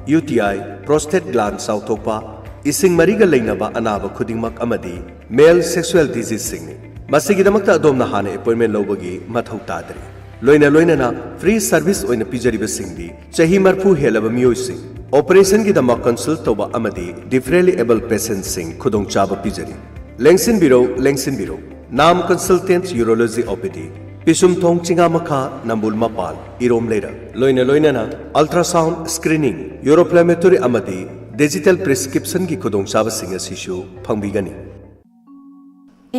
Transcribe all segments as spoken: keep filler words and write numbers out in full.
U T ꯑꯥꯏ, ꯄ꯭ꯔꯣꯁꯇꯦꯠ ꯒ꯭ꯂꯥꯟ ꯆꯥꯎꯊꯣꯛꯄ, ꯏꯁꯤꯡ ꯃꯔꯤꯒ ꯂꯩꯅꯕ ꯑꯅꯥꯕ ꯈꯨꯗꯤꯡꯃꯛ ꯑꯃꯗꯤ ꯃꯦꯜ ꯁꯦꯛꯁꯨꯑꯦꯜ ꯗꯤꯖꯤꯖꯁꯤꯡꯅꯤ꯫ ꯃꯁꯤꯒꯤꯗꯃꯛꯇ ꯑꯗꯣꯝꯅ ꯍꯥꯟꯅ ꯑꯦꯄꯣꯏꯟꯃꯦꯟ ꯂꯧꯕꯒꯤ ꯃꯊꯧ ꯇꯥꯗ꯭ꯔꯤ꯫ ꯂꯣꯏꯅ ꯂꯣꯏꯅꯅ ꯐ꯭ꯔꯤ ꯁꯔꯚꯤꯁ ꯑꯣꯏꯅ ꯄꯤꯖꯔꯤꯕꯁꯤꯡꯗꯤ ꯆꯍꯤ ꯃꯔꯐꯨ ꯍꯦꯜꯂꯕ ꯃꯤꯑꯣꯏꯁꯤꯡ, ꯑꯣꯄꯔꯦꯁꯟꯒꯤꯗꯃꯛ ꯀꯟꯁꯜ ꯇꯧꯕ ꯑꯃꯗꯤ ꯗꯤꯐꯔꯦꯟꯂꯤ ꯑꯦꯕꯜ ꯄꯦꯁꯦꯟꯠꯁꯤꯡ ꯈꯨꯗꯣꯡꯆꯥꯕ ꯄꯤꯖꯔꯤ꯫ ꯂꯦꯡꯁꯤꯟꯕꯤꯔꯧ, ꯂꯦꯡꯁꯤꯟꯕꯤꯔꯧ꯫ ꯅꯥꯝ ꯀꯟꯁꯜꯇꯦꯟꯠ ꯌꯨꯔꯣꯂꯣꯖꯤ ꯑꯣ ꯄꯤ ꯗꯤ, ꯄꯤꯁꯨꯝꯊꯣꯡ ꯆꯤꯉꯥꯃꯈꯥ, ꯅꯝꯕꯨꯜ ꯃꯄꯥꯜ, ꯏꯔꯣꯝ ꯂꯩꯔꯛ꯫ ꯂꯣꯏꯅ ꯂꯣꯏꯅꯅ ꯑꯜꯇ꯭ꯔꯥꯁꯥꯎꯟ ꯁ꯭ꯀ꯭ꯔꯤꯅꯤꯡ, ꯌꯨꯔꯣꯐ꯭ꯂꯦꯃꯦꯇꯣꯔꯤ ꯑꯃꯗꯤ ꯗꯤꯖꯤꯇꯦꯜ ꯄ꯭ꯔꯦꯁꯀ꯭ꯔꯤꯞꯁꯟꯒꯤ ꯈꯨꯗꯣꯡꯆꯥꯕꯁꯤꯡ ꯑꯁꯤꯁꯨ ꯐꯪꯕꯤꯒꯅꯤ꯫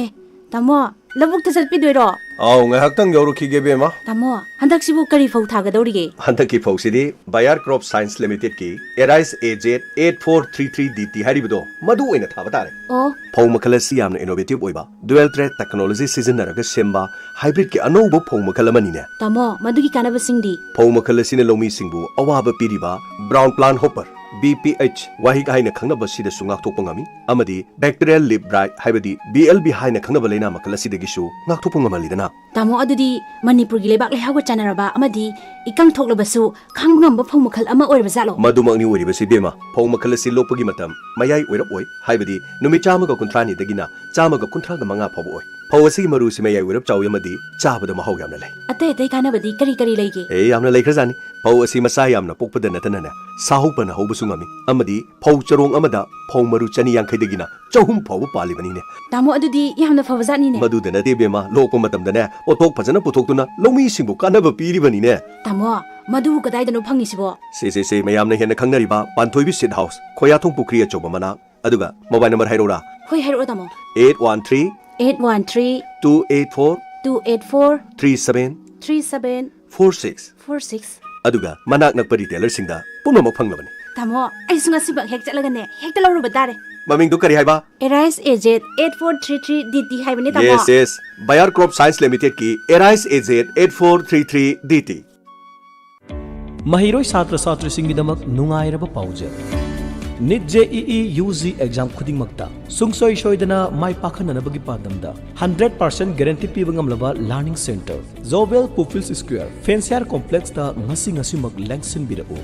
ꯑꯦ, ꯇꯥꯃꯣ, ꯂꯧꯕꯨꯛꯇ ꯆꯠꯄꯤꯗꯣꯏꯔꯣ? ꯑꯥꯎ, ꯉꯥꯏꯍꯥꯛꯇꯪ ꯌꯧꯔꯨꯈꯤꯒꯦ, ꯕꯦꯝꯃ꯫ ꯇꯥꯃꯣ, ꯍꯟꯗꯛꯁꯤꯕꯨ ꯀꯔꯤ ꯐꯧ ꯊꯥꯒꯗꯧꯔꯤꯒꯦ? ꯍꯟꯗꯛꯀꯤ ꯐꯧꯁꯤꯗꯤ ꯕꯌꯥꯔ ꯀ꯭ꯔꯣꯞ ꯁꯥꯏꯟꯁ ꯂꯤꯃꯤꯇꯦꯗꯀꯤ ꯑꯦꯔꯥꯏꯁ A jet eight four three three D T ꯍꯥꯏꯔꯤꯕꯗꯣ, ꯃꯗꯨ ꯑꯣꯏꯅ ꯊꯥꯕ ꯇꯥꯔꯦ꯫ ꯑꯣ꯫ ꯐꯧ ꯃꯈꯜ ꯑꯁꯤ ꯌꯥꯝꯅ ꯏꯅꯣꯚꯦꯇꯤꯚ ꯑꯣꯏꯕ, ꯗꯨꯋꯦꯜ ꯇ꯭ꯔꯦꯠ ꯇꯦꯛꯅꯣꯂꯣꯖꯤ ꯁꯤꯖꯤꯟꯅꯔꯒ ꯁꯦꯝꯕ ꯍꯥꯏꯕ꯭ꯔꯤꯗꯀꯤ ꯑꯅꯧꯕ ꯐꯧ ꯃꯈꯜ ꯑꯃꯅꯤꯅꯦ꯫ ꯇꯥꯃꯣ, ꯃꯗꯨꯒꯤ ꯀꯥꯟꯅꯕꯁꯤꯡꯗꯤ? ꯐꯧ ꯃꯈꯜ ꯑꯁꯤꯅ ꯂꯧꯃꯤꯁꯤꯡꯕꯨ ꯑꯋꯥꯕ ꯄꯤꯔꯤꯕ brown plant hopper, B P H, ꯋꯥꯍꯤꯛ ꯍꯥꯏꯅ ꯈꯪꯅꯕ ꯁꯤꯗꯁꯨ ꯉꯥꯛꯊꯣꯛꯄ ꯉꯝꯃꯤ, ꯑꯃꯗꯤ ꯕꯦꯛꯇꯤꯔꯤꯌꯦꯜ ꯂꯤꯞ ꯕ꯭ꯂꯥꯏꯠ ꯍꯥꯏꯕꯗꯤ ꯕꯤ ꯑꯦꯜ ꯕꯤ ꯍꯥꯏꯅ ꯈꯪꯅꯕ ꯂꯩꯅꯥ ꯃꯈꯜ ꯑꯁꯤꯗꯒꯤꯁꯨ ꯉꯥꯛꯊꯣꯛꯄ ꯉꯝꯍꯜꯂꯤꯗꯅ꯫ ꯇꯥꯃꯣ, ꯑꯗꯨꯗꯤ ꯃꯅꯤꯄꯨꯔꯒꯤ ꯂꯩꯕꯥꯛ ꯂꯩꯍꯥꯎꯒ ꯆꯥꯟꯅꯔꯕ ꯑꯃꯗꯤ ꯏꯀꯪ ꯊꯣꯛꯂꯕꯁꯨ ꯈꯥꯡꯕ ꯉꯝꯕ ꯐꯧ ꯃꯈꯜ ꯑꯃ ꯑꯣꯏꯔꯕ ꯖꯥꯠꯂꯣ? ꯃꯗꯨꯃꯛꯅꯤ ꯑꯣꯏꯔꯤꯕꯁꯤ, ꯏꯕꯦꯝꯃ꯫ ꯐꯧ ꯃꯈꯜ ꯑꯁꯤ ꯂꯣꯛꯄꯒꯤ ꯃꯇꯝ ꯃꯌꯥꯏ ꯑꯣꯏꯔꯞ ꯑꯣꯏ, ꯍꯥꯏꯕꯗꯤ ꯅꯨꯃꯤꯠ ꯆꯥꯝꯃꯒ ꯀꯨꯟꯊ꯭ꯔꯥꯅꯤꯗꯒꯤꯅ ꯆꯥꯝꯃꯒ ꯀꯨꯟꯊ꯭ꯔꯥꯒ ꯃꯉꯥ ꯐꯥꯎꯕ ꯑꯣꯏ꯫ ꯐꯧ ꯑꯁꯤꯒꯤ ꯃꯔꯨꯁꯤ ꯃꯌꯥꯏ ꯑꯣꯏꯔꯞ ꯆꯥꯎꯏ ꯑꯃꯗꯤ ꯆꯥꯕꯗ ꯃꯍꯥꯎ ꯌꯥꯝꯅ ꯂꯩ꯫ ꯑꯇꯩ ꯑꯇꯩ ꯀꯥꯟꯅꯕꯗꯤ ꯀꯔꯤ ꯀꯔꯤ ꯂꯩꯒꯦ? ꯑꯦ, ꯌꯥꯝꯅ ꯂꯩꯈ꯭ꯔꯖꯥꯠꯅꯤ꯫ ꯐꯧ ꯑꯁꯤ ꯃꯆꯥ ꯌꯥꯝꯅ ꯄꯣꯛꯄꯗ ꯅꯠꯇꯅꯅꯦ, ꯁꯥꯍꯨ ꯐꯅ ꯍꯧꯕꯁꯨ ꯉꯝꯃꯤ, ꯑꯃꯗꯤ ꯐꯧ ꯆꯔꯣꯡ ꯑꯃꯗ ꯐꯧ ꯃꯔꯨ ꯆꯅꯤ ꯌꯥꯡꯈꯩꯗꯒꯤꯅ ꯆꯍꯨꯝ ꯐꯥꯎꯕ ꯄꯥꯜꯂꯤꯕꯅꯤꯅꯦ꯫ ꯇꯥꯃꯣ, ꯑꯗꯨꯗꯤ ꯌꯥꯝꯅ ꯐꯕ ꯖꯥꯠꯅꯤꯅꯦ꯫ ꯃꯗꯨꯗ ꯅꯠꯇꯦ, ꯏꯕꯦꯝꯃ, ꯂꯣꯛꯄ ꯃꯇꯝꯗꯅꯦ, ꯄꯣꯠꯊꯣꯛ ꯐꯖꯅ ꯄꯨꯊꯣꯛꯇꯨꯅ ꯂꯧꯃꯤꯁꯤꯡꯕꯨ ꯀꯥꯟꯅꯕ ꯄꯤꯔꯤꯕꯅꯤꯅꯦ꯫ ꯇꯥꯃꯣ, ꯃꯗꯨꯕꯨ ꯀꯗꯥꯏꯗꯅꯣ ꯐꯪꯉꯤꯁꯤꯕꯣ? ꯁꯦ, ꯁꯦ, ꯁꯦ, ꯃꯌꯥꯝꯅ ꯍꯦꯟꯅ ꯈꯪꯅꯔꯤꯕ ꯄꯥꯟꯊꯣꯏꯕꯤ ꯁꯤꯗ ꯍꯥꯎꯁ, ꯈꯣꯌꯥꯊꯣꯡ ꯄꯨꯈ꯭ꯔꯤ ꯑꯆꯧꯕ ꯃꯅꯥꯛ꯫ ꯑꯗꯨꯒ ꯃꯣꯕꯥꯏꯜ ꯅꯝꯕꯔ ꯍꯥꯏꯔꯛꯎꯔꯥ? ꯍꯣꯏ, ꯍꯥꯏꯔꯛꯑꯣ, ꯇꯥꯃꯣ꯫ Eight one three eight one three two eight four two eight four three seven three seven four six. Four six. ꯑꯗꯨꯒ ꯃꯅꯥꯛ ꯅꯛꯄ ꯔꯤꯇꯦꯂꯔꯁꯤꯡꯗ ꯄꯨꯝꯅꯃꯛ ꯐꯪꯂꯕꯅꯤ꯫ ꯇꯥꯃꯣ, ꯑꯩꯁꯨ ꯉꯁꯤꯃꯛ ꯍꯦꯛ ꯆꯠꯂꯒꯅꯦ, ꯍꯦꯛꯇ ꯂꯧꯔꯨꯕ ꯇꯥꯔꯦ꯫ ꯃꯃꯤꯡꯗꯨ ꯀꯔꯤ ꯍꯥꯏꯕ? ꯑꯦꯔꯥꯏꯁ A jet eight four three three D T ꯍꯥꯏꯕꯅꯦ, ꯇꯥꯃꯣ꯫ Yes, yes. Bayer crop science ꯂꯤꯃꯤꯇꯦꯗꯀꯤ ꯑꯦꯔꯥꯏꯁ A jet eight four three three D T. ꯃꯍꯩꯔꯣꯏ ꯁꯥꯇ꯭ꯔ ꯁꯥꯇ꯭ꯔꯤꯁꯤꯡꯒꯤꯗꯃꯛ ꯅꯨꯡꯉꯥꯏꯔꯕ ꯄꯥꯎꯖꯦꯜ꯫ NEET J E E U G exam ꯈꯨꯗꯤꯡꯃꯛꯇ ꯁꯨꯡꯁꯣꯏ ꯁꯣꯏꯗꯅ ꯃꯥꯏ ꯄꯥꯛꯍꯟꯅꯅꯕꯒꯤ ꯄꯥꯟꯗꯝꯗ ꯍꯟꯗ꯭ꯔꯦꯠ ꯄꯥꯔꯁꯦꯟ ꯒꯦꯔꯦꯟꯇꯤ ꯄꯤꯕ ꯉꯝꯂꯕ ꯂꯔꯅꯤꯡ ꯁꯦꯟꯇꯔ ꯖꯣꯕꯦꯜ ꯄꯨꯐꯤꯜ ꯁ꯭ꯀ꯭ꯋꯦꯔ, ꯐꯦꯟꯁꯤꯌꯥꯔ ꯀꯣꯝꯄ꯭ꯂꯦꯛꯁꯇ ꯉꯁꯤ ꯉꯁꯤꯃꯛ ꯂꯦꯡꯁꯤꯟꯕꯤꯔꯛꯎ꯫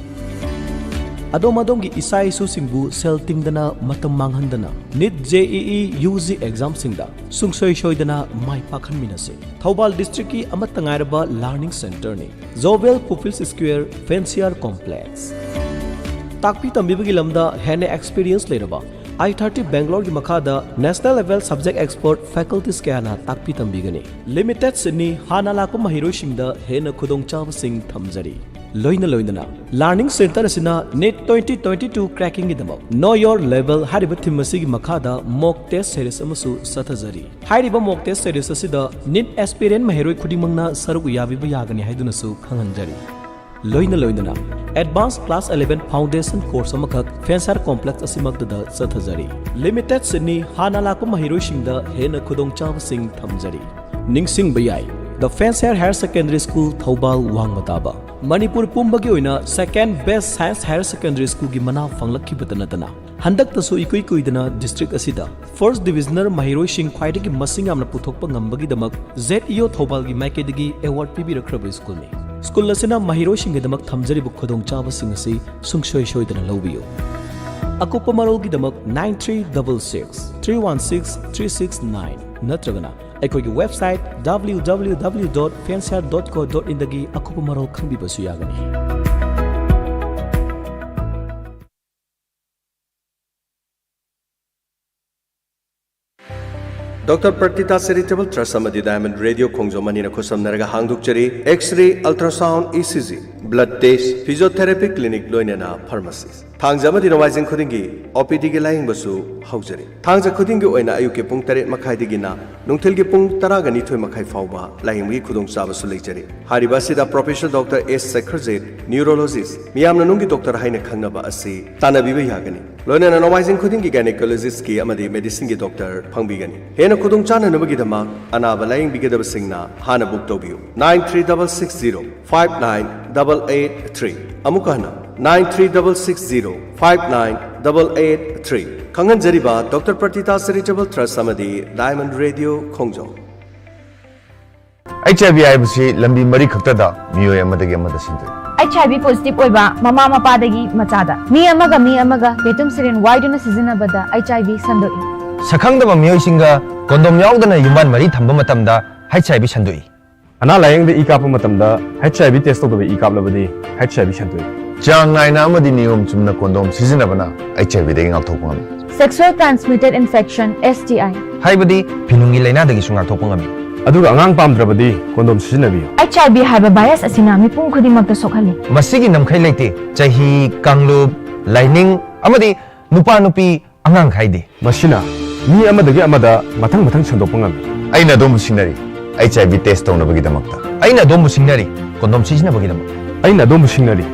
ꯑꯗꯣꯝ ꯑꯗꯣꯝꯒꯤ ꯏꯆꯥ ꯏꯁꯨꯁꯤꯡꯕꯨ ꯁꯦꯜ ꯇꯤꯡꯗꯅ, ꯃꯇꯝ ꯃꯥꯡꯍꯟꯗꯅ neat J E E U G ꯑꯦꯛꯖꯥꯝꯁꯤꯡꯗ ꯁꯨꯡꯁꯣꯏ ꯁꯣꯏꯗꯅ ꯃꯥꯏ ꯄꯥꯛꯍꯟꯃꯤꯟꯅꯁꯤ꯫ ꯊꯧꯕꯥꯜ ꯗꯤꯁꯇ꯭ꯔꯤꯛꯀꯤ ꯑꯃꯠꯇ ꯉꯥꯏꯔꯕ ꯂꯔꯅꯤꯡ ꯁꯦꯟꯇꯔꯅꯤ, ꯖꯣꯕꯦꯜ ꯄꯨꯐꯤꯜꯁ ꯁ꯭ꯀ꯭ꯋꯦꯔ ꯐꯦꯟꯁꯤꯌꯥꯔ ꯀꯣꯝꯄ꯭ꯂꯦꯛꯁ꯫ ꯇꯥꯛꯄꯤ ꯇꯝꯕꯤꯕꯒꯤ ꯂꯝꯗ ꯍꯦꯟꯅ ꯑꯦꯛꯁꯄꯤꯔꯤꯌꯦꯟꯁ ꯂꯩꯔꯕ ꯑꯥꯏ ꯊꯥꯔꯇꯤ ꯕꯦꯡꯒ꯭ꯂꯣꯔꯒꯤ ꯃꯈꯥꯗ national level subject expert faculties ꯀꯌꯥꯅ ꯇꯥꯛꯄꯤ ꯇꯝꯕꯤꯒꯅꯤ꯫ ꯂꯤꯃꯤꯇꯦꯗ ꯁꯤꯠꯅꯤ, ꯍꯥꯟꯅ ꯂꯥꯛꯄ ꯃꯍꯩꯔꯣꯏꯁꯤꯡꯗ ꯍꯦꯟꯅ ꯈꯨꯗꯣꯡꯆꯥꯕꯁꯤꯡ ꯊꯝꯖꯔꯤ꯫ ꯂꯣꯏꯅ ꯂꯣꯏꯅꯅ ꯂꯔꯅꯤꯡ ꯁꯦꯟꯇꯔ ꯑꯁꯤꯅ ꯅꯤꯠ ꯇ꯭ꯋꯦꯟꯇꯤ ꯇ꯭ꯋꯦꯟꯇꯤ ꯇꯨ ꯀ꯭ꯔꯦꯀꯤꯡꯒꯤꯗꯃꯛ Know Your Level ꯍꯥꯏꯔꯤꯕ ꯊꯤꯝ ꯑꯁꯤꯒꯤ ꯃꯈꯥꯗ ꯃꯣꯛ ꯇꯦꯁ ꯁꯦꯔꯤꯁ ꯑꯃꯁꯨ ꯆꯠꯊꯖꯔꯤ꯫ ꯍꯥꯏꯔꯤꯕ ꯃꯣꯛ ꯇꯦꯁ ꯁꯦꯔꯤꯁ ꯑꯁꯤꯗ ꯅꯤꯠ ꯑꯦꯁꯄꯤꯔꯦꯟ ꯃꯍꯩꯔꯣꯏ ꯈꯨꯗꯤꯡꯃꯛꯅ ꯁꯔꯨꯛ ꯌꯥꯕꯤꯕ ꯌꯥꯒꯅꯤ ꯍꯥꯏꯗꯨꯅꯁꯨ ꯈꯪꯍꯟꯖꯔꯤ꯫ ꯂꯣꯏꯅ ꯂꯣꯏꯅꯅ advance class eleven foundation course ꯑꯃꯈꯛ ꯐꯦꯟꯁꯥꯔ ꯀꯣꯝꯄ꯭ꯂꯦꯛꯁ ꯑꯁꯤꯃꯛꯇꯗ ꯆꯠꯊꯖꯔꯤ꯫ ꯂꯤꯃꯤꯇꯦꯗ ꯁꯤꯠꯅꯤ, ꯍꯥꯟꯅ ꯂꯥꯛꯄ ꯃꯍꯩꯔꯣꯏꯁꯤꯡꯗ ꯍꯦꯟꯅ ꯈꯨꯗꯣꯡꯆꯥꯕꯁꯤꯡ ꯊꯝꯖꯔꯤ꯫ ꯅꯤꯡꯁꯤꯡꯕ ꯌꯥꯏ, The Fanshare Higher Secondary School, Thoubal ꯋꯥꯡꯃ ꯇꯥꯕ꯫ ꯃꯅꯤꯄꯨꯔ ꯄꯨꯝꯕꯒꯤ ꯑꯣꯏꯅ second best science higher secondary schoolꯒꯤ ꯃꯅꯥ ꯐꯪꯂꯛꯈꯤꯕꯇ ꯅꯠꯇꯅ, ꯍꯟꯗꯛꯇꯁꯨ ꯏꯀꯨꯏ ꯀꯨꯏꯗꯅ ꯗꯤꯁꯇ꯭ꯔꯤꯛ ꯑꯁꯤꯗ ꯐꯥꯔꯁ ꯗꯤꯕꯤꯖꯅꯔ ꯃꯍꯩꯔꯣꯏꯁꯤꯡ ꯈ꯭ꯋꯥꯏꯗꯒꯤ ꯃꯁꯤꯡ ꯌꯥꯝꯅ ꯄꯨꯊꯣꯛꯄ ꯉꯝꯕꯒꯤꯗꯃꯛ ꯖꯦꯠ ꯏ ꯑꯣ ꯊꯧꯕꯥꯜꯒꯤ ꯃꯥꯏꯀꯩꯗꯒꯤ ꯑꯦꯋꯥꯔꯗ ꯄꯤꯕꯤꯔꯛꯈ꯭ꯔꯕ ꯁ꯭ꯀꯨꯜꯅꯤ꯫ ꯁ꯭ꯀꯨꯜ ꯑꯁꯤꯅ ꯃꯍꯩꯔꯣꯏꯁꯤꯡꯒꯤꯗꯃꯛ ꯊꯝꯖꯔꯤꯕ ꯈꯨꯗꯣꯡꯆꯥꯕꯁꯤꯡ ꯑꯁꯤ ꯁꯨꯡꯁꯣꯏ ꯁꯣꯏꯗꯅ ꯂꯧꯕꯤꯌꯨ꯫ ꯑꯀꯨꯞꯄ ꯃꯔꯣꯜꯒꯤꯗꯃꯛ nine three double six three one six three six nine ꯅꯠꯇ꯭ꯔꯒꯅ ꯑꯩꯈꯣꯏꯒꯤ website W W W dot fanshare dot co dot inꯗꯒꯤ ꯑꯀꯨꯞꯄ ꯃꯔꯣꯜ ꯈꯪꯕꯤꯕꯁꯨ ꯌꯥꯒꯅꯤ꯫ ꯗꯣꯛꯇꯔ ꯄ꯭ꯔꯇꯤꯇꯥ ꯆꯦꯔꯤꯇꯦꯕꯜ ꯇ꯭ꯔꯁ ꯑꯃꯗꯤ ꯗꯥꯏꯃꯟ ꯔꯦꯗꯤꯑꯣ ꯈꯣꯡꯖꯣꯝ ꯑꯅꯤꯅ ꯈꯨꯠꯁꯝꯅꯔꯒ ꯍꯥꯡꯗꯣꯛꯆꯔꯤ X ray, ultrasound, E C G, blood test, physiotherapy clinic, ꯂꯣꯏꯅꯅ ꯐꯥꯔꯃꯥꯁꯤ꯫ ꯊꯥꯡꯖ ꯑꯃꯗꯤ ꯅꯣꯡꯃꯥꯏꯖꯤꯡ ꯈꯨꯗꯤꯡꯒꯤ ꯑꯣ ꯄꯤ ꯗꯤꯒꯤ ꯂꯥꯌꯦꯡꯕꯁꯨ ꯍꯧꯖꯔꯤ꯫ ꯊꯥꯡꯖ ꯈꯨꯗꯤꯡꯒꯤ ꯑꯣꯏꯅ ꯑꯌꯨꯛꯀꯤ ꯄꯨꯡ ꯇꯔꯦꯠ ꯃꯈꯥꯏꯗꯒꯤꯅ ꯅꯨꯡꯊꯤꯜꯒꯤ ꯄꯨꯡ ꯇꯔꯥꯒ ꯅꯤꯊꯣꯏ ꯃꯈꯥꯏ ꯐꯥꯎꯕ ꯂꯥꯌꯦꯡꯕꯒꯤ ꯈꯨꯗꯣꯡꯆꯥꯕꯁꯨ ꯂꯩꯖꯔꯤ꯫ ꯍꯥꯏꯔꯤꯕ ꯑꯁꯤꯗ ꯄ꯭ꯔꯣꯐꯦꯁꯔ ꯗꯣꯛꯇꯔ ꯑꯦꯁ ꯁꯦꯈꯔꯖꯤꯠ, ꯅ꯭ꯌꯨꯔꯣꯂꯣꯖꯤꯁ, ꯃꯤꯌꯥꯝꯅ ꯅꯨꯡꯒꯤ ꯗꯣꯛꯇꯔ ꯍꯥꯏꯅ ꯈꯪꯅꯕ ꯑꯁꯤ ꯇꯥꯟꯅꯕꯤꯕ ꯌꯥꯒꯅꯤ꯫ ꯂꯣꯏꯅꯅ ꯅꯣꯡꯃꯥꯏꯖꯤꯡ ꯈꯨꯗꯤꯡꯒꯤ ꯒꯥꯏꯅꯤꯀꯣꯂꯣꯖꯤꯁ꯭ꯠꯀꯤ ꯑꯃꯗꯤ ꯃꯦꯗꯤꯁꯤꯟꯒꯤ ꯗꯣꯛꯇꯔ ꯐꯪꯕꯤꯒꯅꯤ꯫ ꯍꯦꯟꯅ ꯈꯨꯗꯣꯡ ꯆꯥꯅꯅꯕꯒꯤꯗꯃꯛ ꯑꯅꯥꯕ ꯂꯥꯌꯦꯡꯕꯤꯒꯗꯕꯁꯤꯡꯅ ꯍꯥꯟꯅ ꯕꯨꯛ ꯇꯧꯕꯤꯌꯨ꯫ Nine three double six zero five nine double eight three꯫ ꯑꯃꯨꯛꯀ ꯍꯟꯅ, nine three double six zero five nine double eight three꯫ ꯈꯪꯍꯟꯖꯔꯤꯕ ꯗꯣꯛꯇꯔ ꯄ꯭ꯔꯇꯤꯇꯥ ꯆꯦꯔꯤꯇꯦꯕꯜ ꯇ꯭ꯔꯁ ꯑꯃꯗꯤ diamond radio Khongjom. H I V ꯍꯥꯏꯕꯁꯤ ꯂꯝꯕꯤ ꯃꯔꯤ ꯈꯛꯇꯗ ꯃꯤꯑꯣꯏ ꯑꯃꯗꯒꯤ ꯑꯃꯗ ꯁꯟꯗꯣꯛꯏ꯫ ꯑꯩꯆ ꯑꯥꯏ ꯚꯤ ꯄꯣꯖꯤꯇꯤꯚ ꯑꯣꯏꯕ ꯃꯃꯥ ꯃꯄꯥꯗꯒꯤ ꯃꯆꯥꯗ꯫ ꯃꯤ ꯑꯃꯒ ꯃꯤ ꯑꯃꯒ ꯌꯦꯇꯨꯝ ꯁꯤꯔꯤꯟ ꯋꯥꯏꯗꯨꯅ ꯁꯤꯖꯤꯟꯅꯕꯗ ꯑꯩꯆ ꯑꯥꯏ ꯚꯤ ꯁꯟꯗꯣꯛꯏ꯫ ꯁꯛꯈꯪꯗꯕ ꯃꯤꯑꯣꯏꯁꯤꯡꯒ ꯀꯣꯟꯗꯣꯝ ꯌꯥꯎꯗꯅ ꯌꯨꯝꯕꯥꯟ ꯃꯔꯤ ꯊꯝꯕ ꯃꯇꯝꯗ ꯑꯩꯆ ꯑꯥꯏ ꯚꯤ ꯁꯟꯗꯣꯛꯏ꯫ ꯑꯅꯥ ꯂꯥꯌꯦꯡꯗ ꯏ ꯀꯥꯞꯄ ꯃꯇꯝꯗ ꯑꯩꯆ ꯑꯥꯏ ꯚꯤ ꯇꯦꯁ ꯇꯧꯗꯕ ꯏ ꯀꯥꯞꯂꯕꯗꯤ ꯑꯩꯆ ꯑꯥꯏ ꯚꯤ ꯁꯟꯗꯣꯛꯏ꯫ ꯆꯥꯡ ꯅꯥꯏꯅ ꯑꯃꯗꯤ ꯅꯤꯌꯣꯝ ꯆꯨꯝꯅ ꯀꯣꯟꯗꯣꯝ ꯁꯤꯖꯤꯟꯅꯕꯅ ꯑꯩꯆ ꯑꯥꯏ ꯚꯤꯗꯒꯤ ꯉꯥꯛꯊꯣꯛꯄ ꯉꯝꯃꯤ꯫ Sexual transmitted infection, S T I꯫ ꯍꯥꯏꯕꯗꯤ ꯐꯤꯅꯨꯡꯒꯤ ꯂꯥꯏꯅꯥꯗꯒꯤꯁꯨ ꯉꯥꯛꯊꯣꯛꯄ ꯉꯝꯃꯤ꯫ ꯑꯗꯨꯒ ꯑꯉꯥꯡ ꯄꯥꯝꯗ꯭ꯔꯕꯗꯤ ꯀꯣꯟꯗꯣꯝ ꯁꯤꯖꯤꯟꯅꯕꯤꯌꯨ꯫ ꯑꯩꯆ ꯑꯥꯏ ꯚꯤ ꯍꯥꯏꯕ ꯚꯥꯏꯔꯁ ꯑꯁꯤꯅ ꯃꯤꯄꯨꯝ ꯈꯨꯗꯤꯡꯃꯛꯇ ꯁꯣꯛꯍꯜꯂꯤ꯫ ꯃꯁꯤꯒꯤ ꯉꯝꯈꯩ ꯂꯩꯇꯦ꯫ ꯆꯍꯤ, ꯀꯥꯡꯂꯨꯞ, ꯂꯥꯏꯅꯤꯡ ꯑꯃꯗꯤ ꯅꯨꯄꯥ ꯅꯨꯄꯤ ꯑꯉꯥꯡ ꯈꯥꯏꯗꯦ꯫ ꯃꯁꯤꯅ ꯃꯤ ꯑꯃꯗꯒꯤ ꯑꯃꯗ ꯃꯊꯪ ꯃꯊꯪ ꯁꯟꯗꯣꯛꯄ ꯉꯝꯃꯤ꯫ ꯑꯩꯅ ꯑꯗꯣꯝꯕꯨ ꯁꯤꯡꯅꯔꯤ, ꯑꯩꯆ ꯑꯥꯏ ꯚꯤ ꯇꯦꯁ ꯇꯧꯅꯕꯒꯤꯗꯃꯛꯇ꯫ ꯑꯩꯅ ꯑꯗꯣꯝꯕꯨ ꯁꯤꯡꯅꯔꯤ, ꯀꯣꯟꯗꯣꯝ ꯁꯤꯖꯤꯟꯅꯕꯒꯤꯗꯃꯛ꯫ ꯑꯩꯅ ꯑꯗꯣꯝꯕꯨ ꯁꯤꯡꯅꯔꯤ,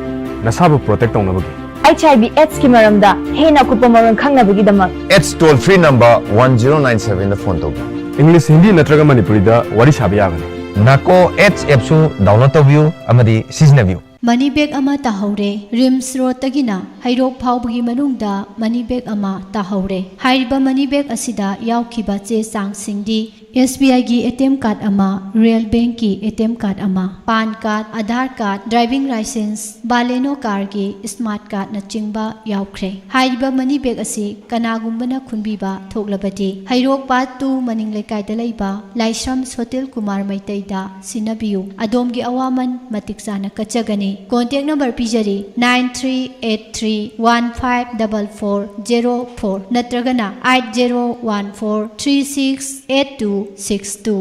ꯅꯁꯥꯕꯨ ꯄ꯭ꯔꯣꯇꯦꯛ ꯇꯧꯅꯕꯒꯤ꯫ ꯑꯩꯆ ꯑꯥꯏ ꯚꯤ ꯑꯦꯗꯁꯀꯤ ꯃꯔꯝꯗ ꯍꯦꯟꯅ ꯑꯀꯨꯞꯄ ꯃꯔꯣꯜ ꯈꯪꯅꯕꯒꯤꯗꯃꯛ AIDS toll free number one zero nine ꯁꯚꯦꯟꯗ ꯐꯣꯟ ꯇꯧꯕꯤꯌꯨ꯫ ꯏꯪꯂꯤꯁ, ꯍꯤꯟꯗꯤ ꯅꯠꯇ꯭ꯔꯒ ꯃꯅꯤꯄꯨꯔꯤꯗ ꯋꯥꯔꯤ ꯁꯥꯕ ꯌꯥꯒꯅꯤ꯫ ꯅꯥꯀꯣ ꯑꯦꯗꯁ ꯑꯦꯞꯁꯨ ꯗꯥꯎꯟꯂꯣꯗ ꯇꯧꯕꯤꯌꯨ ꯑꯃꯗꯤ ꯁꯤꯖꯤꯟꯅꯕꯤꯌꯨ꯫ ꯃꯅꯤ ꯕꯦꯒ ꯑꯃ ꯇꯥꯍꯧꯔꯦ꯫ ꯔꯤꯝꯁ ꯔꯣꯗꯇꯒꯤꯅ ꯍꯩꯔꯣꯛ ꯐꯥꯎꯕꯒꯤ ꯃꯅꯨꯡꯗ ꯃꯅꯤ ꯕꯦꯒ ꯑꯃ ꯇꯥꯍꯧꯔꯦ꯫ ꯍꯥꯏꯔꯤꯕ ꯃꯅꯤ ꯕꯦꯒ ꯑꯁꯤꯗ ꯌꯥꯎꯈꯤꯕ ꯆꯦ ꯆꯥꯡꯁꯤꯡꯗꯤ ꯑꯦꯁ ꯕꯤ ꯑꯥꯏꯒꯤ ꯑꯦ ꯇꯤ ꯑꯦꯝ ꯀꯥꯔꯗ ꯑꯃ, ꯔꯨꯔꯦꯜ ꯕꯦꯡꯛꯀꯤ ꯑꯦ ꯇꯤ ꯑꯦꯝ ꯀꯥꯔꯗ ꯑꯃ, PAN card, Aadhaar card, driving licence, Baleno ꯀꯥꯔꯒꯤ ꯁ꯭ꯃꯥꯔꯠ ꯀꯥꯔꯗꯅꯆꯤꯡꯕ ꯌꯥꯎꯈ꯭ꯔꯦ꯫ ꯍꯥꯏꯔꯤꯕ ꯃꯅꯤ ꯕꯦꯒ ꯑꯁꯤ ꯀꯅꯥꯒꯨꯝꯕꯅ ꯈꯨꯟꯕꯤꯕ ꯊꯣꯛꯂꯕꯗꯤ ꯍꯩꯔꯣꯛ ꯄꯥꯔꯠ ꯇꯨ ꯃꯅꯤꯡ ꯂꯩꯀꯥꯏꯗ ꯂꯩꯕ ꯂꯥꯏꯁ꯭ꯔꯝ ꯁꯣꯇꯤꯜ ꯀꯨꯃꯥꯔ ꯃꯩꯇꯩꯗ ꯁꯤꯟꯅꯕꯤꯌꯨ꯫ ꯑꯗꯣꯝꯒꯤ ꯑꯋꯥꯃꯟ ꯃꯇꯤꯛ ꯆꯥꯅ ꯀꯠꯆꯒꯅꯤ꯫ ꯀꯣꯟꯇꯦꯛ ꯅꯝꯕꯔ ꯄꯤꯖꯔꯤ, nine three eight three one five double four zero four ꯅꯠꯇ꯭ꯔꯒꯅ eight zero one four three six eight two six two꯫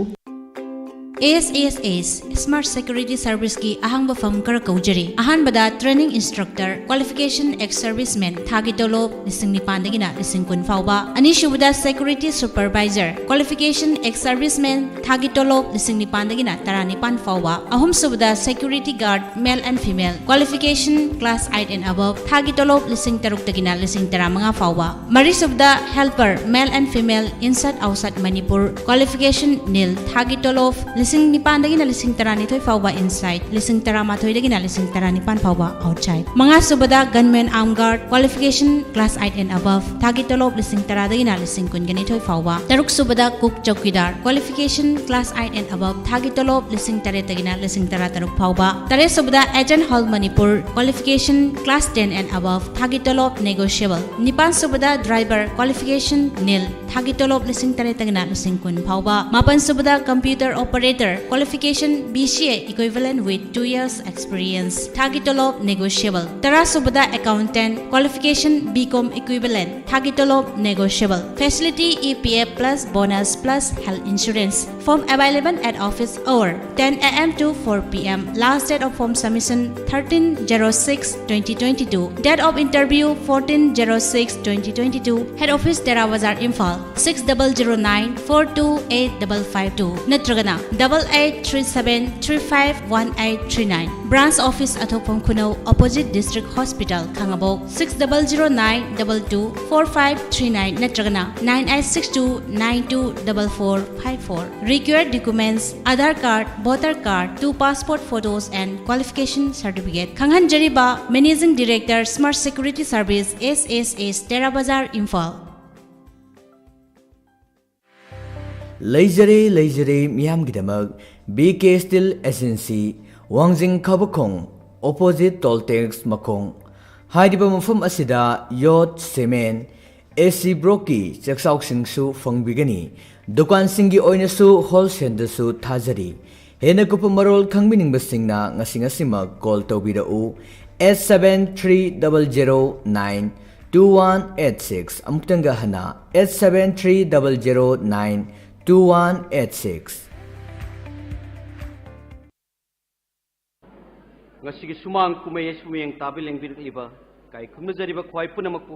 ꯑꯦꯁ ꯑꯦꯁ ꯑꯦꯁ Smart Security Serviceꯀꯤ ꯑꯍꯥꯡꯕ ꯐꯝ ꯈꯔ ꯀꯧꯖꯔꯤ꯫ ꯑꯍꯥꯟꯕꯗ training instructor, qualification ex serviceman, ꯊꯥꯒꯤ ꯇꯣꯂꯣꯞ ꯂꯤꯁꯤꯡ ꯅꯤꯄꯥꯟꯗꯒꯤꯅ ꯂꯤꯁꯤꯡ ꯀꯨꯟ ꯐꯥꯎꯕ꯫ ꯑꯅꯤꯁꯨꯕꯗ security supervisor, qualification ex serviceman, ꯊꯥꯒꯤ ꯇꯣꯂꯣꯞ ꯂꯤꯁꯤꯡ ꯅꯤꯄꯥꯟꯗꯒꯤꯅ ꯇꯔꯥꯅꯤꯄꯥꯟ ꯐꯥꯎꯕ꯫ ꯑꯍꯨꯝꯁꯨꯕꯗ security guard, male and female, qualification class eight and above, ꯊꯥꯒꯤ ꯇꯣꯂꯣꯞ ꯂꯤꯁꯤꯡ ꯇꯔꯨꯛꯇꯒꯤꯅ ꯂꯤꯁꯤꯡ ꯇꯔꯥꯃꯉꯥ ꯐꯥꯎꯕ꯫ ꯃꯔꯤꯁꯨꯕꯗ helper, male and female, inside outside Manipur, qualification nil, ꯊꯥꯒꯤ ꯇꯣꯂꯣꯞ ꯂꯤꯁꯤꯡ ꯂꯤꯁꯤꯡ ꯅꯤꯄꯥꯟꯗꯒꯤꯅ ꯂꯤꯁꯤꯡ ꯇꯔꯥꯅꯤꯊꯣꯏ ꯐꯥꯎꯕ inside, ꯂꯤꯁꯤꯡ ꯇꯔꯥꯃꯥꯊꯣꯏꯗꯒꯤꯅ ꯂꯤꯁꯤꯡ ꯇꯔꯥꯅꯤꯄꯥꯟ ꯐꯥꯎꯕ outside. ꯃꯉꯥ ꯁꯨꯕꯗ gunmen armed guard, qualification class eight and above, ꯊꯥꯒꯤ ꯇꯣꯂꯣꯞ ꯂꯤꯁꯤꯡ ꯇꯔꯥꯗꯒꯤꯅ ꯂꯤꯁꯤꯡ ꯀꯨꯟꯒ ꯅꯤꯊꯣꯏ ꯐꯥꯎꯕ. ꯇꯔꯨꯛ ꯁꯨꯕꯗ cook chowkidar, qualification class eight and above, ꯊꯥꯒꯤ ꯇꯣꯂꯣꯞ ꯂꯤꯁꯤꯡ ꯇꯔꯦꯠꯇꯒꯤꯅ ꯂꯤꯁꯤꯡ ꯇꯔꯥ ꯇꯔꯨꯛ ꯐꯥꯎꯕ. ꯇꯔꯦꯠ ꯁꯨꯕꯗ agent hall Manipur, qualification class ten and above, ꯊꯥꯒꯤ ꯇꯣꯂꯣꯞ negotiable. ꯅꯤꯄꯥꯟ ꯁꯨꯕꯗ driver, qualification nil, ꯊꯥꯒꯤ ꯇꯣꯂꯣꯞ ꯂꯤꯁꯤꯡ ꯇꯔꯦꯠꯇꯒꯤꯅ ꯂꯤꯁꯤꯡ ꯀꯨꯟ ꯐꯥꯎꯕ. ꯃꯥꯄꯟ ꯁꯨꯕꯗ computer operator, qualification B C A equivalent with two years experience, ꯊꯥꯒꯤ ꯇꯣꯂꯣꯞ negotiable. ꯇꯔꯥ ꯁꯨꯕꯗ accountant, qualification B Com equivalent, ꯊꯥꯒꯤ ꯇꯣꯂꯣꯞ negotiable. Facility E P F plus bonus plus health insurance. Form available at office hour ten A M to four P M. Last date of form submission thirteen zero six twenty twenty-two. Date of interview fourteen zero six twenty twenty-two. Head office Tera Bazar, Imphal. Six double zero nine four two eight double five two ꯅꯠꯇ꯭ꯔꯒꯅ double eight three seven three five one eight three nine. Branch office Athokphom Khunou, opposite District Hospital, Khangabok. Six double zero nine double two four five three nine ꯅꯠꯇ꯭ꯔꯒꯅ nine eight six two nine two double four five four. Required documents: Aadhaar card, voter card, two passport photos and qualification certificate. ꯈꯪꯍꯟꯖꯔꯤꯕ Managing Director, Smart Security Service, S S S, Tera Bazar, Imphal. ꯂꯩꯖꯔꯦ, ꯂꯩꯖꯔꯦ ꯃꯤꯌꯥꯝꯒꯤꯗꯃꯛ B K Steel Agency, ꯋꯥꯡꯖꯤꯡ ꯈꯥꯕꯈꯣꯡ, opposite toll tax ꯃꯈꯣꯡ꯫ ꯍꯥꯏꯔꯤꯕ ꯃꯐꯝ ꯑꯁꯤꯗ ꯌꯣꯠ, cement, A C blockꯀꯤ ꯆꯦꯛꯆꯥꯎꯁꯤꯡꯁꯨ ꯐꯪꯕꯤꯒꯅꯤ꯫ ꯗꯨꯀꯥꯟꯁꯤꯡꯒꯤ ꯑꯣꯏꯅꯁꯨ wholesaleꯗꯁꯨ ꯊꯥꯖꯔꯤ꯫ ꯍꯦꯟꯅ ꯀꯨꯞꯄ ꯃꯔꯣꯜ ꯈꯪꯕꯤꯅꯤꯡꯕꯁꯤꯡꯅ ꯉꯁꯤ ꯉꯁꯤꯃꯛ call ꯇꯧꯕꯤꯔꯛꯎ, eight seven three double zero nine two one eight six꯫ ꯑꯃꯨꯛꯇꯪꯒ ꯍꯟꯅ, eight seven three double zero nine two one eight six꯫ ꯉꯁꯤꯒꯤ ꯁꯨꯃꯥꯡ ꯀꯨꯝꯍꯩ ꯑꯁꯤꯕꯨ ꯃꯤꯠꯌꯦꯡ ꯇꯥꯕꯤ ꯂꯦꯡꯕꯤꯔꯛꯂꯤꯕ ꯏꯀꯥꯏ ꯈꯨꯝꯅꯖꯔꯤꯕ ꯈ꯭ꯋꯥꯏ ꯄꯨꯝꯅꯃꯛꯄꯨ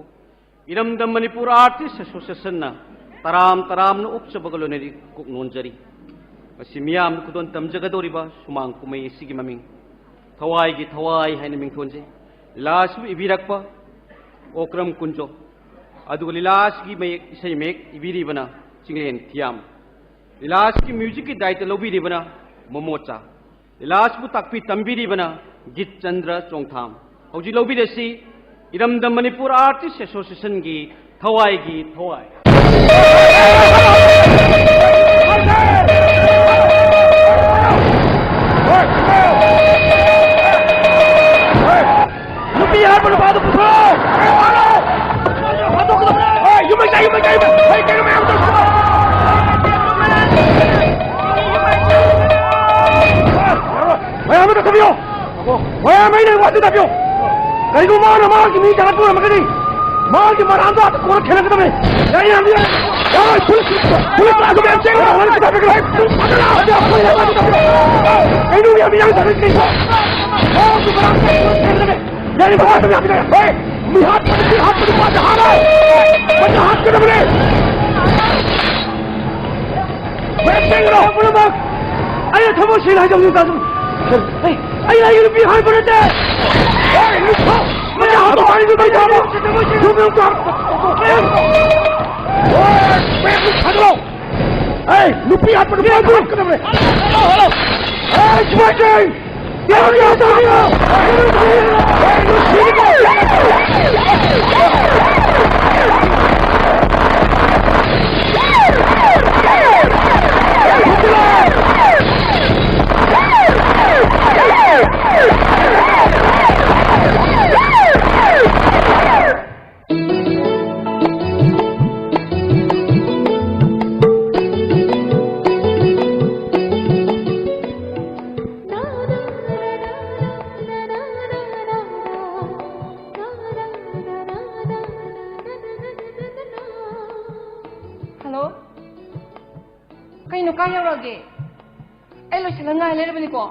ꯏꯔꯝꯗꯝ ꯃꯅꯤꯄꯨꯔ Artist Associationꯅ ꯇꯔꯥꯝ ꯇꯔꯥꯝꯅ ꯑꯣꯛꯆꯕꯒ ꯂꯣꯏꯅꯅ ꯏꯀꯣꯛ ꯅꯣꯟꯖꯔꯤ꯫ ꯉꯁꯤ ꯃꯤꯌꯥꯝꯅ ꯈꯨꯗꯣꯜ ꯇꯝꯖꯒꯗꯧꯔꯤꯕ ꯁꯨꯃꯥꯡ ꯀꯨꯝꯍꯩ ꯑꯁꯤꯒꯤ ꯃꯃꯤꯡ ꯊꯋꯥꯏꯒꯤ ꯊꯋꯥꯏ ꯍꯥꯏꯅ ꯃꯤꯡꯊꯣꯟꯖꯩ꯫ ꯂꯤꯂꯥ ꯑꯁꯤꯕꯨ ꯏꯕꯤꯔꯛꯄ ꯑꯣꯀ꯭ꯔꯝ ꯀꯨꯟꯖꯣ, ꯑꯗꯨꯒ ꯂꯤꯂꯥ ꯑꯁꯤꯒꯤ ꯃꯌꯦꯛ, ꯏꯁꯩ ꯃꯌꯦꯛ ꯏꯕꯤꯔꯤꯕꯅ ꯆꯤꯡꯂꯦꯟ ꯊꯤꯌꯥꯝ꯫ ꯂꯤꯂꯥꯁꯀꯤ ꯃ꯭ꯌꯨꯖꯤꯛꯀꯤ ꯗꯥꯏꯇ ꯂꯧꯕꯤꯔꯤꯕꯅ ꯃꯣꯃꯣꯆꯥ꯫ ꯂꯤꯂꯥꯁꯕꯨ ꯇꯥꯛꯄꯤ ꯇꯝꯕꯤꯔꯤꯕꯅ ꯒꯤꯠ ꯆꯟꯗ꯭ꯔ ꯆꯣꯡꯊꯥꯝ꯫ ꯍꯧꯖꯤꯛ ꯂꯧꯕꯤꯔꯁꯤ ꯏꯔꯝꯗꯝ ꯃꯅꯤꯄꯨꯔ ꯑꯥꯔꯇꯤꯁ ꯑꯦꯁꯣꯁꯤꯌꯦꯁꯟꯒꯤ ꯊꯋꯥꯏꯒꯤ ꯊꯋꯥꯏ꯫ ꯅꯨꯄꯤ ꯍꯥꯠꯄ ꯅꯨꯄꯥꯗꯨ ꯄꯨꯊꯣꯔꯛꯑꯣ! ꯍꯥꯠꯇꯣꯛꯀꯗꯕꯅꯦ! ꯍꯣꯏ, ꯌꯨꯝ ꯃꯩ ꯆꯥꯏ, ꯌꯨꯝ ꯃꯩ ꯆꯥꯏ, ꯌꯨꯝ ꯃꯩ! ꯍꯣꯏ, ꯀꯩꯅꯣ ꯃꯌꯥꯝ ꯇꯧꯔꯤꯁꯤꯕꯣ? ꯃꯌꯥꯝ ꯑꯃ ꯇꯥꯕꯤꯌꯣ! ꯃꯌꯥꯝ ꯑꯩꯅ ꯋꯥꯁꯤ ꯇꯥꯕꯤꯌꯣ! ꯀꯔꯤꯒꯨꯝꯕ ꯃꯥꯅ ꯃꯥꯒꯤ ꯃꯤ ꯊꯥꯒꯠꯄ ꯑꯣꯏꯔꯝꯃꯒꯗꯤ, ꯃꯥꯒꯤ ꯃꯔꯥꯟꯗꯣ ꯑꯥꯗ ꯀꯣꯟꯅ ꯊꯦꯡꯅꯒꯗꯕꯅꯤ! ꯌꯥꯏ, ꯌꯥꯏ, ꯌꯥꯏ! ꯌꯥꯔꯣꯏ! ꯄꯨꯂꯤꯁ! ꯄꯨꯂꯤꯁ ꯂꯥꯛꯑꯒ ꯃꯌꯥꯝ ꯆꯦꯟꯈ꯭ꯔꯣ! ꯀꯩꯅꯣ ꯃꯌꯥꯝ ꯊꯥꯒꯠꯂꯤꯁꯤꯕꯣ? ꯃꯥꯒꯤ ꯃꯔꯥꯟꯗꯣ ꯑꯥꯗ ꯀꯣꯟꯅ ꯊꯦꯡꯅꯒꯗꯕꯅꯤ! ꯌꯥꯔꯦ, ꯃꯥ ꯑꯗꯨꯝ ꯌꯥꯕꯤꯔꯦ꯫ ꯍꯣꯏ, ꯃꯤ ꯍꯥꯠꯄꯗꯤ ꯍꯥꯠꯄꯗꯤ ꯄꯥꯟꯗ ꯍꯥꯠꯂꯣ꯫ ꯄꯥꯟꯗ ꯍꯥꯠꯀꯗꯕꯅꯦ꯫ ꯍꯣꯏ, ꯆꯦꯟꯈ꯭ꯔꯣ ꯄꯨꯝꯅꯃꯛ꯫ ꯑꯩꯅ ꯊꯃꯣꯏ ꯁꯦꯡꯅ ꯍꯥꯏꯖꯕꯅꯤ, ꯇꯥ ꯑꯗꯨꯝ꯫ ꯑꯩ, ꯑꯩ ꯑꯩꯒꯤ ꯅꯨꯄꯤ ꯍꯥꯠꯄ ꯅꯠꯇꯦ꯫ ꯍꯣꯏ, ꯅꯨꯄꯥ, ꯃꯁꯤ ꯍꯥꯠꯄ ꯄꯥꯔꯤꯗꯨ ꯀꯔꯤ ꯇꯧꯕ? ꯅꯨꯄꯤ ꯍꯥꯠꯄ ꯅꯨꯄꯥ ꯑꯗꯨ ꯍꯥꯠꯀꯗꯕꯅꯦ꯫ ꯍꯣꯏ, ꯁꯨꯃꯥꯏꯅ ꯇꯧ꯫ ꯑꯩ, ꯁꯨꯃꯥꯏꯅ ꯇꯧ꯫ ꯍꯜꯂꯣ? ꯀꯩꯅꯣ, ꯀꯥꯏ ꯌꯧꯔꯒꯦ? ꯑꯩ ꯂꯣꯏꯁꯤꯜꯂ ꯉꯥꯏ ꯂꯩꯔꯕꯅꯤꯀꯣ꯫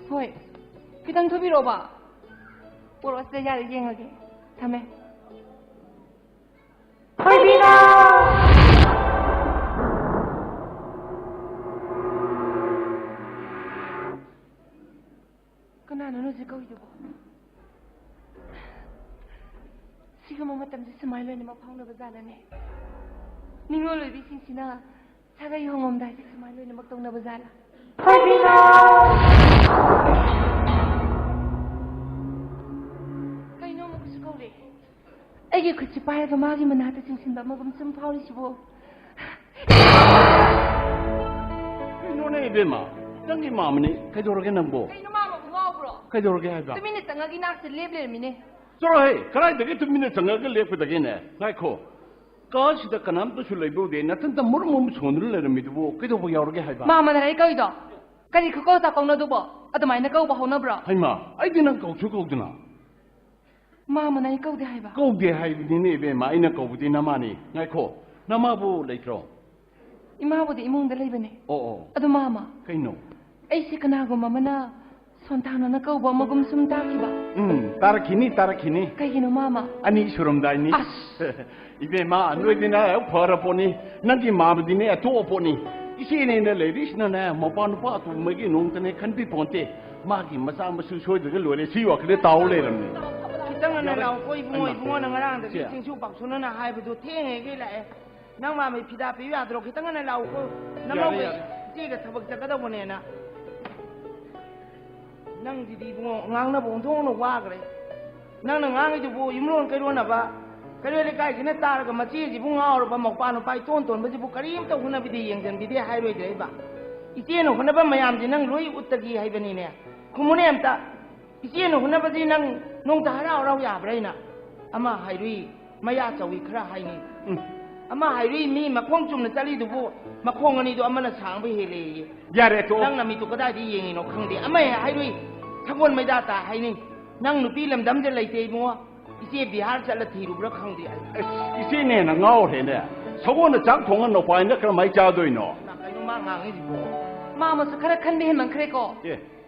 ꯍꯣꯏ, ꯈꯤꯇꯪ ꯊꯨꯕꯤꯔꯛꯑꯣꯕ꯫ ꯄꯣꯔꯛꯑꯣ, ꯁꯤꯗ ꯌꯥꯔꯦ, ꯌꯦꯡꯉꯒꯦ꯫ ꯊꯝꯃꯦ꯫ ꯊꯣꯏꯕꯤꯅ! ꯀꯅꯥꯅꯣ ꯍꯧꯖꯤꯛ ꯀꯧꯔꯤꯗꯨꯕꯣ? ꯁꯤꯒꯨꯝꯕ ꯃꯇꯝꯁꯦ ꯁꯨꯃꯥꯏꯅ ꯂꯣꯏꯅꯃꯛ ꯐꯥꯎꯅꯕ ꯖꯥꯠꯂꯅꯦ? ꯅꯤꯡꯉꯣꯜ ꯑꯣꯏꯕꯤꯁꯤꯡꯁꯤꯅ ꯁꯥꯒꯩ ꯍꯣꯡꯉꯝꯗꯥꯏꯁꯦ ꯁꯨꯃꯥꯏꯅ ꯂꯣꯏꯅꯃꯛ ꯇꯧꯅꯕ ꯖꯥꯠꯂꯥ? ꯀꯩꯅꯣ ꯑꯃꯨꯛꯀꯁꯨ ꯀꯧꯔꯦ? ꯑꯩꯒꯤ ꯈꯨꯠꯁꯤ ꯄꯥꯏꯔꯒ ꯃꯥꯒꯤ ꯃꯅꯥꯛꯇ ꯆꯤꯡꯁꯤꯟꯕ ꯑꯃꯒꯨꯝ ꯁꯨꯝ ꯐꯥꯎꯔꯤꯁꯤꯕꯨ? ꯀꯩꯅꯣꯅꯦ ꯏꯕꯦꯝꯃ, ꯅꯪꯒꯤ ꯃꯥꯃꯅꯤ, ꯀꯩꯗꯧꯔꯒꯦ ꯅꯪꯕꯣ? ꯀꯩꯅꯣ ꯃꯥꯃꯕꯨ ꯉꯥꯎꯕ꯭ꯔꯣ? ꯀꯩꯗꯧꯔꯒꯦ ꯍꯥꯏꯕ? ꯇꯨꯃꯤꯟꯅ ꯆꯪꯉꯒ ꯏꯅꯥꯛꯁꯦ ꯂꯦꯞ ꯂꯩꯔꯝꯃꯤꯅꯦ꯫ ꯆꯠꯂꯣꯍꯦ, ꯀꯗꯥꯏꯗꯒꯤ ꯇꯨꯃꯤꯟꯅ ꯆꯪꯉꯒ ꯂꯦꯞꯀꯗꯒꯦꯅꯦ? ꯉꯥꯏꯈꯣ, ꯀꯥꯁꯤꯗ ꯀꯅꯥꯝꯇꯁꯨ ꯂꯩꯕ ꯎꯗꯦ, ꯅꯊꯟꯇ ꯃꯨꯔꯨꯝ ꯃꯨꯔꯨꯝ ꯁꯣꯟꯗꯨꯅ ꯂꯩꯔꯝꯃꯤꯗꯨꯕꯨ ꯀꯩꯗꯧꯕ ꯌꯥꯎꯔꯒꯦ ꯍꯥꯏꯕ? ꯃꯥꯃꯅ ꯑꯩ ꯀꯧꯏꯗꯣ ꯀꯔꯤ ꯈꯨꯀꯧ ꯆꯥꯀꯧꯅꯣ ꯑꯗꯨꯕꯣ? ꯑꯗꯨꯃꯥꯏꯅ ꯀꯧꯕ ꯍꯧꯅꯕ꯭ꯔꯣ? ꯍꯩꯃꯥ, ꯑꯩꯗꯤ ꯅꯪ ꯀꯧꯁꯨ ꯀꯧꯗꯅ꯫ ꯃꯥꯃꯅ ꯑꯩ ꯀꯧꯗꯦ ꯍꯥꯏꯕ? ꯀꯧꯗꯦ ꯍꯥꯏꯕꯅꯤꯅꯦ ꯏꯕꯦꯝꯃ, ꯑꯩꯅ ꯀꯧꯕꯗꯤ ꯅꯃꯥꯅꯤ꯫ ꯉꯥꯏꯈꯣ, ꯅꯃꯥꯕꯨ ꯂꯩꯇ꯭ꯔꯣ? ꯏꯃꯥꯕꯨꯗꯤ ꯏꯃꯨꯡꯗ ꯂꯩꯕꯅꯦ꯫ ꯑꯣ ꯑꯣ꯫ ꯑꯗꯨ ꯃꯥꯃ, ꯀꯩꯅꯣ? ꯑꯩꯁꯦ ꯀꯅꯥꯒꯨꯝꯕ ꯑꯃꯅ ꯁꯣꯟꯊꯥꯅꯅ ꯀꯧꯕ ꯑꯃꯒꯨꯝ ꯁꯨꯝ ꯇꯥꯈꯤꯕ꯫ ꯎꯝ, ꯇꯥꯔꯛꯈꯤꯅꯤ, ꯇꯥꯔꯛꯈꯤꯅꯤ꯫ ꯀꯩꯒꯤꯅꯣ ꯃꯥꯃ? ꯑꯅꯤ ꯁꯨꯔꯝꯗꯥꯏꯅꯤ꯫ ꯑꯁ! ꯏꯕꯦꯝꯃ, ꯅꯣꯏꯗꯤꯅ ꯍꯦꯛ ꯐꯔ ꯄꯣꯠꯅꯤ꯫ ꯅꯪꯒꯤ ꯃꯥꯃꯗꯤꯅꯦ ꯑꯇꯣꯞꯄ ꯄꯣꯠꯅꯤ꯫ ꯏꯆꯦꯅꯦꯅ ꯂꯩꯔꯤꯁꯤꯅꯅꯦ ꯃꯄꯥ ꯅꯨꯄꯥ ꯑꯇꯣꯝꯕꯒꯤ ꯅꯣꯡꯇꯅꯦ ꯈꯟꯕꯤ ꯄꯣꯟꯇꯦ꯫ ꯃꯥꯒꯤ ꯃꯆꯥ ꯃꯁꯨ ꯁꯣꯏꯗ꯭ꯔꯒ ꯂꯣꯏꯔꯦ, ꯁꯤ ꯋꯥꯈꯜꯗ ꯇꯥꯎ ꯂꯩꯔꯝꯅꯤ꯫ ꯈꯤꯇꯪ ꯉꯟꯅ ꯂꯥꯛꯎꯀꯣ ꯏꯕꯨꯡꯉꯣ꯫ ꯏꯕꯨꯡꯉꯣꯅ ꯉꯔꯥꯡꯗꯒꯤ ꯁꯦ꯫ ꯆꯤꯡꯁꯨ ꯄꯥꯛꯁꯨꯅꯅ ꯍꯥꯏꯕꯗꯨ ꯊꯦꯡꯉꯦꯒꯤ ꯂꯥꯛꯑꯦ꯫ ꯅꯪ ꯃꯥꯃꯩ ꯐꯤꯗꯥ ꯄꯤꯌꯨ ꯌꯥꯗ꯭ꯔꯣ? ꯈꯤꯇꯪ ꯉꯟꯅ ꯂꯥꯛꯎꯀꯣ꯫ ꯅꯃꯧꯒ ꯌꯥꯔꯦ꯫ ꯏꯆꯦꯒ ꯊꯕꯛ ꯆꯠꯀꯗꯧꯕꯅꯦꯅ꯫ ꯅꯪꯁꯤꯗꯤ ꯏꯕꯨꯡꯉꯣ ꯉꯥꯡꯅꯕ ꯑꯣꯟꯊꯣꯛꯅ ꯋꯥꯈ꯭ꯔꯦ꯫ ꯅꯪꯅ ꯉꯥꯡꯉꯤꯗꯨꯕꯨ ꯌꯨꯝꯂꯣꯟ ꯀꯩꯔꯣꯟꯅꯕ, ꯀꯩꯔꯣꯜ ꯂꯩꯀꯥꯏꯁꯤꯅ ꯇꯥꯔꯒ ꯃꯆꯦꯁꯤꯕꯨ ꯉꯥꯎꯔꯕ, ꯃꯧꯄꯥ ꯅꯨꯄꯥ ꯏꯇꯣꯟ ꯇꯣꯟꯕꯁꯤꯕꯨ ꯀꯔꯤꯝꯇ ꯍꯣꯠꯅꯕꯤꯗꯦ, ꯌꯦꯡꯁꯤꯟꯕꯤꯗꯦ ꯍꯥꯏꯔꯣꯏꯗ꯭ꯔꯦ ꯍꯥꯏꯕ? ꯏꯆꯦꯅ ꯍꯣꯠꯅꯕ ꯃꯌꯥꯝꯁꯤ ꯅꯪ ꯂꯣꯏ ꯎꯠꯇꯒꯤ ꯍꯥꯏꯕꯅꯤꯅꯦ꯫ ꯈꯨꯝꯃꯨꯅꯦ ꯑꯝꯇ꯫ ꯏꯆꯦꯅ ꯍꯣꯠꯅꯕꯁꯤ ꯅꯪ ꯅꯣꯡꯇ ꯍꯔꯥꯎ ꯍꯔꯥꯎ ꯌꯥꯕ꯭ꯔꯥ? ꯑꯩꯅ ꯑꯃ ꯍꯥꯏꯔꯨꯏ, ꯃꯌꯥ ꯆꯧꯏ ꯈꯔ ꯍꯥꯏꯅꯤ꯫ ꯎꯝ꯫ ꯑꯃ ꯍꯥꯏꯔꯨꯏ, ꯃꯤ ꯃꯈꯣꯡ ꯆꯨꯝꯅ ꯆꯠꯂꯤꯗꯨꯕꯨ ꯃꯈꯣꯡ ꯑꯅꯤꯗꯨ ꯑꯃꯅ ꯁꯥꯡꯕ ꯍꯦꯜꯂꯦꯌꯦ꯫ ꯌꯥꯔꯦ, ꯇꯣꯛꯑꯣ꯫ ꯅꯪ ꯅꯃꯤꯠꯇꯨ ꯀꯗꯥꯏꯗ ꯌꯦꯡꯉꯤꯅꯣ ꯈꯪꯗꯦ꯫ ꯑꯃ ꯍꯦꯛ ꯍꯥꯏꯔꯨꯏ, ꯁꯒꯣꯜ ꯃꯩꯗꯥ ꯇꯥ ꯍꯥꯏꯅꯤ꯫ ꯅꯪ ꯅꯨꯄꯤ ꯂꯝꯗꯝꯗ ꯂꯩꯇꯦ ꯏꯕꯨꯡꯉꯣ꯫ ꯏꯆꯦ ꯕꯤꯍꯥꯔ ꯆꯠꯂ ꯊꯤꯔꯨꯕ꯭ꯔꯥ ꯈꯪꯗꯦ ꯑꯩ꯫ ꯑꯁ, ꯏꯆꯦꯅ ꯍꯦꯟꯅ ꯉꯥꯎꯔꯦꯅꯦ꯫ ꯁꯒꯣꯜꯅ ꯆꯥꯛ ꯊꯣꯡꯉ ꯅꯧꯄꯥꯏꯅ ꯀꯔꯝꯍꯥꯏꯅ ꯆꯥꯗꯣꯏꯅꯣ? ꯀꯩꯅꯣ ꯃꯥ ꯉꯥꯡꯉꯤꯁꯤꯕꯣ? ꯃꯥꯃꯁꯨ ꯈꯔ ꯈꯟꯕ ꯍꯦꯟꯃꯟꯈ꯭ꯔꯦꯀꯣ꯫ ꯑꯦ,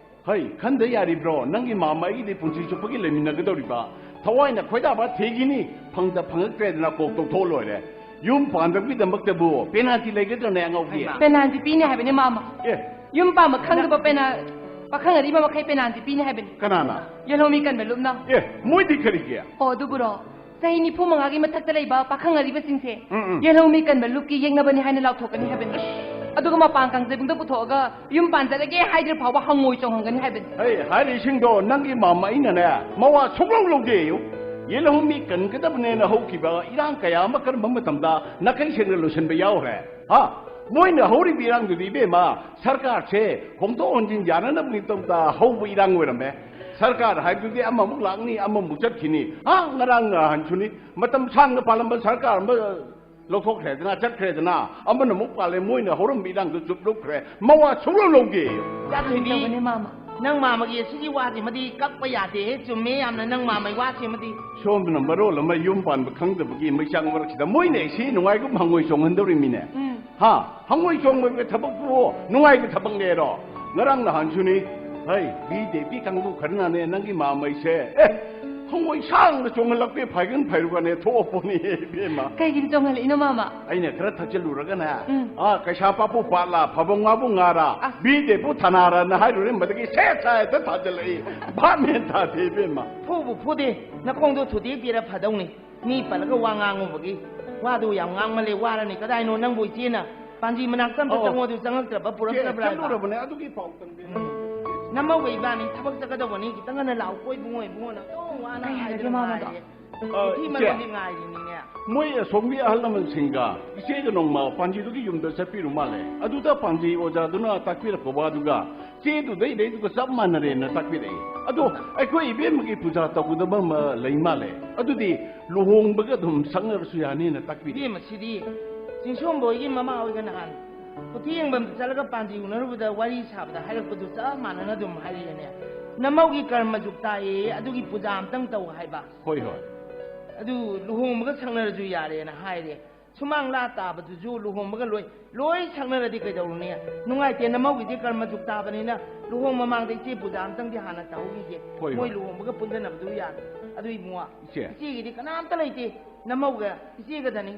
ꯍꯩ, ꯈꯟꯗ ꯌꯥꯔꯤꯕ꯭ꯔꯣ? ꯅꯪꯒꯤ ꯃꯥꯃ ꯑꯩꯒꯤꯗꯤ ꯄꯨꯟꯁꯤ ꯆꯨꯞꯄꯒꯤ ꯂꯩꯃꯤꯟꯅꯒꯗꯧꯔꯤꯕ꯫ ꯊꯋꯥꯏꯅ ꯈꯣꯏꯗꯥꯕ ꯊꯤꯈꯤꯅꯤ, ꯐꯪꯗ ꯐꯪꯉꯛꯇ꯭ꯔꯦꯗꯅ ꯀꯣꯛ ꯇꯧꯊꯣꯛꯑ ꯂꯣꯏꯔꯦ꯫ ꯌꯨꯝ ꯄꯥꯟꯗꯕꯒꯤꯗꯃꯛꯇꯕꯨ ꯄꯦꯅꯥꯜꯇꯤ ꯂꯩꯒꯗ꯭ꯔꯅꯦ ꯑꯉꯥꯎꯕꯤ? ꯍꯩꯃꯥ꯫ ꯄꯦꯅꯥꯜꯇꯤ ꯄꯤꯅꯤ ꯍꯥꯏꯕꯅꯦ ꯃꯥꯃ꯫ ꯑꯦ, ꯌꯨꯝ ꯄꯥꯟꯕ ꯈꯪꯗꯕ ꯄꯦꯅꯥ-, ꯄꯥꯈꯪ ꯑꯔꯤꯕ ꯃꯈꯩ ꯄꯦꯅꯥꯜꯇꯤ ꯄꯤꯅꯤ ꯍꯥꯏꯕꯅꯤ꯫ ꯀꯅꯥꯅ? ꯌꯦꯜꯍꯧꯃꯤ ꯀꯟꯕ ꯂꯨꯞꯅ꯫ ꯑꯦ, ꯃꯣꯏꯗꯤ ꯀꯔꯤꯒꯤ? ꯑꯣ, ꯑꯗꯨꯕꯨꯔꯣ? ꯆꯍꯤ ꯅꯤꯐꯨ ꯃꯉꯥꯒꯤ ꯃꯊꯛꯇ ꯂꯩꯕ ꯄꯥꯈꯪ ꯑꯔꯤꯕꯁꯤꯡꯁꯦ ꯎꯝ, ꯎꯝ꯫ ꯌꯦꯜꯍꯧꯃꯤ ꯀꯟꯕ ꯂꯨꯞꯀꯤ ꯌꯦꯛꯅꯕꯅꯤ ꯍꯥꯏꯅ ꯂꯥꯎꯊꯣꯛꯀꯅꯤ ꯍꯥꯏꯕꯅꯤ꯫ ꯑꯗꯨꯒ ꯃꯄꯥꯟ ꯀꯥꯡꯖꯩꯕꯨꯡꯗ ꯄꯨꯊꯣꯛꯑꯒ ꯌꯨꯝ ꯄꯥꯟꯖꯔꯒꯦ ꯍꯥꯏꯗ꯭ꯔꯤ ꯐꯥꯎꯕ ꯍꯪꯉꯣꯏ ꯆꯣꯡꯍꯟꯒꯅꯤ ꯍꯥꯏꯕꯅꯤ꯫ ꯍꯩ, ꯍꯥꯏꯔꯤꯁꯤꯡꯗꯣ ꯅꯪꯒꯤ ꯃꯥꯝꯃ ꯑꯩꯅꯅꯦ ꯃꯋꯥ ꯁꯨꯛꯂꯧ ꯂꯧꯗꯦꯌꯨ꯫ ꯌꯦꯜꯍꯧꯃꯤ ꯀꯟꯒꯗꯕꯅꯦꯅ ꯍꯧꯈꯤꯕ ꯏꯔꯥꯡ ꯀꯌꯥ ꯑꯃ ꯀꯔꯝꯕ ꯃꯇꯝꯗ ꯅꯥꯀꯩ ꯁꯦꯡꯅ ꯂꯣꯏꯁꯤꯟꯕ ꯌꯥꯎꯈ꯭ꯔꯦ? ꯍꯥ? ꯃꯣꯏꯅ ꯍꯧꯔꯤꯕ ꯏꯔꯥꯡꯗꯨꯗꯤ ꯏꯕꯦꯝꯃ, ꯁꯔꯀꯥꯔꯁꯦ ꯍꯣꯡꯗꯣꯛ ꯍꯣꯟꯖꯤꯟ ꯌꯥꯅꯅꯕꯒꯤꯗꯃꯛꯇ ꯍꯧꯕ ꯏꯔꯥꯡ ꯑꯣꯏꯔꯝꯃꯦ꯫ ꯁꯔꯀꯥꯔ ꯍꯥꯏꯕꯗꯨꯗꯤ ꯑꯃꯃꯨꯛ ꯂꯥꯛꯅꯤ, ꯑꯃꯃꯨꯛ ꯆꯠꯈꯤꯅꯤ꯫ ꯍꯥ? ꯉꯔꯥꯡ ꯅꯍꯥꯟꯁꯨꯅꯤ꯫ ꯃꯇꯝ ꯁꯥꯡꯅ ꯄꯥꯜꯂꯝꯕ ꯁꯔꯀꯥꯔ ꯑꯃ ꯂꯧꯊꯣꯛꯈ꯭ꯔꯦꯗꯅ, ꯆꯠꯈ꯭ꯔꯦꯗꯅ, ꯑꯃꯅ ꯑꯃꯨꯛ ꯄꯥꯜꯂꯦ, ꯃꯣꯏꯅ ꯍꯧꯔꯝꯕ ꯏꯔꯥꯡꯗꯣ ꯆꯨꯞꯂꯨꯞꯈ꯭ꯔꯦ꯫ ꯃꯋꯥ ꯁꯨꯛꯂꯧ ꯂꯧꯗꯦ꯫ ꯀꯔꯤ ꯇꯧꯕꯅꯦ, ꯃꯥꯃ? ꯅꯪ ꯃꯥꯃꯒꯤ ꯑꯁꯤꯒꯤ ꯋꯥꯁꯤꯃꯗꯤ ꯀꯛꯄ ꯌꯥꯗꯦꯍꯦ꯫ ꯆꯨꯝꯃꯦ ꯌꯥꯝꯅ ꯅꯪ ꯃꯥꯃꯩ ꯋꯥꯁꯤꯃꯗꯤ꯫ ꯁꯣꯝꯗꯅ ꯃꯔꯣꯜ ꯑꯃ ꯌꯨꯝ ꯄꯥꯟꯕ ꯈꯪꯗꯕꯒꯤ ꯃꯩꯆꯥꯛ ꯃꯔꯛꯁꯤꯗ ꯃꯣꯏꯅ ꯏꯁꯤ ꯅꯨꯡꯉꯥꯏꯒꯨꯝ ꯍꯪꯉꯣꯏ ꯆꯣꯡꯍꯟꯗꯧꯔꯤꯃꯤꯅꯦ꯫ ꯎꯝ꯫ ꯍꯥ? ꯍꯪꯉꯣꯏ ꯆꯣꯡꯕꯒꯤ ꯊꯕꯛꯇꯨꯕꯨ ꯅꯨꯡꯉꯥꯏꯕ ꯊꯕꯛꯅꯦꯔꯣ? ꯉꯔꯥꯡ ꯅꯍꯥꯟꯁꯨꯅꯤ꯫ ꯍꯩ, ꯕꯤ ꯖꯦ ꯄꯤ ꯀꯥꯡꯕꯨ ꯈꯔꯅꯅꯦ ꯅꯪꯒꯤ ꯃꯥꯃꯩꯁꯦ, ꯑꯦ, ꯍꯪꯉꯣꯏ ꯁꯥꯡꯅ ꯆꯣꯡꯍꯜꯂꯛꯄꯤ ꯐꯥꯏꯒꯟ ꯐꯩꯔꯨꯒꯅꯦ ꯊꯣꯛꯑꯄꯣꯅꯤ ꯏꯕꯦꯝꯃ꯫ ꯀꯩꯒꯤꯅ ꯆꯣꯡꯍꯜꯂꯛꯏꯅꯣ, ꯃꯥꯃ? ꯑꯩꯅ ꯈꯔ ꯊꯛꯆꯜꯂꯨꯔꯒꯅꯦ, ꯎꯝ꯫ ꯑꯥ, ꯀꯩꯁꯥ ꯄꯥꯄꯨ ꯄꯥꯠꯂ, ꯐꯕꯧ ꯉꯥꯕꯨ ꯉꯥꯔ, ꯑꯁ꯫ ꯕꯤ ꯖꯦ ꯄꯨ ꯊꯅꯥꯔꯅ ꯍꯥꯏꯔꯨꯔꯦ, ꯃꯗꯨꯒꯤ ꯁꯦꯠ ꯁꯥ ꯍꯦꯛꯇ ꯊꯥꯖꯜꯂꯛꯏ꯫ ꯚꯥꯞ ꯃꯦꯟ ꯇꯥꯗꯦ ꯏꯕꯦꯝꯃ꯫ ꯐꯨꯕꯨ ꯐꯨꯗꯦ, ꯅꯈꯣꯡꯗꯣ ꯊꯨꯗꯦꯛꯄꯤꯔ ꯐꯗꯧꯅꯤ꯫ ꯃꯤ ꯄꯜꯂꯒ ꯋꯥ ꯉꯥꯡꯉꯨꯕꯒꯤ꯫ ꯋꯥꯗꯨ ꯌꯥꯝ ꯉꯥꯡꯃꯜꯂꯦ, ꯋꯥꯔꯅꯤ꯫ ꯀꯗꯥꯏꯅꯣ ꯅꯪꯕꯨ ꯏꯆꯦꯅ ꯄꯥꯟꯖꯤ ꯃꯅꯥꯛꯇ ꯑꯝꯇ ꯑꯣ꯫ ꯆꯪꯉꯣ, ꯑꯗꯨ ꯆꯪꯉꯛꯇ꯭ꯔꯕ, ꯆꯦ, ꯄꯨꯔꯛꯇ꯭ꯔꯕ꯭ꯔꯥ ꯍꯥꯏꯕ? ꯆꯠꯂꯨꯔꯕꯅꯦ, ꯑꯗꯨꯒꯤ ꯄꯥꯎ ꯇꯝꯕꯤꯔꯦ꯫ ꯎꯝ꯫ ꯅꯃꯧꯒ ꯏꯕꯥꯅꯤ ꯊꯕꯛ ꯆꯠꯀꯗꯧꯕꯅꯤ, ꯈꯤꯇꯪ ꯉꯟꯅ ꯂꯥꯛꯎꯀꯣ ꯏꯕꯨꯡꯉꯣ, ꯏꯕꯨꯡꯉꯣꯅ ꯑꯗꯨꯝ ꯋꯥꯅ ꯀꯩ ꯍꯥꯏꯔꯒꯦ ꯍꯥꯏꯗꯅ ꯃꯥꯃꯗꯣ? ꯉꯥꯏꯔꯦ꯫ ꯑ, ꯏꯊꯤ ꯏꯆꯦ꯫ ꯃꯔꯣꯟꯗꯤ ꯉꯥꯏꯔꯤꯅꯤꯅꯦ꯫ ꯃꯣꯏ ꯑꯁꯣꯝꯒꯤ ꯑꯍꯜ ꯂꯃꯟꯁꯤꯡꯒ ꯏꯆꯦꯒ ꯅꯣꯡꯃ ꯄꯥꯟꯖꯤꯗꯨꯒꯤ ꯌꯨꯝꯗ ꯆꯠꯄꯤꯔꯨ ꯃꯥꯜꯂꯦ꯫ ꯑꯗꯨꯗ ꯄꯥꯟꯖꯤ ꯑꯣꯖꯥꯗꯨꯅ ꯇꯥꯛꯄꯤꯔꯛꯄ ꯋꯥꯗꯨꯒ ꯆꯦꯗꯨꯗ ꯏꯔꯩꯗꯨꯒ ꯆꯞ ꯃꯥꯟꯅꯔꯦꯅ ꯇꯥꯛꯄꯤꯔꯛꯏ꯫ ꯑꯗꯣ ꯑꯩꯈꯣꯏ ꯏꯕꯦꯝꯃꯒꯤ ꯄꯨꯖꯥ ꯇꯧꯒꯗꯕ ꯑꯃ ꯂꯩ ꯃꯥꯜꯂꯦ꯫ ꯑꯗꯨꯗꯤ ꯂꯨꯍꯣꯡꯕꯒ ꯑꯗꯨꯝ ꯁꯛꯅꯔꯁꯨ ꯌꯥꯅꯤꯅ ꯇꯥꯛꯄꯤꯔꯛꯏ꯫ ꯏꯕꯦꯝꯃ ꯁꯤꯗꯤ ꯆꯤꯡꯁꯣꯝꯕ ꯍꯣꯏꯒꯤ ꯃꯃꯥ ꯍꯣꯏꯒ ꯅꯍꯥꯟ ꯀꯨꯊꯤ ꯌꯦꯡꯐꯝꯗ ꯆꯠꯂꯒ ꯄꯥꯟꯖꯤ ꯎꯅꯔꯨꯕꯗ ꯋꯥꯔꯤ ꯁꯥꯕꯗ ꯍꯥꯏꯔꯛꯄꯗꯨ ꯆꯞ ꯃꯥꯟꯅꯅ ꯑꯗꯨꯝ ꯍꯥꯏꯔꯛꯑꯦꯅꯦ꯫ ꯅꯃꯧꯒꯤ ꯀꯔꯃ ꯖꯨꯛ ꯇꯥꯛꯑꯦ, ꯑꯗꯨꯒꯤ ꯄꯨꯖꯥ ꯑꯝꯇꯪ ꯇꯧ ꯍꯥꯏꯕ꯫ ꯍꯣꯏ, ꯍꯣꯏ꯫ ꯑꯗꯨ ꯂꯨꯍꯣꯡꯕꯒ ꯁꯛꯅꯔꯁꯨ ꯌꯥꯔꯦꯅ ꯍꯥꯏꯔꯦ꯫ ꯁꯨꯃꯥꯡ ꯂꯥ ꯇꯥꯕꯗꯨꯁꯨ ꯂꯨꯍꯣꯡꯕꯒ ꯂꯣꯏ, ꯂꯣꯏ ꯁꯛꯅꯔꯗꯤ ꯀꯩꯗꯧꯔꯨꯅꯤ? ꯅꯨꯡꯉꯥꯏꯇꯦ, ꯅꯃꯧꯒꯤꯗꯤ ꯀꯔꯃ ꯖꯨꯛ ꯇꯥꯕꯅꯤꯅ ꯂꯨꯍꯣꯡ ꯃꯃꯥꯡꯗ ꯏꯆꯦ ꯄꯨꯖꯥ ꯑꯝꯇꯪꯗꯤ ꯍꯥꯟꯅ ꯇꯧꯍꯧꯈꯤꯒꯦ꯫ ꯍꯣꯏ, ꯃꯣꯏ ꯍꯣꯏ꯫ ꯂꯨꯍꯣꯡꯕꯒ ꯄꯨꯟꯖꯟꯅꯕꯗꯨ ꯌꯥꯔꯦ꯫ ꯑꯗꯨ ꯏꯕꯨꯡꯉꯣ, ꯏꯆꯦ꯫ ꯏꯆꯦꯒꯤꯗꯤ ꯀꯅꯥꯝꯇ ꯂꯩꯇꯦ, ꯅꯃꯧꯒ ꯏꯆꯦꯒꯗꯅꯤ꯫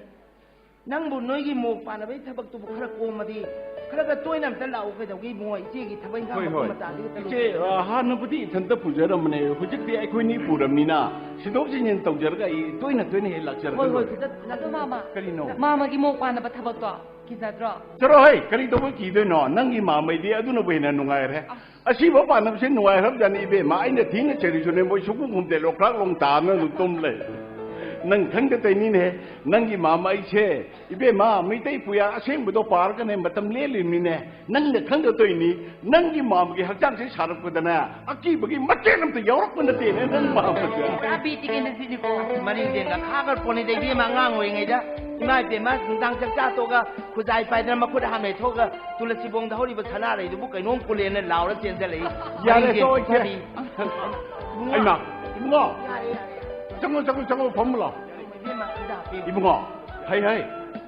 ꯅꯪꯕꯨ ꯅꯣꯏꯒꯤ ꯃꯣꯛ ꯄꯥꯟꯅꯕꯒꯤ ꯊꯕꯛꯇꯨꯕꯨ ꯈꯔ ꯀꯣꯝꯃꯗꯤ ꯈꯔ ꯈꯔ ꯇꯣꯏꯅ ꯑꯝꯇ ꯂꯥꯛꯎ, ꯀꯩꯗꯧꯒꯦ ꯏꯕꯨꯡꯉꯣ? ꯏꯆꯦꯒꯤ ꯊꯕꯛ ꯏꯪꯈꯥꯡ ꯍꯣꯏ, ꯃꯐꯝ ꯍꯣꯏ꯫ ꯃꯇꯥꯗꯨꯒꯤ ꯈꯛꯇ ꯏꯆꯦ, ꯂꯣꯏꯁꯤꯜꯂꯣ꯫ ꯑ, ꯍꯥꯟꯅꯕꯨꯗꯤ ꯏꯊꯟꯇ ꯄꯨꯖꯔꯝꯕꯅꯦ, ꯍꯧꯖꯤꯛꯇꯤ ꯑꯩꯈꯣꯏꯅꯤ ꯄꯨꯔꯝꯅꯤꯅ ꯁꯤꯟꯗꯣꯛ ꯁꯤꯟꯖꯤꯟ ꯇꯧꯖꯔꯒ ꯑꯩ ꯇꯣꯏꯅ ꯇꯣꯏꯅ ꯍꯦꯛ ꯍꯣꯏ, ꯂꯥꯛꯆꯔꯒ ꯍꯣꯏ, ꯂꯣꯏꯔꯦ꯫ ꯈꯤꯇꯪ ꯅꯠꯇꯦ, ꯃꯥꯃ꯫ ꯀꯔꯤꯅꯣ? ꯃꯥꯃꯒꯤ ꯃꯣꯛ ꯄꯥꯟꯅꯕ ꯊꯕꯛꯇꯣ ꯀꯤꯖꯗ꯭ꯔꯣ? ꯆꯠꯂꯣ ꯍꯩ, ꯀꯔꯤ ꯇꯧꯕ ꯀꯤꯗꯣꯏꯅꯣ? ꯅꯪꯒꯤ ꯃꯥꯃꯩꯗꯤ ꯑꯗꯨꯅꯕꯨ ꯍꯦꯟꯅ ꯅꯨꯡꯉꯥꯏꯔꯦ꯫ ꯑꯁꯤꯕ ꯄꯥꯟꯅꯕꯁꯦ ꯅꯨꯡꯉꯥꯏꯈ꯭ꯔꯕꯖꯥꯠꯅꯤ ꯏꯕꯦꯝꯃ, ꯑꯩꯅ ꯊꯤꯅ ꯆꯩꯔꯤꯁꯨꯅꯦ, ꯃꯣꯏ ꯁꯨꯛꯈꯨꯝ ꯈꯨꯝꯗꯦ, ꯂꯣꯛꯈ꯭ꯔꯥꯛ ꯂꯣꯡ ꯇꯥꯗꯅ ꯑꯗꯨꯝ ꯇꯨꯝ ꯂꯩ꯫ ꯅꯪ ꯈꯪꯗ ꯇꯧꯔꯤꯅꯤꯅꯦ, ꯅꯪꯒꯤ ꯃꯥꯃꯩꯁꯦ ꯏꯕꯦꯝꯃ, ꯃꯩꯇꯩ ꯄꯨꯌꯥ ꯑꯁꯦꯡꯕꯗꯣ ꯄꯥꯔꯒꯅꯦ ꯃꯇꯝ ꯂꯦꯜꯂꯤꯕꯅꯤꯅꯦ꯫ ꯅꯪꯅ ꯈꯪꯗ ꯇꯧꯔꯤꯅꯤ, ꯅꯪꯒꯤ ꯃꯥꯃꯒꯤ ꯍꯛꯆꯥꯡꯁꯦ ꯁꯥꯔꯛꯄꯗꯅꯦ ꯑꯀꯤꯕꯒꯤ ꯃꯆꯦꯠ ꯑꯝꯇ ꯌꯥꯎꯔꯛꯄ ꯅꯠꯇꯦꯅꯦ ꯅꯪ ꯃꯥꯃꯁꯦ꯫ ꯄꯨꯔꯥ ꯕꯤꯠꯇꯤꯒꯤ ꯅꯨꯄꯤꯅꯤꯀꯣ꯫ ꯃꯔꯤꯡꯖꯦꯜꯒ ꯈꯥꯒ ꯄꯣꯅꯤꯗ ꯏꯕꯦꯝꯃ, ꯑꯉꯥꯡ ꯑꯣꯏꯔꯤꯉꯩꯗ ꯏꯃꯥ ꯏꯕꯦꯝꯃ ꯅꯨꯡꯗꯥꯡ ꯆꯥꯛ ꯆꯥ ꯇꯣꯛꯑꯒ ꯈꯨꯖꯥꯏ ꯄꯥꯏꯗꯅ ꯃꯈꯨꯠ ꯍꯥꯝꯃꯦ ꯊꯣꯛꯑꯒ ꯇꯨꯂꯁꯤꯕꯣꯡꯗ ꯍꯧꯔꯤꯕ ꯁꯅꯥꯔꯩꯗꯨꯕꯨ ꯀꯩꯅꯣꯝ ꯀꯨꯂꯦꯅ ꯂꯥꯎꯔ ꯆꯦꯟꯖꯜꯂꯛꯏ꯫ ꯌꯥꯔꯦ, ꯃꯔꯤꯡꯖꯦꯜ ꯇꯣꯛꯑꯣ, ꯏꯆꯦ꯫ ꯐꯔꯤ꯫ ꯑꯩꯃ, ꯏꯕꯨꯡꯉꯣ, ꯆꯪꯉꯣ, ꯆꯪꯉꯣ, ꯆꯪꯉꯣ, ꯐꯝꯃꯨ ꯂꯥꯎ꯫ ꯏꯕꯦꯝꯃ, ꯏꯟꯗꯥ ꯄꯤꯌꯨ꯫ ꯏꯕꯨꯡꯉꯣ, ꯍꯩ, ꯍꯩ,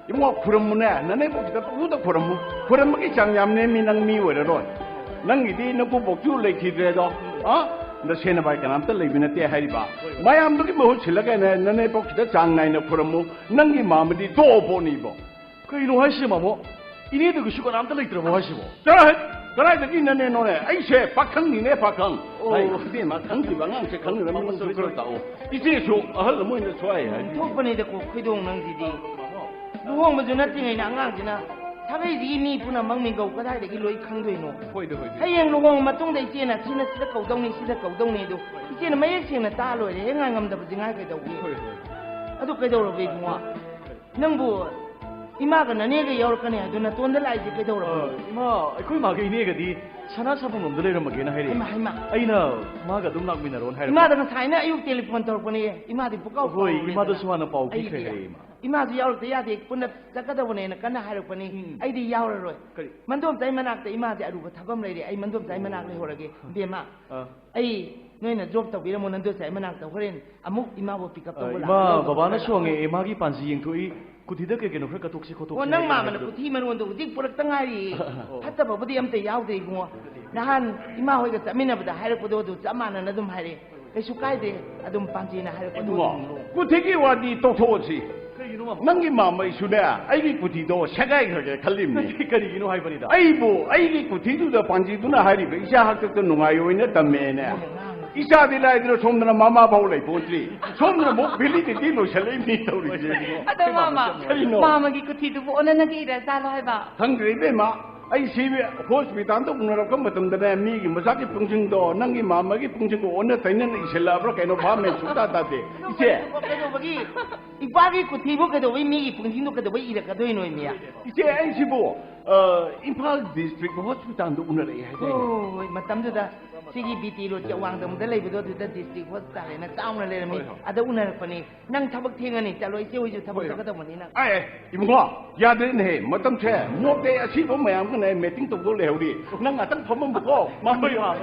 ꯏꯕꯨꯡꯉꯣ, ꯈꯨꯔꯝꯃꯨꯅꯦ, ꯅꯅꯦꯝꯄꯣꯛꯁꯤꯗ ꯄꯪꯈꯨꯗ ꯈꯨꯔꯝꯃꯨ꯫ ꯈꯨꯔꯝꯕꯒꯤ ꯆꯥꯡ ꯌꯥꯝ ꯅꯦꯝꯃꯤ, ꯅꯪ ꯃꯤ ꯑꯣꯏꯔꯔꯣꯏ꯫ ꯅꯪꯒꯤꯗꯤ ꯅꯀꯨꯕꯣꯛꯁꯨ ꯂꯩꯈꯤꯗ꯭ꯔꯦꯗꯣ, ꯑ? ꯅꯁꯦꯟ ꯅꯕꯥꯏ ꯀꯅꯥꯝꯇ ꯂꯩꯕ ꯅꯠꯇꯦ ꯍꯥꯏꯔꯤꯕ꯫ ꯃꯌꯥꯝꯗꯨꯒꯤ ꯃꯍꯨꯠ ꯁꯤꯜꯂꯒꯅꯦ, ꯅꯅꯦꯝꯄꯣꯛꯁꯤꯗ ꯆꯥꯡ ꯅꯥꯏꯅ ꯈꯨꯔꯝꯃꯨ꯫ ꯅꯪꯒꯤ ꯃꯥꯃꯗꯤ ꯇꯣꯛꯑ ꯄꯣꯠꯅꯤꯕꯣ꯫ ꯀꯩꯅꯣ ꯍꯥꯏꯁꯤ, ꯃꯥꯃꯣ? ꯏꯅꯦꯗꯨꯒꯤꯁꯨ ꯀꯅꯥꯝꯇ ꯂꯩꯇ꯭ꯔꯕꯣ ꯍꯥꯏꯁꯤꯕꯣ? ꯆꯠꯂꯣꯍꯦ! ꯀꯗꯥꯏꯗꯒꯤ ꯅꯅꯦꯅꯣꯅꯦ? ꯑꯩꯁꯦ ꯄꯥꯈꯪꯅꯤꯅꯦ, ꯄꯥꯈꯪ꯫ ꯑꯣ꯫ ꯑꯩ ꯏꯕꯦꯝꯃ, ꯈꯪꯗ꯭ꯔꯤꯕ ꯑꯉꯥꯡꯁꯦ ꯈꯪꯅꯅꯕ ꯅꯪꯁꯨ ꯈꯔ ꯇꯥꯛꯑꯣ꯫ ꯏꯆꯦꯁꯨ ꯑꯍꯜ ꯑꯃ ꯑꯣꯏꯅ ꯁ꯭ꯋꯥꯏ ꯍꯥꯏ꯫ ꯊꯣꯛꯄꯅꯤꯗꯀꯣ, ꯈꯣꯏꯗꯣꯡ ꯅꯪꯁꯤꯗꯤ꯫ ꯂꯨꯍꯣꯡꯕꯁꯨ ꯅꯠꯇ꯭ꯔꯤꯉꯩꯗ ꯑꯉꯥꯡꯁꯤꯅ ꯁꯥꯒꯩꯁꯤꯒꯤ ꯃꯤ ꯄꯨꯝꯅꯃꯛ ꯃꯤꯡꯒꯧ ꯀꯗꯥꯏꯗꯒꯤ ꯂꯣꯏ ꯈꯪꯗꯣꯏꯅꯣ? ꯍꯣꯏꯗ, ꯍꯣꯏꯗ꯫ ꯍꯌꯦꯡ ꯂꯨꯍꯣꯡꯕ ꯃꯇꯨꯡꯗ ꯏꯆꯦꯅ ꯁꯤꯅ ꯁꯤꯗ ꯀꯧꯗꯧꯅꯤ, ꯁꯤꯗ ꯀꯧꯗꯧꯅꯤ ꯑꯗꯣ ꯏꯆꯦꯅ ꯃꯌꯦꯛ ꯁꯦꯡꯅ ꯇꯥ ꯂꯣꯏꯔꯦ꯫ ꯍꯦꯛ ꯉꯥꯏ ꯉꯝꯗꯕꯁꯤ ꯉꯥꯏ ꯀꯩꯗꯧꯒꯦ? ꯍꯣꯏ, ꯍꯣꯏ꯫ ꯑꯗꯨ ꯀꯩꯗꯧꯔꯕ ꯏꯕꯨꯡꯉꯣ? ꯅꯪꯕꯨ ꯏꯃꯥꯒ ꯅꯅꯦꯒ ꯌꯥꯎꯔꯛꯀꯅꯤ ꯍꯥꯏꯗꯨ ꯅꯇꯣꯟꯗ ꯂꯥꯛꯏꯁꯦ ꯀꯩꯗꯧꯔꯕ? ꯑ, ꯏꯃꯥ, ꯑꯩꯈꯣꯏ ꯃꯥꯒ ꯏꯅꯦꯒꯗꯤ ꯁꯅꯥ ꯁꯥꯐꯝ ꯂꯣꯝꯗ ꯂꯩꯔꯝꯃꯒꯦꯅ ꯍꯥꯏꯔꯛꯑꯦ꯫ ꯍꯩꯃꯥ, ꯍꯩꯃꯥ꯫ ꯑꯩꯅ ꯃꯥꯒ ꯑꯗꯨꯝ ꯂꯥꯛꯃꯤꯟꯅꯔꯣꯅ ꯍꯥꯏꯔꯛꯄ꯫ ꯏꯃꯥꯗ ꯉꯁꯥꯏꯅ ꯑꯌꯨꯛ ꯇꯦꯂꯤꯐꯣꯟ ꯇꯧꯔꯛꯄꯅꯦ꯫ ꯏꯃꯥꯗꯤ ꯄꯨꯀꯥꯎ ꯍꯣꯏ, ꯀꯥꯎꯔꯦꯗꯅ꯫ ꯏꯃꯥꯗꯁꯨ ꯍꯥꯟꯅ ꯄꯥꯎ ꯄꯤꯈ꯭ꯔꯦ ꯑꯩꯗꯤ ꯍꯥꯏꯔꯛꯑꯦ, ꯏꯃꯥ꯫ ꯏꯃꯥꯁꯨ ꯌꯥꯎꯔꯛꯇ ꯌꯥꯗꯦ, ꯄꯨꯟꯅ ꯆꯠꯀꯗꯧꯕꯅꯦꯅ ꯀꯟꯅ ꯍꯥꯏꯔꯛꯄꯅꯤ꯫ ꯎꯝ꯫ ꯑꯩꯗꯤ ꯌꯥꯎꯔꯔꯣꯏ꯫ ꯀꯔꯤ? ꯃꯟꯗꯣꯝꯆꯥꯏ ꯃꯅꯥꯛꯇ ꯏꯃꯥꯁꯦ ꯑꯔꯨꯕ ꯊꯕꯛ ꯑꯃ ꯂꯩꯔꯦ꯫ ꯑꯩ ꯃꯟꯗꯣꯝꯆꯥꯏ ꯃꯅꯥꯛ ꯂꯩꯍꯧꯔꯒꯦ꯫ ꯏꯕꯦꯝꯃ, ꯑ꯫ ꯑꯩ ꯅꯣꯏꯅ ꯗ꯭ꯔꯣꯞ ꯇꯧꯕꯤꯔꯝꯃꯣ ꯅꯟꯗꯣꯝꯆꯥꯏ ꯃꯅꯥꯛꯇ꯫ ꯍꯣꯔꯦꯟ ꯑꯃꯨꯛ ꯏꯃꯥꯕꯨ ꯄꯤꯛ ꯑꯞ ꯑ, ꯇꯧꯕ ꯏꯃꯥ, ꯂꯥꯛꯑꯣ꯫ ꯕꯕꯥꯅꯁꯨ ꯍꯪꯉꯛꯑꯦ, ꯃꯥꯒꯤ ꯄꯥꯟꯖꯤ ꯌꯦꯡꯊꯣꯛꯏ, ꯀꯨꯊꯤꯗ ꯀꯩ ꯀꯩꯅꯣ ꯈꯔ ꯀꯠꯊꯣꯛꯁꯤ ꯈꯣꯠꯇꯣꯛꯁꯤ ꯑꯣ, ꯅꯪ ꯍꯥꯏꯗꯅ ꯃꯥꯃꯅ ꯍꯥꯏꯕꯗꯣ꯫ ꯀꯨꯊꯤ ꯃꯔꯣꯟꯗꯣ ꯍꯧꯖꯤꯛ ꯄꯨꯔꯛꯇ ꯉꯥꯏꯔꯤ꯫ ꯑꯣ꯫ ꯐꯠꯇꯕꯕꯨꯗꯤ ꯑꯝꯇ ꯌꯥꯎꯗꯦ ꯏꯕꯨꯡꯉꯣ꯫ ꯅꯍꯥꯟ ꯏꯃꯥ ꯍꯣꯏꯒ ꯆꯠꯃꯤꯟꯅꯕꯗ ꯍꯥꯏꯔꯛꯄꯗꯣ ꯑꯗꯨ ꯆꯞ ꯃꯥꯟꯅꯅ ꯑꯗꯨꯝ ꯍꯥꯏꯔꯛꯑꯦ꯫ ꯀꯩꯁꯨ ꯀꯥꯏꯗꯦ, ꯑꯗꯨꯝ ꯄꯥꯟꯖꯤꯅ ꯍꯥꯏꯔꯛꯄꯗꯣ ꯏꯕꯨꯡꯉꯣ, ꯑꯗꯨꯝ ꯂꯣ꯫ ꯀꯨꯊꯤꯒꯤ ꯋꯥꯗꯤ ꯇꯣꯛꯊꯣꯛꯑꯁꯤ꯫ ꯀꯔꯤꯒꯤꯅꯣ, ꯃꯥꯃ? ꯅꯪꯒꯤ ꯃꯥꯃꯩꯁꯨꯅꯦ, ꯑꯩꯒꯤ ꯀꯨꯊꯤꯗꯣ ꯁꯦꯒꯥꯏꯈ꯭ꯔꯒꯦ ꯈꯜꯂꯤꯕꯅꯤ꯫ ꯀꯔꯤ-, ꯀꯔꯤꯒꯤꯅꯣ ꯍꯥꯏꯕꯅꯤꯗ? ꯑꯩꯕꯨ ꯑꯩꯒꯤ ꯀꯨꯊꯤꯗꯨꯗ ꯄꯥꯟꯖꯤꯗꯨꯅ ꯍꯥꯏꯔꯤꯕ ꯏꯆꯥ ꯍꯥꯛꯇꯛꯇ ꯅꯨꯡꯉꯥꯏ ꯑꯣꯏꯅ ꯇꯝꯃꯦꯅꯦ꯫ ꯏꯆꯥꯗꯤ ꯂꯥꯏꯗꯅ ꯁꯣꯝꯗꯅ ꯃꯃꯥ ꯐꯥꯎ ꯂꯩꯄꯣꯟꯇ꯭ꯔꯤ꯫ ꯁꯣꯝꯗꯅ ꯑꯃꯨꯛ validity ꯂꯣꯏꯁꯜꯂꯛꯏ ꯃꯤ ꯇꯧꯔꯤꯁꯦ꯫ ꯑꯗꯣ ꯃꯥꯃ, ꯀꯔꯤꯅꯣ? ꯃꯥꯃꯒꯤ ꯀꯨꯊꯤꯗꯨꯕꯨ ꯑꯣꯟꯅꯅꯒ ꯏꯔ ꯖꯥꯠꯂꯣ ꯍꯥꯏꯕ? ꯈꯪꯗ꯭ꯔꯦ ꯏꯕꯦꯝꯃ, ꯑꯩ ꯁꯤ ꯍꯣꯁꯄꯤꯇꯥꯜꯗ ꯎꯅꯔꯛꯄ ꯃꯇꯝꯗꯅꯦ, ꯃꯤꯒꯤ ꯃꯆꯥꯒꯤ ꯄꯨꯡꯁꯤꯡꯗꯣ ꯅꯪꯒꯤ ꯃꯥꯃꯒꯤ ꯄꯨꯡꯁꯤꯡꯒ ꯑꯣꯟꯅ ꯇꯩꯅꯅ ꯏꯁꯤꯜꯂꯛꯑꯕ꯭ꯔꯥ ꯀꯩꯅꯣ, ꯚꯥꯞ ꯃꯦꯟ ꯁꯨꯡꯇꯥ ꯇꯥꯗꯦ꯫ ꯏꯆꯦ꯫ ꯀꯩꯗꯧꯕꯒꯤ? ꯏꯄꯥꯒꯤ ꯀꯨꯊꯤꯕꯨ ꯀꯩꯗꯧꯕꯩ ꯃꯤꯒꯤ ꯄꯨꯡꯁꯤꯡꯗꯣ ꯀꯩꯗꯧꯕꯩ ꯏꯔꯛꯀꯗꯣꯏꯅꯣ, ꯏꯃꯤꯌꯥ? ꯏꯆꯦ, ꯑꯩꯁꯤꯕꯨ, ꯑ, ꯏꯝꯐꯥꯜ ꯗꯤꯁꯇ꯭ꯔꯤꯛ ꯍꯣꯁꯄꯤꯇꯥꯜꯗ ꯎꯅꯔꯛꯑꯦ ꯍꯥꯏꯗꯥꯏꯅꯦ? ꯍꯣꯏ, ꯃꯇꯝꯗꯨꯗ ꯁꯤꯒꯤ ꯕꯤ ꯇꯤ ꯔꯣꯗꯀꯤ ꯑꯋꯥꯡꯗꯝꯗ ꯂꯩꯕꯗꯣ, ꯑꯗꯨꯗ ꯗꯤꯁꯇ꯭ꯔꯤꯛ ꯍꯣꯁꯄꯤꯇꯥꯜ ꯍꯥꯏꯅ ꯆꯥꯎꯅ ꯂꯩꯔꯝꯃꯤ꯫ ꯍꯣꯏ, ꯍꯣꯏ꯫ ꯑꯗ ꯎꯅꯔꯛꯄꯅꯤ꯫ ꯅꯪ ꯊꯕꯛ ꯊꯦꯡꯉꯅꯤ, ꯆꯠꯂꯣ, ꯏꯆꯦ ꯍꯣꯏꯁꯨ ꯊꯕꯛ ꯍꯣꯏ, ꯍꯣꯏ꯫ ꯆꯠꯀꯗꯧꯕꯅꯤꯅ꯫ ꯑꯦ, ꯑꯦ, ꯏꯕꯨꯡꯉꯣ, ꯌꯥꯗ꯭ꯔꯦꯅꯦꯍꯦ, ꯃꯇꯝꯁꯦ ꯃꯣꯠꯇꯦ, ꯑꯁꯤꯕ ꯃꯌꯥꯝꯒꯅꯦ meeting ꯇꯧꯗꯧ ꯂꯩꯍꯧꯔꯤ꯫ ꯅꯪ ꯉꯥꯛꯇꯪ ꯐꯝꯃꯝꯃꯨꯀꯣ, ꯃꯥ ꯍꯣꯏ, ꯍꯣꯏ꯫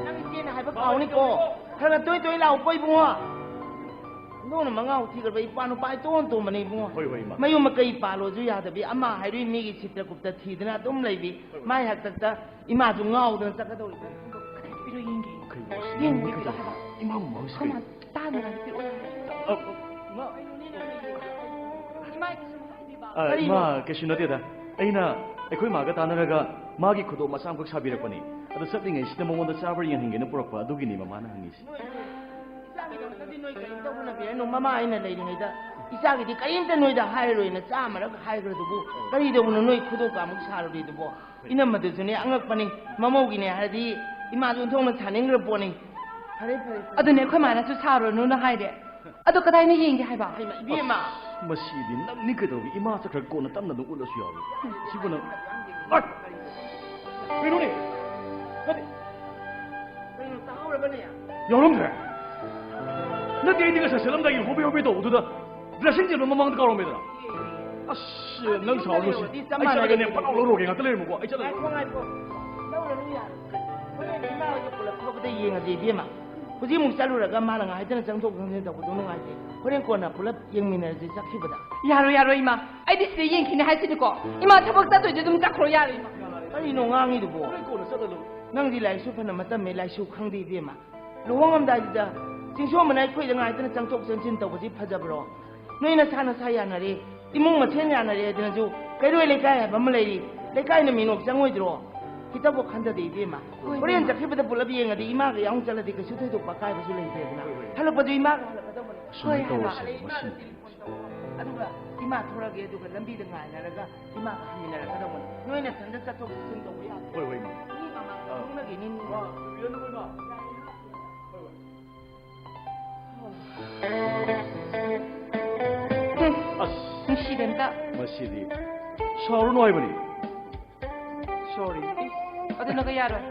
ꯅꯪ ꯏꯆꯦꯅ ꯍꯥꯏꯕ ꯀꯥꯎꯅꯤꯀꯣ꯫ ꯈꯔ ꯈꯔ ꯇꯣꯏ ꯇꯣꯏ ꯂꯥꯛꯎꯀꯣ, ꯏꯕꯨꯡꯉꯣ꯫ ꯅꯣꯡꯅ ꯃꯉꯥꯎ ꯊꯤꯈ꯭ꯔꯕ ꯏꯄꯥ ꯅꯨꯄꯥ ꯏꯇꯣꯟ ꯇꯣꯟꯕꯅꯦ, ꯏꯕꯨꯡꯉꯣ꯫ ꯍꯣꯏ, ꯍꯣꯏ, ꯏꯃꯥ꯫ ꯃꯌꯨꯝ ꯃꯀꯩ ꯄꯥꯜꯂꯣꯁꯨ ꯌꯥꯗꯕꯤ, ꯑꯃ ꯍꯥꯏꯔꯨꯏ ꯃꯤꯒꯤ ꯆꯤꯇ꯭ꯔꯒꯨꯞꯇ ꯊꯤꯗꯅ ꯑꯗꯨꯝ ꯂꯩꯕꯤ꯫ ꯍꯣꯏ, ꯍꯣꯏ꯫ ꯃꯥꯏ ꯍꯥꯛꯇꯛꯇ ꯏꯃꯥꯁꯨ ꯉꯥꯎꯗꯅ ꯆꯠꯀꯗꯧꯔꯤꯕꯅꯤ꯫ ꯀꯗꯥꯏ ꯆꯠꯄꯤꯔꯣ ꯌꯦꯡꯒꯦ? ꯀꯩꯅꯣ, ꯌꯦꯡꯒꯦ ꯌꯦꯡꯒꯦ ꯄꯤꯔꯛꯑꯣ ꯍꯥꯏꯕ꯫ ꯏꯃꯥ ꯃꯃꯥꯡꯁꯤ ꯀꯩꯅꯣ? ꯇꯥꯅꯉꯥꯏ ꯄꯤꯔꯛꯑꯣ ꯍꯥꯏꯕ꯫ ꯑ, ꯏꯃꯥ, ꯀꯩꯁꯨ ꯅꯠꯇꯦꯗ꯫ ꯑꯩꯅ ꯑꯩꯈꯣꯏ ꯃꯥꯒ ꯇꯥꯟꯅꯔꯒ ꯃꯥꯒꯤ ꯈꯨꯗꯣꯞ ꯃꯆꯥ ꯑꯃꯈꯛ ꯁꯥꯕꯤꯔꯛꯄꯅꯤ꯫ ꯑꯗꯨ ꯆꯠꯂꯤꯉꯩꯁꯤꯗ ꯃꯉꯣꯟꯗ ꯆꯥꯕ꯭ꯔꯥ ꯌꯦꯡꯍꯟꯒꯦꯅ ꯄꯨꯔꯛꯄ, ꯑꯗꯨꯒꯤꯅꯤ ꯃꯃꯥꯅ ꯍꯪꯉꯤꯁꯤ꯫ ꯅꯣꯏ ꯏꯆꯥꯒꯤꯗꯃꯛꯇꯗꯤ ꯅꯣꯏ ꯀꯔꯤꯝꯇ ꯍꯣꯠꯅꯕꯤꯔꯅꯨ꯫ ꯃꯃꯥ ꯑꯩꯅ ꯂꯩꯔꯤꯉꯩꯗ ꯏꯆꯥꯒꯤꯗꯤ ꯀꯔꯤꯝꯇ ꯅꯣꯏꯗ ꯍꯥꯏꯔꯔꯣꯏꯅ ꯆꯥꯝꯃꯔꯛ ꯍꯥꯏꯈ꯭ꯔꯗꯨꯕꯨ ꯀꯔꯤꯗꯧꯕꯅꯣ ꯅꯣꯏ ꯈꯨꯗꯣꯞꯀ ꯑꯃꯨꯛ ꯁꯥꯔꯨꯔꯤꯗꯨꯕꯣ? ꯏꯅꯝꯃꯗꯨꯁꯨꯅꯦ ꯑꯉꯛꯄꯅꯤ, ꯃꯃꯧꯒꯤꯅꯦ ꯍꯥꯏꯔꯗꯤ ꯏꯃꯥꯁꯨ ꯑꯣꯟꯊꯣꯛꯅ ꯁꯥꯅꯤꯡꯈ꯭ꯔ ꯄꯣꯠꯅꯤ꯫ ꯐꯔꯦ, ꯐꯔꯦ, ꯐꯔꯦ꯫ ꯑꯗꯨꯅꯦ ꯑꯩꯈꯣꯏ ꯃꯥꯅꯁꯨ ꯁꯥꯔꯨꯔꯅꯨꯅ ꯍꯥꯏꯔꯦ꯫ ꯑꯗꯣ ꯀꯗꯥꯏꯅ ꯌꯦꯡꯒꯦ ꯍꯥꯏꯕ? ꯍꯩꯃꯥ, ꯏꯕꯦꯝꯃ꯫ ꯃꯁꯤꯗꯤ ꯅꯪꯅꯤ ꯀꯩꯗꯧꯕꯤ ꯏꯃꯥ ꯆꯠꯈ꯭ꯔ ꯀꯣꯟꯅ ꯇꯞꯅ ꯑꯗꯨꯝ ꯎꯠꯂꯁꯨ ꯌꯥꯎꯏ꯫ ꯁꯤꯕꯨ ꯅꯪ, ꯑꯥꯏ! ꯀꯩꯅꯣꯅꯦ? ꯅꯠꯇꯦ꯫ ꯀꯩꯅꯣ ꯇꯥꯍꯧꯔꯕꯅꯦ? ꯌꯥꯎꯔꯝꯗ꯭ꯔꯦ? ꯅꯠꯇꯦ, ꯑꯩꯗꯤ ꯉꯁꯥꯏ ꯆꯠꯂꯝꯗꯥꯏꯒꯤ ꯍꯣꯕꯦ ꯍꯣꯕꯦ ꯇꯧꯕꯗꯨꯗ dressing table ꯃꯃꯥꯡꯗ ꯀꯥꯎꯔꯝꯃꯦꯗꯅ꯫ ꯑꯁ, ꯅꯪ ꯁꯥꯎꯔꯅꯨ ꯁꯤ꯫ ꯑꯗꯨꯗꯤ ꯆꯞ ꯑꯩ ꯆꯠꯂꯒꯅꯦ ꯃꯥꯟꯅꯔꯦ꯫ ꯐꯠ ꯂꯥꯎ ꯂꯧꯔꯨꯔꯒꯦ, ꯉꯥꯛꯇ ꯂꯩꯔꯝꯃꯨꯀꯣ꯫ ꯑꯩ ꯆꯠꯂꯒꯦ꯫ ꯉꯥꯏꯈꯣ, ꯉꯥꯏꯈꯣ꯫ ꯂꯧꯔꯅꯨ ꯌꯥꯔꯦ꯫ ꯍꯣꯔꯦꯟ ꯏꯃꯥ ꯍꯣꯏꯒ ꯄꯨꯂꯞ ꯊꯣꯛꯄꯗ ꯌꯦꯡꯉꯁꯦ, ꯏꯕꯦꯝꯃ꯫ ꯍꯧꯖꯤꯛ ꯑꯃꯨꯛ ꯆꯠꯂꯨꯔꯒ ꯃꯥꯅ ꯉꯥꯏꯗꯅ ꯆꯪꯊꯣꯛ ꯆꯪꯁꯤꯟ ꯇꯧꯕꯗꯣ ꯅꯨꯡꯉꯥꯏꯇꯦ꯫ ꯍꯣꯔꯦꯟ ꯀꯣꯟꯅ ꯄꯨꯂꯞ ꯌꯦꯡꯃꯤꯟꯅꯔꯁꯦ ꯆꯠꯈꯤꯕꯗ꯫ ꯌꯥꯔꯣꯏ, ꯌꯥꯔꯣꯏ, ꯏꯃꯥ꯫ ꯑꯩꯗꯤ ꯁꯤꯗ ꯌꯦꯡꯈꯤꯅꯤ ꯍꯥꯏꯁꯤꯅꯤꯀꯣ꯫ ꯏꯃꯥ ꯊꯕꯛ ꯆꯠꯇꯣꯏꯗꯤ ꯑꯗꯨꯝ ꯆꯠꯈ꯭ꯔꯣ ꯌꯥꯔꯦ, ꯏꯃꯥ꯫ ꯀꯔꯤꯅꯣ ꯉꯥꯡꯉꯤꯗꯨꯕꯣ? ꯍꯣꯔꯦꯟ ꯀꯣꯟꯅ ꯆꯠꯂ ꯂꯣꯏꯔꯦ꯫ ꯅꯪꯗꯤ ꯂꯥꯏꯔꯤꯛꯁꯨ ꯐꯅ ꯃꯇꯝꯃꯦ, ꯂꯥꯏꯁꯨ ꯈꯪꯗꯦ, ꯏꯕꯦꯝꯃ꯫ ꯂꯨꯍꯣꯡꯉꯝꯗꯥꯏꯁꯤꯗ ꯆꯤꯡꯁꯣꯝꯕꯅ ꯑꯩꯈꯣꯏꯗ ꯉꯥꯏꯗꯅ ꯆꯪꯊꯣꯛ ꯆꯪꯁꯤꯟ ꯇꯧꯕꯁꯤ ꯐꯖꯕ꯭ꯔꯣ? ꯅꯣꯏ ꯅꯁꯥ ꯅꯁꯥ ꯌꯥꯅꯔꯦ, ꯏꯃꯨꯡ ꯃꯁꯦꯟ ꯌꯥꯅꯔꯦ ꯍꯥꯏꯗꯅꯁꯨ ꯀꯩꯔꯣꯏ ꯂꯩꯀꯥꯏ ꯍꯥꯏꯕ ꯑꯃ ꯂꯩꯔꯤ꯫ ꯂꯩꯀꯥꯏꯅ ꯃꯤꯅꯣꯛ ꯆꯪꯉꯣꯏꯗ꯭ꯔꯣ? ꯈꯤꯇꯕꯨ ꯈꯟꯊꯗꯦ ꯏꯕꯦꯝꯃ꯫ ꯍꯣꯏ, ꯍꯣꯔꯦꯟ ꯏꯃꯥ꯫ ꯆꯠꯈꯤꯕꯗ ꯄꯨꯂꯞ ꯌꯦꯡꯉꯗꯤ ꯏꯃꯥꯒ ꯌꯥꯎꯅ ꯆꯠꯂꯗꯤ ꯀꯩꯁꯨ ꯊꯣꯏꯗꯣꯛꯄ ꯑꯀꯥꯏꯕꯁꯨ ꯂꯩꯇ꯭ꯔꯦꯗꯅ꯫ ꯍꯣꯏ, ꯍꯣꯏ꯫ ꯍꯜꯂꯛꯄꯗꯨ ꯏꯃꯥꯒ ꯍꯜꯂꯛꯀꯗꯧꯕꯅꯤ꯫ ꯑꯁꯨꯃꯥꯏꯅ ꯍꯣꯏ, ꯇꯧꯔꯁꯦ, ꯍꯥꯏꯕ꯫ ꯃꯁꯤ꯫ ꯑꯗꯨꯒ ꯏꯃꯥ ꯊꯣꯔꯛꯑꯒꯦ, ꯑꯗꯨꯒ ꯂꯝꯕꯤꯗ ꯉꯥꯏꯅꯔꯒ ꯏꯃꯥꯒ ꯍꯟꯃꯤꯟꯅꯔꯛꯀꯗꯧꯕꯅꯤ꯫ ꯅꯣꯏ ꯅꯊꯟꯗ ꯆꯠꯊꯣꯛ ꯆꯠꯁꯤꯟ ꯇꯧꯕ ꯌꯥꯗꯦ꯫ ꯍꯣꯏ, ꯍꯣꯏ, ꯏꯃꯥ꯫ ꯃꯤ ꯃꯃꯥꯡꯗ ꯑꯥ꯫ ꯊꯣꯛꯅꯈꯤꯅꯤ꯫ ꯏꯃꯥ, ꯏꯃꯥ꯫ ꯍꯣꯏ, ꯍꯣꯏ꯫ ꯑꯁ꯫ ꯅꯨꯡꯁꯤꯗꯦ ꯑꯝꯇ꯫ ꯃꯁꯤꯗꯤ ꯁꯥꯎꯔꯅꯨ ꯍꯥꯏꯕꯅꯤ꯫ Sorry꯫ ꯑꯗꯨꯅꯒ ꯌꯥꯔꯣꯏ꯫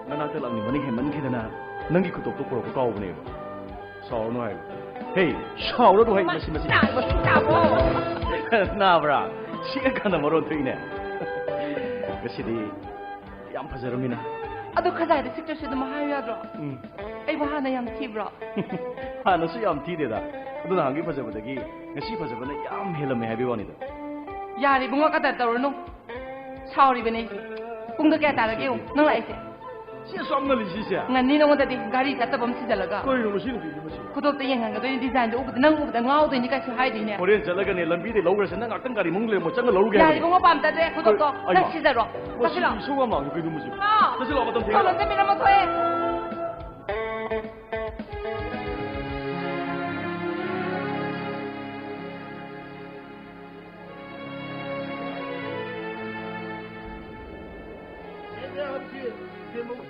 ꯅꯅꯥꯛꯇ ꯂꯥꯛꯅꯤꯡꯕꯅ ꯍꯦꯟꯃꯟꯈꯤꯗꯅ ꯅꯪꯒꯤ ꯈꯨꯇꯣꯛꯇꯣ ꯄꯨꯔꯛꯄ ꯀꯥꯎꯕꯅꯦꯕ꯫ ꯁꯥꯎꯔꯅꯨ ꯍꯥꯏꯕ꯫ ꯍꯦ, ꯁꯥꯎꯔꯅꯨ ꯍꯥꯏ, ꯃꯁꯤ, ꯃꯁꯤ꯫ ꯅꯥꯕ꯭ꯔꯣ? ꯅꯥꯕ꯭ꯔꯥ? ꯁꯤꯛꯑꯀꯥꯟꯗ ꯃꯔꯣꯟ ꯊꯣꯛꯏꯅꯦ꯫ ꯉꯁꯤꯗꯤ ꯌꯥꯝ ꯐꯖꯔꯝꯃꯤꯅ꯫ ꯑꯗꯣ ꯈꯖꯥꯏꯗ ꯁꯤꯛꯇ꯭ꯔꯁꯨ ꯑꯗꯨꯝ ꯍꯥꯏꯌꯨ ꯌꯥꯗ꯭ꯔꯣ? ꯎꯝ꯫ ꯑꯩꯕꯨ ꯍꯥꯟꯅ ꯌꯥꯝ ꯊꯤꯕ꯭ꯔꯣ? ꯍꯥꯟꯅꯁꯨ ꯌꯥꯝ ꯊꯤꯗꯦꯗ꯫ ꯑꯗꯨ ꯅꯍꯥꯟꯒꯤ ꯐꯖꯕꯗꯒꯤ ꯉꯁꯤ ꯐꯖꯕꯅ ꯌꯥꯝ ꯍꯦꯜꯂꯝꯃꯦ ꯍꯥꯏꯕꯒꯤ ꯋꯥꯅꯤꯗ꯫ ꯌꯥꯔꯦ ꯏꯕꯨꯡꯉꯣ, ꯀꯗꯔ ꯇꯧꯔꯅꯨ꯫ ꯁꯥꯎꯔꯤꯕꯅꯦ ꯑꯩꯁꯦ꯫ ꯄꯨꯡꯗꯣ ꯀꯌꯥ ꯇꯥꯔꯒꯦ ꯌꯦꯡꯉꯨ, ꯅꯪ ꯂꯥꯛꯏꯁꯦ? ꯁꯤ ꯑꯁꯨꯛ ꯌꯥꯝ ꯉꯜꯂꯤꯁꯤꯁꯦ? ꯉꯟꯅꯤ ꯅꯉꯣꯟꯗꯗꯤ, ꯒꯥꯔꯤ ꯆꯠꯇꯕ ꯑꯃ ꯁꯤꯖꯜꯂꯒ꯫ ꯀꯩꯅꯣ ꯃꯁꯤ ꯅꯨꯄꯤꯁꯦ ꯃꯁꯤ? ꯈꯨꯗꯣꯞꯇ ꯌꯦꯡꯍꯟꯒꯗꯣꯏꯅꯤ, ꯗꯤꯖꯥꯏꯟꯗꯣ ꯎꯕꯗ, ꯅꯪ ꯎꯕꯗ ꯉꯥꯎꯗꯣꯏꯅꯤ ꯀꯥꯏꯁꯨ ꯍꯥꯏꯗꯣꯏꯅꯦ꯫ ꯍꯣꯔꯦꯟ ꯆꯠꯂꯒꯅꯦ, ꯂꯝꯕꯤꯗꯩ ꯂꯧꯈ꯭ꯔꯁꯦ, ꯅꯪ ꯉꯥꯛꯇꯪ ꯒꯥꯔꯤ ꯃꯅꯨꯡ ꯂꯩꯔꯝꯃꯣ, ꯆꯪꯉ ꯂꯧꯔꯨꯒꯦ ꯌꯥꯔꯦ ꯍꯥꯏꯕꯅꯦ꯫ ꯏꯕꯨꯡꯉꯣ, ꯄꯥꯝꯖꯗ꯭ꯔꯦ ꯈꯨꯗꯣꯞꯇꯣ꯫ ꯑꯩ ꯅꯪ ꯃꯥ-, ꯁꯤꯖꯔꯣ꯫ ꯃꯁꯤ ꯆꯠꯁꯤꯂꯣ꯫ ꯏꯁꯧ ꯌꯥꯝ ꯂꯥꯡꯉꯤ ꯀꯩꯅꯣ ꯃꯁꯤ? ꯍꯥ? ꯆꯠꯁꯤꯂꯣ, ꯃꯇꯝ ꯊꯦꯡꯉꯦ꯫ ꯁꯣꯂꯣꯟ ꯆꯠꯃꯤꯟꯅꯔꯝꯃꯣ, ꯊꯣꯛꯑꯦ꯫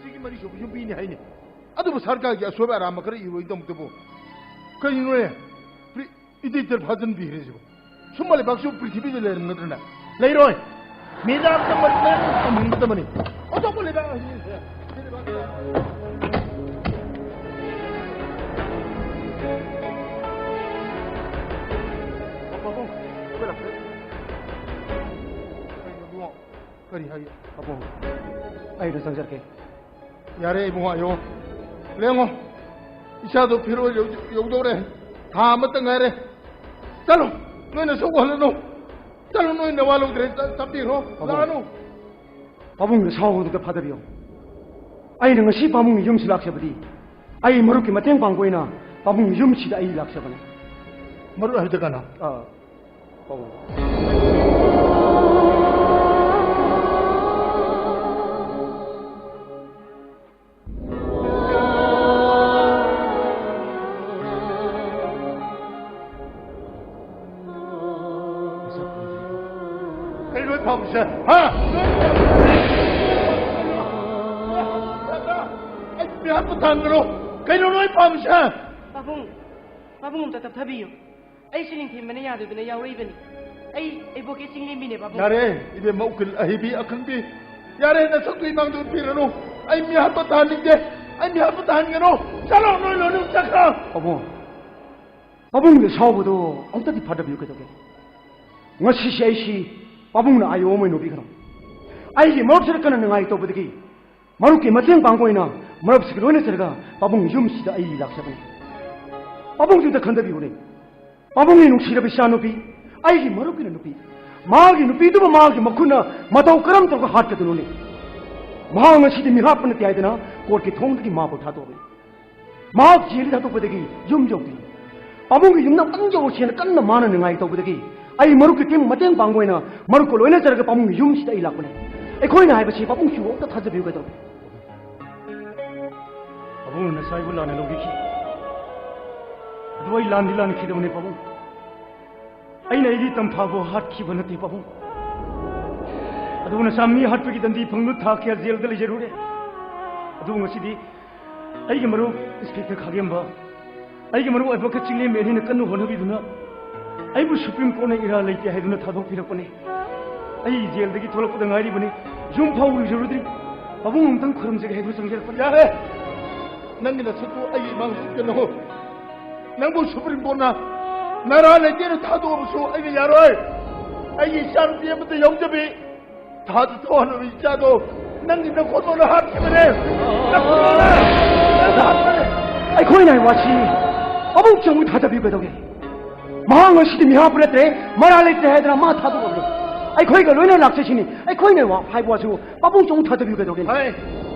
ꯁꯤꯒꯤ ꯃꯔꯤ ꯁꯨꯕ ꯌꯨꯝꯕꯤꯅꯤ ꯍꯥꯏꯅꯤ꯫ ꯑꯗꯨꯕꯨ ꯁꯔꯀꯥꯔꯒꯤ ꯑꯁꯣꯏꯕ ꯑꯔꯥꯟꯕ ꯈꯔ ꯏꯔꯣꯏꯗꯧꯕꯗꯨꯕꯨ ꯀꯔꯤꯅꯣꯅꯦ? ꯄ꯭ꯔꯤ-, ꯏꯗꯤꯛꯇꯔ ꯐꯥꯖꯤꯟꯕꯤꯈ꯭ꯔꯦ ꯁꯤꯕꯨ꯫ ꯁꯨꯝꯕ ꯂꯩꯕꯥꯛꯁꯤꯕꯨ ꯄ꯭ꯔꯤꯊꯤꯕꯤꯗ ꯂꯩꯔꯝꯒꯗ꯭ꯔꯅꯦ? ꯂꯩꯔꯣꯏ꯫ ꯃꯤꯗꯥ ꯇꯝꯕ ꯂꯩꯔꯝꯒꯗꯕꯅꯤ꯫ ꯑꯇꯣꯞꯄ ꯂꯩꯕꯥꯛ ꯍꯥꯏꯁꯤ꯫ ꯄꯥꯕꯨꯡ, ꯑꯩꯈꯣꯏ ꯂꯥꯛꯆꯔꯦ꯫ ꯀꯩꯅꯣ ꯏꯕꯨꯡꯉꯣ? ꯀꯔꯤ ꯍꯥꯏ? ꯄꯥꯕꯨꯡ, ꯑꯩ ꯑꯗꯨ ꯆꯪꯖꯔꯛꯀꯦ꯫ ꯌꯥꯔꯦ ꯏꯕꯨꯡꯉꯣ, ꯑꯌꯣ꯫ ꯂꯦꯡꯉꯣ꯫ ꯏꯆꯥꯗꯣ ꯐꯤꯔꯣꯜ ꯌꯧ-, ꯌꯧꯗꯧꯔꯦ꯫ ꯊꯥ ꯑꯃꯇ ꯉꯥꯏꯔꯦ꯫ ꯆꯠꯂꯣ꯫ ꯅꯣꯏꯅ ꯁꯧꯍꯜꯂꯅꯨ꯫ ꯆꯠꯂꯣ, ꯅꯣꯏ ꯅꯋꯥ ꯂꯧꯗ꯭ꯔꯦ꯫ ꯆ-, ꯆꯠꯄꯤꯈ꯭ꯔꯣ꯫ ꯄꯥꯕꯨꯡ꯫ ꯂꯥꯛꯑꯅꯨ꯫ ꯄꯥꯕꯨꯡꯅ ꯁꯥꯎꯕꯗꯨꯗ ꯐꯥꯗꯕꯤꯌꯣ꯫ ꯑꯩꯅ ꯉꯁꯤ ꯄꯥꯕꯨꯡꯒꯤ ꯌꯨꯝꯁꯤ ꯂꯥꯛꯆꯕꯗꯤ ꯑꯩ ꯃꯔꯨꯞꯀꯤ ꯃꯇꯦꯡ ꯄꯥꯡꯕ ꯑꯣꯏꯅ ꯄꯥꯕꯨꯡ ꯌꯨꯝꯁꯤꯗ ꯑꯩ ꯂꯥꯛꯆꯕꯅꯦ꯫ ꯃꯔꯨꯞ ꯍꯥꯏꯕꯗꯤ ꯀꯅꯥ? ꯑꯥ, ꯄꯥꯕꯨꯡ꯫ ꯀꯩꯅꯣ ꯅꯣꯏ ꯄꯥꯝꯃꯤꯁꯦ? ꯍꯥ? ꯑꯩ ꯃꯤꯍꯥꯠꯄ ꯊꯥꯡꯒꯅꯣ꯫ ꯀꯩꯅꯣ ꯅꯣꯏ ꯄꯥꯝꯃꯤꯁꯦ? ꯄꯥꯕꯨꯡ, ꯄꯥꯕꯨꯡ ꯑꯝꯇ ꯇꯞꯊꯕꯤꯌꯨ꯫ ꯑꯩꯁꯨ ꯅꯤꯡꯊꯦꯝꯕꯅ ꯌꯥꯗꯗꯅ ꯌꯥꯎꯔꯛꯏꯕꯅꯤ꯫ ꯑꯩ ꯏꯕꯣꯛꯀꯤ ꯆꯤꯡꯂꯦꯝꯕꯤꯅꯦ, ꯄꯥꯕꯨꯡ꯫ ꯌꯥꯔꯦ, ꯏꯕꯦꯝꯃ ꯎꯀꯤꯜ ꯑꯍꯩꯕꯤ ꯑꯈꯪꯕꯤ꯫ ꯌꯥꯔꯦ, ꯅꯁꯛꯇꯨ ꯏꯃꯥꯡꯗ ꯎꯠꯄꯤꯔꯅꯨ꯫ ꯑꯩ ꯃꯤꯍꯥꯠꯄ ꯇꯥꯍꯟꯅꯤꯡꯗꯦ꯫ ꯑꯩ ꯃꯤꯍꯥꯠꯄ ꯇꯥꯍꯟꯒꯅꯨ꯫ ꯆꯠꯂꯣ, ꯅꯣꯏ ꯂꯣꯏꯅꯃꯛ ꯆꯠꯈ꯭ꯔꯣ꯫ ꯄꯥꯕꯨꯡ, ꯄꯥꯕꯨꯡꯒꯤ ꯑꯁꯥꯎꯕꯗꯣ ꯑꯃꯨꯛꯇꯗꯤ ꯐꯥꯗꯕꯤꯌꯨ ꯀꯩꯗꯧꯒꯦ? ꯉꯁꯤꯁꯦ ꯑꯩꯁꯤ ꯄꯥꯕꯨꯡꯅ ꯑꯥꯏ ꯑꯣ ꯑꯃ ꯑꯣꯏꯅ ꯎꯕꯤꯈ꯭ꯔꯣ꯫ ꯑꯩꯒꯤ ꯃꯔꯨꯞꯁꯤꯗ ꯀꯟꯅ ꯅꯤꯡꯉꯥꯏ ꯇꯧꯕꯗꯒꯤ ꯃꯔꯨꯞꯀꯤ ꯃꯇꯦꯡ ꯄꯥꯡꯕ ꯑꯣꯏꯅ ꯃꯔꯨꯞꯁꯤꯒ ꯂꯣꯏꯅꯖꯔꯒ ꯄꯥꯕꯨꯡ ꯌꯨꯝꯁꯤꯗ ꯑꯩ ꯂꯥꯛꯆꯕꯅꯤ꯫ ꯄꯥꯕꯨꯡꯁꯤꯗ ꯈꯟꯊꯕꯤꯌꯨꯅꯦ꯫ ꯄꯥꯕꯨꯡꯒꯤ ꯅꯨꯡꯁꯤꯔꯕ ꯏꯆꯥꯅꯨꯄꯤ, ꯑꯩꯒꯤ ꯃꯔꯨꯞꯀꯤꯅ ꯅꯨꯄꯤ, ꯃꯥꯒꯤ ꯅꯨꯄꯤꯗꯨꯕꯨ ꯃꯥꯒꯤ ꯃꯈꯨꯠꯅ ꯃꯇꯧ ꯀꯔꯝ ꯇꯧꯔꯒ ꯍꯥꯠꯀꯗꯣꯏꯅꯣꯅꯦ? ꯃꯍꯥꯛ ꯉꯁꯤꯗꯤ ꯃꯤꯍꯥꯠꯄ ꯅꯠꯇꯦ ꯍꯥꯏꯗꯅ ꯀꯣꯔꯠꯀꯤ ꯊꯣꯡꯗꯒꯤ ꯃꯥꯕꯨ ꯊꯥꯗꯣꯛꯑꯦ꯫ ꯃꯍꯥꯛ ꯖꯦꯜꯗ ꯊꯥꯗꯣꯛꯄꯗꯒꯤ ꯌꯨꯝ ꯌꯧꯗ꯭ꯔꯤ꯫ ꯄꯥꯕꯨꯡꯒꯤ ꯌꯨꯝꯗ ꯑꯃꯨꯛꯇꯪ ꯌꯧꯔꯁꯦꯅ ꯀꯟꯅ ꯃꯥꯅ ꯅꯤꯡꯉꯥꯏ ꯇꯧꯕꯗꯒꯤ ꯑꯩ ꯃꯔꯨꯞꯀꯤ ꯇꯤꯝ ꯃꯇꯦꯡ ꯄꯥꯡꯕ ꯑꯣꯏꯅ ꯃꯔꯨꯞꯀ ꯂꯣꯏꯅꯖꯔꯒ ꯄꯥꯕꯨꯡꯒꯤ ꯌꯨꯝꯁꯤꯗ ꯑꯩ ꯂꯥꯛꯄꯅꯦ꯫ ꯑꯩꯈꯣꯏꯅ ꯍꯥꯏꯕꯁꯤ ꯄꯥꯕꯨꯡꯁꯨ ꯑꯝꯇ ꯊꯥꯖꯕꯤꯌꯨ ꯀꯩꯗꯧꯔꯒꯦ? ꯄꯥꯕꯨꯡꯅ ꯅꯆꯥ ꯑꯩꯕꯨ ꯂꯥꯟꯅ ꯂꯧꯕꯤꯈꯤ꯫ ꯑꯗꯨ ꯑꯩ ꯂꯥꯟꯗꯤ ꯂꯥꯟꯈꯤꯗꯕꯅꯦ ꯄꯥꯕꯨꯡ꯫ ꯑꯩꯅ ꯑꯩꯒꯤ ꯇꯝꯐꯥꯕꯨ ꯍꯥꯠꯈꯤꯕ ꯅꯠꯇꯦ ꯄꯥꯕꯨꯡ꯫ ꯑꯗꯨꯕꯨ ꯅꯆꯥ ꯃꯤ ꯍꯥꯠꯄꯒꯤ ꯗꯟꯗꯤ ꯐꯪꯗꯨꯅ ꯊꯥ ꯀꯌꯥ ꯖꯦꯜꯗ ꯂꯩꯖꯔꯨꯔꯦ꯫ ꯑꯗꯨꯕꯨ ꯉꯁꯤꯗꯤ ꯑꯩꯒꯤ ꯃꯔꯨꯞ ꯏꯟꯁꯄꯦꯛꯇꯔ ꯈꯥꯒꯦꯝꯕ, ꯑꯩꯒꯤ ꯃꯔꯨꯞ ꯑꯣꯏꯕ ꯀꯛꯆꯤꯡ ꯂꯦꯝꯕꯤ ꯑꯅꯤꯅ ꯀꯟꯅ ꯍꯣꯠꯅꯕꯤꯗꯨꯅ ꯑꯩꯕꯨ ꯁꯨꯄ꯭ꯔꯤꯝ ꯀꯣꯔꯠꯅ ꯏꯔꯥ ꯂꯩꯇꯦ ꯍꯥꯏꯗꯨꯅ ꯊꯥꯗꯣꯛꯄꯤꯔꯛꯄꯅꯦ꯫ ꯑꯩ ꯖꯦꯜꯗꯒꯤ ꯊꯣꯛꯂꯛꯄꯗ ꯉꯥꯏꯔꯤꯕꯅꯤ, ꯌꯨꯝ ꯐꯥꯎ ꯂꯨꯖꯔꯨꯗ꯭ꯔꯤ꯫ ꯄꯥꯕꯨꯡ ꯑꯃꯨꯛꯇꯪ ꯈꯨꯔꯨꯝꯖꯒꯦ ꯍꯥꯏꯗꯨꯅ ꯆꯪꯖꯔꯛꯄꯅꯤ꯫ ꯌꯥꯔꯦ! ꯅꯪꯒꯤ ꯅꯁꯛꯇꯨ ꯑꯩꯒꯤ ꯏꯃꯥꯡꯗ ꯎꯠꯀꯅꯨ꯫ ꯅꯪꯕꯨ ꯁꯨꯄ꯭ꯔꯤꯝ ꯀꯣꯔꯠꯅ ꯅꯔꯥ ꯂꯩꯇꯦꯅ ꯊꯥꯗꯣꯛꯑꯕꯁꯨ ꯑꯩꯅ ꯌꯥꯔꯣꯏ꯫ ꯑꯩꯒꯤ ꯏꯆꯥꯅꯨꯄꯤ ꯑꯃꯠꯇ ꯌꯥꯎꯖꯕꯤ ꯊꯥꯗ ꯊꯣꯛꯍꯜꯂꯕ ꯏꯆꯥꯗꯣ ꯅꯪꯒꯤ ꯅꯈꯣꯟꯃꯛꯅ ꯍꯥꯠꯈꯤꯕꯅꯦ꯫ ꯅꯈꯣꯟꯃꯛꯅ ꯍꯥꯠꯈꯤꯕꯅꯦ꯫ ꯑꯩꯈꯣꯏꯅ ꯍꯥꯏ ꯋꯥꯁꯤ ꯄꯥꯕꯨꯡ ꯆꯪꯕ ꯊꯥꯖꯕꯤꯌꯨ ꯀꯩꯗꯧꯒꯦ? ꯃꯍꯥꯛ ꯉꯁꯤꯗꯤ ꯃꯤꯍꯥꯠꯄ ꯅꯠꯇ꯭ꯔꯦ, ꯃꯔꯥ ꯂꯩꯇ꯭ꯔꯦ ꯍꯥꯏꯗꯅ ꯃꯥ ꯊꯥꯗꯣꯛꯑꯕꯅꯤ꯫ ꯑꯩꯈꯣꯏꯒ ꯂꯣꯏꯅ ꯂꯥꯛꯆꯁꯤꯅꯤ꯫ ꯑꯩꯈꯣꯏꯅ ꯋꯥ-, ꯍꯥꯏꯕ ꯋꯥꯁꯨ ꯄꯥꯕꯨꯡ ꯆꯪꯕ ꯊꯥꯖꯕꯤꯌꯨ ꯀꯩꯗꯧꯒꯦ? ꯍꯣꯏ꯫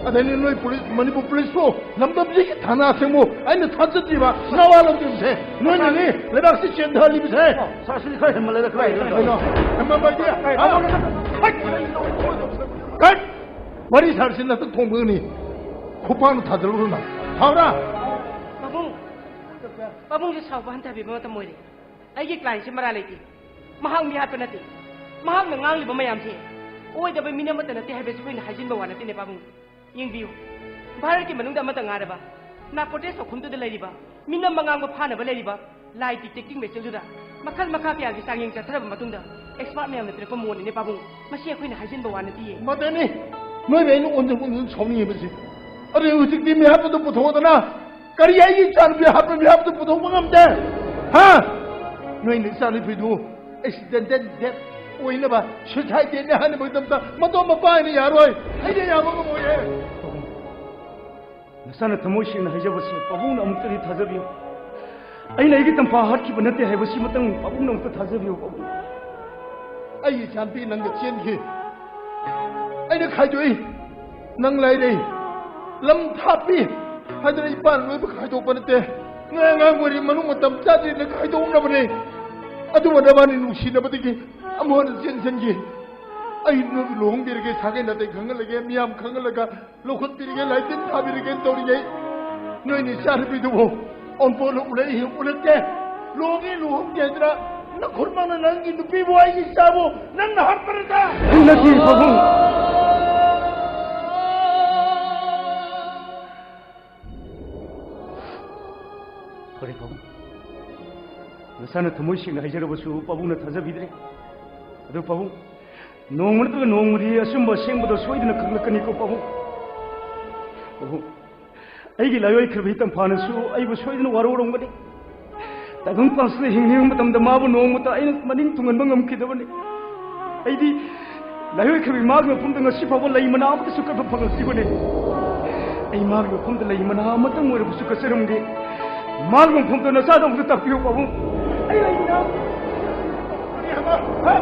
ꯑꯗꯩꯅꯤ ꯅꯣꯏ ꯄꯨꯂꯤꯁ, ꯃꯅꯤꯄꯨꯔ ꯄꯨꯂꯤꯁꯄꯨ ꯂꯝꯗꯝꯁꯤꯒꯤ ꯊꯥꯅꯥꯁꯤꯡꯕꯨ ꯑꯩꯅ ꯊꯥꯖꯗ꯭ꯔꯤꯕ ꯅꯋꯥ ꯂꯧꯗ꯭ꯔꯤꯕꯁꯦ ꯅꯣꯏꯅꯅꯤ꯫ ꯂꯩꯕꯥꯛꯁꯤ ꯆꯦꯟꯊꯍꯜꯂꯤꯕꯁꯦ꯫ ꯁꯥꯔ, ꯁꯤꯗꯤ ꯈꯔ ꯍꯦꯟꯃꯜꯂꯦꯗ, ꯀꯗꯥꯏꯗꯩꯅꯣ? ꯀꯩꯅꯣ? ꯍꯦꯟꯃꯟꯕ ꯍꯥꯏꯗꯤ? ꯀꯠ! ꯋꯥꯔꯤ ꯁꯥꯔꯁꯤ ꯅꯠꯇ ꯊꯣꯡꯕꯒꯅꯤ꯫ ꯈꯨꯄꯥꯛꯅ ꯊꯥꯖꯤꯜꯂꯨꯔꯣ ꯅꯪ꯫ ꯐꯥꯎꯔꯥ? ꯄꯥꯕꯨꯡ, ꯄꯥꯕꯨꯡꯁꯦ ꯁꯥꯎꯕ ꯍꯟꯊꯕꯤꯕ ꯃꯇꯝ ꯑꯣꯏꯔꯦ꯫ ꯑꯩꯒꯤ ꯀ꯭ꯂꯥꯏꯟꯁꯦ ꯃꯔꯥ ꯂꯩꯇꯦ꯫ ꯃꯍꯥꯛ ꯃꯤꯍꯥꯠꯄ ꯅꯠꯇꯦ꯫ ꯃꯍꯥꯛꯅ ꯉꯥꯡꯂꯤꯕ ꯃꯌꯥꯝꯁꯦ ꯑꯣꯏꯗꯕ ꯃꯤꯅꯝ ꯑꯃꯠꯇ ꯅꯠꯇꯦ ꯍꯥꯏꯕꯁꯤ ꯑꯩꯈꯣꯏꯅ ꯍꯥꯏꯖꯤꯟꯕ ꯋꯥ ꯅꯠꯇꯦꯅꯦ ꯄꯥꯕꯨꯡ꯫ ꯌꯦꯡꯕꯤꯌꯨ, ꯚꯥꯔꯠꯀꯤ ꯃꯅꯨꯡꯗ ꯑꯃꯠꯇ ꯉꯥꯏꯔꯕ ꯅꯥꯔꯀꯣꯇꯤꯛꯁ ꯆꯥꯛꯈꯨꯝꯗꯨꯗ ꯂꯩꯔꯤꯕ ꯃꯤꯅꯝ ꯃꯉꯥꯡꯕ ꯐꯥꯅꯕ ꯂꯩꯔꯤꯕ lie detecting machineꯗꯨꯗ ꯃꯈꯜ ꯃꯈꯥ ꯀꯌꯥꯒꯤ ꯆꯥꯡꯌꯦꯡ ꯆꯠꯊꯔꯕ ꯃꯇꯨꯡꯗ expert ꯃꯌꯥꯝꯅ ꯄꯤꯔꯛꯄ ꯃꯣꯠꯅꯤꯅꯦ ꯄꯥꯕꯨꯡ꯫ ꯃꯁꯤ ꯑꯩꯈꯣꯏꯅ ꯍꯥꯏꯖꯤꯟꯕ ꯋꯥ ꯅꯠꯇꯤꯌꯦ꯫ ꯃꯗꯨꯅꯤ ꯅꯣꯏꯕꯨ ꯑꯩꯅ ꯑꯣꯟꯊꯣꯛ ꯑꯣꯟꯊꯣꯛ ꯁꯥꯎꯅꯤꯡꯉꯤꯕꯁꯦ꯫ ꯑꯗꯨ ꯍꯧꯖꯤꯛꯇꯤ ꯃꯤꯍꯥꯠꯄꯗꯨ ꯄꯨꯊꯣꯛꯑꯗꯅ ꯀꯔꯤ ꯑꯩꯒꯤ ꯏꯆꯥꯅꯨꯄꯤ ꯍꯥꯠꯄ ꯃꯤꯍꯥꯠꯄꯗꯨ ꯄꯨꯊꯣꯛꯄ ꯉꯝꯗꯦ? ꯍꯥ? ꯅꯣꯏꯅ ꯏꯆꯥꯅꯨꯄꯤꯗꯨ accidental death ꯑꯣꯏꯅꯕ suicide deathꯅꯤ ꯍꯥꯏꯅꯕꯒꯤꯗꯃꯛꯇ ꯃꯇꯣꯝ ꯃꯄꯥ ꯍꯥꯏꯅ ꯌꯥꯔꯣꯏ꯫ ꯑꯩꯅ ꯌꯥꯕ ꯉꯝꯃꯣꯏꯌꯦ꯫ ꯅꯆꯥꯅ ꯊꯃꯣꯏ ꯁꯦꯡꯅ ꯍꯥꯏꯖꯕꯁꯤ ꯄꯥꯕꯨꯡꯅ ꯑꯃꯨꯛꯇꯗꯤ ꯊꯥꯖꯕꯤꯌꯨ꯫ ꯑꯩꯅ ꯑꯩꯒꯤ ꯇꯝꯐꯥ ꯍꯥꯠꯈꯤꯕ ꯅꯠꯇꯦ ꯍꯥꯏꯕꯁꯤꯃꯇꯪ ꯄꯥꯕꯨꯡꯅ ꯑꯃꯨꯛꯇ ꯊꯥꯖꯕꯤꯌꯨ, ꯄꯥꯕꯨꯡ꯫ ꯑꯩꯒꯤ ꯏꯆꯥꯅꯨꯄꯤ ꯅꯪꯒ ꯆꯦꯟꯈꯤ꯫ ꯑꯩꯅ ꯈꯥꯏꯗꯣꯛꯏ꯫ ꯅꯪ ꯂꯥꯏꯔꯩ꯫ ꯂꯝ ꯊꯥꯞꯄꯤ ꯍꯥꯏꯗꯅ ꯏꯄꯥꯅ ꯂꯣꯏꯕ ꯈꯥꯏꯗꯣꯛꯄ ꯅꯠꯇꯦ꯫ ꯅꯣꯏ ꯑꯉꯥꯡ ꯑꯣꯏꯔꯤ ꯃꯅꯨꯡ ꯃꯇꯝ ꯆꯥꯗ꯭ꯔꯤꯅ ꯈꯥꯏꯗꯣꯛꯅꯕꯅꯦ꯫ ꯑꯗꯨꯕꯨ ꯅꯕꯥꯅꯤ ꯅꯨꯡꯁꯤꯅꯕꯗꯒꯤ ꯑꯃꯨꯛ ꯍꯟꯅ ꯆꯦꯟꯁꯤꯟꯈꯤ꯫ ꯑꯩ ꯅꯣꯏꯕꯨ ꯂꯨꯍꯣꯡꯕꯤꯔꯒꯦ, ꯁꯥꯒꯩ ꯅꯥꯇꯩ ꯈꯪꯍꯜꯂꯒꯦ, ꯃꯤꯌꯥꯝ ꯈꯪꯍꯜꯂꯒ ꯂꯧꯈꯠꯄꯤꯔꯒꯦ, ꯂꯥꯏꯇꯤꯟ ꯊꯥꯕꯤꯔꯒꯦ ꯇꯧꯔꯤꯉꯩ ꯅꯣꯏꯅ ꯏꯆꯥꯅꯨꯄꯤꯗꯨꯕꯨ ꯑꯣꯟꯄꯣꯠꯂ ꯎꯔꯛꯏ, ꯎꯔꯛꯇꯦ꯫ ꯂꯨꯍꯣꯡꯉꯤ, ꯂꯨꯍꯣꯡꯗꯦ ꯍꯥꯏꯗꯅ ꯅꯈꯨꯠꯃꯛꯅ ꯅꯪꯒꯤ ꯅꯨꯄꯤꯕꯨ, ꯑꯩꯒꯤ ꯏꯆꯥꯕꯨ ꯅꯪꯅ ꯍꯥꯠꯄ ꯅꯠꯇ꯭ꯔꯥ? ꯅꯠꯇꯦ, ꯄꯥꯕꯨꯡ꯫ ꯐꯔꯦ, ꯄꯥꯕꯨꯡ꯫ ꯅꯁꯥꯅ ꯊꯃꯣꯏ ꯁꯦꯡꯅ ꯍꯥꯏꯖꯔꯕꯁꯨ ꯄꯥꯕꯨꯡꯅ ꯊꯥꯖꯕꯤꯗ꯭ꯔꯦ꯫ ꯑꯗꯨ ꯄꯥꯕꯨꯡ, ꯅꯣꯡꯃ ꯅꯠꯇ꯭ꯔꯒ ꯅꯣꯡꯃꯗꯤ ꯑꯆꯨꯝꯕ ꯑꯁꯦꯡꯕꯗꯣ ꯁꯣꯏꯗꯅ ꯈꯪꯂꯛꯀꯅꯤꯀꯣ, ꯄꯥꯕꯨꯡ꯫ ꯄꯥꯕꯨꯡ, ꯑꯩꯒꯤ ꯂꯥꯏꯑꯣꯏꯈ꯭ꯔꯕꯤ ꯇꯝꯐꯥꯅꯁꯨ ꯑꯩꯕꯨ ꯁꯣꯏꯗꯅ ꯋꯥꯔꯧꯔꯝꯒꯅꯤ꯫ ꯇꯥꯏꯕꯪ ꯄꯥꯟꯁꯤꯗ ꯍꯤꯡꯂꯤꯉꯩ ꯃꯇꯝꯗ ꯃꯥꯕꯨ ꯅꯣꯡꯃꯇ ꯑꯩꯅ ꯃꯅꯤꯡ ꯇꯨꯡꯍꯟꯕ ꯉꯝꯈꯤꯗꯕꯅꯤ꯫ ꯑꯩꯗꯤ ꯂꯥꯏꯑꯣꯏꯈ꯭ꯔꯕꯤ ꯃꯥꯒꯤ ꯃꯐꯝꯗ ꯉꯁꯤ ꯐꯥꯎꯕ ꯂꯩ ꯃꯅꯥ ꯑꯃꯠꯇꯁꯨ ꯀꯠꯄ ꯐꯪꯂꯛꯇ꯭ꯔꯤꯕꯅꯤ꯫ ꯑꯩ ꯃꯥꯒꯤ ꯃꯐꯝꯗ ꯂꯩ ꯃꯅꯥ ꯑꯃꯇꯪ ꯑꯣꯏꯔꯕꯁꯨ ꯀꯠꯆꯔꯝꯒꯦ꯫ ꯃꯥꯒꯤ ꯃꯐꯝꯗ ꯅꯆꯥꯗ ꯑꯃꯨꯛꯇ ꯇꯥꯛꯄꯤꯌꯨ, ꯄꯥꯕꯨꯡ꯫ ꯑꯩ ꯂꯩ ꯃꯅꯥ ꯑꯃꯠꯇ ꯀꯔꯤ ꯍꯥꯏꯕ? ꯍꯥ?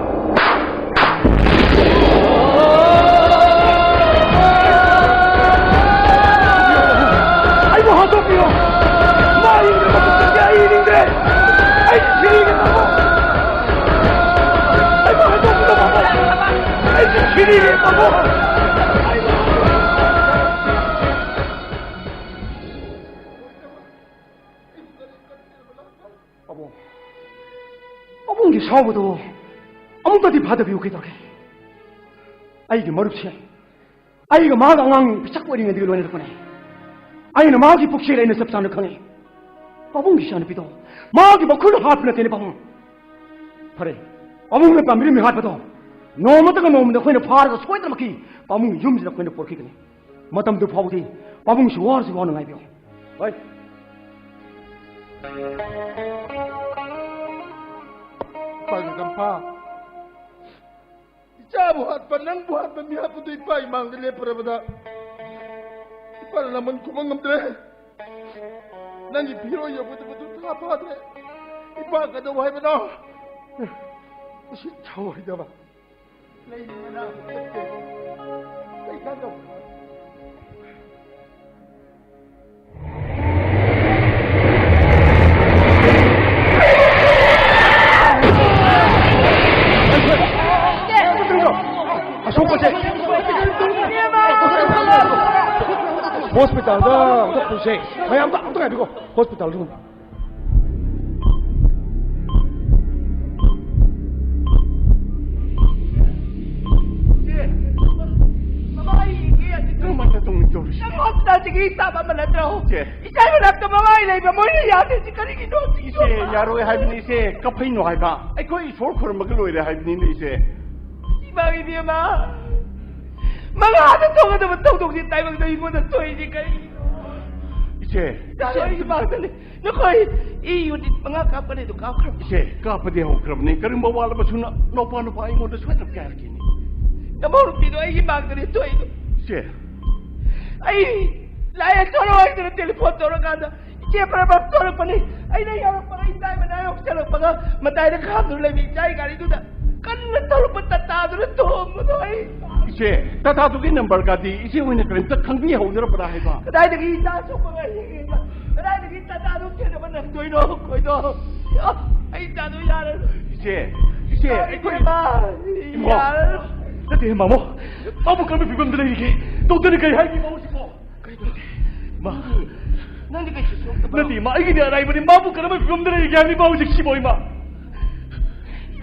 ꯑꯩ ꯁꯤꯔꯦ, ꯄꯥꯕꯨꯡ! ꯑꯩ ꯁꯤꯔꯦ, ꯄꯥꯕꯨꯡ! ꯄꯥꯕꯨꯡ, ꯄꯥꯕꯨꯡꯒꯤ ꯁꯥꯎꯕꯗꯣ ꯑꯃꯨꯛꯇꯗꯤ ꯐꯥꯗꯕꯤꯌꯨ, ꯀꯩꯗꯧꯔꯒꯦ? ꯑꯩꯒꯤ ꯃꯔꯨꯞꯁꯦ ꯑꯩꯒ ꯃꯥꯒ ꯑꯉꯥꯡ ꯄꯤꯁꯛ ꯑꯣꯏꯔꯤꯉꯩꯗꯒꯤ ꯂꯣꯏꯅꯔꯛꯄꯅꯦ꯫ ꯑꯩꯅ ꯃꯥꯒꯤ ꯄꯨꯛꯆꯦꯜ ꯑꯩꯅ ꯆꯞ ꯆꯥꯅ ꯈꯪꯉꯤ꯫ ꯄꯥꯕꯨꯡꯒꯤ ꯏꯆꯥꯅꯨꯄꯤꯗꯣ ꯃꯥꯒꯤ ꯃꯈꯨꯠꯅ ꯍꯥꯠꯄ ꯅꯠꯇꯦꯅꯦ, ꯄꯥꯕꯨꯡ꯫ ꯐꯔꯦ, ꯄꯥꯕꯨꯡꯅ ꯄꯥꯝꯕꯤꯔꯝꯃꯤ ꯍꯥꯠꯄꯗꯣ ꯅꯣꯡꯃꯇꯒ ꯅꯣꯡꯃꯗ ꯑꯩꯈꯣꯏꯅ ꯐꯥꯔꯒ ꯁꯣꯏꯗꯅꯃꯛꯀꯤ ꯄꯥꯕꯨꯡꯒꯤ ꯌꯨꯝꯁꯤꯗ ꯑꯩꯈꯣꯏꯅ ꯄꯣꯔꯛꯈꯤꯒꯅꯤ꯫ ꯃꯇꯝꯗꯨ ꯐꯥꯎꯕꯗꯤ ꯄꯥꯕꯨꯡꯁꯨ ꯋꯥꯔꯁꯨ ꯋꯥꯅ ꯉꯥꯏꯕꯤꯌꯨ꯫ ꯍꯣꯏ꯫ ꯏꯄꯥꯒꯤ ꯀꯝꯐꯥ꯫ ꯏꯆꯥꯕꯨ ꯍꯥꯠꯄ, ꯅꯪꯕꯨ ꯍꯥꯠꯄ, ꯃꯤ ꯍꯥꯠꯄꯗꯨ ꯏꯄꯥ ꯏꯃꯥꯡꯗ ꯂꯦꯞꯄꯨꯔꯕꯗ ꯏꯄꯥꯅ ꯂꯃꯟ ꯈꯨꯝꯕ ꯉꯝꯗ꯭ꯔꯦ꯫ ꯅꯪꯒꯤ ꯐꯤꯔꯣꯜ ꯌꯧꯒꯗꯕꯗꯨ ꯊꯥ ꯐꯥꯗ꯭ꯔꯦ꯫ ꯏꯄꯥ ꯀꯩꯗꯧ ꯍꯥꯏꯕꯅꯣ? ꯎꯁꯤꯠ ꯊꯑꯣꯏꯗꯕ꯫ ꯂꯩ ꯃꯅꯥ ꯀꯩ ꯀꯥꯟꯅꯕ? ꯑꯁꯣꯛꯄꯁꯦ ꯍꯣꯁꯄꯤꯇꯥꯜꯗ ꯑꯝꯇ ꯄꯨꯁꯦ꯫ ꯃꯌꯥꯝ ꯑꯝꯇ, ꯑꯝꯇ ꯉꯥꯏꯕꯤꯈꯣ꯫ ꯍꯣꯁꯄꯤꯇꯥꯜꯗ꯫ ꯀꯔꯝꯍꯥꯏꯅ ꯇꯧꯅꯤ ꯇꯧꯔꯤꯁꯤ? ꯅꯪ ꯍꯣꯁꯄꯤꯇꯥꯜꯗꯒꯤ staff ꯑꯃ ꯅꯠꯇ꯭ꯔꯣ? ꯏꯆꯦ꯫ ꯏꯆꯥ ꯃꯅꯥꯛꯇ ꯃꯃꯥꯏ ꯂꯩꯕ ꯃꯣꯏꯅ ꯌꯥꯗ꯭ꯔꯤꯁꯤ ꯀꯔꯤꯒꯤꯅꯣ? ꯏꯆꯦ, ꯌꯥꯔꯣꯏ ꯍꯥꯏꯕꯅꯤ ꯏꯆꯦ, ꯀꯞꯐꯩꯅꯣ ꯍꯥꯏꯕ꯫ ꯑꯩꯈꯣꯏ ꯏꯁꯣꯔ ꯈꯨꯔꯨꯝꯃꯒ ꯂꯣꯏꯔꯦ ꯍꯥꯏꯕꯅꯤꯅꯦ ꯏꯆꯦ꯫ ꯏꯃꯥ ꯏꯕꯦꯝꯃ, ꯃꯉꯥꯗ ꯊꯣꯛꯀꯗꯕ ꯊꯧꯗꯣꯛꯁꯤ ꯇꯥꯏꯕꯪꯗ ꯑꯩꯉꯣꯟꯗ ꯊꯣꯛꯏꯁꯤ ꯀꯔꯤꯒꯤꯅꯣ? ꯏꯆꯦ, ꯏꯆꯥ ꯏꯆꯦ, ꯂꯣꯏꯒꯤ ꯃꯥꯡꯗꯅꯤ꯫ ꯅꯈꯣꯏ ꯏ unit ꯃꯉꯥ ꯀꯥꯞꯀꯅꯤ ꯑꯗꯨ ꯀꯥꯞꯈ꯭ꯔꯕ? ꯏꯆꯦ, ꯀꯥꯞꯄꯗꯤ ꯍꯧꯈ꯭ꯔꯕꯅꯤ꯫ ꯀꯔꯤꯒꯨꯝꯕ ꯋꯥꯠꯂꯕꯁꯨ ꯅ-, ꯅꯧꯄꯥ ꯅꯨꯄꯥ ꯑꯩꯉꯣꯟꯗ ꯁꯣꯏꯗꯅ ꯀꯌꯥꯔꯛꯀꯤꯅꯤ꯫ ꯅꯃꯧ ꯅꯨꯄꯤꯗꯣ ꯑꯩꯒꯤ ꯃꯥꯡꯗꯅꯤ ꯊꯣꯛꯏꯗꯣ꯫ ꯏꯆꯦ꯫ ꯑꯩ ꯂꯥꯏ ꯊꯣꯔꯛꯑꯣ ꯍꯥꯏꯗꯅ telephone ꯇꯧꯔꯀꯥꯟꯗ ꯏꯆꯦ ꯄꯔꯃ ꯊꯣꯔꯛꯄꯅꯤ꯫ ꯑꯩꯅ ꯌꯧꯔꯛꯄꯒ ꯏꯆꯥ ꯃꯅꯥ ꯌꯧꯁꯜꯂꯛꯄꯒ ꯃꯇꯥꯏꯗ ꯈꯥꯝꯗꯨꯅ ꯂꯩꯕ ꯏꯆꯥꯒꯤ ꯒꯥꯔꯤꯗꯨꯗ ꯀꯟꯅ ꯊꯧꯔꯛꯄ ꯇꯥꯇꯥꯗꯨꯅ ꯊꯣꯝꯕꯗꯣ ꯑꯩ꯫ ꯏꯆꯦ, ꯇꯥꯇꯥꯗꯨꯒꯤ number ꯒꯗꯤ ꯏꯆꯦ ꯍꯣꯏꯅ ꯀꯔꯤꯝꯇ ꯈꯪꯕꯤꯍꯧꯗ꯭ꯔꯕ꯭ꯔꯥ ꯍꯥꯏꯕ? ꯀꯗꯥꯏꯗꯒꯤ ꯏꯆꯥ ꯁꯣꯛꯄꯒ ꯍꯤꯡꯉꯤꯕ? ꯀꯗꯥꯏꯗꯒꯤ ꯇꯥꯇꯥꯗꯨ ꯊꯦꯡꯅꯕ ꯅꯪꯗꯣꯏꯅꯣ? ꯈꯣꯏꯗꯣ꯫ ꯑꯩ ꯆꯥꯗꯣ ꯌꯥꯔꯦ꯫ ꯏꯆꯦ, ꯏꯆꯦ, ꯑꯩꯈꯣꯏ ꯏꯃꯥ, ꯏꯃꯥ꯫ ꯌꯥꯔꯦ꯫ ꯅꯠꯇꯦ, ꯃꯥꯃꯣ꯫ ꯃꯥꯕꯨ ꯀꯔꯝꯕ ꯐꯤꯕꯝꯗ ꯂꯩꯔꯤꯒꯦ? ꯗꯣꯛꯇꯔꯅ ꯀꯔꯤ ꯍꯥꯏꯒꯦ ꯃꯥꯕꯨ ꯍꯧꯖꯤꯛꯄꯣ? ꯀꯩꯅꯣ? ꯃꯥ꯫ ꯅꯪꯗꯤ ꯀꯩꯁꯨ ꯁꯣꯛꯇꯕ꯭ꯔꯣ? ꯅꯠꯇꯦ, ꯏꯃꯥ, ꯑꯩꯒꯤꯗꯤ ꯑꯔꯥꯏꯕꯅꯤ꯫ ꯃꯥꯕꯨ ꯀꯔꯝꯕ ꯐꯤꯕꯝꯗ ꯂꯩꯔꯤꯒꯦ ꯍꯥꯏꯕꯅꯤ ꯃꯥ ꯍꯧꯖꯤꯛꯁꯤꯕꯣ, ꯏꯃꯥ?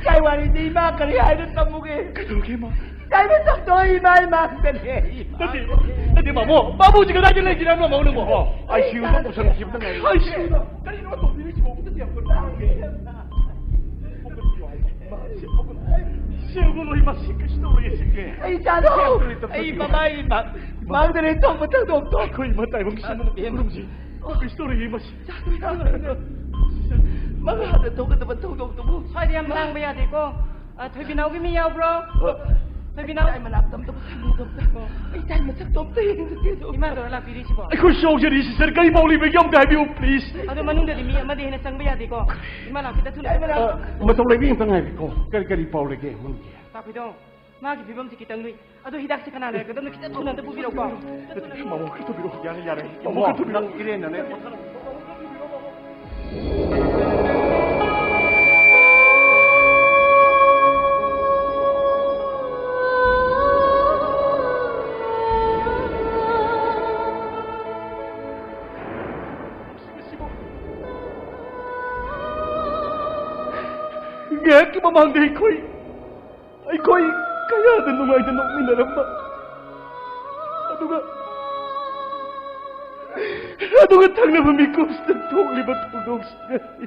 ꯏꯆꯥꯏ ꯋꯥꯔꯤꯗꯤ ꯏꯃꯥ ꯀꯔꯤ ꯍꯥꯏꯅ ꯇꯝꯃꯨꯒꯦ? ꯀꯩꯗꯧꯔꯒꯦ, ꯏꯃꯥ? ꯏꯆꯥꯏ ꯃꯁꯛꯇꯣ ꯏꯃꯥ ꯏꯃꯥ ꯀꯔꯤ ꯍꯥꯏ? ꯅꯠꯇꯦ, ꯅꯠꯇꯦ, ꯃꯥꯃꯣ꯫ ꯃꯥꯕꯨ ꯍꯧꯖꯤꯛ ꯀꯗꯥꯏꯗ ꯂꯩꯒꯦ ꯍꯥꯏꯕꯅꯣ, ꯃꯥꯃꯣ, ꯅꯪꯕꯣ? ꯑꯣ, ICU ꯗ ꯄꯨꯁꯟꯈꯤꯕꯗ ꯉꯥꯏꯔꯤ꯫ ICU ꯗ? ꯀꯔꯤꯅꯣ ꯇꯧꯕꯤꯔꯤꯁꯤꯕꯣ? ꯃꯁꯤ ꯌꯥꯝ ꯀꯟꯅ ꯉꯥꯡꯉꯦ꯫ ꯁꯤ ꯍꯧꯒꯠꯂꯣ, ꯏꯃꯥ, ꯁꯤ ꯀꯩꯁꯨ ꯇꯧꯔꯣꯏꯌꯦ, ꯁꯤ꯫ ꯑꯩ ꯆꯥꯗꯣ, ꯑꯩ ꯃꯃꯥꯏ ꯏꯃꯥ ꯃꯥꯡꯗꯅ ꯊꯣꯛꯄ ꯊꯧꯗꯣꯛꯇꯣ꯫ ꯑꯩꯈꯣꯏ ꯏꯃꯥ ꯇꯥꯏꯕꯪ ꯁꯤꯕꯅ ꯈꯨꯔꯨꯝꯁꯤ꯫ ꯀꯩꯁꯨ ꯇꯧꯔꯣꯏꯌꯦ, ꯏꯃꯥ, ꯁꯤ꯫ ꯃꯉꯥꯗ ꯊꯣꯛꯀꯗꯕ ꯊꯧꯗꯣꯛꯇꯨꯕꯨ꯫ ꯁ꯭ꯋꯥꯏꯗ ꯌꯥꯝ ꯂꯥꯡꯕ ꯌꯥꯗꯦꯀꯣ꯫ ꯑ, ꯊꯣꯏꯕꯤꯅꯥꯎꯒꯤ ꯃꯤ ꯌꯥꯎꯕ꯭ꯔꯣ? ꯊꯣꯏꯕꯤꯅꯥꯎ꯫ ꯑꯩ ꯃꯅꯥꯛꯇ ꯑꯝꯇ ꯄꯨꯁꯤꯜꯂꯨ, ꯑꯝꯇ꯫ ꯑꯩ ꯏꯆꯥꯏ ꯃꯁꯛꯇꯣ ꯑꯝꯇ ꯌꯦꯡꯖꯒꯦ, ꯑꯝꯇ꯫ ꯏꯃꯥ ꯇꯧꯔ ꯂꯥꯛꯄꯤꯔꯤꯁꯤꯕꯣ? ꯑꯩꯈꯣꯏꯁꯨ ꯌꯥꯎꯖꯔꯤ, ꯁꯤꯁꯇꯔ꯫ ꯀꯔꯤ ꯄꯥꯎ ꯂꯩꯕꯒꯦ ꯑꯝꯇ ꯍꯥꯏꯕꯤꯌꯨ, ꯄ꯭ꯂꯤꯖ꯫ ꯑꯗꯣ ꯃꯅꯨꯡꯗꯗꯤ ꯃꯤ ꯑꯃꯗꯤ ꯍꯦꯟꯅ ꯆꯪꯕ ꯌꯥꯗꯦꯀꯣ꯫ ꯏꯃꯥ ꯂꯥꯛꯈꯤꯗ ꯊꯨꯅ꯫ ꯏꯆꯥꯏ ꯃꯅꯥꯛꯇ ꯑ, ꯃꯇꯧ ꯂꯩꯕꯤ ꯑꯝꯇ ꯉꯥꯏꯕꯤꯀꯣ꯫ ꯀꯔꯤ, ꯀꯔꯤ ꯄꯥꯎ ꯂꯩꯒꯦ ꯃꯅꯨꯡꯒꯤ? ꯇꯥꯈꯣꯏꯗꯧ, ꯃꯥꯒꯤ ꯐꯤꯕꯝꯁꯤ ꯈꯤꯇꯪ ꯂꯨꯏ꯫ ꯑꯗꯣ ꯍꯤꯗꯥꯛꯁꯦ ꯀꯅꯥ ꯂꯩꯔꯛꯀꯗꯕꯅꯣ? ꯈꯤꯇꯪ ꯊꯨꯅ ꯑꯝꯇ ꯄꯨꯕꯤꯔꯛꯎꯀꯣ꯫ ꯃꯥꯃꯣ, ꯈꯔ ꯊꯨꯕꯤꯔꯛꯑꯣ꯫ ꯌꯥꯔꯦ, ꯌꯥꯔꯦ꯫ ꯃꯥꯃꯣ, ꯈꯔ ꯊꯨꯕꯤꯔꯛꯑꯣ꯫ ꯅꯪ ꯏꯔꯦꯟꯅꯅꯦ꯫ ꯉꯥꯏꯍꯥꯛꯀꯤ ꯃꯃꯥꯡꯗ ꯑꯩꯈꯣꯏ ꯑꯩꯈꯣꯏ ꯀꯌꯥꯗ ꯅꯨꯡꯉꯥꯏꯅ ꯅꯣꯛꯃꯤꯟꯅꯔꯝꯕ, ꯑꯗꯨꯒ, ꯑꯗꯨꯒ ꯊꯪꯅꯕ ꯃꯤꯀꯨꯞꯁꯤꯗ ꯊꯣꯛꯂꯤꯕ ꯊꯧꯗꯣꯛꯁꯤꯡ ꯑꯁꯤ꯫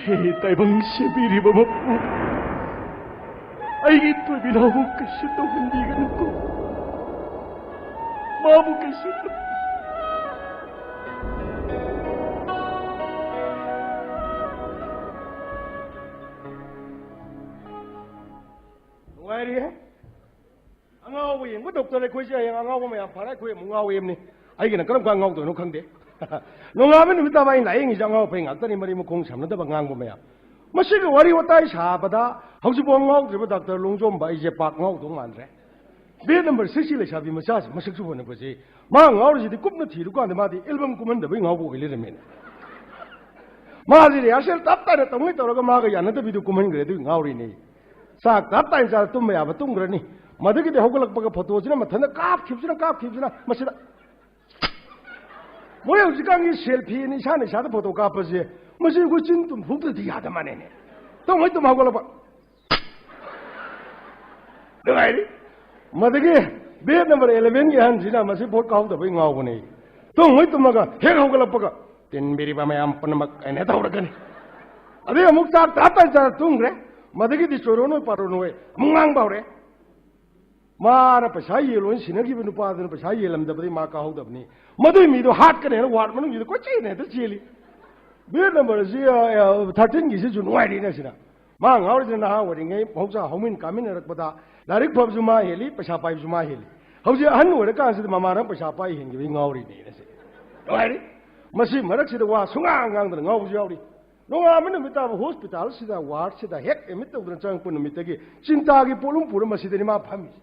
ꯍꯦ ꯇꯥꯏꯕꯪ ꯁꯦꯝꯕꯤꯔꯤꯕ ꯃꯄꯨ, ꯑꯩꯒꯤ ꯊꯣꯏꯕꯤꯅꯥꯎꯕꯨ ꯀꯩꯁꯨ ꯇꯧꯍꯟꯕꯤꯒꯅꯨꯀꯣ꯫ ꯃꯥꯕꯨ ꯀꯩꯁꯨ ꯇꯧ- ꯅꯨꯡꯉꯥꯏꯔꯤꯍꯦ꯫ ꯑꯉꯥꯎꯕ ꯌꯦꯡꯕ ꯗꯣꯛꯇꯔ ꯑꯩꯈꯣꯏꯁꯦ ꯍꯌꯦꯡ ꯑꯉꯥꯎꯕ ꯃꯌꯥꯝ ꯐꯔ ꯑꯩꯈꯣꯏ ꯑꯃꯨꯛ ꯉꯥꯎꯋꯦꯕꯅꯤ꯫ ꯑꯩꯒꯤꯅ ꯀꯔꯝ ꯀꯥꯟ ꯉꯥꯎꯗꯣꯏꯅꯣ ꯈꯪꯗꯦ꯫ ꯅꯣꯡꯉꯥꯟꯕ ꯅꯨꯃꯤꯠ ꯇꯥꯕ ꯑꯩꯅ ꯂꯥꯌꯦꯡꯉꯤꯁꯦ ꯑꯉꯥꯎ ꯑꯐꯩ ꯉꯥꯛꯇꯅꯤ, ꯃꯔꯤ ꯃꯈꯣꯡ ꯁꯝꯅꯗꯕ ꯉꯥꯡꯕ ꯃꯌꯥꯝ꯫ ꯃꯁꯤꯒ ꯋꯥꯔꯤ ꯋꯥꯇꯥꯏ ꯁꯥꯕꯗ ꯍꯧꯖꯤꯛꯐꯥꯎ ꯉꯥꯎꯗ꯭ꯔꯤꯕ ꯗꯥꯛꯇꯔ ꯂꯣꯡꯖꯣꯝꯕ ꯑꯩꯁꯦ ꯄꯥꯛ ꯉꯥꯎꯗꯧ ꯃꯥꯟꯗ꯭ꯔꯦ꯫ ꯕꯦꯗ ꯅꯝꯕꯔ ꯁꯤꯛꯁꯀꯤ ꯂꯩꯁꯥꯕꯤ ꯃꯆꯥꯁꯤ ꯃꯁꯛꯁꯨ ꯐꯅ ꯐꯖꯩ꯫ ꯃꯥ ꯉꯥꯎꯔꯤꯁꯤꯗꯤ ꯀꯨꯞꯅ ꯊꯤꯔꯨꯀꯥꯟꯗ ꯃꯥꯗꯤ ꯑꯦꯜꯕꯝ ꯀꯨꯝꯍꯟꯗꯕꯩ ꯉꯥꯎꯕ ꯑꯣꯏ ꯂꯩꯔꯝꯃꯦꯅꯦ꯫ ꯃꯥꯁꯤ ꯔꯤꯍꯥꯔꯁꯦꯜ ꯇꯞ ꯇꯥꯅ ꯇꯧꯉꯩ ꯇꯧꯔꯒ ꯃꯥꯒ ꯌꯥꯅꯗꯕꯤꯗꯨ ꯀꯨꯝꯍꯟꯈ꯭ꯔꯦ, ꯑꯗꯨꯒꯤ ꯉꯥꯎꯔꯤꯅꯦ꯫ ꯆꯥꯛ ꯇꯞ ꯇꯥꯅ ꯆꯥꯔ ꯇꯨꯝꯕ ꯌꯥꯕ ꯇꯨꯝꯈ꯭ꯔꯅꯤ꯫ ꯃꯗꯨꯒꯤꯗꯤ ꯍꯧꯒꯠꯂꯛꯄꯒ ꯐꯣꯇꯣꯁꯤꯅ ꯃꯊꯟꯇ ꯀꯥꯞꯈꯤꯕꯁꯤꯅ ꯀꯥꯞꯈꯤꯕꯁꯤꯅ ꯃꯁꯤꯗ ꯃꯣꯏ ꯍꯧꯖꯤꯛꯀꯥꯟꯒꯤ ꯁꯦꯜꯐꯤꯅ ꯏꯁꯥꯅ ꯏꯁꯥꯗ ꯐꯣꯇꯣ ꯀꯥꯞꯄꯁꯦ, ꯃꯁꯤ ꯑꯩꯈꯣꯏ ꯆꯤꯟ ꯇꯨꯝ ꯍꯨꯛꯇ꯭ꯔꯗꯤ ꯌꯥꯗ ꯃꯥꯅꯦꯅꯦ꯫ ꯇꯨꯝ ꯍꯣꯏ ꯇꯨꯝ ꯍꯧꯒꯠꯂꯛꯄ꯫ ꯅꯨꯡꯉꯥꯏꯔꯤ꯫ ꯃꯗꯒꯤ ꯕꯦꯗ ꯅꯝꯕꯔ ꯑꯦꯂꯚꯦꯟꯒꯤ ꯑꯍꯟꯁꯤꯅ ꯃꯁꯤ ꯚꯣꯠ ꯀꯥꯍꯧꯗꯕꯩ ꯉꯥꯎꯕꯅꯦ꯫ ꯇꯨꯝ ꯍꯣꯏ ꯇꯨꯝꯃꯒ ꯍꯦꯛ ꯍꯧꯒꯠꯂꯛꯄꯒ, "ꯇꯤꯟꯕꯤꯔꯤꯕ ꯃꯌꯥꯝ ꯄꯨꯝꯅꯃꯛ" ꯍꯥꯏꯅ ꯇꯧꯔꯛꯀꯅꯤ꯫ ꯑꯗꯩ ꯑꯃꯨꯛ ꯆꯥꯛ ꯇꯥꯞ ꯇꯥꯏ ꯆꯥꯔ ꯇꯨꯝꯈ꯭ꯔꯦ꯫ ꯃꯗꯒꯤꯗꯤ ꯆꯣꯏꯔꯣꯟ ꯑꯣꯏ ꯄꯥꯔꯣꯟ ꯑꯣꯏ ꯑꯃꯨꯛ ꯉꯥꯡꯕ ꯍꯧꯔꯦ꯫ ꯃꯥꯅ ꯄꯩꯁꯥ ꯌꯦꯜꯂꯣꯅ ꯁꯤꯟꯅꯈꯤꯕ ꯅꯨꯄꯥꯗꯨꯅ ꯄꯩꯁꯥ ꯌꯦꯜꯂꯝꯗꯕꯗꯩ ꯃꯥ ꯀꯥꯍꯧꯗꯕꯅꯤ꯫ ꯃꯗꯨꯏ ꯃꯤꯗꯣ ꯍꯥꯠꯀꯅꯦꯅ ꯋꯥꯔꯗ ꯃꯅꯨꯡꯁꯤꯗ ꯀꯣꯏꯆꯦꯟ ꯍꯦꯛꯇ ꯆꯦꯜꯂꯤ꯫ ꯕꯦꯗ ꯅꯝꯕꯔ ꯑꯁꯤ, ꯑ, ꯑ, ꯊꯥꯔꯇꯤꯟꯒꯤꯁꯤꯁꯨ ꯅꯨꯡꯉꯥꯏꯔꯤꯅꯦ ꯁꯤꯅ꯫ ꯃꯥ ꯉꯥꯎꯔꯤꯁꯤꯅ ꯅꯍꯥ ꯑꯣꯏꯔꯤꯉꯩ ꯃꯍꯧꯁꯥ ꯍꯧꯃꯤꯟ ꯀꯥꯃꯤꯟꯅꯔꯛꯄꯗ ꯂꯥꯏꯔꯤꯛ ꯐꯕꯁꯨ ꯃꯥ ꯍꯦꯜꯂꯤ, ꯄꯩꯁꯥ ꯄꯥꯏꯕꯁꯨ ꯃꯥ ꯍꯦꯜꯂꯤ꯫ ꯍꯧꯖꯤꯛ ꯑꯍꯟ ꯑꯣꯏꯔꯀꯥꯟꯁꯤꯗ ꯃꯃꯥꯅ ꯄꯩꯁꯥ ꯄꯥꯏ ꯍꯦꯟꯈꯤꯕꯒꯤ ꯉꯥꯎꯔꯤꯅꯦꯅ ꯁꯤ꯫ ꯅꯨꯡꯉꯥꯏꯔꯤ꯫ ꯃꯁꯤ ꯃꯔꯛꯁꯤꯗ ꯋꯥ ꯁꯨꯡꯉꯥꯡ ꯉꯥꯡꯗꯅ ꯉꯥꯎꯕꯁꯨ ꯌꯥꯎꯔꯤ꯫ ꯅꯣꯡꯉꯥꯟꯕ ꯅꯨꯃꯤꯠ ꯇꯥꯕ ꯍꯣꯁꯄꯤꯇꯥꯜꯁꯤꯗ, ꯋꯥꯔꯗꯁꯤꯗ ꯍꯦꯛ ꯑꯦꯗꯃꯤꯠ ꯇꯧꯗꯨꯅ ꯆꯪꯉꯛꯄ ꯅꯨꯃꯤꯠꯇꯒꯤ ꯆꯤꯟꯇꯥꯒꯤ ꯄꯣꯠꯂꯨꯝ ꯄꯨꯔ ꯃꯁꯤꯗꯅꯤ ꯃꯥ ꯐꯝꯃꯤꯁꯦ꯫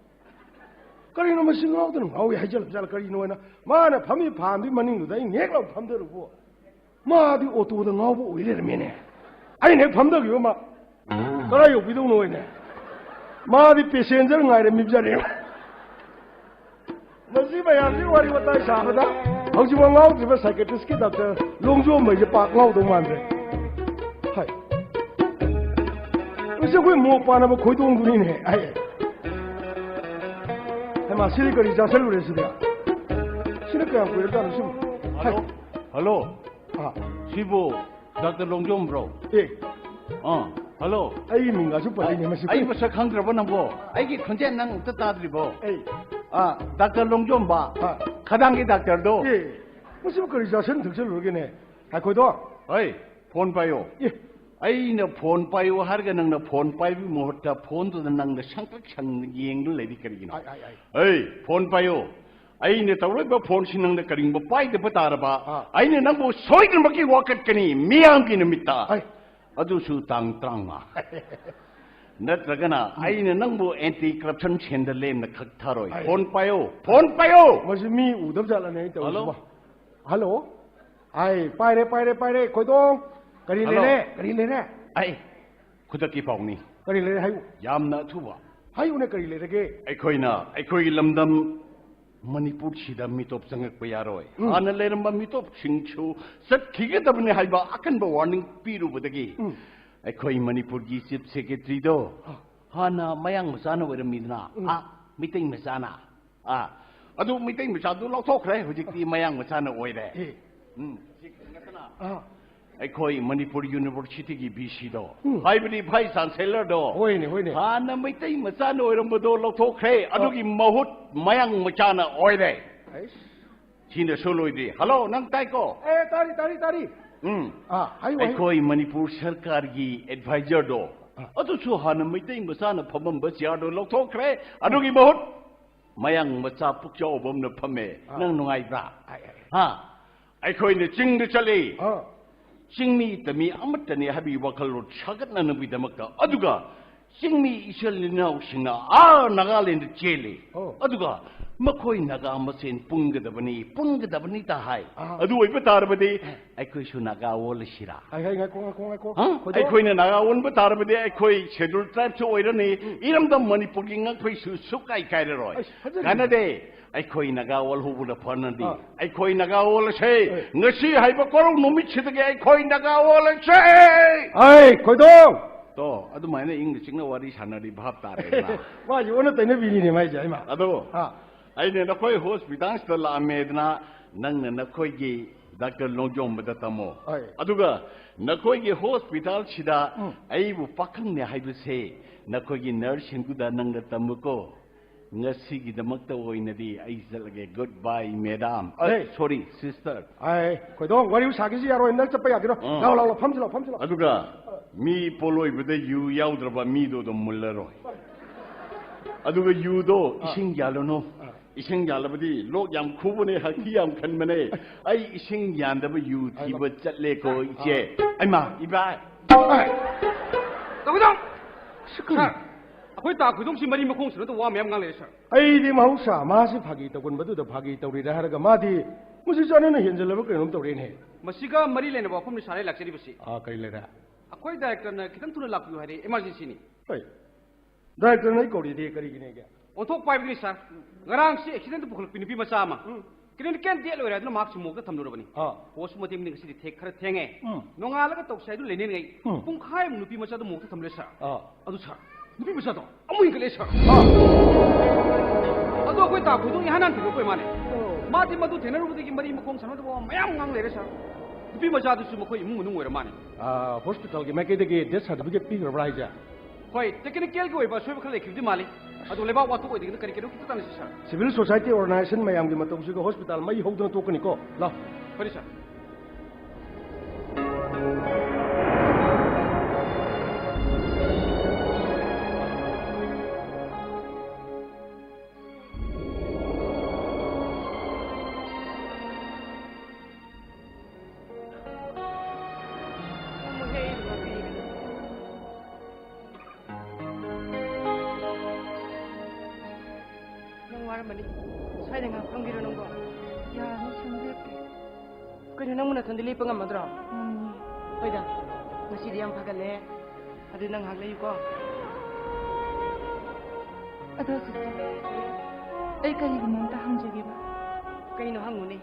ꯀꯔꯤꯅꯣ ꯃꯁꯤ ꯉꯥꯎꯗꯅ ꯉꯥꯎꯏ ꯍꯥꯏꯖꯜꯂꯛ ꯖꯥꯠꯂ ꯀꯔꯤꯅꯣ ꯍꯥꯏꯅ ꯃꯥꯅ ꯐꯝꯃꯤ ꯐꯥꯟꯗꯨꯒꯤ ꯃꯅꯤꯡꯗꯨꯗ ꯑꯩ ꯅꯦꯛ ꯂꯥꯎ ꯐꯝꯊꯔꯨꯕ꯫ ꯃꯥꯗꯤ ꯑꯣꯇꯣꯗ ꯉꯥꯎꯕ ꯑꯣꯏ ꯂꯩꯔꯝꯃꯦꯅꯦ꯫ ꯑꯩꯅ ꯍꯦꯛ ꯐꯝꯊꯈꯤꯕ ꯃꯥ ꯀꯗꯥꯏ ꯌꯧꯕꯤꯗꯧꯅꯣ ꯍꯥꯏꯅꯦ꯫ ꯃꯥꯗꯤ ꯄꯦꯁꯦꯟꯖꯔ ꯉꯥꯏꯔꯝꯃꯤꯕꯖꯥꯠꯅꯦ꯫ ꯃꯁꯤ ꯃꯌꯥꯝꯁꯤ ꯋꯥꯔꯤ ꯋꯥꯇꯥꯏ ꯁꯥꯕꯗ ꯍꯧꯖꯤꯛꯐꯥꯎ ꯉꯥꯎꯗ꯭ꯔꯤꯕ ꯁꯥꯏꯀꯦꯇ꯭ꯔꯤꯁꯀꯤ ꯗꯥꯛꯇꯔ ꯂꯣꯡꯖꯣꯝ ꯍꯩꯁꯦ ꯄꯥꯛ ꯉꯥꯎꯗꯧ ꯃꯥꯟꯗ꯭ꯔꯦ꯫ ꯍꯥꯏ꯫ ꯃꯁꯤ ꯑꯩꯈꯣꯏ ꯃꯣꯛ ꯄꯥꯟꯅꯕ ꯈꯣꯏꯗꯣꯡꯗꯨꯅꯤꯅꯦ꯫ ꯍꯥꯏ꯫ ꯍꯩꯃꯥ, ꯁꯤꯗꯤ ꯀꯔꯤ ꯆꯥꯁꯜꯂꯨꯔꯦ ꯁꯤꯗꯤ? ꯁꯤꯅ ꯀꯌꯥꯝ ꯀꯨꯏꯔꯖꯥꯠꯅꯣ ꯁꯤꯕꯨ? ꯍꯥꯏ꯫ Hello, hello. ꯑꯥ꯫ ꯁꯤꯕꯨ ꯗꯥꯛꯇꯔ ꯂꯣꯡꯖꯣꯝꯕ꯭ꯔꯣ? ꯑꯦ꯫ ꯑꯥ, ꯍꯜꯂꯣ꯫ ꯑꯩꯒꯤ ꯃꯤꯡꯒꯁꯨ ꯄꯜꯂꯤꯅꯦ ꯃꯁꯤ꯫ ꯑꯩ ꯃꯁꯛ ꯈꯪꯗ꯭ꯔꯕ ꯅꯪꯕꯣ? ꯑꯩꯒꯤ ꯈꯣꯟꯖꯦꯜ ꯅꯪ ꯑꯝꯇ ꯇꯥꯗ꯭ꯔꯤꯕꯣ? ꯑꯦ꯫ ꯑꯥ, ꯗꯥꯛꯇꯔ ꯂꯣꯡꯖꯣꯝꯕ꯫ ꯑꯥ꯫ ꯈꯗꯥꯡꯒꯤ ꯗꯥꯛꯇꯔꯗꯣ꯫ ꯑꯦ, ꯃꯁꯤꯕꯨ ꯀꯔꯤ ꯆꯥꯁꯟ ꯊꯛꯆꯜꯂꯨꯔꯒꯦꯅꯦ? ꯉꯥꯏꯈꯣꯗꯣ꯫ ꯍꯣꯏ, ꯐꯣꯟ ꯄꯥꯏꯌꯣ꯫ ꯑꯦ꯫ ꯑꯩꯅ ꯐꯣꯟ ꯄꯥꯏꯌꯣ ꯍꯥꯏꯔꯒ ꯅꯪꯅ ꯐꯣꯟ ꯄꯥꯏꯕꯒꯤ ꯃꯍꯨꯠꯇ ꯐꯣꯟꯗꯨꯗ ꯅꯪꯅ ꯁꯪꯇ꯭ꯔꯤꯛ ꯁꯪꯅ ꯌꯦꯡꯗꯨꯅ ꯂꯩꯔꯤ ꯀꯔꯤꯒꯤꯅꯣ? ꯑꯥꯏ, ꯑꯥꯏ, ꯑꯥꯏ꯫ ꯑꯩ ꯐꯣꯟ ꯄꯥꯏꯌꯣ꯫ ꯑꯩꯅ ꯇꯧꯔꯛꯏꯕ ꯐꯣꯟꯁꯤ ꯅꯪꯅ ꯀꯔꯤꯒꯨꯝꯕ ꯄꯥꯏꯗꯕ ꯇꯥꯔꯕ, ꯑꯥ꯫ ꯑꯩꯅ ꯅꯪꯕꯨ ꯁꯣꯏꯗꯅꯃꯛꯀꯤ ꯋꯥꯀꯠꯀꯅꯤ ꯃꯤꯌꯥꯝꯒꯤ ꯅꯨꯃꯤꯠꯇ꯫ ꯑꯥꯏ꯫ ꯑꯗꯨꯁꯨ ꯇꯥꯡ ꯇꯔꯥꯃꯉꯥ꯫ ꯅꯠꯇ꯭ꯔꯒꯅ ꯑꯩꯅ ꯅꯪꯕꯨ anti corruption cellꯗ ꯂꯦꯝꯅ ꯈꯛ ꯊꯥꯔꯣꯏ꯫ ꯑꯩ ꯐꯣꯟ ꯄꯥꯏꯌꯣ, ꯐꯣꯟ ꯄꯥꯏꯌꯣ꯫ ꯃꯁꯤ ꯃꯤ ꯎꯗꯕ ꯖꯥꯠꯂꯅꯦ ꯑꯩ ꯇꯧꯔꯤꯁꯤꯕꯣ? ꯍꯜꯂꯣ? ꯍꯜꯂꯣ? ꯑꯩ ꯄꯥꯏꯔꯦ, ꯄꯥꯏꯔꯦ, ꯄꯥꯏꯔꯦ, ꯈꯣꯏꯗꯣꯡ꯫ ꯀꯔꯤ ꯍꯜꯂꯣ? ꯂꯩꯔꯦ? ꯀꯔꯤ ꯂꯩꯔꯦ? ꯑꯩ ꯈꯨꯗꯛꯀꯤ ꯄꯥꯎꯅꯤ꯫ ꯀꯔꯤ ꯂꯩꯔꯦ ꯍꯥꯏꯌꯨ? ꯌꯥꯝꯅ ꯑꯊꯨꯕ꯫ ꯍꯥꯏꯌꯨꯅꯦ, ꯀꯔꯤ ꯂꯩꯔꯒꯦ? ꯑꯩꯈꯣꯏꯅ ꯑꯩꯈꯣꯏꯒꯤ ꯂꯝꯗꯝ ꯃꯅꯤꯄꯨꯔꯁꯤꯗ ꯃꯤꯇꯣꯞ ꯆꯪꯉꯛꯄ ꯌꯥꯔꯣꯏ꯫ ꯎꯝ꯫ ꯍꯥꯟꯅ ꯂꯩꯔꯝꯕ ꯃꯤꯇꯣꯞꯁꯤꯡꯁꯨ ꯆꯠꯈꯤꯒꯗꯕꯅꯤ ꯍꯥꯏꯕ ꯑꯀꯟꯕ warning ꯄꯤꯔꯨꯕꯗꯒꯤ ꯎꯝ꯫ ꯑꯩꯈꯣꯏ ꯃꯅꯤꯄꯨꯔꯒꯤ chief secretaryꯗꯣ ꯑꯥ꯫ ꯍꯥꯟꯅ ꯃꯌꯥꯡ ꯃꯆꯥꯅ ꯑꯣꯏꯔꯝꯃꯤꯗꯅ, ꯎꯝ꯫ ꯑꯥ, ꯃꯤꯇꯩ ꯃꯆꯥꯅ꯫ ꯑꯥ, ꯑꯗꯨ ꯃꯤꯇꯩ ꯃꯆꯥꯗꯨ ꯂꯧꯊꯣꯛꯈ꯭ꯔꯦ, ꯍꯧꯖꯤꯛꯇꯤ ꯃꯌꯥꯡ ꯃꯆꯥꯅ ꯑꯣꯏꯔꯦ꯫ ꯑꯦ꯫ ꯎꯝ, ꯁꯤ ꯅꯠꯇꯅ ꯑꯥ꯫ ꯑꯩꯈꯣꯏ ꯃꯅꯤꯄꯨꯔ Universityꯒꯤ VCꯗꯣ, ꯎꯝ꯫ ꯍꯥꯏꯕꯗꯤ vice chancellorꯗꯣ, ꯍꯣꯏꯅꯦ, ꯍꯣꯏꯅꯦ꯫ ꯍꯥꯟꯅ ꯃꯩꯇꯩ ꯃꯆꯥꯅ ꯑꯣꯏꯔꯝꯕꯗꯣ ꯂꯧꯊꯣꯛꯈ꯭ꯔꯦ, ꯑꯥ꯫ ꯑꯗꯨꯒꯤ ꯃꯍꯨꯠ ꯃꯌꯥꯡ ꯃꯆꯥꯅ ꯑꯣꯏꯔꯦ꯫ ꯑꯩꯁ꯫ ꯁꯤꯅꯁꯨ ꯂꯣꯏꯗ꯭ꯔꯤ꯫ ꯍꯜꯂꯣ, ꯅꯪ ꯇꯥꯏꯀꯣ? ꯑꯦ, ꯇꯥꯔꯤ, ꯇꯥꯔꯤ, ꯇꯥꯔꯤ꯫ ꯎꯝ꯫ ꯑꯥ, ꯍꯥꯏꯌꯨ, ꯍꯥꯏꯌꯨ꯫ ꯑꯩꯈꯣꯏ ꯃꯅꯤꯄꯨꯔ ꯁꯔꯀꯥꯔꯒꯤ advisorꯗꯣ, ꯑꯥ꯫ ꯑꯗꯨꯁꯨ ꯍꯥꯟꯅ ꯃꯩꯇꯩ ꯃꯆꯥꯅ ꯐꯝꯃꯝꯕ chairꯗꯣ ꯂꯧꯊꯣꯛꯈ꯭ꯔꯦ, ꯑꯗꯨꯒꯤ ꯃꯍꯨꯠ ꯃꯌꯥꯡ ꯃꯆꯥ ꯄꯨꯛꯆꯥꯎꯕ ꯑꯃꯅ ꯐꯝꯃꯦ꯫ ꯑꯥ꯫ ꯅꯪ ꯅꯨꯡꯉꯥꯏꯕ꯭ꯔꯥ? ꯑꯥꯏ, ꯑꯥꯏ, ꯑꯥꯏ꯫ ꯍꯥ? ꯑꯩꯈꯣꯏꯅ ꯆꯤꯡꯗ ꯆꯠꯂꯤ꯫ ꯑꯥ꯫ ꯆꯤꯡꯃꯤꯇ ꯃꯤ ꯑꯃꯠꯇꯅꯤ ꯍꯥꯏꯕꯒꯤ ꯋꯥꯈꯜꯂꯣꯟ ꯁꯥꯒꯠꯅꯅꯕꯒꯤꯗꯃꯛꯇ꯫ ꯑꯗꯨꯒ ꯆꯤꯡꯃꯤ ꯏꯆꯤꯜ ꯏꯅꯥꯎꯁꯤꯡꯅ ꯑꯥ ꯅꯥꯒꯥꯂꯦꯟꯗ ꯆꯦꯜꯂꯤ꯫ ꯑꯣ꯫ ꯑꯗꯨꯒ ꯃꯈꯣꯏ ꯅꯥꯒꯥ ꯃꯁꯦꯟ ꯄꯨꯟꯒꯗꯕꯅꯤ, ꯄꯨꯟꯒꯗꯕꯅꯤ ꯇ ꯍꯥꯏ꯫ ꯑꯥ꯫ ꯑꯗꯨ ꯑꯣꯏꯕ ꯇꯥꯔꯕꯗꯤ ꯑꯩꯈꯣꯏꯁꯨ ꯅꯥꯒꯥ ꯑꯣꯜꯂꯁꯤꯔꯥ? ꯍꯥꯏ, ꯍꯥꯏ, ꯉꯥꯏꯈꯣ, ꯉꯥꯏꯈꯣ, ꯉꯥꯏꯈꯣ꯫ ꯍꯥ? ꯈꯣꯏꯗꯣ꯫ ꯑꯩꯈꯣꯏꯅ ꯅꯥꯒꯥ ꯑꯣꯟꯕ ꯇꯥꯔꯕꯗꯤ ꯑꯩꯈꯣꯏ scheduled tribeꯁꯨ ꯑꯣꯏꯔꯅꯤ꯫ ꯎꯝ꯫ ꯏꯔꯝꯗꯝ ꯃꯅꯤꯄꯨꯔꯒꯤ ꯉꯛꯐꯩꯁꯨ ꯁꯨꯛꯀꯥꯏ ꯀꯥꯏꯔꯔꯣꯏ꯫ ꯑꯁ, ꯐꯖꯔꯦ꯫ ꯀꯥꯟꯅꯗꯦ꯫ ꯑꯩꯈꯣꯏ ꯅꯥꯒꯥ ꯑꯣꯜꯍꯧꯕꯅ ꯐꯅꯗꯤ꯫ ꯑꯥ꯫ ꯑꯩꯈꯣꯏ ꯅꯥꯒꯥ ꯑꯣꯜꯂꯁꯦ꯫ ꯑꯦ꯫ ꯉꯁꯤ ꯍꯥꯏꯕ ꯀꯣꯔꯧ ꯅꯨꯃꯤꯠꯁꯤꯗꯒꯤ ꯑꯩꯈꯣꯏ ꯅꯥꯒꯥ ꯑꯣꯜꯂꯁꯦ꯫ ꯑꯩ ꯈꯣꯏꯗꯣ꯫ ꯇꯣ, ꯑꯗꯨꯃꯥꯏꯅ ꯏꯪꯅ ꯆꯤꯛꯅ ꯋꯥꯔꯤ ꯁꯥꯟꯅꯔꯤ ꯚꯥꯞ ꯇꯥꯔꯦꯗꯅ꯫ ꯃꯥꯁꯦ ꯑꯣꯟꯅ ꯇꯩꯅꯕꯤꯅꯤꯅꯦ ꯃꯥꯏꯁꯦ, ꯍꯩꯃꯥ꯫ ꯑꯗꯣ, ꯑꯥ꯫ ꯑꯩꯅ ꯅꯈꯣꯏ hospitalꯁꯤꯗ ꯂꯥꯛꯑꯝꯃꯦꯗꯅ, ꯅꯪꯅ ꯅꯈꯣꯏꯒꯤ Doctor ꯂꯣꯡꯖꯣꯝꯕꯗ ꯇꯝꯃꯣ꯫ ꯍꯣꯏ꯫ ꯑꯗꯨꯒ ꯅꯈꯣꯏꯒꯤ hospitalꯁꯤꯗ ꯎꯝ꯫ ꯑꯩꯕꯨ ꯄꯥꯈꯪꯅꯦ ꯍꯥꯏꯕꯁꯦ ꯅꯈꯣꯏꯒꯤ nurseꯁꯤꯡꯗꯨꯗ ꯅꯪꯅ ꯇꯝꯃꯨꯀꯣ꯫ ꯉꯁꯤꯒꯤꯗꯃꯛꯇ ꯑꯣꯏꯅꯗꯤ ꯑꯩ ꯆꯠꯂꯒꯦ꯫ Good bye, madam꯫ ꯑ, ꯍꯦ꯫ Sorry, sister꯫ ꯑꯥꯏ, ꯈꯣꯏꯗꯣ, ꯋꯥꯔꯤ ꯁꯥꯒꯦꯁꯤ ꯌꯥꯔꯣꯏ, ꯅꯪ ꯆꯠꯄ ꯌꯥꯒꯤꯔꯣ? ꯑꯥ꯫ ꯂꯥꯎ, ꯂꯥꯎ, ꯂꯥꯎ, ꯐꯝꯁꯤ ꯂꯥꯎ, ꯐꯝꯁꯤ ꯂꯥꯎ꯫ ꯑꯗꯨꯒ ꯃꯤ ꯄꯣꯂꯣꯏꯕꯗ ꯌꯨ ꯌꯥꯎꯗ꯭ꯔꯕ ꯃꯤꯗꯣ ꯑꯗꯨꯝ ꯃꯨꯜꯂꯔꯣꯏ꯫ ꯑꯗꯨꯒ ꯌꯨꯗꯣ ꯑꯥ꯫ ꯏꯁꯤꯡ ꯌꯥꯜꯂꯨꯅꯨ꯫ ꯑꯥ꯫ ꯏꯁꯤꯡ ꯌꯥꯜꯂꯕꯗꯤ ꯂꯣꯛ ꯌꯥꯝ ꯈꯨꯕꯅꯦ, ꯍꯛꯊꯤ ꯌꯥꯝ ꯈꯟꯕꯅꯦ꯫ ꯑꯩ ꯏꯁꯤꯡ ꯌꯥꯟꯗꯕ ꯌꯨ ꯊꯤꯕ ꯆꯠꯂꯦꯀꯣ, ꯏꯆꯦ꯫ ꯑꯥ꯫ ꯑꯩꯃꯥ, ꯏꯕꯥꯏ꯫ ꯑꯥꯏ꯫ ꯇꯧꯕꯤꯗꯧ꯫ ꯁꯥꯔ, ꯑꯩꯈꯣꯏ ꯇꯥ ꯈꯣꯏꯗꯣꯡꯁꯤ ꯃꯔꯤ ꯃꯈꯣꯡ ꯁꯨꯅꯗ ꯋꯥ ꯃꯌꯥꯝ ꯉꯥꯡ ꯂꯩꯔꯦ, ꯁꯥꯔ꯫ ꯑꯩꯗꯤ ꯃꯍꯧꯁꯥ ꯃꯥꯁꯤ ꯐꯥꯒꯤ ꯇꯧꯒꯟꯕꯗꯨꯗ ꯐꯥꯒꯤ ꯇꯧꯔꯤꯔꯥ ꯍꯥꯏꯔꯒ, ꯃꯥꯗꯤ ꯃꯁꯤ ꯆꯥꯟꯅꯅ ꯍꯦꯟꯖꯜꯂꯕ ꯀꯩꯅꯣꯝ ꯇꯧꯔꯦꯅꯦ꯫ ꯃꯁꯤꯒ ꯃꯔꯤ ꯂꯩꯅꯕ ꯋꯥꯐꯝꯅꯤ, ꯁꯥꯔ, ꯑꯩ ꯂꯥꯛꯆꯔꯤꯕꯁꯤ꯫ ꯑꯥ, ꯀꯔꯤ ꯂꯩꯔꯦ? ꯑꯩꯈꯣꯏ ꯗꯥꯏꯔꯦꯛꯇꯔꯅ ꯈꯤꯇꯪ ꯊꯨꯅ ꯂꯥꯛꯄꯤꯌꯨ ꯍꯥꯏꯔꯦ, ꯏꯃꯥꯔꯖꯦꯟꯁꯤꯅꯤ꯫ ꯍꯣꯏ, ꯗꯥꯏꯔꯦꯛꯇꯔꯅ ꯑꯩ ꯀꯧꯔꯤꯗꯤ ꯀꯔꯤꯒꯤꯅꯦꯒꯦ? ꯑꯣꯟꯊꯣꯛꯄ ꯍꯥꯏꯕꯗꯨꯅꯤ, ꯁꯥꯔ꯫ ꯉꯔꯥꯡꯁꯤ ꯑꯦꯛꯁꯤꯗꯦꯟꯇ ꯄꯨꯈꯠꯂꯛꯄꯤ ꯅꯨꯄꯤ ꯃꯆꯥ ꯑꯃ꯫ ꯎꯝ꯫ ꯀ꯭ꯂꯤꯅꯤꯀꯦꯜ ꯗꯦꯠ ꯑꯣꯏꯔꯦ ꯍꯥꯏꯗꯨꯅ ꯃꯍꯥꯛꯁꯤ ꯃꯣꯔꯒꯇ ꯊꯝꯂꯨꯔꯕꯅꯤ꯫ ꯑꯥ꯫ ꯄꯣꯁꯃꯣꯔꯇꯦꯝꯅꯤ, ꯉꯁꯤꯗꯤ ꯊꯦꯡ-, ꯈꯔ ꯊꯦꯡꯉꯦ꯫ ꯎꯝ꯫ ꯅꯣꯡꯉꯥꯜꯂꯒ ꯇꯧꯁꯦ ꯍꯥꯏꯗꯨꯅ ꯂꯩꯅꯔꯤꯉꯩ ꯎꯝ꯫ ꯄꯨꯡꯈꯥꯏꯃꯨꯛ ꯅꯨꯄꯤ ꯃꯆꯥꯗꯨ ꯃꯣꯔꯒꯇ ꯊꯝꯂꯦ, ꯁꯥꯔ꯫ ꯑꯥ꯫ ꯑꯗꯨ, ꯁꯥꯔ, ꯅꯨꯄꯤ ꯃꯆꯥꯗꯣ ꯑꯃꯨꯛ ꯍꯦꯟꯒꯠꯂꯛꯑꯦ, ꯁꯥꯔ꯫ ꯑꯥ꯫ ꯑꯗꯣ ꯑꯩꯈꯣꯏ ꯇꯥ ꯈꯣꯏꯗꯣꯡ ꯏꯍꯥꯟ ꯍꯥꯟ ꯊꯦꯡꯗꯣꯛꯄ ꯏꯃꯥꯅꯦ꯫ ꯑꯣ꯫ ꯃꯥꯗꯤ ꯃꯗꯨ ꯊꯦꯡꯅꯔꯨꯕꯗꯒꯤ ꯃꯔꯤ ꯃꯈꯣꯡ ꯁꯝꯅꯗꯕ ꯋꯥ ꯃꯌꯥꯝ ꯉꯥꯡ ꯂꯩꯔꯦ, ꯁꯥꯔ꯫ ꯅꯨꯄꯤ ꯃꯆꯥꯗꯨꯁꯨ ꯃꯈꯣꯏ ꯏꯃꯨꯡ ꯃꯅꯨꯡ ꯑꯣꯏꯔ ꯃꯥꯅꯦ꯫ ꯑꯥ, ꯍꯣꯁꯄꯤꯇꯥꯜꯒꯤ ꯃꯥꯏꯀꯩꯗꯒꯤ ꯗꯦꯠ ꯁꯥꯔꯇꯤꯐꯤꯀꯦꯠ ꯄꯤꯈ꯭ꯔꯕ꯭ꯔꯥ ꯍꯥꯏꯁꯦ? ꯍꯣꯏ, ꯇꯦꯛꯅꯤꯀꯦꯜꯒꯤ ꯑꯣꯏꯕ ꯑꯁꯣꯏꯕ ꯈꯔ ꯂꯩꯈꯤꯕꯗꯤ ꯃꯥꯜꯂꯤ꯫ ꯑꯗꯣ ꯂꯩꯕꯥꯛ ꯋꯥꯊꯣꯛ ꯑꯣꯏꯗ꯭ꯔꯤꯉꯩꯗ ꯀꯔꯤ ꯀꯩꯅꯣ ꯈꯤꯇ ꯇꯥꯟꯅꯁꯤ, ꯁꯥꯔ꯫ ꯁꯤꯚꯤꯜ ꯁꯣꯁꯥꯏꯇꯤ ꯑꯣꯔꯒꯅꯥꯏꯖꯦꯁꯟ ꯃꯌꯥꯝꯒꯤ ꯃꯇꯧꯁꯤꯒ ꯍꯣꯁꯄꯤꯇꯥꯜ ꯃꯩ ꯍꯧꯗꯅ ꯇꯣꯛꯀꯅꯤꯀꯣ꯫ ꯂꯥꯎ꯫ ꯐꯔꯦ, ꯁꯥꯔ꯫ ꯅꯪ ꯋꯥꯔꯝꯃꯅꯤ꯫ ꯁ꯭ꯋꯥꯏꯗ ꯉꯥꯏꯍꯥꯛ ꯐꯝꯒꯦꯔꯣ ꯅꯪꯕꯣ? ꯌꯥꯅꯤ, ꯁꯨꯝ ꯂꯦꯞꯀꯦ꯫ ꯀꯩꯅꯣ, ꯅꯪꯕꯨ ꯅꯊꯟꯗ ꯂꯦꯞꯄ ꯉꯝꯃꯗ꯭ꯔꯣ? ꯉꯝꯅꯤ꯫ ꯍꯣꯏꯗ, ꯉꯁꯤꯗꯤ ꯌꯥꯝ ꯐꯒꯠꯂꯦ꯫ ꯑꯗꯨ ꯅꯪ ꯉꯥꯏꯍꯥꯛ ꯂꯩꯌꯨꯀꯣ꯫ ꯑꯗꯣ ꯁꯤꯁꯇꯔ, ꯑꯩ ꯀꯔꯤꯒꯨꯝꯕ ꯑꯝꯇ ꯍꯪꯖꯒꯦꯕ꯫ ꯀꯩꯅꯣ, ꯍꯪꯉꯨꯅꯦ꯫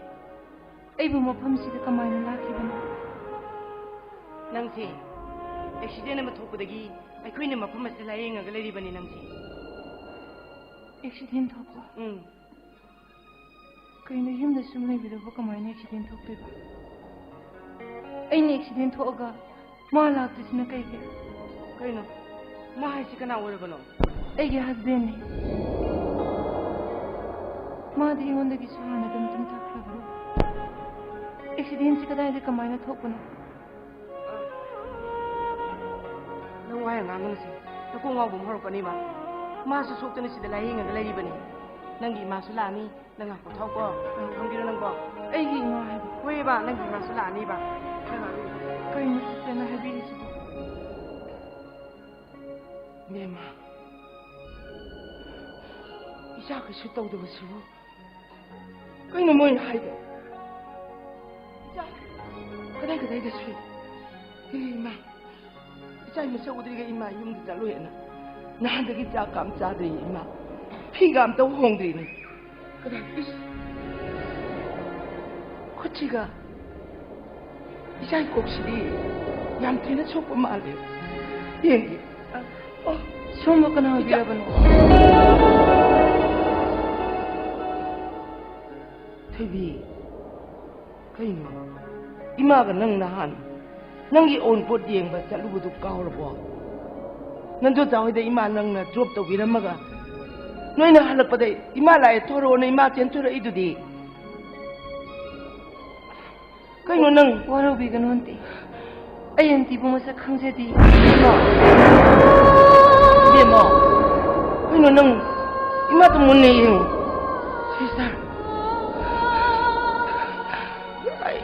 ꯑꯩꯕꯨ ꯃꯐꯝꯁꯤꯗ ꯀꯃꯥꯏꯅ ꯂꯥꯛꯈꯤꯕꯅꯣ? ꯅꯪꯁꯦ ꯑꯦꯛꯁꯤꯗꯦꯟ ꯑꯃ ꯊꯣꯛꯄꯗꯒꯤ ꯑꯩꯈꯣꯏꯅ ꯃꯐꯝ ꯑꯁꯤꯗ ꯂꯥꯌꯦꯡꯉꯒ ꯂꯩꯔꯤꯕꯅꯤ ꯅꯪꯁꯦ꯫ ꯑꯦꯛꯁꯤꯗꯦꯟ ꯊꯣꯛꯄ? ꯎꯝ꯫ ꯀꯩꯅꯣ, ꯌꯨꯝꯗ ꯁꯨꯝ ꯂꯩꯕꯗꯨꯕꯨ ꯀꯃꯥꯏꯅ ꯑꯦꯛꯁꯤꯗꯦꯟ ꯊꯣꯛꯇꯣꯏꯕ? ꯑꯩꯅ ꯑꯦꯛꯁꯤꯗꯦꯟ ꯊꯣꯛꯑꯒ ꯃꯥ ꯂꯥꯛꯇ꯭ꯔꯤꯁꯤꯅ ꯀꯩꯒꯤ? ꯀꯩꯅꯣ? ꯃꯥ ꯍꯥꯏꯁꯤ ꯀꯅꯥ ꯑꯣꯏꯔꯕꯅꯣ? ꯑꯩꯒꯤ ꯍꯁꯕꯦꯟꯅꯤ꯫ ꯃꯥꯗꯤ ꯑꯩꯉꯣꯟꯗꯒꯤꯁꯨ ꯍꯥꯟꯅ ꯑꯗꯨꯝ ꯇꯨꯝꯊꯈ꯭ꯔꯕꯅꯤ꯫ ꯑꯦꯛꯁꯤꯗꯦꯟꯁꯤ ꯀꯗꯥꯏꯗ ꯀꯃꯥꯏꯅ ꯊꯣꯛꯄꯅꯣ? ꯅꯪ ꯋꯥ ꯌꯥꯝ ꯉꯥꯡꯒꯅꯨꯁꯦ꯫ ꯅꯀꯣꯛ ꯉꯥꯎꯕ ꯑꯃ ꯍꯧꯔꯛꯀꯅꯤꯕ꯫ ꯃꯥꯁꯨ ꯁꯣꯛꯇꯅ ꯁꯤꯗ ꯂꯥꯌꯦꯡꯉꯒ ꯂꯩꯔꯤꯕꯅꯤ꯫ ꯅꯪꯒꯤ ꯏꯃꯥꯁꯨ ꯂꯥꯛꯑꯅꯤ꯫ ꯅꯪ ꯉꯥꯏꯍꯥꯛ ꯄꯣꯊꯥꯎꯀꯣ꯫ ꯉꯥꯏꯍꯥꯛ ꯐꯝꯒꯦꯔꯣ ꯅꯪꯕꯣ? ꯑꯩꯒꯤ ꯏꯃꯥ ꯍꯥꯏꯕ? ꯍꯣꯏꯕ, ꯅꯪꯒꯤ ꯏꯃꯥꯁꯨ ꯂꯥꯛꯑꯅꯤꯕ꯫ ꯅꯪ ꯉꯥꯏꯍꯥꯛ ꯂꯩꯌꯨ꯫ ꯀꯩꯅꯣ ꯁꯤꯁꯇꯔꯅ ꯍꯥꯏꯕꯤꯔꯤꯁꯤꯕꯣ? ꯏꯕꯦꯝꯃ, ꯏꯆꯥ ꯀꯩꯁꯨ ꯇꯧꯗꯕꯁꯤꯕꯨ ꯀꯩꯅꯣ ꯃꯣꯏꯅ ꯍꯥꯏꯗꯣ? ꯏꯆꯥ ꯀꯗꯥꯏ ꯀꯗꯥꯏꯗ ꯁꯨꯏ? ꯏꯃꯥ, ꯏꯆꯥ ꯃꯁꯛ ꯎꯗ꯭ꯔꯤꯒ ꯏꯃꯥ ꯌꯨꯝꯗ ꯆꯠꯂꯨꯏꯅ ꯅꯍꯥꯟꯗꯒꯤ ꯆꯥꯛ ꯀꯥꯝ ꯆꯥꯗ꯭ꯔꯤ ꯏꯃꯥ꯫ ꯐꯤꯒ ꯑꯝꯇ ꯍꯣꯡꯗ꯭ꯔꯤꯅꯦ꯫ ꯀꯗꯥꯏ? ꯏꯁ! ꯈꯨꯠꯁꯤꯒ ꯏꯆꯥꯒꯤ ꯀꯣꯛꯁꯤꯗꯤ ꯌꯥꯝ ꯊꯤꯅ ꯁꯣꯛꯄ ꯃꯥꯜꯂꯦ꯫ ꯌꯦꯡꯒꯦ꯫ ꯑꯣ, ꯁꯣꯝꯕꯨ ꯀꯅꯥ ꯏꯆꯥ ꯑꯣꯏꯕꯤꯔꯕꯅꯣ? ꯊꯣꯏꯕꯤ, ꯀꯩꯅꯣ? ꯏꯃꯥꯒ ꯅꯪ ꯅꯍꯥꯟ ꯅꯪꯒꯤ ꯑꯋꯨꯟꯄꯣꯠ ꯌꯦꯡꯕ ꯆꯠꯂꯨꯕꯗꯨ ꯀꯥꯎꯔꯕꯣ? ꯅꯟꯗꯣꯆꯥ ꯍꯣꯏꯗ ꯏꯃꯥ ꯅꯪꯅ ꯗ꯭ꯔꯣꯞ ꯇꯧꯕꯤꯔꯝꯃꯒ ꯅꯣꯏꯅ ꯍꯜꯂꯛꯄꯗ ꯏꯃꯥ ꯂꯥꯛꯑꯦ ꯊꯣꯔꯛꯑꯣꯅ ꯏꯃꯥ ꯆꯦꯟꯊꯣꯔꯛꯏꯗꯨꯗꯤ꯫ ꯀꯩꯅꯣ ꯅꯪ? ꯋꯥꯔꯧꯕꯤꯒꯅꯨ, ꯑꯟꯇꯤ꯫ ꯑꯩ ꯑꯟꯇꯤꯕꯨ ꯃꯁꯛ ꯈꯪꯖꯗꯦ꯫ ꯏꯃꯥ! ꯏꯕꯦꯝꯃ! ꯀꯩꯅꯣ ꯅꯪ? ꯏꯃꯥꯗꯣ ꯃꯨꯟꯅ ꯌꯦꯡꯉꯨ꯫ ꯁꯤꯁꯇꯔ! ꯑꯩ,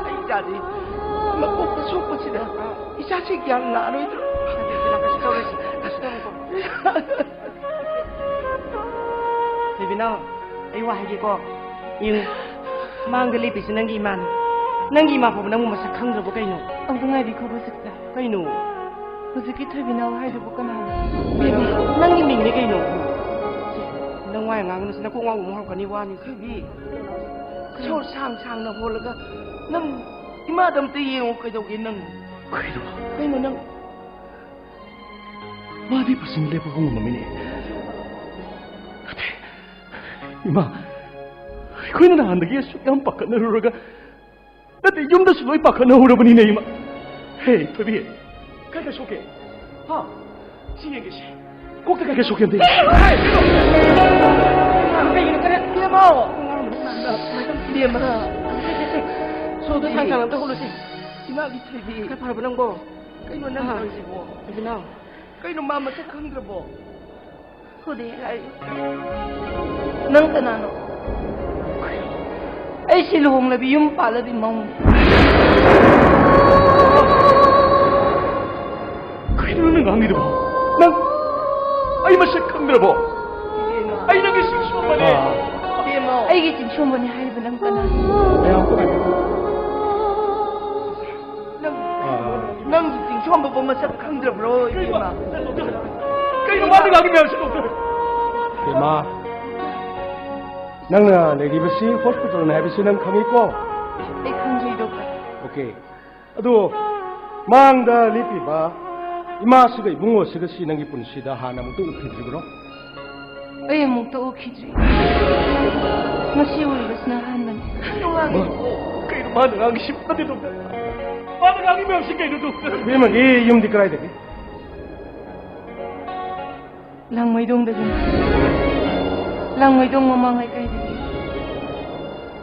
ꯑꯩ ꯏꯆꯥꯗꯤ ꯃꯀꯣꯛꯇ ꯁꯣꯛꯄꯁꯤꯗ ꯏꯆꯥꯁꯤ ꯒ꯭ꯌꯥꯟ ꯂꯥꯛꯑꯔꯣꯏꯗ꯭ꯔꯣ? ꯀꯩꯁꯨ ꯇꯧꯔꯣꯏꯁꯦ, ꯀꯩꯁꯨ ꯇꯧꯔꯣꯏꯀꯣ꯫ ꯊꯣꯏꯕꯤꯅꯥꯎ, ꯑꯩ ꯋꯥ ꯍꯥꯏꯒꯦꯀꯣ꯫ ꯌꯦꯡꯉꯨ, ꯃꯥꯡꯗ ꯂꯦꯞꯄꯤꯁꯤ ꯅꯪꯒꯤ ꯏꯃꯥꯅꯤ꯫ ꯅꯪꯒꯤ ꯏꯃꯥ ꯐꯥꯎꯕ ꯅꯪꯕꯨ ꯃꯁꯛ ꯈꯪꯗ꯭ꯔꯕꯣ ꯀꯩꯅꯣ? ꯑꯝꯇ ꯉꯥꯏꯕꯤꯈꯣ, ꯍꯧꯖꯤꯛꯇ꯫ ꯀꯩꯅꯣ? ꯍꯧꯖꯤꯛꯀꯤ ꯊꯣꯏꯕꯤꯅꯥꯎ ꯍꯥꯏꯗꯨꯕꯨ ꯀꯅꯥꯅꯣ? ꯏꯕꯦꯝꯃ, ꯅꯪꯒꯤ ꯃꯤꯡꯅꯦ ꯀꯩꯅꯣ? ꯅꯪ ꯋꯥ ꯌꯥꯝ ꯉꯥꯡꯒꯅꯨ, ꯅꯀꯣꯛ ꯉꯥꯎꯕ ꯑꯃꯨꯛ ꯍꯧꯔꯛꯀꯅꯤ, ꯋꯥꯅꯤ꯫ ꯊꯣꯏꯕꯤ, ꯁꯣꯔ ꯁꯥꯡ ꯁꯥꯡꯅ ꯍꯣꯜꯂꯒ ꯅꯪ ꯏꯃꯥꯗ ꯑꯝꯇ ꯌꯦꯡꯉꯨ, ꯀꯩꯗꯧꯒꯦ ꯅꯪ? ꯀꯩꯅꯣ? ꯀꯩꯅꯣ ꯅꯪ? ꯃꯥꯗꯤ ꯐꯖꯅ ꯂꯦꯞꯄ ꯉꯝꯃꯝꯃꯤꯅꯦ꯫ ꯅꯠꯇꯦ, ꯏꯃꯥ, ꯑꯩꯈꯣꯏꯅ ꯅꯍꯥꯟꯗꯒꯤ ꯑꯁꯨꯛ ꯌꯥꯝ ꯄꯥꯈꯠꯅꯔꯨꯔꯒ, ꯅꯠꯇꯦ, ꯌꯨꯝꯗꯁꯨ ꯂꯣꯏ ꯄꯥꯈꯠꯅꯍꯧꯔꯕꯅꯤꯅꯦ, ꯏꯃꯥ꯫ ꯍꯦ, ꯊꯣꯏꯕꯤ, ꯀꯥꯏꯗ ꯁꯣꯛꯀꯦ? ꯍꯥ? ꯁꯤ ꯌꯦꯡꯒꯦ, ꯁꯤ꯫ ꯀꯣꯛꯇ ꯀꯥꯏꯗ ꯁꯣꯛꯀꯦ ꯑꯝꯇ ꯌꯦꯡꯒꯦ꯫ ꯍꯦ, ꯀꯩꯅꯣ? ꯀꯩꯒꯤꯅꯣ? ꯀꯔꯤ? ꯏꯕꯦꯝꯃ! ꯏꯕꯦꯝꯃ! ꯁꯣꯔꯗꯣ ꯁꯥꯡ ꯁꯥꯡꯅ ꯑꯝꯇ ꯍꯣꯜꯂꯨꯁꯦ꯫ ꯏꯃꯥꯒꯤ ꯊꯣꯏꯕꯤ꯫ ꯈꯔ ꯐꯔꯕ ꯅꯪꯕꯣ? ꯀꯩꯅꯣ ꯅꯪ ꯑꯥ꯫ ꯇꯧꯔꯤꯁꯤꯕꯣ? ꯊꯣꯏꯕꯤꯅꯥꯎ꯫ ꯀꯩꯅꯣ ꯃꯥ ꯃꯁꯛ ꯈꯪꯗ꯭ꯔꯕꯣ? ꯐꯨꯗꯦ ꯍꯥꯏ꯫ ꯅꯪ ꯀꯅꯥꯅꯣ? ꯑꯩꯁꯤ ꯂꯨꯍꯣꯡꯂꯕꯤ ꯌꯨꯝ ꯄꯥꯜꯂꯕꯤ ꯃꯧꯅꯤ꯫ ꯀꯩꯅꯣ ꯅꯪ ꯉꯥꯡꯉꯤꯗꯨꯕꯣ? ꯅꯪ ꯑꯩ ꯃꯁꯛ ꯈꯪꯗ꯭ꯔꯕꯣ? ꯑꯩ ꯅꯪꯒꯤ ꯆꯤꯡꯁꯣꯝꯕꯅꯦ꯫ ꯑꯥ꯫ ꯏꯕꯦꯝꯃ꯫ ꯑꯩꯒꯤ ꯆꯤꯡꯁꯣꯝꯕꯅꯦ ꯍꯥꯏꯔꯤꯕ ꯅꯪ ꯀꯅꯥꯅꯣ? ꯃꯌꯥꯝ ꯀꯃꯥꯏꯅ ꯇꯧꯕ? ꯅꯪ, ꯑꯥ꯫ ꯅꯪꯒꯤ ꯆꯤꯡꯁꯣꯝꯕꯕꯨ ꯃꯁꯛ ꯈꯪꯗ꯭ꯔꯕ꯭ꯔꯣ, ꯏꯕꯦꯝꯃ? ꯀꯩꯅꯣ ꯃꯥꯅ ꯉꯥꯡꯉꯤ ꯃꯌꯥꯝꯁꯤꯕꯣ? ꯏꯕꯦꯝꯃ, ꯅꯪꯅ ꯂꯩꯔꯤꯕꯁꯤ ꯍꯣꯁꯄꯤꯇꯥꯜꯅꯤ ꯍꯥꯏꯕꯁꯤ ꯅꯪ ꯈꯪꯉꯤꯀꯣ? ꯑꯩ ꯈꯪꯖꯩ, ꯗꯣꯛꯇꯔ꯫ ꯑꯣꯀꯦ꯫ ꯑꯗꯨ ꯃꯥꯡꯗ ꯂꯦꯞꯄꯤꯕ ꯏꯃꯥꯁꯤꯒ ꯏꯕꯨꯡꯉꯣꯁꯤꯒ ꯁꯤ ꯅꯪꯒꯤ ꯄꯨꯟꯁꯤꯗ ꯍꯥꯟꯅ ꯑꯃꯨꯛꯇ ꯎꯈꯤꯗ꯭ꯔꯤꯕ꯭ꯔꯣ? ꯑꯩ ꯑꯃꯨꯛꯇ ꯎꯈꯤꯗ꯭ꯔꯤ꯫ ꯉꯁꯤ ꯎꯔꯤꯕꯁꯤꯅ ꯑꯍꯥꯟꯕꯅꯤ꯫ ꯀꯩꯅꯣ ꯉꯥꯡꯉꯤꯁꯤꯕꯣ? ꯀꯩꯅꯣ ꯃꯥꯅ ꯉꯥꯡꯉꯤꯁꯤꯕꯣ? ꯅꯠꯇꯦ, ꯗꯣꯛꯇꯔ꯫ ꯃꯥꯅ ꯉꯥꯡꯉꯤ ꯃꯌꯥꯝꯁꯤ ꯀꯩꯅꯣ, ꯗꯣꯛꯇꯔ? ꯏꯕꯦꯝꯃꯒꯤ ꯌꯨꯝꯗꯤ ꯀꯗꯥꯏꯗꯒꯤ? ꯂꯥꯡꯃꯩꯗꯣꯡꯗꯒꯤꯅꯤ꯫ ꯂꯥꯡꯃꯩꯗꯣꯡ ꯃꯃꯥꯡ ꯂꯩꯀꯥꯏꯗꯒꯤ꯫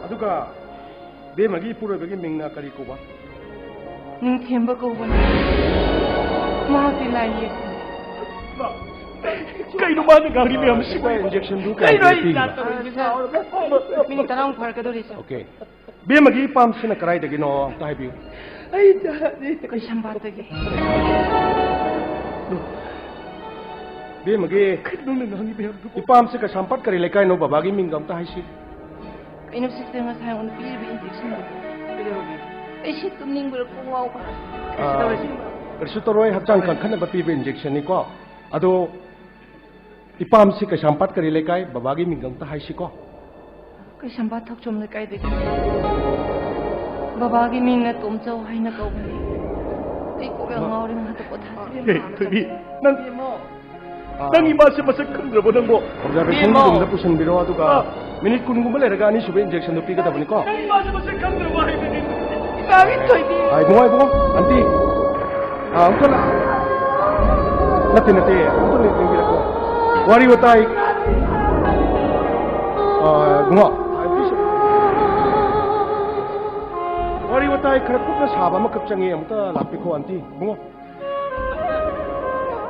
ꯑꯗꯨꯒ ꯏꯕꯦꯝꯃꯒꯤ ꯏꯄꯨꯔꯣꯏꯕꯒꯤ ꯃꯤꯡꯅ ꯀꯔꯤ ꯀꯧꯕ? ꯅꯤꯡꯊꯦꯝꯕ ꯀꯧꯕꯅꯤ꯫ ꯃꯍꯥꯛꯇꯤ ꯂꯥꯏ ꯌꯦꯛꯄꯅꯤ꯫ ꯀꯩꯅꯣ ꯃꯥꯅ ꯉꯥꯡꯉꯤ ꯃꯌꯥꯝꯁꯤꯕꯣ? ꯏꯟꯖꯦꯛꯁꯟꯗꯨ ꯀꯌꯥ ꯀꯩꯅꯣ ꯑꯩ ꯄꯤꯕ? ꯅꯥ ꯇꯧꯔꯤꯁꯦ? ꯃꯤꯅꯤꯠ ꯇꯔꯥꯃꯨꯛ ꯐꯥꯔꯛꯀꯗꯧꯔꯤꯁꯦ꯫ ꯑꯣꯀꯦ꯫ ꯏꯕꯦꯝꯃꯒꯤ ꯏꯄꯥꯝꯁꯤꯅ ꯀꯗꯥꯏꯗꯒꯤꯅꯣ ꯑꯝꯇ ꯍꯥꯏꯕꯤꯌꯨ꯫ ꯑꯩ ꯇꯥꯗꯦ꯫ ꯀꯩꯁꯥꯝꯄꯥꯠꯇꯒꯤ꯫ ꯏꯕꯦꯝꯃꯒꯤ ꯀꯩꯅꯣ ꯅꯪ ꯉꯥꯡꯉꯤ ꯃꯌꯥꯝꯗꯨꯕꯣ? ꯏꯄꯥꯝꯁꯦ ꯀꯩꯁꯥꯝꯄꯥꯠ ꯀꯔꯤ ꯂꯩꯀꯥꯏꯅꯣ? ꯕꯕꯥꯒꯤ ꯃꯤꯡꯒ ꯑꯝꯇ ꯍꯥꯏꯁꯤ꯫ ꯀꯩꯅꯣ ꯁꯤꯁꯇꯔ, ꯉꯁꯥꯏ ꯑꯩꯉꯣꯟꯗ ꯄꯤꯔꯤꯕ ꯏꯟꯖꯦꯛꯁꯟꯗꯣ? ꯀꯩꯗꯧꯔꯒꯦ? ꯑꯩ ꯁꯤ ꯇꯨꯝꯅꯤꯡꯕ꯭ꯔꯥ ꯀꯣꯛ ꯉꯥꯎꯕ꯭ꯔꯥ? ꯑꯥ, ꯀꯩꯁꯨ ꯇꯧꯔꯣꯏ, ꯍꯛꯆꯥꯡ ꯀꯟꯈꯠꯅꯕ ꯄꯤꯕ ꯏꯟꯖꯦꯛꯁꯟꯅꯤꯀꯣ꯫ ꯑꯗꯣ ꯏꯄꯥꯝꯁꯤ ꯀꯩꯁꯥꯝꯄꯥꯠ ꯀꯔꯤ ꯂꯩꯀꯥꯏ? ꯕꯕꯥꯒꯤ ꯃꯤꯡ ꯑꯝꯇ ꯍꯥꯏꯁꯤꯀꯣ꯫ ꯀꯩꯁꯥꯝꯄꯥꯠ ꯊꯣꯛꯆꯣꯝ ꯂꯩꯀꯥꯏꯗꯒꯤ꯫ ꯕꯕꯥꯒꯤ ꯃꯤꯡꯅ ꯇꯣꯝꯆꯧ ꯍꯥꯏꯅ ꯀꯧꯕꯅꯤ꯫ ꯑꯩ ꯀꯣꯛ ꯌꯥꯝ ꯉꯥꯎꯔꯦ, ꯉꯥꯏꯍꯥꯛꯇ ꯄꯣꯊꯥꯁꯤ꯫ ꯍꯦ, ꯊꯣꯏꯕꯤ, ꯅꯪ, ꯑꯥ, ꯅꯪ ꯏꯃꯥꯁꯦ ꯃꯁꯛ ꯈꯪꯗ꯭ꯔꯕꯣ ꯅꯪꯕꯣ? ꯑꯣꯕꯖꯥꯔꯕꯦꯁꯟꯒꯤ ꯏꯕꯦꯝꯃ꯫ ꯔꯨꯝꯗ ꯄꯨꯁꯤꯟꯕꯤꯔꯣ, ꯑꯗꯨꯒ ꯑꯥ꯫ ꯃꯤꯅꯤꯠ ꯀꯨꯟꯒꯨꯝꯕ ꯂꯩꯔꯒ ꯑꯅꯤꯁꯨꯕ ꯏꯟꯖꯦꯛꯁꯟꯗꯣ ꯄꯤꯒꯗꯕꯅꯤꯀꯣ꯫ ꯅꯪ ꯏꯃꯥꯁꯦ ꯃꯁꯛ ꯈꯪꯗ꯭ꯔꯕꯣ ꯍꯥꯏꯕꯅꯤ? ꯏꯃꯥꯒꯤ ꯊꯣꯏꯕꯤ꯫ ꯑꯥ, ꯏꯕꯨꯡꯉꯣ, ꯏꯕꯨꯡꯉꯣ, ꯑꯟꯇꯤ꯫ ꯑꯥ, ꯑꯃꯨꯛꯇ ꯂꯥ-, ꯅꯠꯇꯦ, ꯅꯠꯇꯦ, ꯑꯃꯨꯛꯇ ꯂꯦꯡꯕꯤꯔꯛꯑꯣ꯫ ꯋꯥꯔꯤ ꯋꯥꯇꯥꯏ, ꯑꯥ, ꯏꯕꯨꯡꯉꯣ, ꯋꯥꯔꯤ ꯋꯥꯇꯥꯏ ꯈꯔ ꯀꯨꯞꯅ ꯁꯥꯕ ꯑꯃꯈꯛ ꯆꯪꯉꯦ, ꯑꯃꯨꯛꯇ ꯂꯥꯛꯄꯤꯈꯣ, ꯑꯟꯇꯤ, ꯏꯕꯨꯡꯉꯣ꯫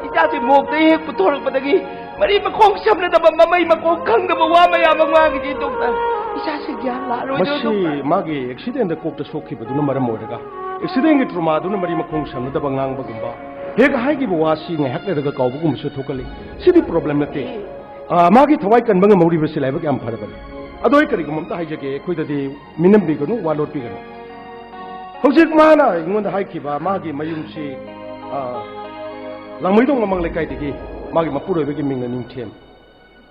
ꯏꯆꯥꯁꯤ ꯃꯣꯛꯇꯒꯤ ꯍꯦꯛ ꯄꯨꯊꯣꯔꯛꯄꯗꯒꯤ ꯃꯔꯤ ꯃꯈꯣꯡ ꯁꯝꯅꯗꯕ, ꯃꯃꯩ ꯃꯈꯣꯡ ꯈꯪꯗꯕ ꯋꯥ ꯃꯌꯥꯝ ꯑꯃ ꯉꯥꯡꯉꯤꯁꯤ, ꯗꯣꯛꯇꯔ꯫ ꯏꯆꯥꯁꯤ ꯒ꯭ꯌꯥꯟ ꯂꯥꯛꯑꯔꯣꯏꯗ꯭ꯔꯣ, ꯃꯁꯤ ꯗꯣꯛꯇꯔ? ꯃꯥꯒꯤ ꯑꯦꯛꯁꯤꯗꯦꯟꯗ ꯀꯣꯛꯇ ꯁꯣꯛꯈꯤꯕꯗꯨꯅ ꯃꯔꯝ ꯑꯣꯏꯔꯒ, ꯑꯦꯛꯁꯤꯗꯦꯟꯒꯤ ꯇ꯭ꯔꯣꯃꯥꯗꯨꯅ ꯃꯔꯤ ꯃꯈꯣꯡ ꯁꯝꯅꯗꯕ ꯉꯥꯡꯕꯒꯨꯝꯕ, ꯍꯦꯛ ꯍꯥꯏꯈꯤꯕ ꯋꯥꯁꯤ ꯉꯥꯏꯍꯥꯛ ꯂꯩꯔꯒ ꯀꯥꯎꯕꯒꯨꯝꯕꯁꯨ ꯊꯣꯛꯀꯜꯂꯤ꯫ ꯁꯤꯗꯤ ꯄ꯭ꯔꯣꯕ꯭ꯂꯦꯝ ꯅꯠꯇꯦ꯫ ꯑꯥ, ꯃꯥꯒꯤ ꯊꯋꯥꯏ ꯀꯟꯕ ꯉꯝꯍꯧꯔꯤꯕꯁꯤ ꯂꯥꯏꯕꯛ ꯌꯥꯝ ꯐꯔꯕꯅꯤ꯫ ꯑꯗꯣ ꯑꯩ ꯀꯔꯤꯒꯨꯝꯕ ꯑꯝꯇ ꯍꯥꯏꯖꯒꯦ, ꯑꯩꯈꯣꯏꯗꯗꯤ ꯃꯤꯅꯝꯕꯤꯒꯅꯨ, ꯋꯥ ꯂꯣꯠꯄꯤꯒꯅꯨ꯫ ꯍꯧꯖꯤꯛ ꯃꯥꯅ ꯑꯩꯉꯣꯟꯗ ꯍꯥꯏꯈꯤꯕ ꯃꯥꯒꯤ ꯃꯌꯨꯝꯁꯤ, ꯑꯥ, ꯂꯥꯡꯃꯩꯗꯣꯡ ꯃꯃꯥꯡ ꯂꯩꯀꯥꯏꯗꯒꯤ, ꯃꯥꯒꯤ ꯃꯄꯨꯔꯣꯏꯕꯒꯤ ꯃꯤꯡꯅ ꯅꯤꯡꯊꯦꯝ꯫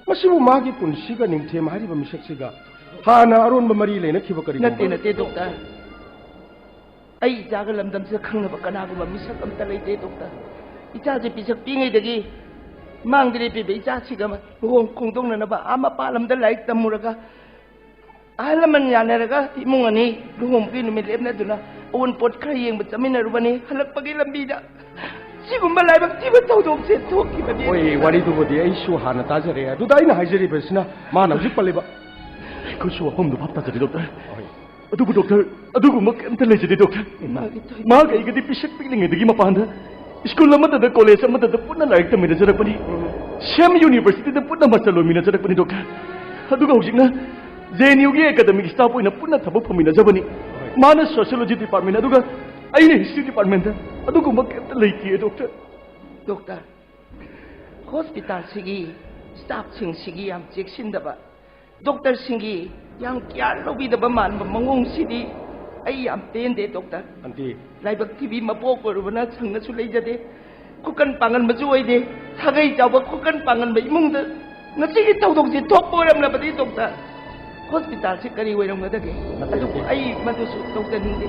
ꯃꯁꯤꯕꯨ ꯃꯥꯒꯤ ꯄꯨꯟꯁꯤꯒ ꯅꯤꯡꯊꯦꯝ ꯍꯥꯏꯔꯤꯕ ꯃꯤꯁꯛꯁꯤꯒ ꯍꯥꯟꯅ ꯑꯔꯣꯟꯕ ꯃꯔꯤ ꯂꯩꯅꯈꯤꯕ ꯀꯔꯤꯒꯨꯝꯕ? ꯅꯠꯇꯦ, ꯅꯠꯇꯦ, ꯗꯣꯛꯇꯔ꯫ ꯑꯩ ꯏꯆꯥꯒ ꯂꯝꯗꯝꯁꯤꯗ ꯈꯪꯅꯕ ꯀꯅꯥꯒꯨꯝꯕ ꯃꯤꯁꯛ ꯑꯝꯇ ꯂꯩꯇꯦ, ꯗꯣꯛꯇꯔ꯫ ꯏꯆꯥꯁꯦ ꯄꯤꯁꯛ ꯄꯤꯉꯩꯗꯒꯤ ꯃꯥꯡꯗ ꯂꯦꯞꯄꯤꯕ ꯏꯆꯥꯁꯤꯒ ꯂꯨꯍꯣꯡ ꯈꯣꯡꯗꯣꯡꯅꯅꯕ ꯑꯥ ꯃꯄꯥꯟ ꯂꯝꯗ ꯂꯥꯏꯔꯤꯛ ꯇꯝꯃꯨꯔꯒ, ꯑꯍꯜ ꯂꯃꯟ ꯌꯥꯅꯔꯒ ꯏꯃꯨꯡ ꯑꯅꯤ ꯂꯨꯍꯣꯡꯕꯒꯤ ꯅꯨꯃꯤꯠ ꯂꯦꯞꯅꯗꯨꯅ ꯑꯑꯣꯟꯄꯣꯠ ꯈꯔ ꯌꯦꯡꯕ ꯆꯠꯃꯤꯟꯅꯔꯨꯕꯅꯤ꯫ ꯍꯜꯂꯛꯄꯒꯤ ꯂꯝꯕꯤꯗ ꯁꯤꯒꯨꯝꯕ ꯂꯥꯏꯕꯛ ꯊꯤꯕ ꯊꯧꯗꯣꯛꯁꯦ ꯊꯣꯛꯈꯤꯕꯅꯤ꯫ ꯍꯣꯏ, ꯋꯥꯔꯤꯗꯨꯕꯨꯗꯤ ꯑꯩꯁꯨ ꯍꯥꯟꯅ ꯇꯥꯖꯔꯦ꯫ ꯑꯗꯨꯗ ꯑꯩꯅ ꯍꯥꯏꯖꯔꯤꯕꯁꯤꯅ ꯃꯥꯅ ꯍꯧꯖꯤꯛ ꯄꯜꯂꯤꯕ꯫ ꯑꯩꯈꯣꯏꯁꯨ ꯋꯥꯐꯝꯗꯨ ꯚꯥꯞ ꯇꯥꯖꯔꯦ, ꯗꯣꯛꯇꯔ꯫ ꯍꯣꯏ꯫ ꯑꯗꯨꯕꯨ ꯗꯣꯛꯇꯔ, ꯑꯗꯨꯒꯨꯝꯕ ꯀꯩꯝꯇ ꯂꯩꯖꯗꯦ, ꯗꯣꯛꯇꯔ꯫ ꯏꯃꯥꯒꯤ ꯊꯣꯏ- ꯃꯍꯥꯛ ꯑꯩꯒꯗꯤ ꯄꯤꯁꯛ ꯄꯤꯛꯂꯤꯉꯩꯗꯒꯤ ꯃꯄꯥꯟꯗ ꯁ꯭ꯀꯨꯜ ꯑꯃꯠꯇꯗ, ꯀꯣꯂꯦꯖ ꯑꯃꯠꯇꯗ ꯄꯨꯟꯅ ꯂꯥꯏꯔꯤꯛ ꯇꯝꯃꯤꯟꯅꯖꯔꯛꯄꯅꯤ꯫ ꯎꯝ꯫ ꯁꯦꯝ ꯌꯨꯅꯤꯚꯔꯁꯤꯇꯤꯗ ꯄꯨꯟꯅ ꯃꯥꯁꯇꯔ ꯂꯣꯏꯃꯤꯟꯅꯖꯔꯛꯄꯅꯤ, ꯗꯣꯛꯇꯔ꯫ ꯑꯗꯨꯒ ꯍꯧꯖꯤꯛꯅ ꯖꯦ ꯑꯦꯟ ꯌꯨꯒꯤ ꯑꯦꯀꯥꯗꯃꯤꯛ ꯁ꯭ꯇꯥꯐ ꯑꯣꯏꯅ ꯄꯨꯟꯅ ꯊꯕꯛ ꯐꯝꯃꯤꯟꯅꯖꯕꯅꯤ꯫ ꯍꯣꯏ꯫ ꯃꯥꯅ ꯁꯣꯁꯤꯌꯣꯂꯣꯖꯤ ꯗꯤꯄꯥꯔꯠꯃꯦꯟ, ꯑꯗꯨꯒ ꯑꯩꯅ ꯍꯤꯁꯇ꯭ꯔꯤ ꯗꯤꯄꯥꯔꯠꯃꯦꯟꯗ꯫ ꯑꯗꯨꯒꯨꯝꯕ ꯀꯩꯝꯇ ꯂꯩꯇꯦ, ꯗꯣꯛꯇꯔ꯫ ꯗꯣꯛꯇꯔ, ꯍꯣꯁꯄꯤꯇꯥꯜꯁꯤꯒꯤ ꯁ꯭ꯇꯥꯐꯁꯤꯡꯁꯤꯒꯤ ꯌꯥꯝ ꯆꯦꯛꯁꯤꯟꯗꯕ, ꯗꯣꯛꯇꯔꯁꯤꯡꯒꯤ ꯌꯥꯝ ꯀꯤꯌꯥꯔ ꯂꯧꯕꯤꯗꯕ ꯃꯥꯟꯕ ꯃꯑꯣꯡꯁꯤꯗꯤ ꯑꯩ ꯌꯥꯝ ꯄꯦꯟꯗꯦ, ꯗꯣꯛꯇꯔ꯫ ꯑꯟꯇꯤ꯫ ꯂꯥꯏꯕꯛ ꯊꯤꯕꯤ ꯃꯄꯣꯛ ꯑꯣꯏꯔꯨꯕꯅ ꯁꯪꯅꯁꯨ ꯂꯩꯖꯗꯦ, ꯈꯨꯀꯟ ꯄꯥꯡꯒꯟꯕꯁꯨ ꯑꯣꯏꯗꯦ꯫ ꯁꯥꯒꯩ ꯆꯥꯎꯕ ꯈꯨꯀꯟ ꯄꯥꯡꯒꯟꯕ ꯏꯃꯨꯡꯗ ꯉꯁꯤꯒꯤ ꯊꯧꯗꯣꯛꯁꯤ ꯊꯣꯛꯄ ꯑꯣꯏꯔꯝꯂꯕꯗꯤ, ꯗꯣꯛꯇꯔ, ꯍꯣꯁꯄꯤꯇꯥꯜꯁꯤ ꯀꯔꯤ ꯑꯣꯏꯔꯝꯒꯗꯒꯦ? ꯅꯠꯇꯦ, ꯑꯗꯨꯕꯨ ꯅꯠꯇꯦ꯫ ꯑꯩ ꯃꯗꯨꯁꯨ ꯇꯧꯖꯅꯤꯡꯗꯦ꯫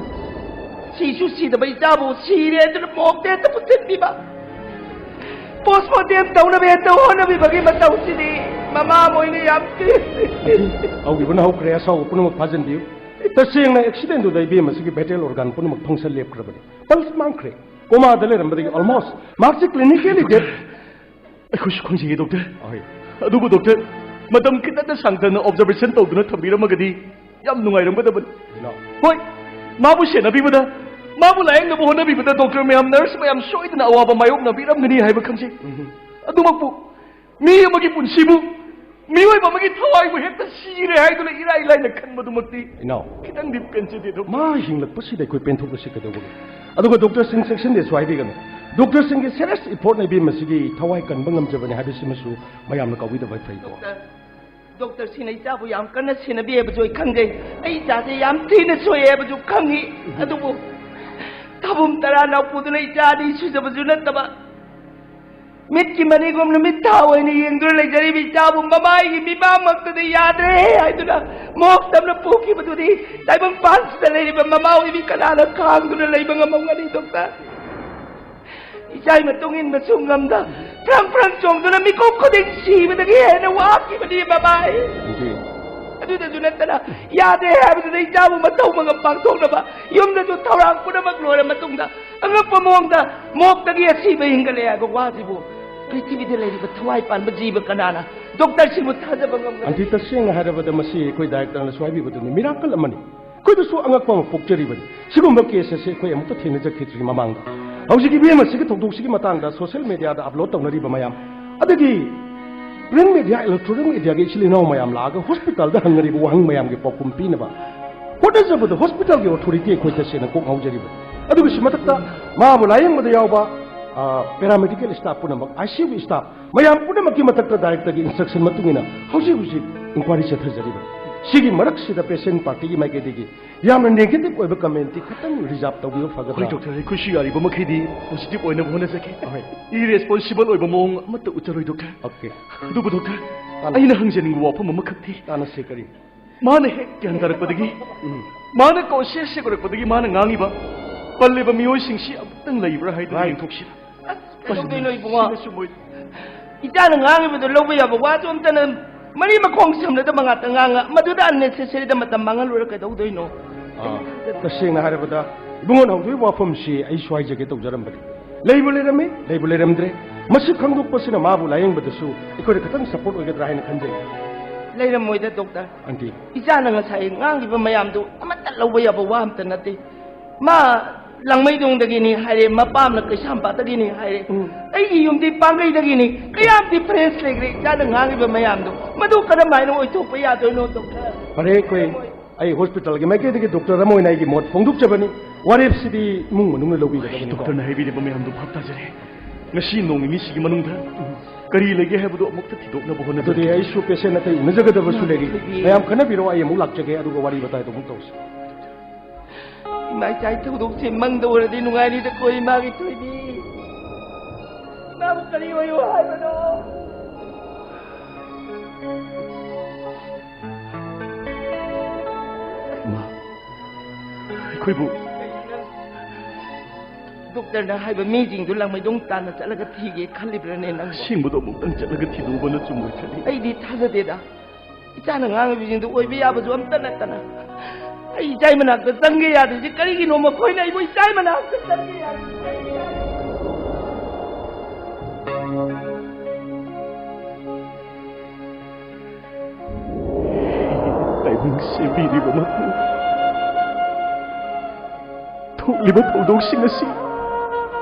ꯁꯤꯁꯨ ꯁꯤꯗꯕ ꯏꯆꯥꯕꯨ ꯁꯤꯔꯦ ꯑꯗꯨꯅ ꯃꯣꯛꯇ ꯍꯦꯛꯇ ꯄꯨꯁꯤꯟꯕꯤꯕ, ꯄꯣꯁꯃꯣꯔꯇꯦꯝ ꯇꯧꯅꯕ ꯍꯦꯛꯇ ꯍꯣꯠꯅꯕꯤꯕꯒꯤ ꯃꯇꯧꯁꯤꯗꯤ ꯃꯃꯥ ꯑꯃ ꯑꯣꯏꯅ ꯌꯥꯝ ꯄꯦꯟꯗꯦ꯫ ꯑꯟꯇꯤ, ꯍꯧꯈꯤꯕꯅ ꯍꯧꯈ꯭ꯔꯦ, ꯑꯁꯥꯎꯕ ꯄꯨꯝꯅꯃꯛ ꯐꯥꯖꯤꯟꯕꯤꯌꯨ꯫ ꯇꯁꯦꯡꯅ ꯑꯦꯛꯁꯤꯗꯦꯟꯗꯨꯗ ꯏꯕꯦꯝ ꯑꯁꯤꯒꯤ ꯚꯥꯏꯇꯦꯜ ꯑꯣꯔꯒꯥꯟ ꯄꯨꯝꯅꯃꯛ ꯐꯪꯁꯟ ꯂꯦꯞꯈ꯭ꯔꯕꯅꯤ꯫ ꯄꯜꯁ ꯃꯥꯡꯈ꯭ꯔꯦ꯫ ꯀꯣꯃꯥꯗ ꯂꯩꯔꯝꯕꯗꯒꯤ ꯑꯣꯜꯃꯣꯁ ꯃꯍꯥꯛꯁꯤ ꯀ꯭ꯂꯤꯅꯤꯀꯦꯂꯤ ꯗꯦꯠ꯫ ꯑꯩꯈꯣꯏꯁꯨ ꯈꯪꯖꯩꯌꯦ, ꯗꯣꯛꯇꯔ꯫ ꯑꯍꯣꯏ꯫ ꯑꯗꯨꯕꯨ, ꯗꯣꯛꯇꯔ, ꯃꯇꯝ ꯈꯤꯇꯪꯗ ꯁꯥꯡꯊꯅ ꯑꯣꯕꯖꯔꯕꯦꯁꯟ ꯇꯧꯗꯨꯅ ꯊꯝꯕꯤꯔꯝꯃꯒꯗꯤ ꯌꯥꯝ ꯅꯨꯡꯉꯥꯏꯔꯝꯒꯗꯕꯅꯤ꯫ ꯏꯅꯥꯎ꯫ ꯍꯣꯏ, ꯃꯥꯕꯨ ꯁꯦꯟꯅꯕꯤꯕꯗ, ꯃꯥꯕꯨ ꯂꯥꯌꯦꯡꯅꯕ ꯍꯣꯠꯅꯕꯤꯕꯗ ꯗꯣꯛꯇꯔ ꯃꯌꯥꯝ, ꯅꯔꯁ ꯃꯌꯥꯝ ꯁꯣꯏꯗꯅ ꯑꯋꯥꯕ ꯃꯥꯌꯣꯛꯅꯕꯤꯔꯝꯒꯅꯤ ꯍꯥꯏꯕ ꯈꯪꯖꯩ꯫ ꯎꯝ꯫ ꯑꯗꯨꯃꯛꯄꯨ, ꯃꯤ ꯑꯃꯒꯤ ꯄꯨꯟꯁꯤꯕꯨ ꯃꯤꯑꯣꯏꯕ ꯑꯃꯒꯤ ꯊꯋꯥꯏꯕꯨ ꯍꯦꯛꯇ ꯁꯤꯔꯦ ꯍꯥꯏꯗꯨꯅ ꯏꯔꯥꯏ ꯂꯥꯏꯅ ꯈꯟꯕꯗꯨꯃꯛꯇꯤ ꯏꯅꯥꯎ, ꯈꯤꯇꯪꯗꯤ ꯄꯦꯟꯖꯗꯦ, ꯗꯣꯛꯇꯔ꯫ ꯃꯥ ꯍꯤꯡꯂꯛꯄꯁꯤꯗ ꯑꯩꯈꯣꯏ ꯄꯦꯟꯊꯣꯛꯂꯁꯤ ꯀꯩꯗꯧꯕꯒꯦ? ꯑꯗꯨꯒ ꯗꯣꯛꯇꯔꯁꯤꯡ, ꯆꯦꯛꯁꯤꯟꯗꯦꯁꯨ ꯍꯥꯏꯕꯤꯒꯅꯨ꯫ ꯗꯣꯛꯇꯔꯁꯤꯡꯒꯤ ꯁꯦꯔꯤꯌꯁ ꯏꯐꯣꯔꯠꯅ ꯏꯕꯦꯝ ꯑꯁꯤꯒꯤ ꯊꯋꯥꯏ ꯀꯟꯕ ꯉꯝꯖꯕꯅꯤ ꯍꯥꯏꯕꯁꯤꯃꯁꯨ ꯃꯌꯥꯝꯅ ꯀꯥꯎꯕꯤꯗꯕ ꯐꯩꯀꯣ꯫ ꯗꯣꯛꯇꯔ, ꯗꯣꯛꯇꯔꯁꯤꯡꯅ ꯏꯆꯥꯕꯨ ꯌꯥꯝ ꯀꯟꯅ ꯁꯦꯟꯅꯕꯤ ꯍꯥꯏꯕꯁꯨ ꯑꯩ ꯈꯪꯖꯩ꯫ ꯑꯩ ꯏꯆꯥꯁꯦ ꯌꯥꯝ ꯊꯤꯅ ꯁꯣꯛꯑꯦ ꯍꯥꯏꯕꯁꯨ ꯈꯪꯉꯤ꯫ ꯑꯗꯨꯕꯨ ꯊꯥꯕꯨꯝ ꯇꯔꯥ ꯅꯥꯎꯄꯨꯗꯨꯅ ꯏꯆꯥ ꯑꯅꯤ ꯁꯨꯖꯕꯁꯨ ꯅꯠꯇꯕ, ꯃꯤꯠꯀꯤ ꯃꯅꯤꯒꯨꯝꯅ ꯃꯤꯠ ꯊꯥ ꯑꯣꯏꯅ ꯌꯦꯡꯗꯨꯅ ꯂꯩꯖꯔꯤꯕ ꯏꯆꯥꯕꯨ ꯃꯃꯥꯏꯒꯤ ꯃꯤꯃꯥꯡꯃꯛꯇꯗ ꯌꯥꯗ꯭ꯔꯦ ꯍꯥꯏꯗꯨꯅ ꯃꯣꯛ ꯇꯝꯅ ꯄꯨꯈꯤꯕꯗꯨꯗꯤ ꯇꯥꯏꯕꯪꯄꯥꯟꯁꯤꯗ ꯂꯩꯔꯤꯕ ꯃꯃꯥ ꯑꯣꯏꯕꯤ ꯀꯅꯥꯅ ꯈꯥꯡꯗꯨꯅ ꯂꯩꯕ ꯉꯝꯃꯝꯒꯅꯤ, ꯗꯣꯛꯇꯔ? ꯏꯆꯥꯒꯤ ꯃꯇꯨꯡ ꯏꯟꯕꯁꯨ ꯉꯝꯗ ꯐ꯭ꯔꯪ ꯐ꯭ꯔꯪ ꯆꯣꯡꯗꯨꯅ ꯃꯤꯀꯨꯞ ꯈꯨꯗꯤꯡ ꯁꯤꯕꯗꯒꯤ ꯍꯦꯟꯅ ꯋꯥꯈꯤꯕꯅꯤ ꯃꯃꯥꯏ꯫ ꯑꯗꯨꯗꯁꯨ ꯅꯠꯇꯅ ꯌꯥꯗ꯭ꯔꯦ ꯍꯥꯏꯕꯗꯨꯗ ꯏꯆꯥꯕꯨ ꯃꯊꯧ ꯃꯉꯝ ꯄꯥꯡꯊꯣꯛꯅꯕ ꯌꯨꯝꯗꯁꯨ ꯊꯧꯔꯥꯡ ꯄꯨꯝꯅꯃꯛ ꯂꯣꯏꯔ ꯃꯇꯨꯡꯗ ꯑꯉꯛꯄ ꯃꯑꯣꯡꯗ ꯃꯣꯛꯇꯒꯤ ꯑꯁꯤꯕ ꯍꯤꯡꯒꯠꯂꯦ ꯍꯥꯏꯕ ꯋꯥꯁꯤꯕꯨ ꯄ꯭ꯔꯤꯊꯤꯕꯤꯗ ꯂꯩꯔꯤꯕ ꯊꯋꯥꯏ ꯄꯥꯟꯕ ꯖꯤꯕ ꯀꯅꯥꯅ ꯗꯣꯛꯇꯔꯁꯤꯕꯨ ꯊꯥꯖꯕ ꯉꯝꯒꯅꯤ? ꯑꯟꯇꯤ, ꯇꯁꯦꯡꯅ ꯍꯥꯏꯔꯕꯗ ꯃꯁꯤ ꯑꯩꯈꯣꯏ ꯗꯥꯏꯔꯦꯛꯇꯔꯅꯁꯨ ꯍꯥꯏꯕꯤꯕꯗꯨꯅꯤ, ꯃꯤꯔꯥꯀꯜ ꯑꯃꯅꯤ꯫ ꯑꯩꯈꯣꯏꯗꯁꯨ ꯑꯉꯛꯄ ꯑꯃ ꯄꯣꯛꯆꯔꯤꯕꯅꯤ꯫ ꯁꯤꯒꯨꯝꯕ ꯀꯦꯁ ꯑꯁꯤ ꯑꯩꯈꯣꯏ ꯑꯃꯨꯛꯇ ꯊꯦꯡꯅꯖꯈꯤꯗ꯭ꯔꯤ ꯃꯃꯥꯡꯗ꯫ ꯍꯧꯖꯤꯛ ꯏꯕꯦꯝ ꯑꯁꯤꯒꯤ ꯊꯧꯗꯣꯛꯁꯤꯒꯤ ꯃꯇꯥꯡꯗ ꯁꯣꯁꯤꯌꯦꯜ ꯃꯦꯗꯤꯌꯥꯗ ꯑꯞꯂꯣꯗ ꯇꯧꯅꯔꯤꯕ ꯃꯌꯥꯝ, ꯑꯗꯒꯤ ꯄ꯭ꯔꯤꯟꯠ ꯃꯦꯗꯤꯌꯥ, ꯏꯂꯦꯛꯇ꯭ꯔꯣꯅꯤꯛ ꯃꯦꯗꯤꯌꯥꯒꯤ ꯏꯆꯤꯜ ꯏꯅꯥꯎ ꯃꯌꯥꯝ ꯂꯥꯛꯑꯒ ꯍꯣꯁꯄꯤꯇꯥꯜꯗ ꯍꯪꯅꯔꯤꯕ ꯋꯥꯍꯪ ꯃꯌꯥꯝꯒꯤ ꯄꯥꯎꯈꯨꯝ ꯄꯤꯅꯕ ꯍꯣꯠꯅꯖꯕꯗ ꯍꯣꯁꯄꯤꯇꯥꯜꯒꯤ ꯑꯣꯊꯣꯔꯤꯇꯤ ꯑꯩꯈꯣꯏ ꯇꯁꯦꯡꯅ ꯀꯣꯛ ꯉꯥꯎꯖꯔꯤꯕꯅꯤ꯫ ꯑꯗꯨꯒꯤ ꯁꯤ ꯃꯊꯛꯇ ꯃꯥꯕꯨ ꯂꯥꯌꯦꯡꯕꯗ ꯌꯥꯎꯕ, ꯑ, ꯄꯦꯔꯥꯃꯦꯗꯤꯀꯦꯜ ꯁ꯭ꯇꯥꯐ ꯄꯨꯝꯅꯃꯛ, ꯑꯥꯏ ꯁꯤ ꯌꯨꯒꯤ ꯁ꯭ꯇꯥꯐ ꯃꯌꯥꯝ ꯄꯨꯝꯅꯃꯛꯀꯤ ꯃꯊꯛꯇ ꯗꯥꯏꯔꯦꯛꯇꯔꯒꯤ ꯏꯟꯁꯇ꯭ꯔꯛꯁꯟ ꯃꯇꯨꯡ ꯏꯟꯅ ꯍꯧꯖꯤꯛ ꯍꯧꯖꯤꯛ ꯏꯟꯀ꯭ꯋꯥꯏꯔꯤ ꯆꯠꯊꯖꯔꯤꯕꯅꯤ꯫ ꯁꯤꯒꯤ ꯃꯔꯛꯁꯤꯗ ꯄꯦꯁꯦꯟꯠ ꯄꯥꯔꯇꯤꯒꯤ ꯃꯥꯏꯀꯩꯗꯒꯤ ꯌꯥꯝꯅ ꯅꯦꯒꯦꯇꯤꯚ ꯑꯣꯏꯕ ꯀꯃꯦꯟꯠꯇꯤ ꯈꯤꯇꯪ ꯔꯤꯖꯥꯔꯚ ꯇꯧꯕꯤꯕ ꯐꯒꯗ꯭ꯔꯥ? ꯍꯣꯏ, ꯗꯣꯛꯇꯔ, ꯑꯩꯈꯣꯏꯁꯨ ꯌꯥꯔꯤꯕ ꯃꯈꯩꯗꯤ ꯄꯣꯖꯤꯇꯤꯚ ꯑꯣꯏꯅꯕ ꯍꯣꯠꯅꯖꯒꯦ꯫ ꯍꯣꯏ꯫ ꯏꯔꯦꯁꯄꯣꯟꯁꯤꯕꯜ ꯑꯣꯏꯕ ꯃꯑꯣꯡ ꯑꯃꯠꯇ ꯎꯠꯆꯔꯣꯏ, ꯗꯣꯛꯇꯔ꯫ ꯑꯣꯀꯦ꯫ ꯑꯗꯨꯕꯨ, ꯗꯣꯛꯇꯔ, ꯇꯥꯟꯅ-, ꯑꯩꯅ ꯍꯪꯖꯅꯤꯡꯕ ꯋꯥꯐꯝ ꯑꯃꯈꯛꯇꯤ, ꯇꯥꯟꯅꯁꯤ, ꯀꯔꯤ? ꯃꯥꯅ ꯍꯦꯛ ꯒ꯭ꯌꯥꯟ ꯇꯥꯔꯛꯄꯗꯒꯤ, ꯎꯝ꯫ ꯃꯥꯅ ꯀꯣꯟꯁꯤꯌꯁ ꯑꯣꯏꯔꯛꯄꯗꯒꯤ ꯃꯥꯅ ꯉꯥꯡꯉꯤꯕ ꯄꯜꯂꯤꯕ ꯃꯤꯑꯣꯏꯁꯤꯡꯁꯤ ꯑꯃꯨꯛꯇꯪ ꯂꯩꯕ꯭ꯔꯥ ꯍꯥꯏꯗꯨꯅ ꯔꯥꯏꯠ꯫ ꯌꯦꯡꯊꯣꯛꯁꯤ꯫ ꯑꯁ, ꯀꯩꯗꯧꯗꯣꯏꯅꯣ ꯏꯕꯨꯡꯉꯣ? ꯁꯤꯅꯁꯨ ꯃꯣꯏ ꯏꯆꯥꯅ ꯉꯥꯡꯉꯤꯕꯗꯣ ꯂꯧꯕ ꯌꯥꯕ ꯋꯥꯁꯨ ꯑꯝꯇꯅ ꯃꯔꯤ ꯃꯈꯣꯡ ꯁꯝꯅꯗꯕ ꯉꯥꯛꯇ ꯉꯥꯡꯉ, ꯃꯗꯨꯗ ꯑꯟꯅꯦꯁꯦꯁꯔꯤꯗ ꯃꯇꯝ ꯃꯥꯡꯍꯜꯂꯨꯔ ꯀꯩꯗꯧꯗꯣꯏꯅꯣ? ꯑꯥ, ꯇꯁꯦꯡꯅ ꯍꯥꯏꯔꯕꯗ, ꯏꯕꯨꯡꯉꯣꯅ ꯍꯧꯗꯣꯛꯏꯕ ꯋꯥꯐꯝꯁꯤ ꯑꯩꯁꯨ ꯍꯥꯏꯖꯒꯦ ꯇꯧꯖꯔꯝꯕꯅꯤ꯫ ꯂꯩꯕꯨ ꯂꯩꯔꯝꯃꯤ, ꯂꯩꯕꯨ ꯂꯩꯔꯝꯗ꯭ꯔꯦ꯫ ꯃꯁꯤ ꯈꯪꯗꯣꯛꯄꯁꯤꯅ ꯃꯥꯕꯨ ꯂꯥꯌꯦꯡꯕꯗꯁꯨ ꯑꯩꯈꯣꯏꯗ ꯈꯤꯇꯪ ꯁꯄꯣꯔꯠ ꯑꯣꯏꯒꯗ꯭ꯔꯥ ꯍꯥꯏꯅ ꯈꯟꯖꯩ꯫ ꯂꯩꯔꯝꯃꯣꯏꯗ, ꯗꯣꯛꯇꯔ꯫ ꯑꯟꯇꯤ꯫ ꯏꯆꯥꯅ ꯉꯁꯥꯏ ꯉꯥꯡꯈꯤꯕ ꯃꯌꯥꯝꯗꯨ ꯑꯃꯠꯇ ꯂꯧꯕ ꯌꯥꯕ ꯋꯥ ꯑꯝꯇ ꯅꯠꯇꯦ꯫ ꯃꯥ ꯂꯥꯡꯃꯩꯗꯣꯡꯗꯒꯤꯅꯤ ꯍꯥꯏꯔꯦ, ꯃꯄꯥꯝꯅ ꯀꯩꯁꯥꯝꯄꯥꯠꯇꯒꯤꯅꯤ ꯍꯥꯏꯔꯦ꯫ ꯎꯝ꯫ ꯑꯩꯒꯤ ꯌꯨꯝꯗꯤ ꯄꯥꯡꯒꯩꯗꯒꯤꯅꯤ꯫ ꯀꯌꯥꯝ ꯗꯤꯐꯔꯦꯟꯁ ꯂꯩꯈ꯭ꯔꯦ ꯏꯆꯥꯅ ꯉꯥꯡꯉꯤꯕ ꯃꯌꯥꯝꯗꯣ? ꯃꯗꯨ ꯀꯔꯝ ꯍꯥꯏꯅ ꯑꯣꯏꯊꯣꯛꯄ ꯌꯥꯗꯣꯏꯅꯣ, ꯗꯣꯛꯇꯔ? ꯐꯔꯦ, ꯑꯩꯈꯣꯏ ꯑꯩ ꯍꯣꯁꯄꯤꯇꯥꯜꯒꯤ ꯃꯥꯏꯀꯩꯗꯒꯤ ꯗꯣꯛꯇꯔ ꯑꯃ ꯑꯣꯏꯅ ꯑꯩꯒꯤ ꯃꯣꯠ ꯐꯣꯡꯗꯣꯛꯆꯕꯅꯤ꯫ ꯋꯥꯔꯦꯞꯁꯤꯗꯤ ꯏꯃꯨꯡ ꯃꯅꯨꯡꯅ ꯂꯧꯕꯤꯒꯗꯕꯅꯤꯀꯣ꯫ ꯗꯣꯛꯇꯔꯅ ꯍꯥꯏꯕꯤꯔꯤꯕ ꯃꯌꯥꯝꯗꯣ ꯚꯥꯞ ꯇꯥꯖꯔꯦ꯫ ꯉꯁꯤ ꯅꯣꯡ ꯅꯤꯅꯤꯁꯤꯒꯤ ꯃꯅꯨꯡꯗ ꯀꯔꯤ ꯂꯩꯒꯦ ꯍꯥꯏꯕꯗꯨ ꯑꯃꯨꯛꯇ ꯊꯤꯗꯣꯛꯅꯕ ꯍꯣꯠꯅꯖꯔꯒꯦ꯫ ꯑꯗꯨꯗꯤ ꯑꯩꯁꯨ ꯄꯦꯁꯦꯟ ꯑꯇꯩ ꯎꯅꯖꯒꯗꯕꯁꯨ ꯂꯩꯔꯤ꯫ ꯃꯌꯥꯝ ꯈꯟꯅꯕꯤꯔꯣ, ꯑꯩ ꯑꯃꯨꯛ ꯂꯥꯛꯆꯒꯦ, ꯑꯗꯨꯒ ꯋꯥꯔꯤ ꯋꯥꯇꯥꯏꯗꯣ ꯑꯃꯨꯛ ꯇꯧꯁꯤ꯫ ꯏꯃꯥ ꯏꯆꯥꯒꯤ ꯊꯧꯗꯣꯛꯁꯦ ꯃꯪꯗ ꯑꯣꯏꯔꯗꯤ ꯅꯨꯡꯉꯥꯏꯅꯤꯗꯀꯣ, ꯏꯃꯥꯒꯤ ꯊꯣꯏꯕꯤ꯫ ꯏꯃꯥꯕꯨ ꯀꯔꯤ ꯑꯣꯏꯌꯨ ꯍꯥꯏꯕꯅꯣ? ꯏꯃꯥ, ꯑꯩꯈꯣꯏꯕꯨ ꯗꯣꯛꯇꯔꯅ ꯍꯥꯏꯕ ꯃꯤꯁꯤꯡꯗꯨ ꯂꯥꯡꯃꯩꯗꯣꯡ ꯇꯥꯟꯅ ꯆꯠꯂꯒ ꯊꯤꯒꯦ ꯈꯜꯂꯤꯕ꯭ꯔꯅꯦ ꯅꯪꯕꯨ? ꯑꯁꯦꯡꯕꯗꯣ ꯑꯃꯨꯛꯇꯪ ꯆꯠꯂꯒ ꯊꯤꯗꯣꯛꯎꯕꯅ ꯆꯨꯝꯃꯣꯏ ꯈꯜꯂꯤ꯫ ꯑꯩꯗꯤ ꯊꯥꯖꯗꯦꯗ꯫ ꯏꯆꯥꯅ ꯉꯥꯡꯉꯤꯕꯁꯤꯡꯗꯨ ꯑꯣꯏꯕ ꯌꯥꯕꯁꯨ ꯑꯝꯇ ꯅꯠꯇꯅ, ꯑꯩ ꯏꯆꯥꯏ ꯃꯅꯥꯛꯇ ꯆꯪꯒꯦ ꯌꯥꯗ꯭ꯔꯤꯁꯤ ꯀꯔꯤꯒꯤꯅꯣ? ꯃꯈꯣꯏꯅ ꯑꯩꯕꯨ ꯏꯆꯥꯏ ꯃꯅꯥꯛꯇ ꯆꯪꯒꯦ ꯌꯥꯗ꯭ꯔꯤꯁꯤ ꯀꯔꯤꯒꯤꯅꯣ? ꯇꯥꯏꯕꯪ ꯁꯦꯝꯕꯤꯔꯤꯕ ꯃꯄꯨ, ꯊꯣꯛꯂꯤꯕ ꯊꯧꯗꯣꯛꯁꯤꯡ ꯑꯁꯤ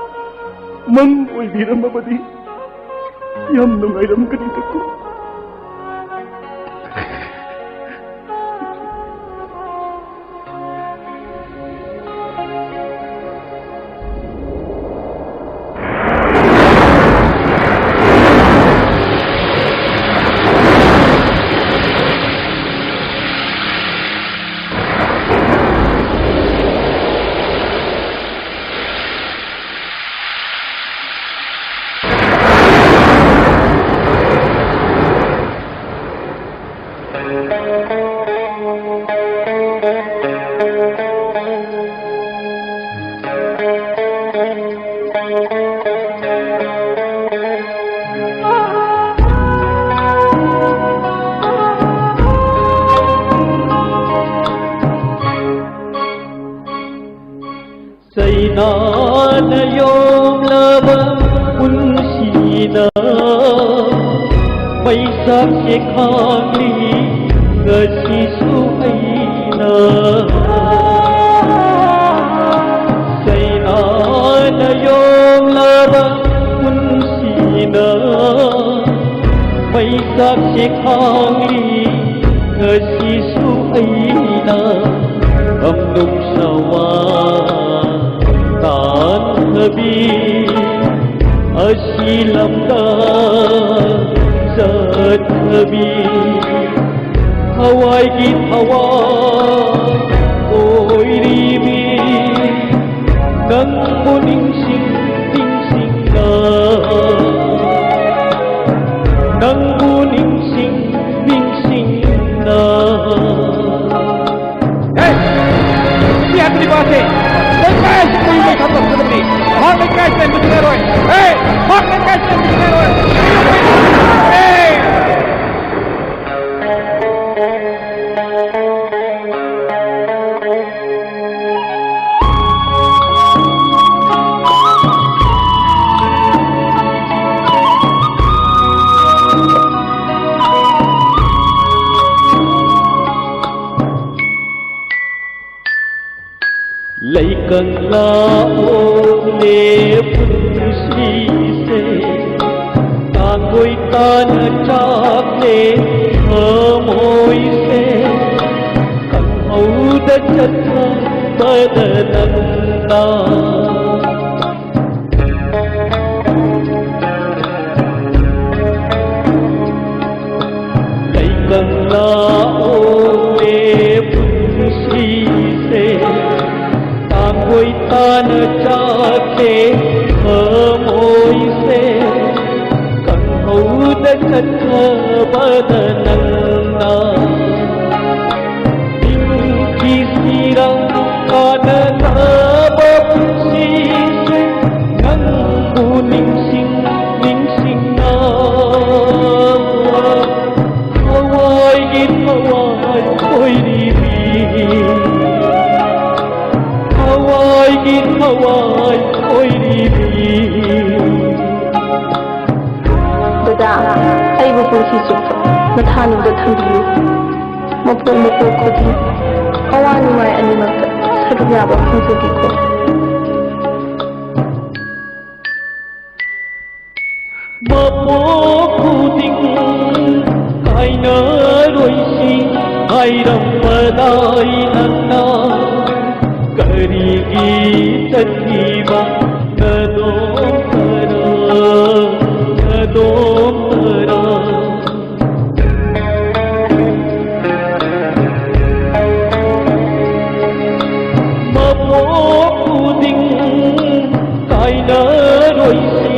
ꯃꯪ ꯑꯣꯏꯕꯤꯔꯝꯃꯕꯗꯤ ꯌꯥꯝ ꯅꯨꯡꯉꯥꯏꯔꯝꯒꯅꯤꯗꯀꯣ꯫ ꯆꯩꯅꯥꯅ ꯌꯣꯝꯂꯕ ꯄꯨꯟꯁꯤꯗ ꯃꯩꯆꯥꯛꯁꯦ ꯈꯥꯡꯂꯤ ꯉꯁꯤꯁꯨ ꯑꯩꯅ꯫ ꯆꯩꯅꯥꯅ ꯌꯣꯝꯂꯕ ꯄꯨꯟꯁꯤꯗ ꯃꯩꯆꯥꯛꯁꯦ ꯈꯥꯡꯂꯤ ꯉꯁꯤꯁꯨ ꯑꯩꯅ꯫ ꯅꯨꯡꯁꯥꯋꯥ ꯇꯥꯟꯊꯕꯤ, ꯑꯁꯤ ꯂꯝꯗ ꯆꯠꯊꯕꯤ, ꯊꯋꯥꯏꯒꯤ ꯊꯋꯥꯏ ꯑꯣꯏꯔꯤꯕꯤ, ꯅꯪꯕꯨ ꯅꯤꯡꯁꯤꯡ ꯅꯤꯡꯁꯤꯡꯅ, ꯅꯪꯕꯨ ꯅꯤꯡꯁꯤꯡ ꯅꯤꯡꯁꯤꯡꯅ꯫ ꯍꯦ! ꯃꯤ ꯑꯗꯨꯗꯤ ꯃꯥꯁꯦ ꯂꯩꯀꯥꯏ ꯑꯁꯤꯕꯨ ꯃꯩ ꯊꯥꯗꯣꯛꯀꯗꯕꯅꯤ꯫ ꯃꯍꯥꯛ ꯂꯩꯀꯥꯏ ꯆꯦꯟꯕ ꯆꯠꯂꯔꯣꯏ꯫ ꯍꯦ! ꯃꯍꯥꯛ ꯂꯩꯀꯥꯏ ꯆꯦꯟꯕ ꯆꯠꯂꯔꯣꯏ꯫ ꯍꯦ! ꯂꯩꯀꯪꯂꯥ ꯑꯣꯜꯂꯦ ꯄꯨꯟꯁꯤꯁꯦ, ꯇꯥꯡꯒꯣꯏ ꯇꯥꯅ ꯆꯥꯛꯂꯦ ꯊꯃꯣꯏꯁꯦ, ꯈꯪꯍꯧꯗ ꯆꯠꯊꯕꯗ ꯅꯪꯅ꯫ ꯂꯩꯀꯪꯂꯥ ꯑꯣꯜꯂꯦ ꯄꯨꯟꯁꯤꯁꯦ, ꯇꯥꯡꯒꯣꯏ ꯇꯥꯅ ꯆꯥꯛꯂꯦ ꯊꯃꯣꯏꯁꯦ, ꯈꯪꯍꯧꯗ ꯆꯠꯊꯕꯗ ꯅꯪꯅ꯫ ꯅꯤꯡꯊꯤꯁꯤꯔ ꯀꯥꯟꯅꯗꯕ ꯄꯨꯟꯁꯤꯁꯦ, ꯅꯪꯕꯨ ꯅꯤꯡꯁꯤꯡ ꯅꯤꯡꯁꯤꯡꯅ ꯊꯋꯥꯏꯒꯤ ꯊꯋꯥꯏ ꯑꯣꯏꯔꯤꯕꯤ, ꯊꯋꯥꯏꯒꯤ ꯊꯋꯥꯏ ꯑꯣꯏꯔꯤꯕꯤ꯫ ꯗꯗꯥ, ꯑꯩꯕꯨ ꯄꯨꯟꯁꯤ ꯆꯨꯞꯄ ꯅꯊꯥꯅꯨꯡꯗ ꯊꯝꯕꯤꯌꯨ꯫ ꯃꯄꯣꯛ ꯃꯄꯣꯛ ꯈꯨꯗꯤꯡ ꯑꯋꯥ ꯅꯨꯡꯉꯥꯏ ꯑꯅꯤꯃꯛꯇ ꯁꯔꯨꯛ ꯌꯥꯕ ꯐꯪꯖꯒꯦꯀꯣ꯫ ꯃꯄꯣꯛ ꯈꯨꯗꯤꯡ ꯀꯥꯏꯅꯔꯣꯏꯁꯤ ꯍꯥꯏꯔꯝꯕꯗꯥꯏ ꯅꯪꯅ ꯀꯔꯤꯒꯤ ꯆꯠꯈꯤꯕ ꯅꯗꯣꯝ ꯇꯔꯥ, ꯅꯗꯣꯝ ꯇꯔꯥ? ꯃꯄꯣꯛ ꯈꯨꯗꯤꯡ ꯀꯥꯏꯅꯔꯣꯏꯁꯤ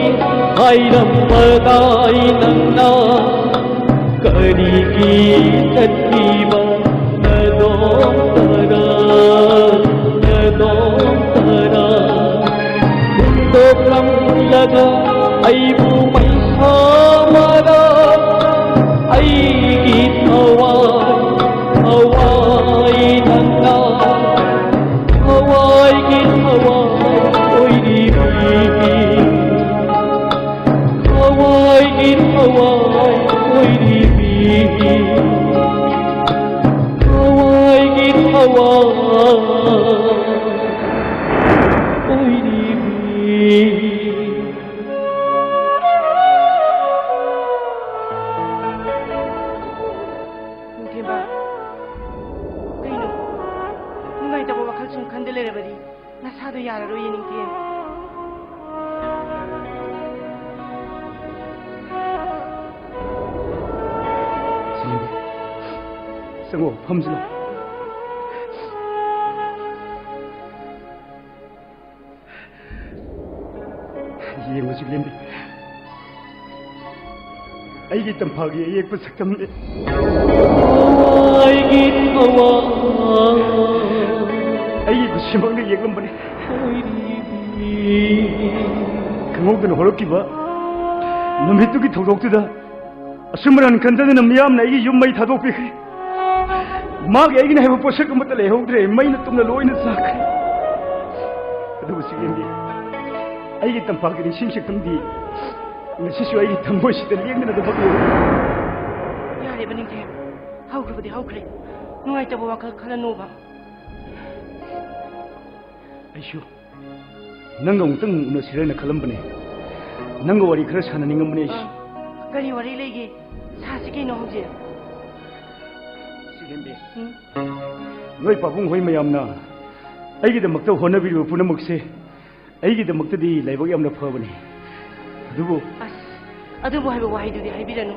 ꯍꯥꯏꯔꯝꯕꯗꯥꯏ ꯅꯪꯅ ꯀꯔꯤꯒꯤ ꯆꯠꯈꯤꯕ ꯅꯗꯣꯝ ꯇꯔꯥ, ꯅꯗꯣꯝ ꯇꯔꯥ? ꯍꯨꯟꯗꯣꯛꯂꯝꯂꯒ ꯑꯩꯕꯨ ꯃꯩꯁꯥ ꯃꯔꯛ ꯑꯩꯒꯤ ꯊꯋꯥꯏ, ꯊꯋꯥꯏ ꯅꯪꯅ ꯊꯋꯥꯏꯒꯤ ꯊꯋꯥꯏ ꯑꯣꯏꯔꯤꯕꯤ꯫ ꯊꯋꯥꯏꯒꯤ ꯊꯋꯥꯏ ꯑꯣꯏꯔꯤꯕꯤ꯫ ꯊꯋꯥꯏꯒꯤ ꯊꯋꯥꯏ ꯑꯣꯏꯔꯤꯕꯤ꯫ ꯅꯤꯡꯊꯦꯝꯕ, ꯀꯩꯅꯣ? ꯅꯨꯡꯉꯥꯏꯇꯕ ꯋꯥꯈꯜ ꯁꯨꯝ ꯈꯟꯗ ꯂꯩꯔꯕꯗꯤ ꯅꯁꯥꯗꯣ ꯌꯥꯔꯔꯣꯏꯌꯦ, ꯅꯤꯡꯊꯦꯝ꯫ ꯁꯤꯂꯦꯝꯕꯤ, ꯆꯪꯉꯣ, ꯐꯝꯁꯤ ꯂꯥꯎ꯫ ꯌꯦꯡꯉꯨ ꯁꯤꯂꯦꯝꯕꯤ, ꯑꯩꯒꯤ ꯇꯝꯐꯥꯒꯤ ꯑꯌꯦꯛꯄ ꯁꯛꯇꯝꯅꯤ꯫ ꯑꯩꯒꯤ ꯊꯋꯥꯏ ꯑꯩꯒꯤ ꯈꯨꯠꯁꯤꯃꯛꯅ ꯌꯦꯛꯂꯝꯕꯅꯤ꯫ ꯑꯣꯏꯔꯤꯕꯤ꯫ ꯈꯪꯍꯧꯗꯅ ꯍꯧꯔꯛꯈꯤꯕ ꯅꯨꯃꯤꯠꯇꯨꯒꯤ ꯊꯧꯗꯣꯛꯇꯨꯗ ꯑꯁꯨꯝ ꯑꯔꯥꯟ ꯈꯟꯖꯗꯅ ꯃꯤꯌꯥꯝꯅ ꯑꯩꯒꯤ ꯌꯨꯝ ꯃꯩ ꯊꯥꯗꯣꯛꯄꯤꯈ꯭ꯔꯦ꯫ ꯃꯥꯒꯤ ꯑꯩꯒꯤꯅ ꯍꯥꯏꯕ ꯄꯣꯠꯁꯛ ꯑꯃꯠꯇ ꯂꯩꯍꯧꯗ꯭ꯔꯦ꯫ ꯃꯩꯅ ꯇꯨꯝꯅ ꯂꯣꯏꯅ ꯆꯥꯈ꯭ꯔꯦ꯫ ꯑꯗꯨꯕꯨ ꯁꯤꯂꯦꯝꯕꯤ, ꯑꯩꯒꯤ ꯇꯝꯐꯥꯒꯤ ꯅꯤꯡꯁꯤꯡ ꯁꯛꯇꯝꯗꯤ ꯉꯁꯤꯁꯨ ꯑꯩꯒꯤ ꯊꯃꯣꯏꯁꯤꯗ ꯂꯦꯡꯗꯅ ꯑꯗꯨꯃꯛ ꯂꯩꯔꯤ꯫ ꯌꯥꯔꯦꯕ ꯅꯤꯡꯊꯦꯝ, ꯍꯧꯈ꯭ꯔꯕꯗꯤ ꯍꯧꯈ꯭ꯔꯦ꯫ ꯅꯨꯡꯉꯥꯏꯇꯕ ꯋꯥꯈꯜ ꯈꯜꯂꯅꯣꯕ꯫ ꯑꯩꯁꯨ ꯅꯪꯒ ꯑꯃꯨꯛꯇꯪ ꯎꯅꯁꯤꯔꯅ ꯈꯜꯂꯝꯕꯅꯦ꯫ ꯅꯪꯒ ꯋꯥꯔꯤ ꯈꯔ ꯁꯥꯟꯅꯅꯤꯡꯉꯝꯕꯅꯦ ꯑꯩꯁꯨ꯫ ꯑ, ꯀꯔꯤ ꯋꯥꯔꯤ ꯂꯩꯒꯦ? ꯁꯥꯁꯤ ꯀꯩꯅꯣ ꯍꯧꯖꯤꯛ꯫ ꯎꯝ? ꯅꯣꯏ ꯄꯥꯕꯨꯡ ꯍꯣꯏ ꯃꯌꯥꯝꯅ ꯑꯩꯒꯤꯗꯃꯛꯇ ꯍꯣꯠꯅꯕꯤꯔꯤꯕ ꯄꯨꯝꯅꯃꯛꯁꯦ ꯑꯩꯒꯤꯗꯃꯛꯇꯗꯤ ꯂꯥꯏꯕꯛ ꯌꯥꯝꯅ ꯐꯕꯅꯤ꯫ ꯑꯗꯨꯕꯨ ꯑꯁ, ꯑꯗꯨꯕꯨ ꯍꯥꯏꯕ ꯋꯥꯍꯩꯗꯨꯗꯤ ꯍꯥꯏꯕꯤꯔꯅꯨ꯫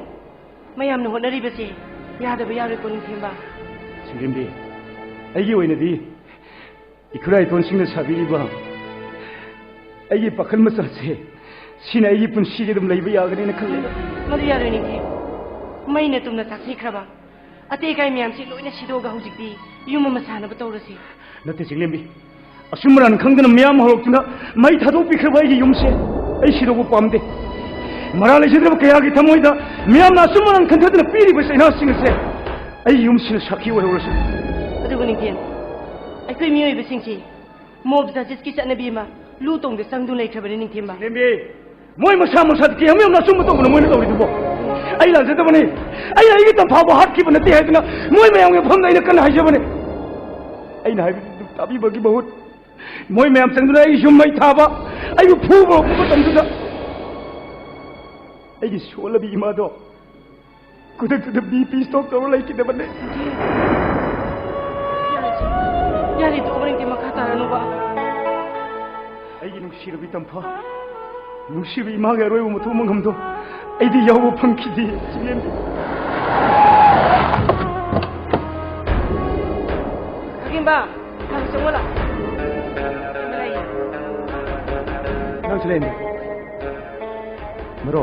ꯃꯌꯥꯝꯅ ꯍꯣꯠꯅꯔꯤꯕꯁꯦ ꯌꯥꯗꯕ ꯌꯥꯔꯣꯏꯀꯣ, ꯅꯤꯡꯊꯦꯝꯕ꯫ ꯁꯤꯡꯂꯦꯝꯕꯤ, ꯑꯩꯒꯤ ꯑꯣꯏꯅꯗꯤ ꯏꯈꯨꯔꯥ ꯏꯇꯣꯟꯁꯤꯡꯅ ꯁꯥꯕꯤꯔꯤꯕ ꯑꯩꯒꯤ ꯄꯥꯈꯜ ꯃꯆꯥꯁꯦ, ꯁꯤꯅ ꯑꯩꯒꯤ ꯄꯨꯟꯁꯤꯒꯤ ꯑꯗꯨꯝ ꯂꯩꯕ ꯌꯥꯒꯅꯤꯅ ꯈꯜꯂꯦ꯫ ꯃꯗꯨ ꯌꯥꯔꯣꯏ, ꯅꯤꯡꯊꯦꯝ꯫ ꯃꯩꯅ ꯇꯨꯝꯅ ꯆꯥꯛꯁꯤꯈ꯭ꯔꯕ ꯑꯇꯩ ꯑꯀꯥꯏ ꯃꯌꯥꯝꯁꯤ ꯂꯣꯏꯅ ꯁꯤꯗꯣꯛꯑꯒ ꯍꯧꯖꯤꯛꯇꯤ ꯌꯨꯝ ꯑꯃ ꯁꯥꯅꯕ ꯇꯧꯔꯁꯤ꯫ ꯅꯠꯇꯦ, ꯆꯤꯡꯂꯦꯝꯕꯤ꯫ ꯑꯆꯨꯝ ꯑꯔꯥꯟ ꯈꯪꯗꯅ ꯃꯤꯌꯥꯝ ꯍꯧꯔꯛꯇꯨꯅ ꯃꯩ ꯊꯥꯗꯣꯛꯄꯤꯈ꯭ꯔꯕ ꯑꯩꯒꯤ ꯌꯨꯝꯁꯦ ꯑꯩ ꯁꯤꯗꯣꯛꯄ ꯄꯥꯝꯗꯦ꯫ ꯃꯔꯥꯜ ꯂꯩꯖꯗ꯭ꯔꯕ ꯀꯌꯥꯒꯤ ꯊꯃꯣꯏꯗ ꯃꯤꯌꯥꯝꯅ ꯑꯆꯨꯝ ꯑꯔꯥꯟ ꯈꯟꯊꯗꯨꯅ ꯄꯤꯔꯤꯕ ꯆꯩꯅꯥꯁꯤꯡ ꯑꯁꯦ ꯑꯩꯒꯤ ꯌꯨꯝꯁꯤꯅ ꯁꯥꯈꯤ ꯑꯣꯏꯍꯧꯔꯁꯤ꯫ ꯑꯗꯨꯕꯨ ꯅꯤꯡꯊꯦꯝ, ꯑꯩꯈꯣꯏ ꯃꯤꯑꯣꯏꯕꯁꯤꯡꯁꯤ mob justiceꯀꯤ ꯆꯠꯅꯕꯤ ꯑꯃ ꯂꯨ ꯇꯣꯡꯗ ꯆꯪꯗꯨꯅ ꯂꯩꯈ꯭ꯔꯕꯅꯤ, ꯅꯤꯡꯊꯦꯝꯕ꯫ ꯅꯦꯝꯕꯤ, ꯃꯣꯏ ꯃꯁꯥ ꯃꯁꯥꯗ ꯀꯌꯥꯝ ꯌꯥꯝꯅ ꯑꯆꯨꯝꯕ ꯇꯧꯕꯅꯣ ꯃꯣꯏꯅ ꯇꯧꯔꯤꯗꯨꯕꯣ? ꯑꯩ ꯂꯥꯟꯖꯗꯕꯅꯤ꯫ ꯑꯩ ꯑꯩꯒꯤ ꯇꯝꯐꯥꯎꯕ ꯍꯥꯠꯈꯤꯕ ꯅꯠꯇꯦ ꯍꯥꯏꯗꯨꯅ ꯃꯣꯏ ꯃꯌꯥꯝꯒꯤ ꯃꯐꯝꯗ ꯑꯩꯅ ꯀꯟꯅ ꯍꯥꯏꯖꯕꯅꯤ꯫ ꯑꯩꯅ ꯍꯥꯏꯕꯗꯨ ꯇꯥꯕꯤꯕꯒꯤ ꯃꯍꯨꯠ ꯃꯣꯏ ꯃꯌꯥꯝ ꯆꯪꯗꯨꯅ ꯑꯩꯒꯤ ꯌꯨꯝ ꯃꯩ ꯊꯥꯕ, ꯑꯩꯕꯨ ꯐꯨꯕ ꯍꯧꯔꯛꯄ ꯃꯇꯝꯗꯨꯗ ꯑꯩꯒꯤ ꯁꯣꯜꯂꯕꯤ ꯏꯃꯥꯗꯣ ꯈꯨꯗꯛꯇꯨꯗ BP stroke ꯇꯧꯔ ꯂꯩꯈꯤꯗꯕꯅꯦ꯫ ꯌꯥꯔꯦ, ꯌꯥꯔꯦ, ꯇꯣꯛꯑꯣ, ꯅꯪꯗꯤ ꯃꯈꯥ ꯇꯥꯔꯅꯨꯕ꯫ ꯑꯩꯒꯤ ꯅꯨꯡꯁꯤꯔꯕꯤ ꯇꯝꯐꯥ, ꯅꯨꯡꯁꯤꯕꯤ ꯏꯃꯥꯒꯤ ꯑꯔꯣꯏꯕ ꯃꯊꯧ ꯃꯉꯝꯗꯣ ꯑꯩꯗꯤ ꯌꯥꯎꯕ ꯐꯪꯈꯤꯗꯦ, ꯆꯤꯡꯂꯦꯝꯕꯤ꯫ ꯈꯥꯒꯦꯝꯕ, ꯅꯪ ꯆꯪꯉꯣ ꯂꯥꯎ꯫ ꯅꯪ ꯆꯤꯡꯂꯦꯝꯕꯤ꯫ ꯃꯔꯣ꯫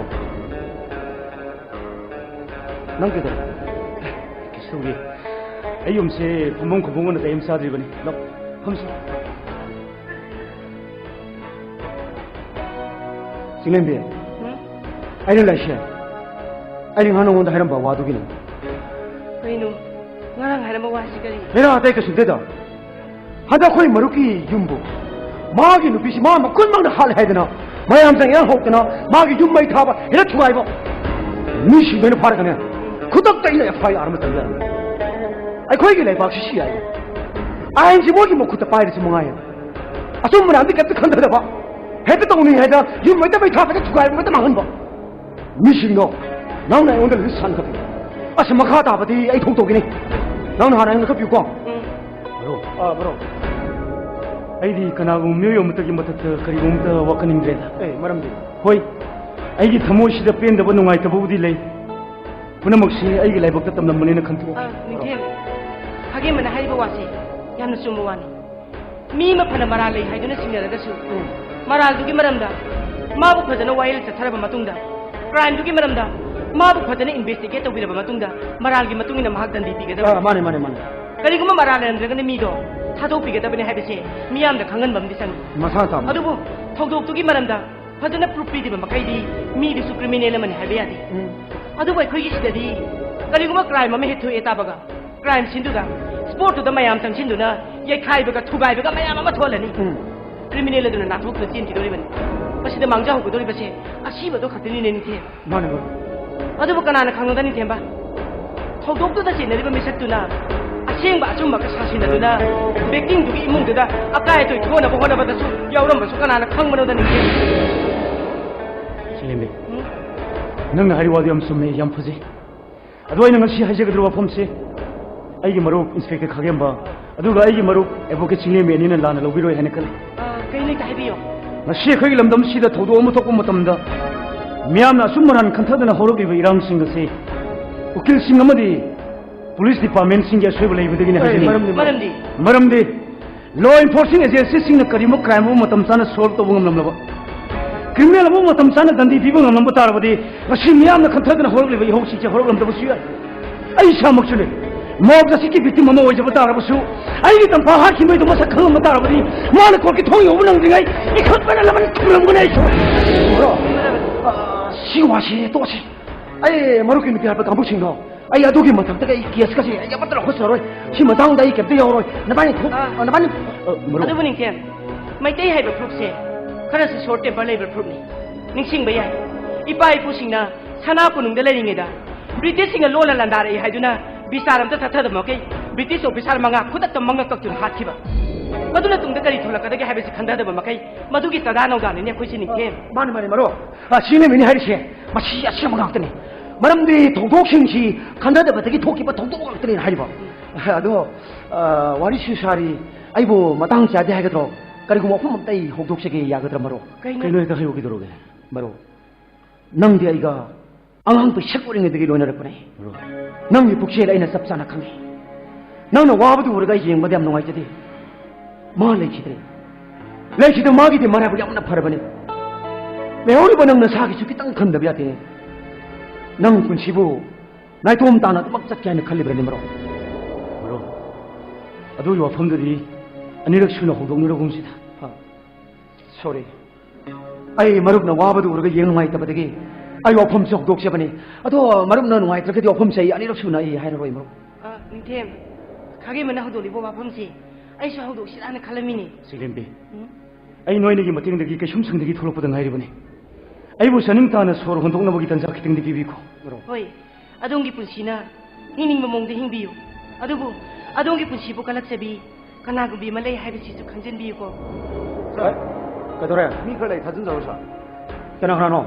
ꯅꯪ ꯀꯩꯗꯧꯔꯦ? ꯀꯩꯁꯨ ꯇꯧꯗꯦ꯫ ꯑꯩ ꯌꯨꯝꯁꯦ ꯐꯝꯐꯝ ꯈꯣꯠꯐꯝꯒ ꯅꯥꯇꯩ ꯑꯃ ꯆꯥꯗ꯭ꯔꯤꯕꯅꯤ꯫ ꯂꯥꯎ, ꯐꯝꯁꯤ꯫ ꯆꯤꯡꯂꯦꯝꯕꯤ, ꯎꯝ? ꯑꯩꯅ ꯂꯥꯏꯁꯦ, ꯑꯩꯅ ꯉꯍꯥꯟ ꯅꯉꯣꯟꯗ ꯍꯥꯏꯔꯝꯕ ꯋꯥꯗꯨꯒꯤꯅꯤ꯫ ꯀꯩꯅꯣ? ꯉꯔꯥꯡ ꯍꯥꯏꯔꯝꯕ ꯋꯥꯁꯤ ꯀꯔꯤ? ꯍꯦꯔꯥ, ꯑꯇꯩ ꯀꯩꯁꯨ ꯅꯠꯇꯦꯗ꯫ ꯍꯟꯗꯛ ꯑꯩꯈꯣꯏ ꯃꯔꯨꯞꯀꯤ ꯌꯨꯝꯕꯨ ꯃꯥꯒꯤ ꯅꯨꯄꯤꯁꯤ ꯃꯥ ꯃꯈꯨꯟꯃꯛꯅ ꯍꯥꯠꯂꯦ ꯍꯥꯏꯗꯅ ꯃꯌꯥꯝ ꯆꯪ ꯏꯔꯥꯡ ꯍꯧꯗꯅ ꯃꯥꯒꯤ ꯌꯨꯝ ꯃꯩ ꯊꯥꯕ, ꯍꯦꯔꯥ ꯊꯨꯒꯥꯏꯕ ꯃꯤꯁꯤꯡꯗꯣ ꯑꯩꯅ ꯐꯥꯔꯒꯅꯦ, ꯈꯨꯗꯛꯇ ꯑꯩꯅ FIR ꯑꯃ ꯆꯪꯖꯔꯝꯃꯤ꯫ ꯑꯩꯈꯣꯏꯒꯤ ꯂꯩꯕꯥꯛꯁꯤ CID, ꯑꯥꯏꯟꯁꯤ ꯃꯣꯏꯒꯤ ꯃꯈꯨꯠꯇ ꯄꯥꯏꯔꯤꯁꯤ ꯃꯉꯥꯏ꯫ ꯑꯆꯨꯝꯕ ꯂꯥꯟꯗꯤ ꯀꯩꯝꯇ ꯈꯟꯊꯗꯕ, ꯍꯦꯛꯇ ꯇꯧꯅꯤꯡꯉꯦ ꯍꯥꯏꯗ ꯌꯨꯝ ꯍꯦꯛꯇ ꯃꯩ ꯊꯥꯕ, ꯍꯦꯛꯇ ꯊꯨꯒꯥꯏꯕ, ꯍꯦꯛꯇ ꯃꯥꯡꯍꯟꯕ꯫ ꯃꯤꯁꯤꯡꯗꯣ ꯅꯪꯅ ꯑꯩꯉꯣꯟꯗ ꯂꯤꯁ ꯁꯥꯟꯅꯒꯗꯣꯏꯅꯤ꯫ ꯑꯁ, ꯃꯈꯥ ꯇꯥꯕꯗꯤ ꯑꯩ ꯊꯣꯛꯇꯧꯒꯤꯅꯤ꯫ ꯅꯪꯅ ꯍꯥꯟꯅ ꯑꯩꯉꯣꯟꯗ ꯈꯠꯄꯤꯌꯨꯀꯣ꯫ ꯎꯝ꯫ ꯕ꯭ꯔꯣ꯫ ꯑꯥ, ꯕ꯭ꯔꯣ꯫ ꯑꯩꯗꯤ ꯀꯅꯥꯒꯨꯝꯕ ꯃꯤꯑꯣꯏ ꯑꯃꯠꯇꯒꯤ ꯃꯊꯛꯇ ꯀꯔꯤꯒꯨꯝꯕ ꯑꯃꯠꯇ ꯋꯥꯈꯟꯅꯤꯡꯗ꯭ꯔꯦꯗ꯫ ꯑꯦ, ꯃꯔꯝꯗꯤ? ꯍꯣꯏ, ꯑꯩꯒꯤ ꯊꯃꯣꯏꯁꯤꯗ ꯄꯦꯟꯗꯕ, ꯅꯨꯡꯉꯥꯏꯇꯕꯕꯨꯗꯤ ꯂꯩ꯫ ꯄꯨꯝꯅꯃꯛꯁꯤ ꯑꯩꯒꯤ ꯂꯥꯏꯕꯛꯇ ꯇꯝꯂꯝꯕꯅꯦꯅ ꯈꯟꯇꯣꯛꯑꯣ꯫ ꯑ, ꯅꯤꯡꯊꯦꯝ, ꯈꯥꯒꯦꯝꯕꯅ ꯍꯥꯏꯔꯤꯕ ꯋꯥꯁꯤ ꯌꯥꯝꯅ ꯆꯨꯝꯕ ꯋꯥꯅꯤ꯫ ꯃꯤ ꯑꯃ ꯐꯅ ꯃꯔꯥꯜ ꯂꯩ ꯍꯥꯏꯗꯨꯅ ꯁꯤꯡꯅꯔꯒꯁꯨ, ꯎꯝ꯫ ꯃꯔꯥꯜꯗꯨꯒꯤ ꯃꯔꯝꯗ ꯃꯥꯕꯨ ꯐꯖꯅ ꯋꯥꯌꯦꯜ ꯆꯠꯊꯔꯕ ꯃꯇꯨꯡꯗ, crimeꯗꯨꯒꯤ ꯃꯔꯝꯗ ꯃꯥꯕꯨ ꯐꯖꯅ investigate ꯇꯧꯕꯤꯔꯕ ꯃꯇꯨꯡꯗ, ꯃꯔꯥꯜꯒꯤ ꯃꯇꯨꯡ ꯏꯟꯅ ꯃꯍꯥꯛ ꯗꯟꯗꯤ ꯄꯤꯒꯗꯕꯅꯤ꯫ ꯑ, ꯃꯥꯅꯦ, ꯃꯥꯅꯦ, ꯃꯥꯅꯦ꯫ ꯀꯔꯤꯒꯨꯝꯕ ꯃꯔꯥꯜ ꯂꯩꯔꯝꯗ꯭ꯔꯒꯅ ꯃꯤꯗꯣ ꯊꯥꯗꯣꯛꯄꯤꯒꯗꯕꯅꯤ ꯍꯥꯏꯕꯁꯦ ꯃꯤꯌꯥꯝꯗ ꯈꯪꯍꯟꯕ ꯑꯃꯗꯤ ꯆꯪꯏ꯫ ꯃꯁꯥꯅ ꯇꯥꯕꯅꯤ꯫ ꯑꯗꯨꯕꯨ ꯊꯧꯗꯣꯛꯇꯨꯒꯤ ꯃꯔꯝꯗ ꯐꯖꯅ proof ꯄꯤꯗ꯭ꯔꯤꯕ ꯃꯈꯩꯗꯤ ꯃꯤꯗꯨꯁꯨ criminal ꯑꯃꯅꯤ ꯍꯥꯏꯕ ꯌꯥꯗꯦ꯫ ꯎꯝ꯫ ꯑꯗꯨꯕꯨ ꯑꯩꯈꯣꯏꯒꯤ ꯁꯤꯗꯗꯤ ꯀꯔꯤꯒꯨꯝꯕ crime ꯑꯃ ꯍꯦꯛ ꯊꯣꯛꯑꯦ ꯇꯥꯕꯒ, crime sceneꯗꯨꯗ, spotꯇꯨꯗ ꯃꯌꯥꯝ ꯆꯪꯁꯤꯟꯗꯨꯅ ꯌꯩꯈꯥꯏꯕꯒ ꯊꯨꯒꯥꯏꯕꯒ ꯃꯌꯥꯝ ꯑꯃ ꯊꯣꯛꯍꯜꯂꯅꯤ꯫ ꯎꯝ꯫ Criminal ꯑꯗꯨꯅ ꯅꯥꯟꯊꯣꯛꯇꯨꯅ ꯆꯦꯟꯈꯤꯗꯧꯔꯤꯕꯅꯤ꯫ ꯃꯁꯤꯗ ꯃꯥꯡꯖꯍꯧꯒꯗꯧꯔꯤꯕꯁꯦ ꯑꯁꯤꯕꯗꯣ ꯈꯛꯇꯅꯤꯅꯦ, ꯅꯤꯡꯊꯦꯝ꯫ ꯃꯥꯅꯦ, ꯃꯔꯨꯞ꯫ ꯑꯗꯨꯕꯨ ꯀꯅꯥꯅ ꯈꯪꯅꯗ, ꯅꯤꯡꯊꯦꯝꯕ? ꯊꯧꯗꯣꯛꯇꯨꯗ ꯆꯦꯟꯅꯔꯤꯕ ꯃꯤꯁꯛꯇꯨꯅ ꯑꯁꯦꯡꯕ ꯑꯆꯨꯝꯕꯒ ꯁꯥꯁꯤꯟꯅꯗꯨꯅ victimꯗꯨꯒꯤ ꯏꯃꯨꯡꯗꯨꯗ ꯑꯀꯥꯏ ꯑꯇꯣꯏ ꯊꯣꯛꯅꯕ ꯍꯣꯠꯅꯕꯗꯁꯨ ꯌꯥꯎꯔꯝꯕꯁꯨ ꯀꯅꯥꯅ ꯈꯪꯕꯅꯣꯗ, ꯅꯤꯡꯊꯦꯝ? ꯆꯤꯡꯂꯦꯝꯕꯤ, ꯎꯝ? ꯅꯪꯅ ꯍꯥꯏꯔꯤ ꯋꯥꯗꯨ ꯌꯥꯝ ꯆꯨꯝꯃꯦ, ꯌꯥꯝ ꯐꯖꯩ꯫ ꯑꯗꯣ ꯑꯩꯅ ꯉꯁꯤ ꯍꯥꯏꯖꯒꯗꯧꯔꯤꯕ ꯋꯥꯐꯝꯁꯦ, ꯑꯩꯒꯤ ꯃꯔꯨꯞ Inspector ꯈꯥꯒꯦꯝꯕ ꯑꯗꯨꯒ ꯑꯩꯒꯤ ꯃꯔꯨꯞ Advocate ꯆꯤꯡꯂꯦꯝꯕꯤ ꯑꯅꯤꯅ ꯂꯥꯟꯅ ꯂꯧꯕꯤꯔꯣꯏ ꯍꯥꯏꯅ ꯈꯜꯂꯤ꯫ ꯑ, ꯀꯩꯅꯣ ꯍꯦꯛꯇ ꯍꯥꯏꯕꯤꯌꯣ꯫ ꯉꯁꯤ ꯑꯩꯈꯣꯏꯒꯤ ꯂꯝꯗꯝꯁꯤꯗ ꯊꯧꯗꯣꯛ ꯑꯃ ꯊꯣꯛꯄ ꯃꯇꯝꯗ ꯃꯤꯌꯥꯝꯅ ꯑꯆꯨꯝ ꯑꯔꯥꯟ ꯈꯟꯊꯗꯅ ꯍꯧꯔꯛꯂꯤꯕ ꯏꯔꯥꯡꯁꯤꯡ ꯑꯁꯤ ꯎꯀꯤꯜꯁꯤꯡ ꯑꯃꯗꯤ police departmentꯁꯤꯡꯒꯤ ꯑꯁꯣꯏꯕ ꯂꯩꯕꯗꯒꯤꯅꯤ ꯍꯥꯏꯖꯅꯤꯡꯏ꯫ ꯃꯔꯝꯗꯤ? ꯃꯔꯝꯗꯤ? ꯃꯔꯝꯗꯤ law enforcing agencyꯁꯤꯡꯅ ꯀꯔꯤꯒꯨꯝꯕ crime ꯑꯃ ꯃꯇꯝ ꯆꯥꯅ solve ꯇꯧꯕ ꯉꯝꯂꯝꯂꯕ, criminal ꯑꯃ ꯃꯇꯝ ꯆꯥꯅ ꯗꯟꯗꯤ ꯄꯤꯕ ꯉꯝꯂꯝꯕ ꯇꯥꯔꯕꯗꯤ ꯉꯁꯤ ꯃꯤꯌꯥꯝꯅ ꯈꯟꯊꯗꯅ ꯍꯧꯔꯛꯂꯤꯕ ꯏꯍꯧꯁꯤꯡꯁꯦ ꯍꯧꯔꯛꯂꯝꯗꯕꯁꯨ ꯌꯥꯏ꯫ ꯑꯩ ꯏꯁꯥꯃꯛꯁꯨꯅꯦ, mob justiceꯀꯤ victim ꯑꯃ ꯑꯣꯏꯖꯕ ꯇꯥꯔꯕꯁꯨ, ꯑꯩꯒꯤ ꯇꯝꯐꯥ ꯍꯥꯠꯈꯤꯕꯩꯗꯣ ꯃꯁꯛ ꯈꯪꯂꯝꯕ ꯇꯥꯔꯕꯗꯤ ꯃꯥꯅ courtꯀꯤ ꯊꯣꯡ ꯌꯧꯕ ꯅꯪꯗ꯭ꯔꯤꯉꯩ ꯏꯈꯠꯄꯅ ꯂꯃꯟ ꯈꯨꯝꯂꯝꯒꯅꯤ ꯑꯩꯁꯨ꯫ ꯕ꯭ꯔꯣ, ꯑ, ꯁꯤ ꯋꯥꯁꯤ ꯇꯣꯛꯑꯁꯤ꯫ ꯑꯩ ꯃꯔꯨꯞꯀꯤ ꯅꯨꯄꯤ ꯍꯥꯠꯄ ꯀꯥꯡꯕꯨꯁꯤꯡꯗꯣ, ꯑꯩ ꯑꯗꯨꯒꯤ ꯃꯊꯛꯇꯒ ꯑꯩ caseꯀꯁꯦ ꯑꯩ ꯑꯃꯠꯇ ꯂꯧꯈꯠꯆꯔꯣꯏ꯫ ꯁꯤ ꯃꯇꯥꯡꯗ ꯑꯩ ꯀꯩꯝꯇ ꯌꯥꯎꯔꯣꯏ꯫ ꯅꯕꯥꯅꯤ ꯊꯣꯛ-, ꯑ, ꯅꯕꯥꯅꯤ, ꯑ, ꯃꯔꯨꯞ꯫ ꯑꯗꯨꯕꯨ ꯅꯤꯡꯊꯦꯝ, ꯃꯩꯇꯩ ꯍꯥꯏꯕ ꯐꯨꯔꯨꯞꯁꯦ ꯈꯔꯁꯨ short temper ꯂꯩꯕ ꯐꯨꯔꯨꯞꯅꯤ꯫ ꯅꯤꯡꯁꯤꯡꯕ ꯌꯥꯏ, ꯏꯄꯥ ꯏꯄꯨꯁꯤꯡꯅ ꯁꯅꯥ ꯀꯣꯅꯨꯡꯗ ꯂꯩꯔꯤꯉꯩꯗ Britishꯁꯤꯡꯅ ꯂꯣꯟꯅ ꯂꯥꯟꯗꯥꯔꯛꯏ ꯍꯥꯏꯗꯨꯅ ꯕꯤꯆꯥꯔ ꯑꯝꯇ ꯆꯠꯊꯗꯕ ꯃꯈꯩ British officer ꯃꯉꯥ ꯈꯨꯗꯛꯇ ꯃꯉꯛ ꯀꯛꯇꯨꯅ ꯍꯥꯠꯈꯤꯕ꯫ ꯃꯗꯨꯅ ꯇꯨꯡꯗ ꯀꯔꯤ ꯊꯣꯛꯂꯛꯀꯗꯒꯦ ꯍꯥꯏꯕꯁꯤ ꯈꯟꯊꯗꯕ ꯃꯈꯩ ꯃꯗꯨꯒꯤ ꯆꯥꯗꯥ ꯅꯧꯗꯥꯅꯤꯅꯦ ꯑꯩꯈꯣꯏꯁꯦ, ꯅꯤꯡꯊꯦꯝ꯫ ꯃꯥꯅꯤ, ꯃꯥꯅꯤ, ꯃꯔꯨꯞ꯫ ꯑ, ꯁꯤ ꯅꯨꯃꯤꯠꯅꯤ ꯍꯥꯏꯔꯤꯁꯦ, ꯃꯁꯤ ꯑꯁꯦꯡꯕ ꯉꯥꯛꯇꯅꯤ꯫ ꯃꯔꯝꯗꯤ ꯊꯧꯗꯣꯛꯁꯤꯡꯁꯤ ꯈꯟꯊꯗꯕꯗꯒꯤ ꯊꯣꯛꯈꯤꯕ ꯊꯧꯗꯣꯛ ꯉꯥꯛꯇꯅꯦꯅ ꯍꯥꯏꯔꯤꯕ꯫ ꯑꯗꯣ, ꯑ, ꯋꯥꯔꯤꯁꯨ ꯁꯥꯔꯤ, ꯑꯩꯕꯨ ꯃꯇꯥꯡ ꯆꯥꯗꯦ ꯍꯥꯏꯒꯗ꯭ꯔꯣ? ꯀꯔꯤꯒꯨꯝꯕ ꯋꯥꯐꯝ ꯑꯝꯇ ꯑꯩ ꯍꯧꯗꯣꯛꯆꯒꯦ, ꯌꯥꯒꯗ꯭ꯔꯥ, ꯃꯔꯨꯞ? ꯀꯩꯅꯣ? ꯀꯩꯅꯣ ꯍꯦꯛꯇ ꯍꯥꯏꯌꯨ, ꯀꯩꯗꯧꯔꯒꯦ? ꯃꯔꯨꯞ, ꯅꯪꯗꯤ ꯑꯩꯒ ꯑꯉꯥꯡ ꯄꯤꯁꯛ ꯑꯣꯏꯔꯤꯉꯩꯗꯒꯤ ꯂꯣꯏꯅꯔꯛꯄꯅꯦ꯫ ꯃꯔꯨꯞ꯫ ꯅꯪꯒꯤ ꯄꯨꯛꯆꯦꯜ ꯑꯩꯅ ꯆꯞ ꯆꯥꯅ ꯈꯪꯉꯤ꯫ ꯅꯪꯅ ꯋꯥꯕꯗꯨ ꯎꯔꯒ ꯑꯩ ꯌꯦꯡꯕꯗ ꯌꯥꯝ ꯅꯨꯡꯉꯥꯏꯖꯗꯦ꯫ ꯃꯥ ꯂꯩꯈꯤꯗ꯭ꯔꯦ꯫ ꯂꯩꯈꯤꯗ ꯃꯥꯒꯤꯗꯤ ꯃꯔꯥꯏꯕꯛ ꯌꯥꯝꯅ ꯐꯔꯕꯅꯦ꯫ ꯂꯩꯍꯧꯔꯤꯕ ꯅꯪ ꯅꯁꯥꯒꯤꯁꯨ ꯈꯤꯇꯪ ꯈꯟꯗꯕ ꯌꯥꯗꯦ꯫ ꯅꯪ ꯄꯨꯟꯁꯤꯕꯨ ꯅꯥꯏꯇꯣꯝ ꯇꯥꯅ ꯑꯗꯨꯃꯛ ꯆꯠꯀꯦ ꯍꯥꯏꯅ ꯈꯜꯂꯤꯕ꯭ꯔꯅꯦ, ꯃꯔꯨꯞ? ꯃꯔꯨꯞ, ꯑꯗꯨꯒꯤ ꯋꯥꯐꯝꯗꯨꯗꯤ ꯑꯅꯤꯔꯛ ꯁꯨꯅ ꯍꯧꯗꯣꯛꯅꯔꯒꯨꯝꯁꯤꯗ꯫ ꯑ, sorry꯫ ꯑꯩ ꯃꯔꯨꯞꯅ ꯋꯥꯕꯗꯨ ꯎꯔꯒ ꯌꯦꯡ ꯅꯨꯡꯉꯥꯏꯇꯕꯗꯒꯤ ꯑꯩ ꯋꯥꯐꯝꯁꯦ ꯍꯧꯗꯣꯛꯆꯕꯅꯤ꯫ ꯑꯗꯣ ꯃꯔꯨꯞꯅ ꯅꯨꯡꯉꯥꯏꯇ꯭ꯔꯒꯗꯤ ꯋꯥꯐꯝꯁꯦ ꯑꯩ ꯑꯅꯤꯔꯛ ꯁꯨꯅ ꯑꯩ ꯍꯥꯏꯔꯔꯣꯏ, ꯃꯔꯨꯞ꯫ ꯑ, ꯅꯤꯡꯊꯦꯝ, ꯈꯥꯒꯦꯝꯕꯅ ꯍꯧꯗꯣꯛꯂꯤꯕ ꯋꯥꯐꯝꯁꯤ ꯑꯩꯁꯨ ꯍꯧꯗꯣꯛꯁꯤꯔꯥꯅ ꯈꯜꯂꯝꯃꯤꯅꯦ꯫ ꯁꯤꯂꯦꯝꯕꯤ, ꯎꯝ? ꯑꯩ ꯅꯣꯏꯅꯤꯒꯤ ꯃꯇꯦꯡꯗꯒꯤ ꯀꯩꯁꯨꯝ ꯁꯪꯗꯒꯤ ꯊꯣꯛꯂꯛꯄꯗ ꯉꯥꯏꯔꯤꯕꯅꯤ꯫ ꯑꯩꯕꯨ ꯆꯥꯅꯤꯡ ꯇꯥꯅ ꯁꯣꯔ ꯍꯣꯟꯗꯣꯛꯅꯕꯒꯤ ꯇꯥꯟꯖꯥ ꯈꯤꯇꯪꯗꯤ ꯄꯤꯕꯤꯈꯣ꯫ ꯍꯣꯏ, ꯑꯗꯣꯝꯒꯤ ꯄꯨꯟꯁꯤꯅ ꯅꯤꯡꯅꯤꯡꯕ ꯃꯑꯣꯡꯗ ꯍꯤꯡꯕꯤꯌꯨ꯫ ꯑꯗꯨꯕꯨ ꯑꯗꯣꯝꯒꯤ ꯄꯨꯟꯁꯤꯕꯨ ꯀꯜꯂꯛꯆꯕꯤ ꯀꯅꯥꯒꯨꯝꯕꯤ ꯑꯃ ꯂꯩ ꯍꯥꯏꯕꯁꯤꯁꯨ ꯈꯪꯖꯤꯟꯕꯤꯌꯨꯀꯣ꯫ ꯑꯦ, ꯀꯩꯗꯧꯔꯦ? ꯃꯤ ꯈꯔ ꯂꯩ, ꯊꯥꯖꯤꯟꯖꯔꯣ, ꯁꯥꯔ꯫ ꯀꯅꯥ ꯀꯅꯥꯅꯣ?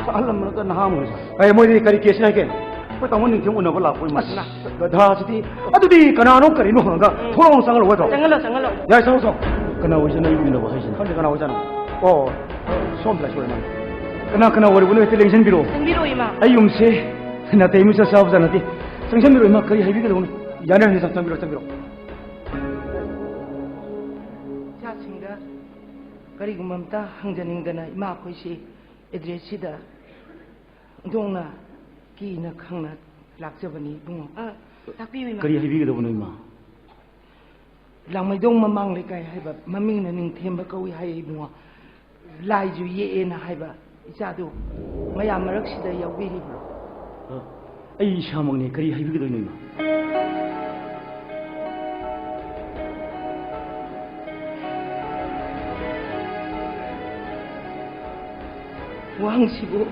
ꯑꯍꯜ ꯂꯃꯟ ꯅꯠꯇ꯭ꯔ ꯅꯍꯥ ꯑꯃ ꯂꯩ, ꯁꯥꯔ꯫ ꯑꯦ, ꯃꯣꯏꯗꯤ ꯀꯔꯤ ꯀꯦꯁꯅ ꯍꯥꯏꯒꯦ? ꯑꯩꯈꯣꯏ ꯇꯥꯃꯣ ꯅꯤꯡꯊꯦꯝ ꯎꯅꯕ ꯂꯥꯛꯄ ꯏꯃꯥ꯫ ꯑꯁ, ꯒꯙꯥꯁꯤꯗꯤ꯫ ꯑꯗꯨꯗꯤ ꯀꯅꯥꯅꯣ ꯀꯔꯤꯅꯣ ꯍꯪꯉꯒ ꯎꯝ꯫ ꯊꯣꯡ ꯂꯥꯎꯅ ꯆꯪꯍꯜꯂꯨ ꯍꯥꯏꯗ꯭ꯔꯣ? ꯆꯪꯍꯜꯂꯣ, ꯆꯪꯍꯜꯂꯣ꯫ ꯌꯥꯏ, ꯆꯪꯉꯣ, ꯆꯪꯉꯣ꯫ ꯀꯅꯥ ꯑꯣꯏꯖꯥꯠꯅꯣ ꯑꯩ ꯎꯅꯕ ꯍꯥꯏꯁꯤꯅ? ꯈꯪꯗꯦ ꯀꯅꯥ ꯑꯣꯏꯖꯥꯠꯅꯣ꯫ ꯑꯣ, ꯁꯣꯝꯗ ꯂꯥꯛꯁꯣꯏ ꯃꯥꯅꯦ꯫ ꯀꯅꯥ ꯀꯅꯥ ꯑꯣꯏꯔꯕꯅꯣ ꯍꯦꯛꯇ ꯂꯦꯡꯁꯤꯟꯕꯤꯔꯣ꯫ ꯆꯪꯕꯤꯔꯣ, ꯏꯃꯥ꯫ ꯑꯩ ꯌꯨꯝꯁꯦ ꯅꯥꯇꯩ ꯑꯃ ꯆꯥ ꯆꯥꯕ ꯖꯥꯠ ꯅꯠꯇꯦ꯫ ꯆꯪꯁꯤꯟꯕꯤꯔꯣ ꯏꯃꯥ, ꯀꯔꯤ ꯍꯥꯏꯕꯤꯒꯗꯕꯅꯣ? ꯌꯥꯅꯤ, ꯌꯥꯅꯤ, ꯆꯪ-, ꯆꯪꯕꯤꯔꯣ, ꯆꯪꯕꯤꯔꯣ꯫ ꯏꯆꯥꯁꯤꯡꯗ ꯀꯔꯤꯒꯨꯝꯕ ꯑꯝꯇ ꯍꯪꯖꯅꯤꯡꯗꯅ ꯏꯃꯥ ꯑꯩꯈꯣꯏꯁꯤ ꯑꯦꯗ꯭ꯔꯦꯁꯁꯤꯗ ꯑꯣꯟꯊꯣꯛꯅ ꯀꯤꯅ ꯈꯪꯅ ꯂꯥꯛꯆꯕꯅꯤ, ꯏꯕꯨꯡꯉꯣ꯫ ꯑ, ꯇꯥꯛꯄꯤꯌꯨ, ꯏꯃꯥ꯫ ꯀꯔꯤ ꯍꯥꯏꯕꯤꯒꯗꯕꯅꯣ, ꯏꯃꯥ? ꯂꯥꯡꯃꯩꯗꯣꯡ ꯃꯃꯥꯡ ꯂꯩꯀꯥꯏ ꯍꯥꯏꯕ ꯃꯃꯤꯡꯅ ꯅꯤꯡꯊꯦꯝꯕ ꯀꯧꯏ ꯍꯥꯏꯌꯦ, ꯏꯕꯨꯡꯉꯣ꯫ ꯂꯥꯏꯁꯨ ꯌꯦꯛꯑꯦꯅ ꯍꯥꯏꯕ ꯏꯆꯥꯗꯨ ꯃꯌꯥꯝ ꯃꯔꯛꯁꯤꯗ ꯌꯥꯎꯕꯤꯔꯤꯕ꯭ꯔꯣ? ꯑ, ꯑꯩ ꯏꯁꯥꯃꯛꯅꯦ, ꯀꯔꯤ ꯍꯥꯏꯕꯤꯒꯗꯣꯏꯅꯣ, ꯏꯃꯥ? ꯋꯥꯍꯪꯁꯤꯕꯨ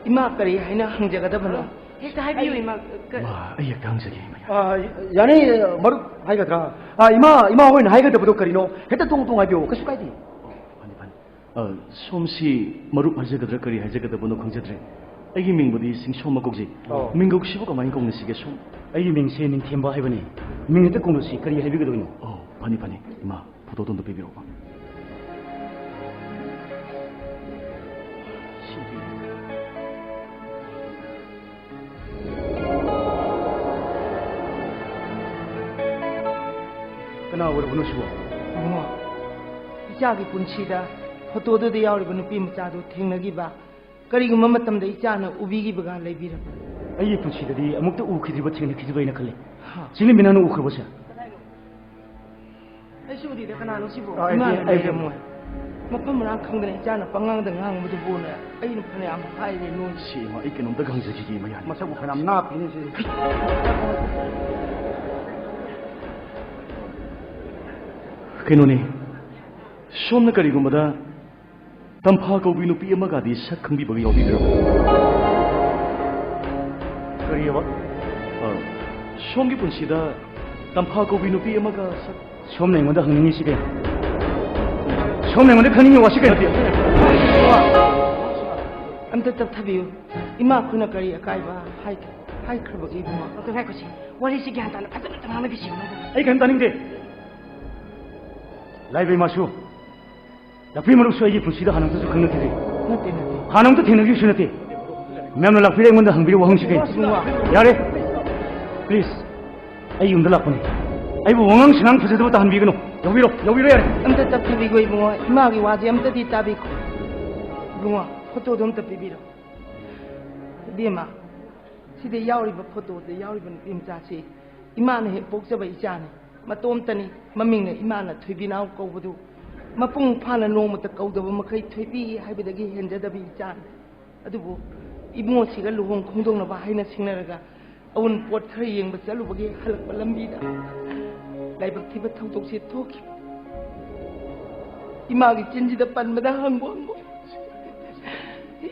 ꯏꯃꯥ ꯀꯔꯤ ꯍꯥꯏꯅ ꯍꯪꯖꯒꯗꯕꯅꯣ? ꯍꯦꯛꯇ ꯍꯥꯏꯕꯤꯌꯨ, ꯏꯃꯥ꯫ ꯀ- ꯏꯃꯥ, ꯑꯩ ꯍꯦꯛꯇ ꯍꯪꯖꯒꯦ, ꯏꯃꯥ꯫ ꯑ, ꯌꯥꯅꯤ, ꯃꯔꯨꯞ ꯍꯥꯏꯒꯗ꯭ꯔꯥ? ꯑ, ꯏꯃꯥ, ꯏꯃꯥ ꯍꯣꯏꯅ ꯍꯥꯏꯒꯗꯕꯗꯣ ꯀꯔꯤꯅꯣ? ꯍꯦꯛꯇ ꯇꯣꯡ ꯇꯣꯡ ꯍꯥꯏꯕꯤꯌꯨ, ꯀꯩꯁꯨ ꯀꯥꯏꯗꯦ꯫ ꯐꯅꯤ, ꯐꯅꯤ꯫ ꯑ, ꯁꯣꯝꯁꯤ ꯃꯔꯨꯞ ꯍꯥꯏꯖꯒꯗ꯭ꯔꯥ ꯀꯔꯤ ꯍꯥꯏꯖꯒꯗꯕꯅꯣ ꯈꯪꯖꯗ꯭ꯔꯦ꯫ ꯑꯩꯒꯤ ꯃꯤꯡꯕꯨꯗꯤ ꯁꯤꯡꯁꯣꯝꯕ ꯀꯧꯖꯩ꯫ ꯑꯣ꯫ ꯃꯤꯡꯒꯧꯁꯤꯕꯨ ꯀꯃꯥꯏꯅ ꯀꯧꯅꯁꯤꯒꯦ, ꯁꯣꯝ? ꯑꯩꯒꯤ ꯃꯤꯡꯁꯦ ꯅꯤꯡꯊꯦꯝꯕ ꯍꯥꯏꯕꯅꯤ꯫ ꯃꯤꯡ ꯍꯦꯛꯇ ꯀꯧꯅꯁꯤ, ꯀꯔꯤ ꯍꯥꯏꯕꯤꯒꯗꯣꯏꯅꯣ? ꯑꯣ, ꯐꯅꯤ, ꯐꯅꯤ꯫ ꯏꯃꯥ, ꯐꯣꯇꯣꯗꯣ ꯑꯝꯇ ꯄꯤꯕꯤꯔꯛꯎꯕ꯫ ꯁꯤꯗꯤ꯫ ꯀꯅꯥ ꯑꯣꯏꯔꯕꯅꯣ ꯁꯤꯕꯣ? ꯏꯕꯨꯡꯉꯣ, ꯏꯆꯥꯒꯤ ꯄꯨꯟꯁꯤꯗ ꯐꯣꯇꯣꯗꯨꯗ ꯌꯥꯎꯔꯤꯕ ꯅꯨꯄꯤ ꯃꯆꯥꯗꯨ ꯊꯦꯡꯅꯈꯤꯕ ꯀꯔꯤꯒꯨꯝꯕ ꯃꯇꯝꯗ ꯏꯆꯥꯅ ꯎꯕꯤꯈꯤꯕꯒ ꯂꯩꯕꯤꯔꯕ꯭ꯔꯥ? ꯑꯩꯒꯤ ꯄꯨꯟꯁꯤꯗꯗꯤ ꯑꯃꯨꯛꯇ ꯎꯈꯤꯗ꯭ꯔꯤꯕ, ꯊꯦꯡꯅꯈꯤꯗ꯭ꯔꯤꯕ ꯍꯥꯏꯅ ꯈꯜꯂꯤ꯫ ꯍꯥ꯫ ꯁꯤꯅꯤꯃꯤ, ꯅꯪꯅ ꯎꯈ꯭ꯔꯕꯣ ꯁꯦ? ꯑꯩꯁꯨ ꯎꯗꯦꯗ, ꯀꯅꯥꯅꯣ ꯁꯤꯕꯣ? ꯑ, ꯑꯩꯗꯤ, ꯏꯃꯥꯅ ꯑꯩꯗꯤ ꯂꯩꯔꯝꯃꯣꯏ꯫ ꯃꯐꯝ ꯃꯔꯥꯡ ꯈꯪꯗꯅ ꯏꯆꯥꯅ ꯄꯉꯥꯡꯗ ꯉꯥꯡꯕꯗꯨꯕꯨꯅ ꯑꯩꯅ ꯐꯅꯌꯥꯝ ꯍꯥꯏꯔꯦ ꯅꯣꯏ꯫ ꯁꯤ ꯏꯃꯥ, ꯑꯩ ꯀꯩꯅꯣꯝꯇ ꯍꯪꯖꯈꯤꯒꯦ, ꯏꯃꯥ, ꯌꯥꯅꯤ? ꯃꯁꯛꯕꯨ ꯐꯅꯌꯥꯝ ꯅꯥꯞꯄꯤꯅꯦ ꯁꯤ꯫ ꯀꯩꯅꯣꯅꯦ, ꯁꯣꯝꯅ ꯀꯔꯤꯒꯨꯝꯕꯗ ꯇꯝꯐꯥ ꯀꯧꯕꯤ ꯅꯨꯄꯤ ꯑꯃꯒꯗꯤ ꯁꯛ ꯈꯪꯕꯤꯕꯒ ꯌꯥꯎꯕꯤꯕ꯭ꯔꯥ? ꯀꯔꯤꯑꯕ? ꯑ, ꯁꯣꯝꯒꯤ ꯄꯨꯟꯁꯤꯗ ꯇꯝꯐꯥ ꯀꯧꯕꯤ ꯅꯨꯄꯤ ꯑꯃꯒ ꯁꯛ... ꯁꯣꯝꯅ ꯑꯩꯉꯣꯟꯗ ꯍꯪꯅꯤꯡꯉꯤꯁꯤ ꯀꯩꯅꯣ? ꯁꯣꯝꯅ ꯑꯩꯉꯣꯟꯗ ꯈꯪꯅꯤꯡꯉꯤ ꯋꯥꯁꯤ ꯀꯩꯅꯣ? ꯑꯝꯇ ꯇꯞꯊꯕꯤꯌꯨ꯫ ꯏꯃꯥ ꯑꯩꯈꯣꯏꯅ ꯀꯔꯤ ꯑꯀꯥꯏꯕ ꯍꯥꯏ-, ꯍꯥꯏꯈ꯭ꯔꯕꯒꯦ ꯏꯕꯨꯡꯉꯣ? ꯑꯗꯨ ꯉꯥꯏꯈꯣ ꯁꯤ, ꯋꯥꯔꯤꯁꯤ ꯒ꯭ꯌꯥꯟ ꯇꯥꯅ ꯐꯖꯅ ꯑꯝꯇ ꯉꯥꯡꯅꯈꯤꯁꯤ ꯏꯕꯨꯡꯉꯣ꯫ ꯑꯩ ꯀꯔꯤꯝ ꯇꯥꯅꯤꯡꯗꯦ꯫ ꯂꯥꯏꯕꯩ ꯃꯥꯁꯨ, ꯂꯥꯛꯄꯤ ꯃꯔꯨꯞꯁꯨ ꯑꯩꯒꯤ ꯄꯨꯟꯁꯤꯗ ꯍꯥꯟꯅ ꯑꯝꯇꯁꯨ ꯈꯪꯅꯈꯤꯗ꯭ꯔꯤ꯫ ꯅꯠꯇꯦ, ꯅꯠꯇꯦ꯫ ꯍꯥꯟꯅ ꯑꯝꯇ ꯊꯦꯡꯅꯈꯤꯕꯁꯨ ꯅꯠꯇꯦ꯫ ꯃꯌꯥꯝꯅ ꯂꯥꯛꯄꯤꯔꯦ ꯑꯩꯉꯣꯟꯗ ꯍꯪꯕꯤꯔꯤꯕ ꯋꯥꯍꯪꯁꯤ ꯀꯩꯅꯣ? ꯏꯕꯨꯡꯉꯣ꯫ ꯌꯥꯔꯦ꯫ Please꯫ ꯑꯩ ꯌꯨꯝꯗ ꯂꯥꯛꯄꯅꯤ꯫ ꯑꯩꯕꯨ ꯋꯥꯉꯥꯡ ꯁꯉꯥꯡ ꯐꯖꯗꯕ ꯇꯥꯍꯟꯕꯤꯒꯅꯨ꯫ ꯌꯥꯎꯕꯤꯔꯣ, ꯌꯥꯎꯕꯤꯔꯣ ꯌꯥꯔꯦ꯫ ꯑꯝꯇ ꯇꯞꯊꯕꯤꯈꯣ ꯏꯕꯨꯡꯉꯣ꯫ ꯏꯃꯥꯒꯤ ꯋꯥꯁꯦ ꯑꯝꯇꯗꯤ ꯇꯥꯕꯤꯈꯣ꯫ ꯏꯕꯨꯡꯉꯣ, ꯐꯣꯇꯣꯗꯣ ꯑꯝꯇ ꯄꯤꯕꯤꯔꯣ꯫ ꯏꯕꯦꯝꯃ, ꯁꯤꯗ ꯌꯥꯎꯔꯤꯕ, ꯐꯣꯇꯣꯗ ꯌꯥꯎꯔꯤꯕ ꯅꯨꯄꯤ ꯃꯆꯥꯁꯤ ꯏꯃꯥꯅ ꯍꯦꯛ ꯄꯣꯛꯆꯕ ꯏꯆꯥꯅꯤ꯫ ꯃꯇꯣꯝꯇꯅꯤ꯫ ꯃꯃꯤꯡꯅ ꯏꯃꯥꯅ ꯊꯣꯏꯕꯤꯅꯥꯎ ꯀꯧꯕꯗꯨ ꯃꯄꯨꯡ ꯐꯥꯅ ꯅꯣꯡꯃꯇ ꯀꯧꯗꯕ ꯃꯈꯩ ꯊꯣꯏꯕꯤ ꯍꯥꯏꯕꯗꯒꯤ ꯍꯦꯟꯖꯗꯕ ꯏꯆꯥꯅꯤ꯫ ꯑꯗꯨꯕꯨ ꯏꯕꯨꯡꯉꯣꯁꯤꯒ ꯂꯨꯍꯣꯡ ꯈꯣꯡꯗꯣꯡꯅꯕ ꯍꯥꯏꯅ ꯁꯤꯡꯅꯔꯒ ꯑꯎꯟꯄꯣꯠ ꯈꯔ ꯌꯦꯡꯕ ꯆꯠꯂꯨꯕꯒꯤ ꯍꯜꯂꯛꯄ ꯂꯝꯕꯤꯗ ꯂꯥꯏꯕꯛ ꯊꯤꯕ ꯊꯧꯗꯣꯛꯁꯦ ꯊꯣꯛꯈꯤ꯫ ꯏꯃꯥꯒꯤ ꯆꯤꯟꯁꯤꯗ ꯄꯟꯕꯗ ꯍꯪꯕꯨ ꯍꯪꯕꯨ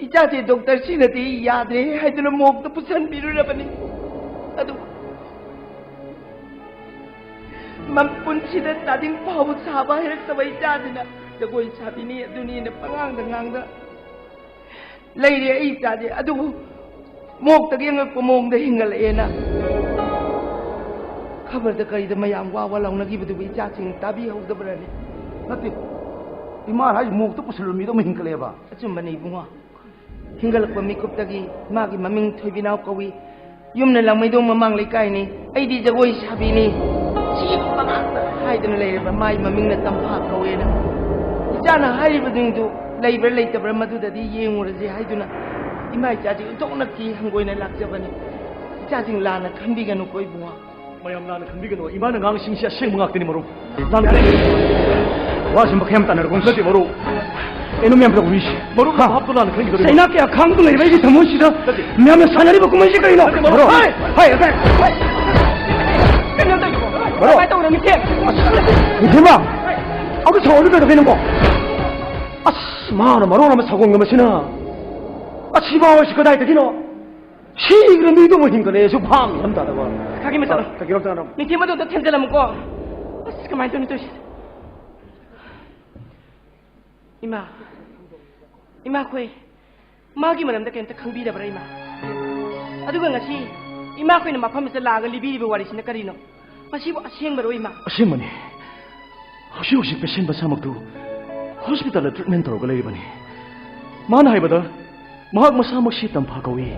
ꯏꯆꯥꯁꯦ ꯗꯣꯛꯇꯔꯁꯤꯅꯗꯤ ꯌꯥꯗ꯭ꯔꯦ ꯍꯥꯏꯗꯨꯅ ꯃꯣꯛꯇ ꯄꯨꯁꯟꯕꯤꯔꯨꯔꯕꯅꯤ꯫ ꯑꯗꯨ ꯃꯄꯨꯟꯁꯤꯗ ꯆꯥꯗꯤꯡ ꯐꯥꯎꯕ ꯁꯥꯕ ꯍꯩꯔꯛꯇꯕ ꯏꯆꯥꯁꯤꯅ ꯖꯒꯣꯏ ꯁꯥꯕꯤꯅꯤ ꯑꯗꯨꯅꯤꯅ ꯄꯉꯥꯡꯗ ꯉꯥꯡꯗ ꯂꯩꯔꯦ ꯑꯩ ꯏꯆꯥꯗꯤ, ꯑꯗꯨꯕꯨ ꯃꯣꯛꯇꯒꯤ ꯑꯉꯛꯄ ꯃꯑꯣꯡꯗ ꯍꯤꯡꯒꯠꯂꯛꯑꯦꯅ ꯈꯕꯔꯗ ꯀꯔꯤꯗ ꯃꯌꯥꯝ ꯋꯥ ꯋꯥ ꯂꯥꯎꯅꯈꯤꯕꯗꯨꯕꯨ ꯏꯆꯥꯁꯤꯡ ꯇꯥꯕꯤꯍꯧꯗꯕ꯭ꯔꯅꯦ? ꯅꯠꯇꯦ, ꯏꯃꯥꯅ ꯍꯥꯏꯁꯤ ꯃꯣꯛꯇ ꯄꯨꯁꯤꯜꯂꯨꯔ ꯃꯤꯗꯣ ꯑꯃ ꯍꯤꯡꯒꯠꯂꯛꯑꯦꯕ꯫ ꯑꯆꯨꯝꯕꯅꯤ ꯏꯕꯨꯡꯉꯣ꯫ ꯍꯤꯡꯒꯠꯂꯛꯄ ꯃꯤꯀꯨꯞꯇꯒꯤ ꯃꯥꯒꯤ ꯃꯃꯤꯡ ꯊꯣꯏꯕꯤꯅꯥꯎ ꯀꯧꯏ꯫ ꯌꯨꯝꯅ ꯂꯥꯡꯃꯩꯗꯣꯡ ꯃꯃꯥꯡ ꯂꯩꯀꯥꯏꯅꯤ꯫ ꯑꯩꯗꯤ ꯖꯒꯣꯏ ꯁꯥꯕꯤꯅꯤ꯫ ꯁꯤ ꯃꯉꯥꯛꯇ ꯍꯥꯏꯗꯨꯅ ꯂꯩꯔꯕ ꯃꯥꯏ ꯃꯃꯤꯡꯅ ꯇꯝꯐꯥ ꯀꯧꯋꯦꯅ꯫ ꯏꯆꯥꯅ ꯍꯥꯏꯔꯤꯕꯁꯤꯡꯗꯨ ꯂꯩꯕ꯭ꯔꯥ ꯂꯩꯇꯕ꯭ꯔꯥ ꯃꯗꯨꯗꯗꯤ ꯌꯦꯡꯉꯨꯔꯁꯦ ꯍꯥꯏꯗꯨꯅ ꯏꯃꯥ ꯏꯆꯥꯁꯤꯡ ꯏꯟꯊꯣꯛꯅ ꯀꯤ ꯍꯪꯒꯣꯏꯅ ꯂꯥꯛꯆꯕꯅꯤ꯫ ꯏꯆꯥꯁꯤꯡ ꯂꯥꯟꯅ ꯈꯟꯕꯤꯒꯅꯨꯀꯣ ꯏꯕꯨꯡꯉꯣ꯫ ꯃꯌꯥꯝ ꯂꯥꯟꯅ ꯈꯟꯕꯤꯒꯅꯨ, ꯏꯃꯥꯅ ꯉꯥꯡꯉꯤꯁꯤꯡꯁꯤ ꯑꯁꯦꯡꯕ ꯉꯥꯛꯇꯅꯤ ꯃꯔꯨꯞ꯫ ꯂꯥꯟꯅ ꯋꯥꯁꯤ ꯃꯈꯥ ꯌꯥꯝ ꯇꯥꯟꯅꯔꯒꯨꯝ ꯅꯠꯇꯦ ꯃꯔꯨꯞ꯫ ꯀꯩꯅꯣ ꯃꯌꯥꯝ ꯇꯧꯔꯤꯁꯤ? ꯃꯔꯨꯞꯅ ꯍꯥ? ꯚꯥꯞꯇꯣ ꯂꯥꯟꯅ ꯈꯟꯈꯤꯗꯣꯔꯤꯕꯅꯤ꯫ ꯆꯩꯅꯥ ꯀꯌꯥ ꯈꯥꯡꯗꯨꯅ ꯂꯩꯕ ꯑꯩꯒꯤ ꯊꯃꯣꯏꯁꯤꯗ ꯅꯠꯇꯦ꯫ ꯃꯌꯥꯝꯅ ꯁꯥꯟꯅꯔꯤꯕ ꯀꯨꯝꯍꯩꯁꯤ ꯀꯔꯤꯅꯣ? ꯅꯠꯇꯦ ꯃꯔꯨꯞ꯫ ꯍꯥꯏ! ꯍꯥꯏ! ꯍꯥꯏ! ꯍꯥꯏ! ꯀꯩꯅꯣ ꯇꯧꯔꯤꯁꯤꯕꯣ? ꯃꯔꯨꯞ꯫ ꯀꯃꯥꯏꯅ ꯇꯧꯔꯤꯅꯣ ꯃꯤꯊꯦꯟ? ꯅꯤꯡꯊꯦꯝꯕ! ꯑꯃꯨꯛ ꯁꯥꯎꯔꯅꯨ ꯀꯩꯗꯧꯒꯦ ꯅꯪꯕꯣ? ꯑꯁ! ꯃꯥꯅ ꯃꯔꯣꯟ ꯑꯃ ꯁꯥꯎꯒꯟꯕ ꯃꯁꯤꯅ! ꯑꯁ! ꯁꯤꯕꯥ ꯍꯣꯏꯁꯤ ꯀꯗꯥꯏꯗꯒꯤꯅꯣ? ꯁꯤꯈ꯭ꯔ ꯃꯤꯗꯨꯕꯨ ꯍꯤꯡꯒꯠꯂꯛꯑꯦꯁꯨ ꯚꯥꯞ ꯃꯦꯟ ꯑꯃ ꯇꯥꯗꯕ꯫ ꯈꯥꯒꯤ ꯃꯆꯥꯗꯣ꯫ ꯀꯩꯅꯣ ꯇꯧꯔꯣ꯫ ꯅꯤꯡꯊꯦꯝꯕꯗꯣ ꯑꯝꯇ ꯊꯦꯝꯖꯤꯜꯂꯝꯃꯨꯀꯣ꯫ ꯑꯁ! ꯀꯃꯥꯏꯅ ꯇꯧꯅꯤ ꯇꯧꯔꯤꯁꯦ? ꯏꯃꯥ, ꯏꯃꯥꯈꯣꯏ ꯃꯥꯒꯤ ꯃꯔꯝꯗ ꯀꯩꯝꯇ ꯈꯪꯕꯤꯗꯕ꯭ꯔꯥ ꯏꯃꯥ? ꯑꯗꯨꯒ ꯉꯁꯤ ꯏꯃꯥꯈꯣꯏꯅ ꯃꯐꯝ ꯑꯁꯤꯗ ꯂꯥꯛꯑꯒ ꯂꯤꯕꯤꯔꯤꯕ ꯋꯥꯔꯤꯁꯤꯅ ꯀꯔꯤꯅꯣ? ꯃꯁꯤꯕꯨ ꯑꯁꯦꯡꯕꯔꯣ ꯏꯃꯥ? ꯑꯁꯦꯡꯕꯅꯤ꯫ ꯍꯧꯖꯤꯛ ꯍꯧꯖꯤꯛ ꯄꯦꯁꯦꯟ ꯃꯁꯥꯃꯛꯇꯨ ꯍꯣꯁꯄꯤꯇꯥꯜꯗ ꯇ꯭ꯔꯤꯠꯃꯦꯟ ꯇꯧꯔꯒ ꯂꯩꯔꯤꯕꯅꯤ꯫ ꯃꯥꯅ ꯍꯥꯏꯕꯗ ꯃꯍꯥꯛ ꯃꯁꯥꯃꯛꯁꯤ ꯇꯝꯐꯥ ꯀꯧꯏ,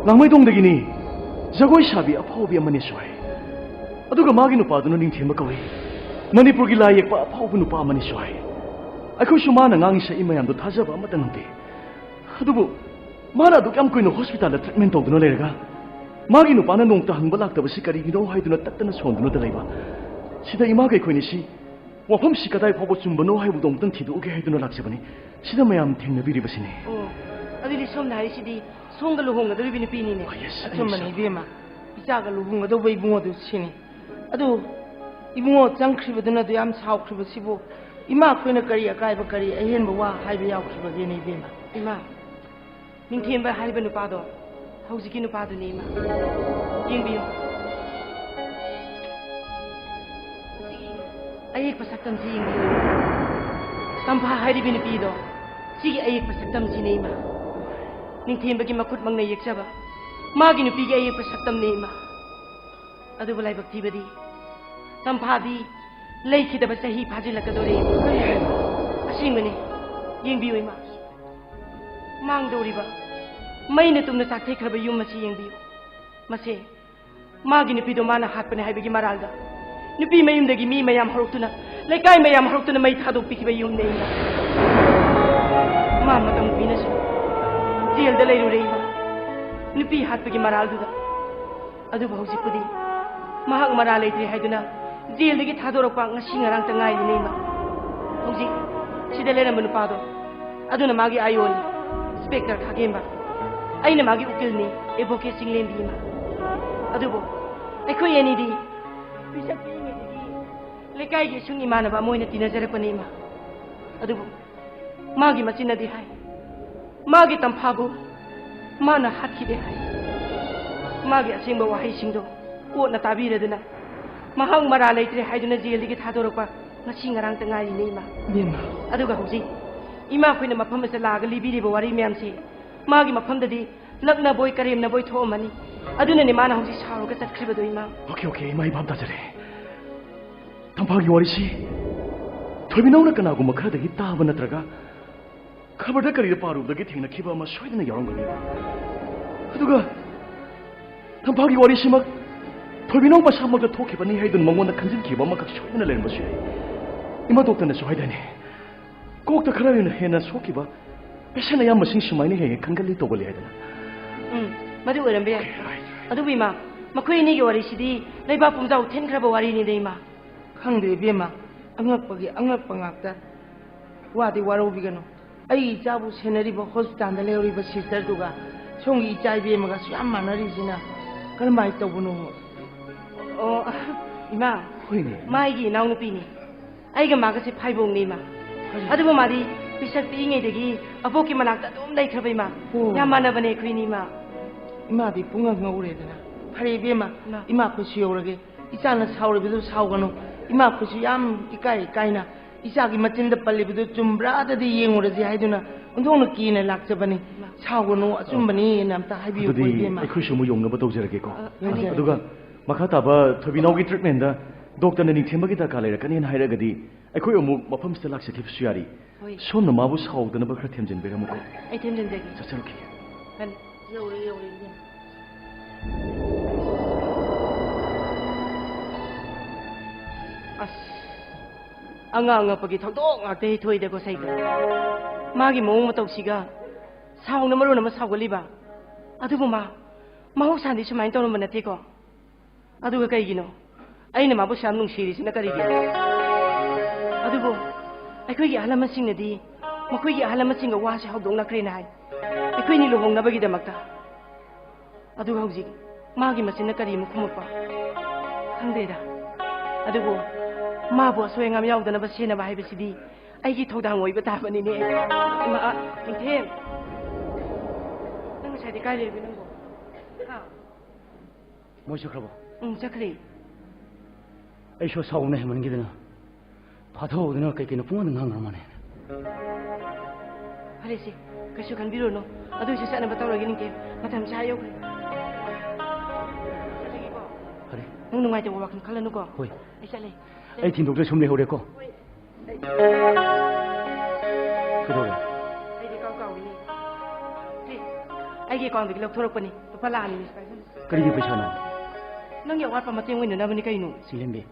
ꯂꯥꯡꯃꯩꯗꯣꯡꯗꯒꯤꯅꯤ, ꯖꯒꯣꯏ ꯁꯥꯕꯤ ꯑꯐꯥꯎꯕꯤ ꯑꯃꯅꯤꯁꯨ ꯍꯥꯏ꯫ ꯑꯗꯨꯒ ꯃꯥꯒꯤ ꯅꯨꯄꯥꯗꯨꯅ ꯅꯤꯡꯊꯦꯝꯕ ꯀꯧꯏ, ꯃꯅꯤꯄꯨꯔꯒꯤ ꯂꯥꯏ ꯌꯦꯛꯄ ꯑꯐꯥꯎꯕ ꯅꯨꯄꯥ ꯑꯃꯅꯤꯁꯨ ꯍꯥꯏ꯫ ꯑꯩꯈꯣꯏꯁꯨ ꯃꯥꯅ ꯉꯥꯡꯉꯤ ꯁꯛꯏ ꯃꯌꯥꯝꯗꯣ ꯊꯥꯖꯕ ꯑꯃꯠꯇ ꯉꯝꯗꯦ꯫ ꯑꯗꯨꯕꯨ ꯃꯥꯅ ꯑꯗꯨꯛ ꯌꯥꯝ ꯀꯨꯏꯅ ꯍꯣꯁꯄꯤꯇꯥꯜꯗ ꯇ꯭ꯔꯤꯠꯃꯦꯟ ꯇꯧꯗꯨꯅ ꯂꯩꯔꯒ ꯃꯥꯒꯤ ꯅꯨꯄꯥꯅ ꯅꯣꯡꯃꯇ ꯍꯪꯕ ꯂꯥꯛꯇꯕꯁꯤ ꯀꯔꯤꯒꯤꯅꯣ ꯍꯥꯏꯗꯨꯅ ꯇꯠꯇꯅ ꯁꯣꯟꯗꯨꯅ ꯂꯩꯕ꯫ ꯁꯤꯗ ꯏꯃꯥꯒ ꯑꯩꯈꯣꯏꯅꯤ ꯁꯤ ꯋꯥꯐꯝꯁꯤ ꯀꯗꯥꯏ ꯐꯥꯎꯕ ꯆꯨꯝꯕꯅꯣ ꯍꯥꯏꯕꯗꯣ ꯑꯃꯨꯛꯇꯪ ꯊꯤꯗꯣꯛꯎꯒꯦ ꯍꯥꯏꯗꯨꯅ ꯂꯥꯛꯆꯕꯅꯤ꯫ ꯁꯤꯗ ꯃꯌꯥꯝ ꯊꯦꯡꯅꯕꯤꯔꯤꯕꯁꯤꯅꯤ꯫ ꯑꯣ, ꯑꯗꯨꯗꯤ ꯁꯣꯝꯅ ꯍꯥꯏꯔꯤꯁꯤꯗꯤ ꯁꯣꯝꯒ ꯂꯨꯍꯣꯡꯒꯗꯧꯔꯤꯕ ꯅꯨꯄꯤꯅꯤꯅꯦ꯫ ꯑꯣ, yes, ꯑꯆꯨꯝꯕꯅꯤ yes. ꯏꯕꯦꯝꯃ, ꯏꯆꯥꯒ ꯂꯨꯍꯣꯡꯒꯗꯧꯕ ꯏꯕꯨꯡꯉꯣꯗꯨ ꯁꯤꯅꯤ꯫ ꯑꯗꯨ ꯏꯕꯨꯡꯉꯣ ꯆꯪꯈ꯭ꯔꯤꯕꯗꯨꯅ ꯑꯗꯨ ꯌꯥꯝ ꯁꯥꯎꯈ꯭ꯔꯤꯕꯁꯤꯕꯨ ꯏꯃꯥ ꯑꯩꯈꯣꯏꯅ ꯀꯔꯤ ꯑꯀꯥꯏꯕ, ꯀꯔꯤ ꯑꯍꯦꯟꯕ ꯋꯥ ꯍꯥꯏꯕ ꯌꯥꯎꯈꯤꯕꯒꯦꯅꯦ ꯏꯕꯦꯝꯃ? ꯏꯃꯥ, ꯅꯤꯡꯊꯦꯝꯕ ꯍꯥꯏꯔꯤꯕ ꯅꯨꯄꯥꯗꯣ ꯍꯧꯖꯤꯛꯀꯤ ꯅꯨꯄꯥꯗꯨꯅꯤ ꯏꯃꯥ꯫ ꯌꯦꯡꯕꯤꯌꯨ꯫ ꯁꯤꯒꯤ ꯑꯌꯦꯛꯄ ꯁꯛꯇꯝꯁꯤ ꯌꯦꯡꯕꯤꯌꯨ꯫ ꯇꯝꯐꯥ ꯍꯥꯏꯔꯤꯕ ꯅꯨꯄꯤꯗꯣ ꯁꯤꯒꯤ ꯑꯌꯦꯛꯄ ꯁꯛꯇꯝꯁꯤꯅꯦ ꯏꯃꯥ꯫ ꯅꯤꯡꯊꯦꯝꯕꯒꯤ ꯃꯈꯨꯠꯃꯛꯅ ꯌꯦꯛꯆꯕ ꯃꯥꯒꯤ ꯅꯨꯄꯤꯒꯤ ꯑꯌꯦꯛꯄ ꯁꯛꯇꯝꯅꯦ, ꯏꯃꯥ꯫ ꯑꯗꯨꯕꯨ ꯂꯥꯏꯕꯛ ꯊꯤꯕꯗꯤ, ꯇꯝꯐꯥꯗꯤ ꯂꯩꯈꯤꯗꯕ ꯆꯍꯤ ꯐꯥꯖꯤꯜꯂꯛꯀꯗꯧꯔꯦ꯫ ꯀꯔꯤ ꯍꯥꯏꯅꯣ? ꯑꯁꯦꯡꯕꯅꯤ꯫ ꯌꯦꯡꯕꯤꯌꯨ, ꯏꯃꯥ꯫ ꯃꯥꯡꯗꯧꯔꯤꯕ ꯃꯩꯅ ꯇꯨꯝꯅ ꯆꯥꯛꯊꯩꯈ꯭ꯔꯕ ꯌꯨꯝ ꯑꯁꯤ ꯌꯦꯡꯕꯤꯌꯨ꯫ ꯃꯁꯦ ꯃꯥꯒꯤ ꯅꯨꯄꯤꯗꯣ ꯃꯥꯅ ꯍꯥꯠꯄꯅꯦ ꯍꯥꯏꯕꯒꯤ ꯃꯔꯥꯜꯗ ꯅꯨꯄꯤ ꯃꯌꯨꯝꯗꯒꯤ ꯃꯤ ꯃꯌꯥꯝ ꯍꯧꯔꯛꯇꯨꯅ, ꯂꯩꯀꯥꯏ ꯃꯌꯥꯝ ꯍꯧꯔꯛꯇꯨꯅ ꯃꯩ ꯊꯥꯗꯣꯛꯄꯤꯈꯤꯕ ꯌꯨꯝꯅꯦ, ꯏꯃꯥ꯫ ꯃꯥ ꯃꯇꯝ ꯀꯨꯏꯅꯁꯨ ꯖꯦꯜꯗ ꯂꯩꯔꯨꯔꯦ, ꯏꯃꯥ, ꯅꯨꯄꯤ ꯍꯥꯠꯄꯒꯤ ꯃꯔꯥꯜꯗꯨꯗ꯫ ꯑꯗꯨꯕꯨ ꯍꯧꯖꯤꯛꯄꯨꯗꯤ ꯃꯍꯥꯛ ꯃꯔꯥ ꯂꯩꯇ꯭ꯔꯦ ꯍꯥꯏꯗꯨꯅ ꯖꯦꯜꯗꯒꯤ ꯊꯥꯗꯣꯔꯛꯄ ꯉꯁꯤ ꯉꯔꯥꯡꯇ ꯉꯥꯏꯔꯤꯅꯦ, ꯏꯃꯥ꯫ ꯍꯧꯖꯤꯛ ꯁꯤꯗ ꯂꯩꯔꯝꯕ ꯅꯨꯄꯥꯗꯣ, ꯑꯗꯨꯅ ꯃꯥꯒꯤ ꯑꯥꯏ ꯑꯣꯅꯤ, ꯏꯟꯁꯄꯦꯛꯇꯔ ꯈꯥꯒꯦꯝꯕ꯫ ꯑꯩꯅ ꯃꯥꯒꯤ ꯎꯀꯤꯜꯅꯤ, ꯑꯦꯗꯚꯣꯀꯦꯠ ꯆꯤꯡꯂꯦꯝꯕꯤ, ꯏꯃꯥ꯫ ꯑꯗꯨꯕꯨ ꯑꯩꯈꯣꯏ ꯑꯅꯤꯗꯤ ꯄꯤꯁꯛ ꯄꯤꯛꯏꯉꯩꯗꯒꯤ ꯂꯩꯀꯥꯏꯒꯤ ꯏꯁꯨꯡ ꯏꯃꯥꯟꯅꯕ ꯑꯃ ꯑꯣꯏꯅ ꯇꯤꯟꯅꯖꯔꯛꯄꯅꯤ, ꯏꯃꯥ꯫ ꯑꯗꯨꯕꯨ ꯃꯥꯒꯤ ꯃꯆꯤꯟꯅꯗꯤ ꯍꯥꯏ, ꯃꯥꯒꯤ ꯇꯝꯐꯥꯕꯨ ꯃꯥꯅ ꯍꯥꯠꯈꯤꯗꯦ ꯍꯥꯏ꯫ ꯃꯥꯒꯤ ꯑꯁꯦꯡꯕ ꯋꯥꯍꯩꯁꯤꯡꯗꯣ ꯀꯣꯟꯅ ꯇꯥꯕꯤꯔꯗꯨꯅ, ꯃꯍꯥꯛ ꯃꯔꯥ ꯂꯩꯇ꯭ꯔꯦ ꯍꯥꯏꯗꯨꯅ ꯖꯦꯜꯗꯒꯤ ꯊꯥꯗꯣꯔꯛꯄ ꯉꯁꯤ ꯉꯔꯥꯡꯇ ꯉꯥꯏꯔꯤꯅꯦ, ꯏꯃꯥ꯫ ꯏꯕꯦꯝꯃ꯫ ꯑꯗꯨꯒ ꯍꯧꯖꯤꯛ ꯏꯃꯥꯈꯣꯏꯅ ꯃꯐꯝ ꯑꯁꯤꯗ ꯂꯥꯛꯑꯒ ꯂꯤꯕꯤꯔꯤꯕ ꯋꯥꯔꯤ ꯃꯌꯥꯝꯁꯦ ꯃꯥꯒꯤ ꯃꯐꯝꯗꯗꯤ ꯂꯛꯅꯕꯣꯏ ꯀꯔꯦꯝꯅꯕꯣꯏ ꯊꯣꯛꯑꯝꯃꯅꯤ꯫ ꯑꯗꯨꯅꯅꯦ ꯃꯥꯅ ꯍꯧꯖꯤꯛ ꯁꯥꯎꯔꯒ ꯆꯠꯈ꯭ꯔꯤꯕꯗꯣ, ꯏꯃꯥ꯫ ꯑꯣꯀꯦ, ꯑꯣꯀꯦ, ꯏꯃꯥ, ꯑꯩ ꯚꯥꯞ ꯇꯥꯖꯔꯦ꯫ ꯇꯝꯐꯥꯒꯤ ꯋꯥꯔꯤꯁꯤ ꯊꯣꯏꯕꯤꯅꯧꯅ ꯀꯅꯥꯒꯨꯝꯕ ꯈꯔꯗꯒꯤ ꯇꯥꯕ ꯅꯠꯇ꯭ꯔꯒ ꯈꯕꯔꯗ ꯀꯔꯤꯗ ꯄꯥꯔꯨꯕꯗꯒꯤ ꯊꯦꯡꯅꯈꯤꯕ ꯑꯃ ꯁꯣꯏꯗꯅ ꯌꯥꯎꯔꯝꯒꯅꯤ꯫ ꯑꯗꯨꯒ ꯇꯝꯐꯥꯒꯤ ꯋꯥꯔꯤꯁꯤꯃꯛ ꯊꯣꯏꯕꯤꯅꯧ ꯃꯁꯥꯃꯛꯇ ꯊꯣꯛꯈꯤꯕꯅꯤ ꯍꯥꯏꯗꯨꯅ ꯃꯉꯣꯟꯗ ꯈꯟꯖꯤꯟꯈꯤꯕ ꯑꯃꯈꯛ ꯁꯣꯏꯗꯅ ꯂꯩꯔꯝꯕꯁꯨ ꯌꯥꯏ꯫ ꯏꯃꯥ ꯗꯣꯛꯇꯔꯅꯁꯨ ꯍꯥꯏꯗꯥꯏꯅꯦ, ꯀꯣꯛꯇ ꯈꯔ ꯍꯦꯟꯅ, ꯍꯦꯟꯅ ꯁꯣꯛꯈꯤꯕ ꯄꯦꯁꯦꯟ ꯑꯌꯥꯝꯕꯁꯤꯡ ꯁꯨꯃꯥꯏꯅ ꯍꯦꯛ ꯍꯦꯛ ꯈꯟꯒꯜꯂꯤ ꯇꯧꯒꯜꯂꯤ ꯍꯥꯏꯗꯅ꯫ ꯎꯝ, ꯃꯗꯨ ꯑꯣꯏꯔꯝꯕ ꯌꯥꯏ꯫ Okay, right, right. ꯑꯗꯨꯕꯨ ꯏꯃꯥ, ꯃꯈꯣꯏ ꯑꯅꯤꯒꯤ ꯋꯥꯔꯤꯁꯤꯗꯤ ꯂꯩꯕꯥꯛ ꯄꯨꯝꯖꯥꯎ ꯊꯤꯟꯈ꯭ꯔꯕ ꯋꯥꯔꯤꯅꯤꯗ, ꯏꯃꯥ꯫ ꯈꯪꯗꯦ ꯏꯕꯦꯝꯃ, ꯑꯉꯛꯄꯒꯤ ꯑꯉꯛꯄ ꯉꯥꯛꯇ꯫ ꯋꯥꯗꯤ ꯋꯥꯔꯧꯕꯤꯒꯅꯨ꯫ ꯑꯩꯒꯤ ꯏꯆꯥꯕꯨ ꯁꯦꯟꯅꯔꯤꯕ ꯍꯣꯁꯄꯤꯇꯥꯜꯗ ꯂꯩꯍꯧꯔꯤꯕ ꯁꯤꯁꯇꯔꯗꯨꯒ ꯁꯣꯝꯒꯤ ꯏꯆꯥ ꯏꯕꯦꯝꯃꯒꯁꯨ ꯌꯥꯝ ꯃꯥꯟꯅꯔꯤꯁꯤꯅ ꯀꯔꯝꯍꯥꯏꯅ ꯇꯧꯕꯅꯣ? ꯑꯣ, ꯏꯃꯥ, ꯍꯣꯏꯅꯦ꯫ ꯃꯥꯒꯤ ꯏꯅꯥꯎꯅꯨꯄꯤꯅꯤ꯫ ꯑꯩꯒ ꯃꯥꯒꯁꯦ ꯐꯥꯏꯕꯣꯛꯅꯤ, ꯏꯃꯥ꯫ ꯀꯔꯤ? ꯑꯗꯨꯕꯨ ꯃꯥꯗꯤ ꯄꯤꯁꯛ ꯄꯤꯛꯏꯉꯩꯗꯒꯤ ꯑꯕꯣꯛꯀꯤ ꯃꯅꯥꯛꯇ ꯑꯗꯨꯝ ꯂꯩꯈ꯭ꯔꯕ, ꯏꯃꯥ꯫ ꯑꯣ꯫ ꯌꯥꯝ ꯃꯥꯟꯅꯕꯅꯦ ꯑꯩꯈꯣꯏꯅꯤ, ꯏꯃꯥ꯫ ꯏꯃꯥꯗꯤ ꯄꯨꯡꯉꯛ ꯉꯛꯎꯔꯦꯗꯅ꯫ ꯐꯔꯦ ꯏꯕꯦꯝꯃ, ꯏꯃꯥ꯫ ꯏꯃꯥ ꯑꯩꯈꯣꯏꯁꯨ ꯌꯧꯔꯒꯦ꯫ ꯏꯆꯥꯅ ꯁꯥꯎꯔꯤꯕꯗꯨ ꯁꯥꯎꯒꯅꯨ꯫ ꯏꯃꯥ ꯑꯩꯈꯣꯏꯁꯨ ꯌꯥꯝ ꯏꯀꯥꯏ ꯏꯀꯥꯏꯅ ꯏꯆꯥꯒꯤ ꯃꯆꯤꯟꯗ ꯄꯜꯂꯤꯕꯗꯨ ꯆꯨꯝꯕ꯭ꯔꯥꯗꯗꯤ ꯌꯦꯡꯉꯨꯔꯁꯤ ꯍꯥꯏꯗꯨꯅ ꯑꯣꯟꯊꯣꯛꯅ ꯀꯤꯅ ꯂꯥꯛꯆꯕꯅꯤ꯫ ꯁꯥꯎꯒꯅꯨ, ꯑꯆꯨꯝꯕꯅꯤꯅ ꯑꯝꯇ ꯍꯥꯏꯕꯤꯌꯨꯀꯣ, ꯑꯗꯨꯗꯤ ꯏꯕꯦꯝꯃ꯫ ꯑꯩꯈꯣꯏꯁꯨ ꯑꯃꯨꯛ ꯌꯧꯅꯕ ꯇꯧꯖꯔꯒꯦꯀꯣ꯫ ꯑ, ꯌꯧꯖꯔꯒꯦ꯫ ꯑꯗꯨꯒ ꯃꯈꯥ ꯇꯥꯕ ꯊꯣꯏꯕꯤꯅꯥꯎꯒꯤ treatmentꯗ doctorꯅ ꯅꯤꯡꯊꯦꯝꯕꯒꯤ ꯗꯔꯀꯥꯔ ꯂꯩꯔꯛꯀꯅꯤꯅ ꯍꯥꯏꯔꯒꯗꯤ ꯑꯩꯈꯣꯏ ꯑꯃꯨꯛ ꯃꯐꯝꯁꯤꯗ ꯂꯥꯛꯆꯈꯤꯕꯁꯨ ꯌꯥꯔꯤ꯫ ꯍꯣꯏ꯫ ꯁꯣꯝꯅ ꯃꯥꯕꯨ ꯁꯥꯎꯗꯅꯕ ꯈꯔ ꯊꯦꯝꯖꯤꯟꯕꯤꯔꯝꯃꯨꯀꯣ꯫ ꯑꯩ ꯊꯦꯝꯖꯤꯟꯖꯒꯦ꯫ ꯆꯠꯆꯔꯛꯈꯤꯒꯦ꯫ ꯐꯅꯤ꯫ ꯌꯧꯔꯦ, ꯌꯧꯔꯦ, ꯏꯕꯦꯝꯃ꯫ ꯑꯁ, ꯑꯉꯥꯡ ꯑꯉꯛꯄꯒꯤ ꯊꯧꯗꯣꯛ ꯉꯥꯛꯇ ꯍꯦꯛ ꯊꯣꯛꯏꯗꯀꯣ ꯁꯩꯒ꯫ ꯃꯥꯒꯤ ꯃꯑꯣꯡ ꯃꯇꯧꯁꯤꯒ ꯁꯥꯎꯅ ꯃꯔꯣꯟ ꯑꯃ ꯁꯥꯎꯒꯠꯂꯤꯕ꯫ ꯑꯗꯨꯕꯨ ꯃꯥ ꯃꯍꯧꯁꯥꯗꯤ ꯁꯨꯃꯥꯏꯅ ꯇꯧꯔꯝꯕ ꯅꯠꯇꯦꯀꯣ꯫ ꯑꯗꯨꯒ ꯀꯩꯒꯤꯅꯣ ꯑꯩꯅ ꯃꯥꯕꯨ ꯁꯨꯌꯥꯝ ꯅꯨꯡꯁꯤꯔꯤꯁꯤꯅ ꯀꯔꯤꯒꯤꯅꯣ? ꯑꯗꯨꯕꯨ ꯑꯩꯈꯣꯏꯒꯤ ꯑꯍꯜ ꯂꯃꯟꯁꯤꯡꯅꯗꯤ ꯃꯈꯣꯏꯒꯤ ꯑꯍꯜ ꯂꯃꯟꯁꯤꯡꯒ ꯋꯥꯁꯦ ꯍꯧꯗꯣꯛꯅꯈ꯭ꯔꯦꯅ ꯍꯥꯏ, ꯑꯩꯈꯣꯏꯅꯤ ꯂꯨꯍꯣꯡꯅꯕꯒꯤꯗꯃꯛꯇ꯫ ꯑꯗꯨꯒ ꯍꯧꯖꯤꯛ ꯃꯥꯒꯤ ꯃꯆꯤꯟꯅ ꯀꯔꯤ ꯑꯃꯨꯛ ꯈꯨꯝꯃꯛꯄ? ꯈꯪꯗꯦꯗ꯫ ꯑꯗꯨꯕꯨ ꯃꯥꯕꯨ ꯑꯁꯣꯏ ꯑꯉꯥꯝ ꯌꯥꯎꯗꯅꯕ ꯁꯦꯟꯅꯕ ꯍꯥꯏꯕꯁꯤꯗꯤ ꯑꯩꯒꯤ ꯊꯧꯗꯥꯡ ꯑꯣꯏꯕ ꯇꯥꯕꯅꯤꯅꯦ꯫ ꯏꯃꯥ, ꯅꯤꯡꯊꯦꯝ, ꯅꯪ ꯉꯁꯥꯏꯗꯤ ꯀꯥꯏ ꯂꯩꯔꯨꯒꯦ ꯅꯪꯕꯨ? ꯍꯥ? ꯃꯣꯏ ꯆꯠꯈ꯭ꯔꯕꯣ? ꯎꯝ, ꯆꯠꯈ꯭ꯔꯦ꯫ ꯑꯩꯁꯨ ꯁꯥꯎꯅ ꯍꯦꯟꯃꯟꯈꯤꯗꯅ ꯐꯥꯊꯍꯧꯗꯅ ꯀꯩ ꯀꯩꯅꯣ ꯄꯨꯡꯉꯥꯡꯗ ꯉꯥꯡꯈ꯭ꯔ ꯃꯥꯜꯂꯦ꯫ ꯐꯔꯦꯁꯦ, ꯀꯩꯁꯨ ꯈꯟꯕꯤꯔꯨꯅꯨ꯫ ꯑꯗꯨꯏꯁꯨ ꯆꯠꯅꯕ ꯇꯧꯔꯒꯦ ꯅꯤꯡꯊꯦꯝ꯫ ꯃꯇꯝꯁꯦ ꯑꯥ ꯌꯧꯈ꯭ꯔꯦ꯫ ꯆꯠꯂꯒꯦꯀꯣ꯫ ꯐꯔꯦ꯫ ꯅꯪ ꯅꯨꯡꯉꯥꯏꯇꯕ ꯋꯥꯈꯜ ꯈꯜꯂꯅꯨꯀꯣ꯫ ꯍꯣꯏ꯫ ꯑꯩ ꯆꯠꯂꯦ꯫ ꯑꯩ ꯊꯤꯟꯗꯣꯛꯇ ꯁꯨꯝ ꯂꯩꯍꯧꯔꯦꯀꯣ꯫ ꯍꯣꯏ꯫ ꯀꯩꯗꯧꯔꯦ? ꯑꯩꯗꯤ ꯀꯥꯎ ꯀꯥꯎꯏꯅꯦ꯫ ꯁꯦ, ꯑꯩꯒꯤ accountꯗꯒꯤ ꯂꯧꯊꯣꯔꯛꯄꯅꯤ꯫ ꯂꯨꯄꯥ ꯂꯥꯛ ꯑꯅꯤ ꯅꯤꯁꯦ ꯄꯥꯏꯁꯜꯂꯨ꯫ ꯀꯔꯤꯒꯤ ꯄꯩꯁꯥꯅꯣ? ꯅꯪꯒꯤ ꯑꯋꯥꯠꯄ ꯃꯇꯦꯡ ꯑꯣꯏꯅꯅꯕꯅꯤ ꯀꯩꯅꯣ꯫ ꯆꯤꯡꯂꯦꯝꯕꯤ,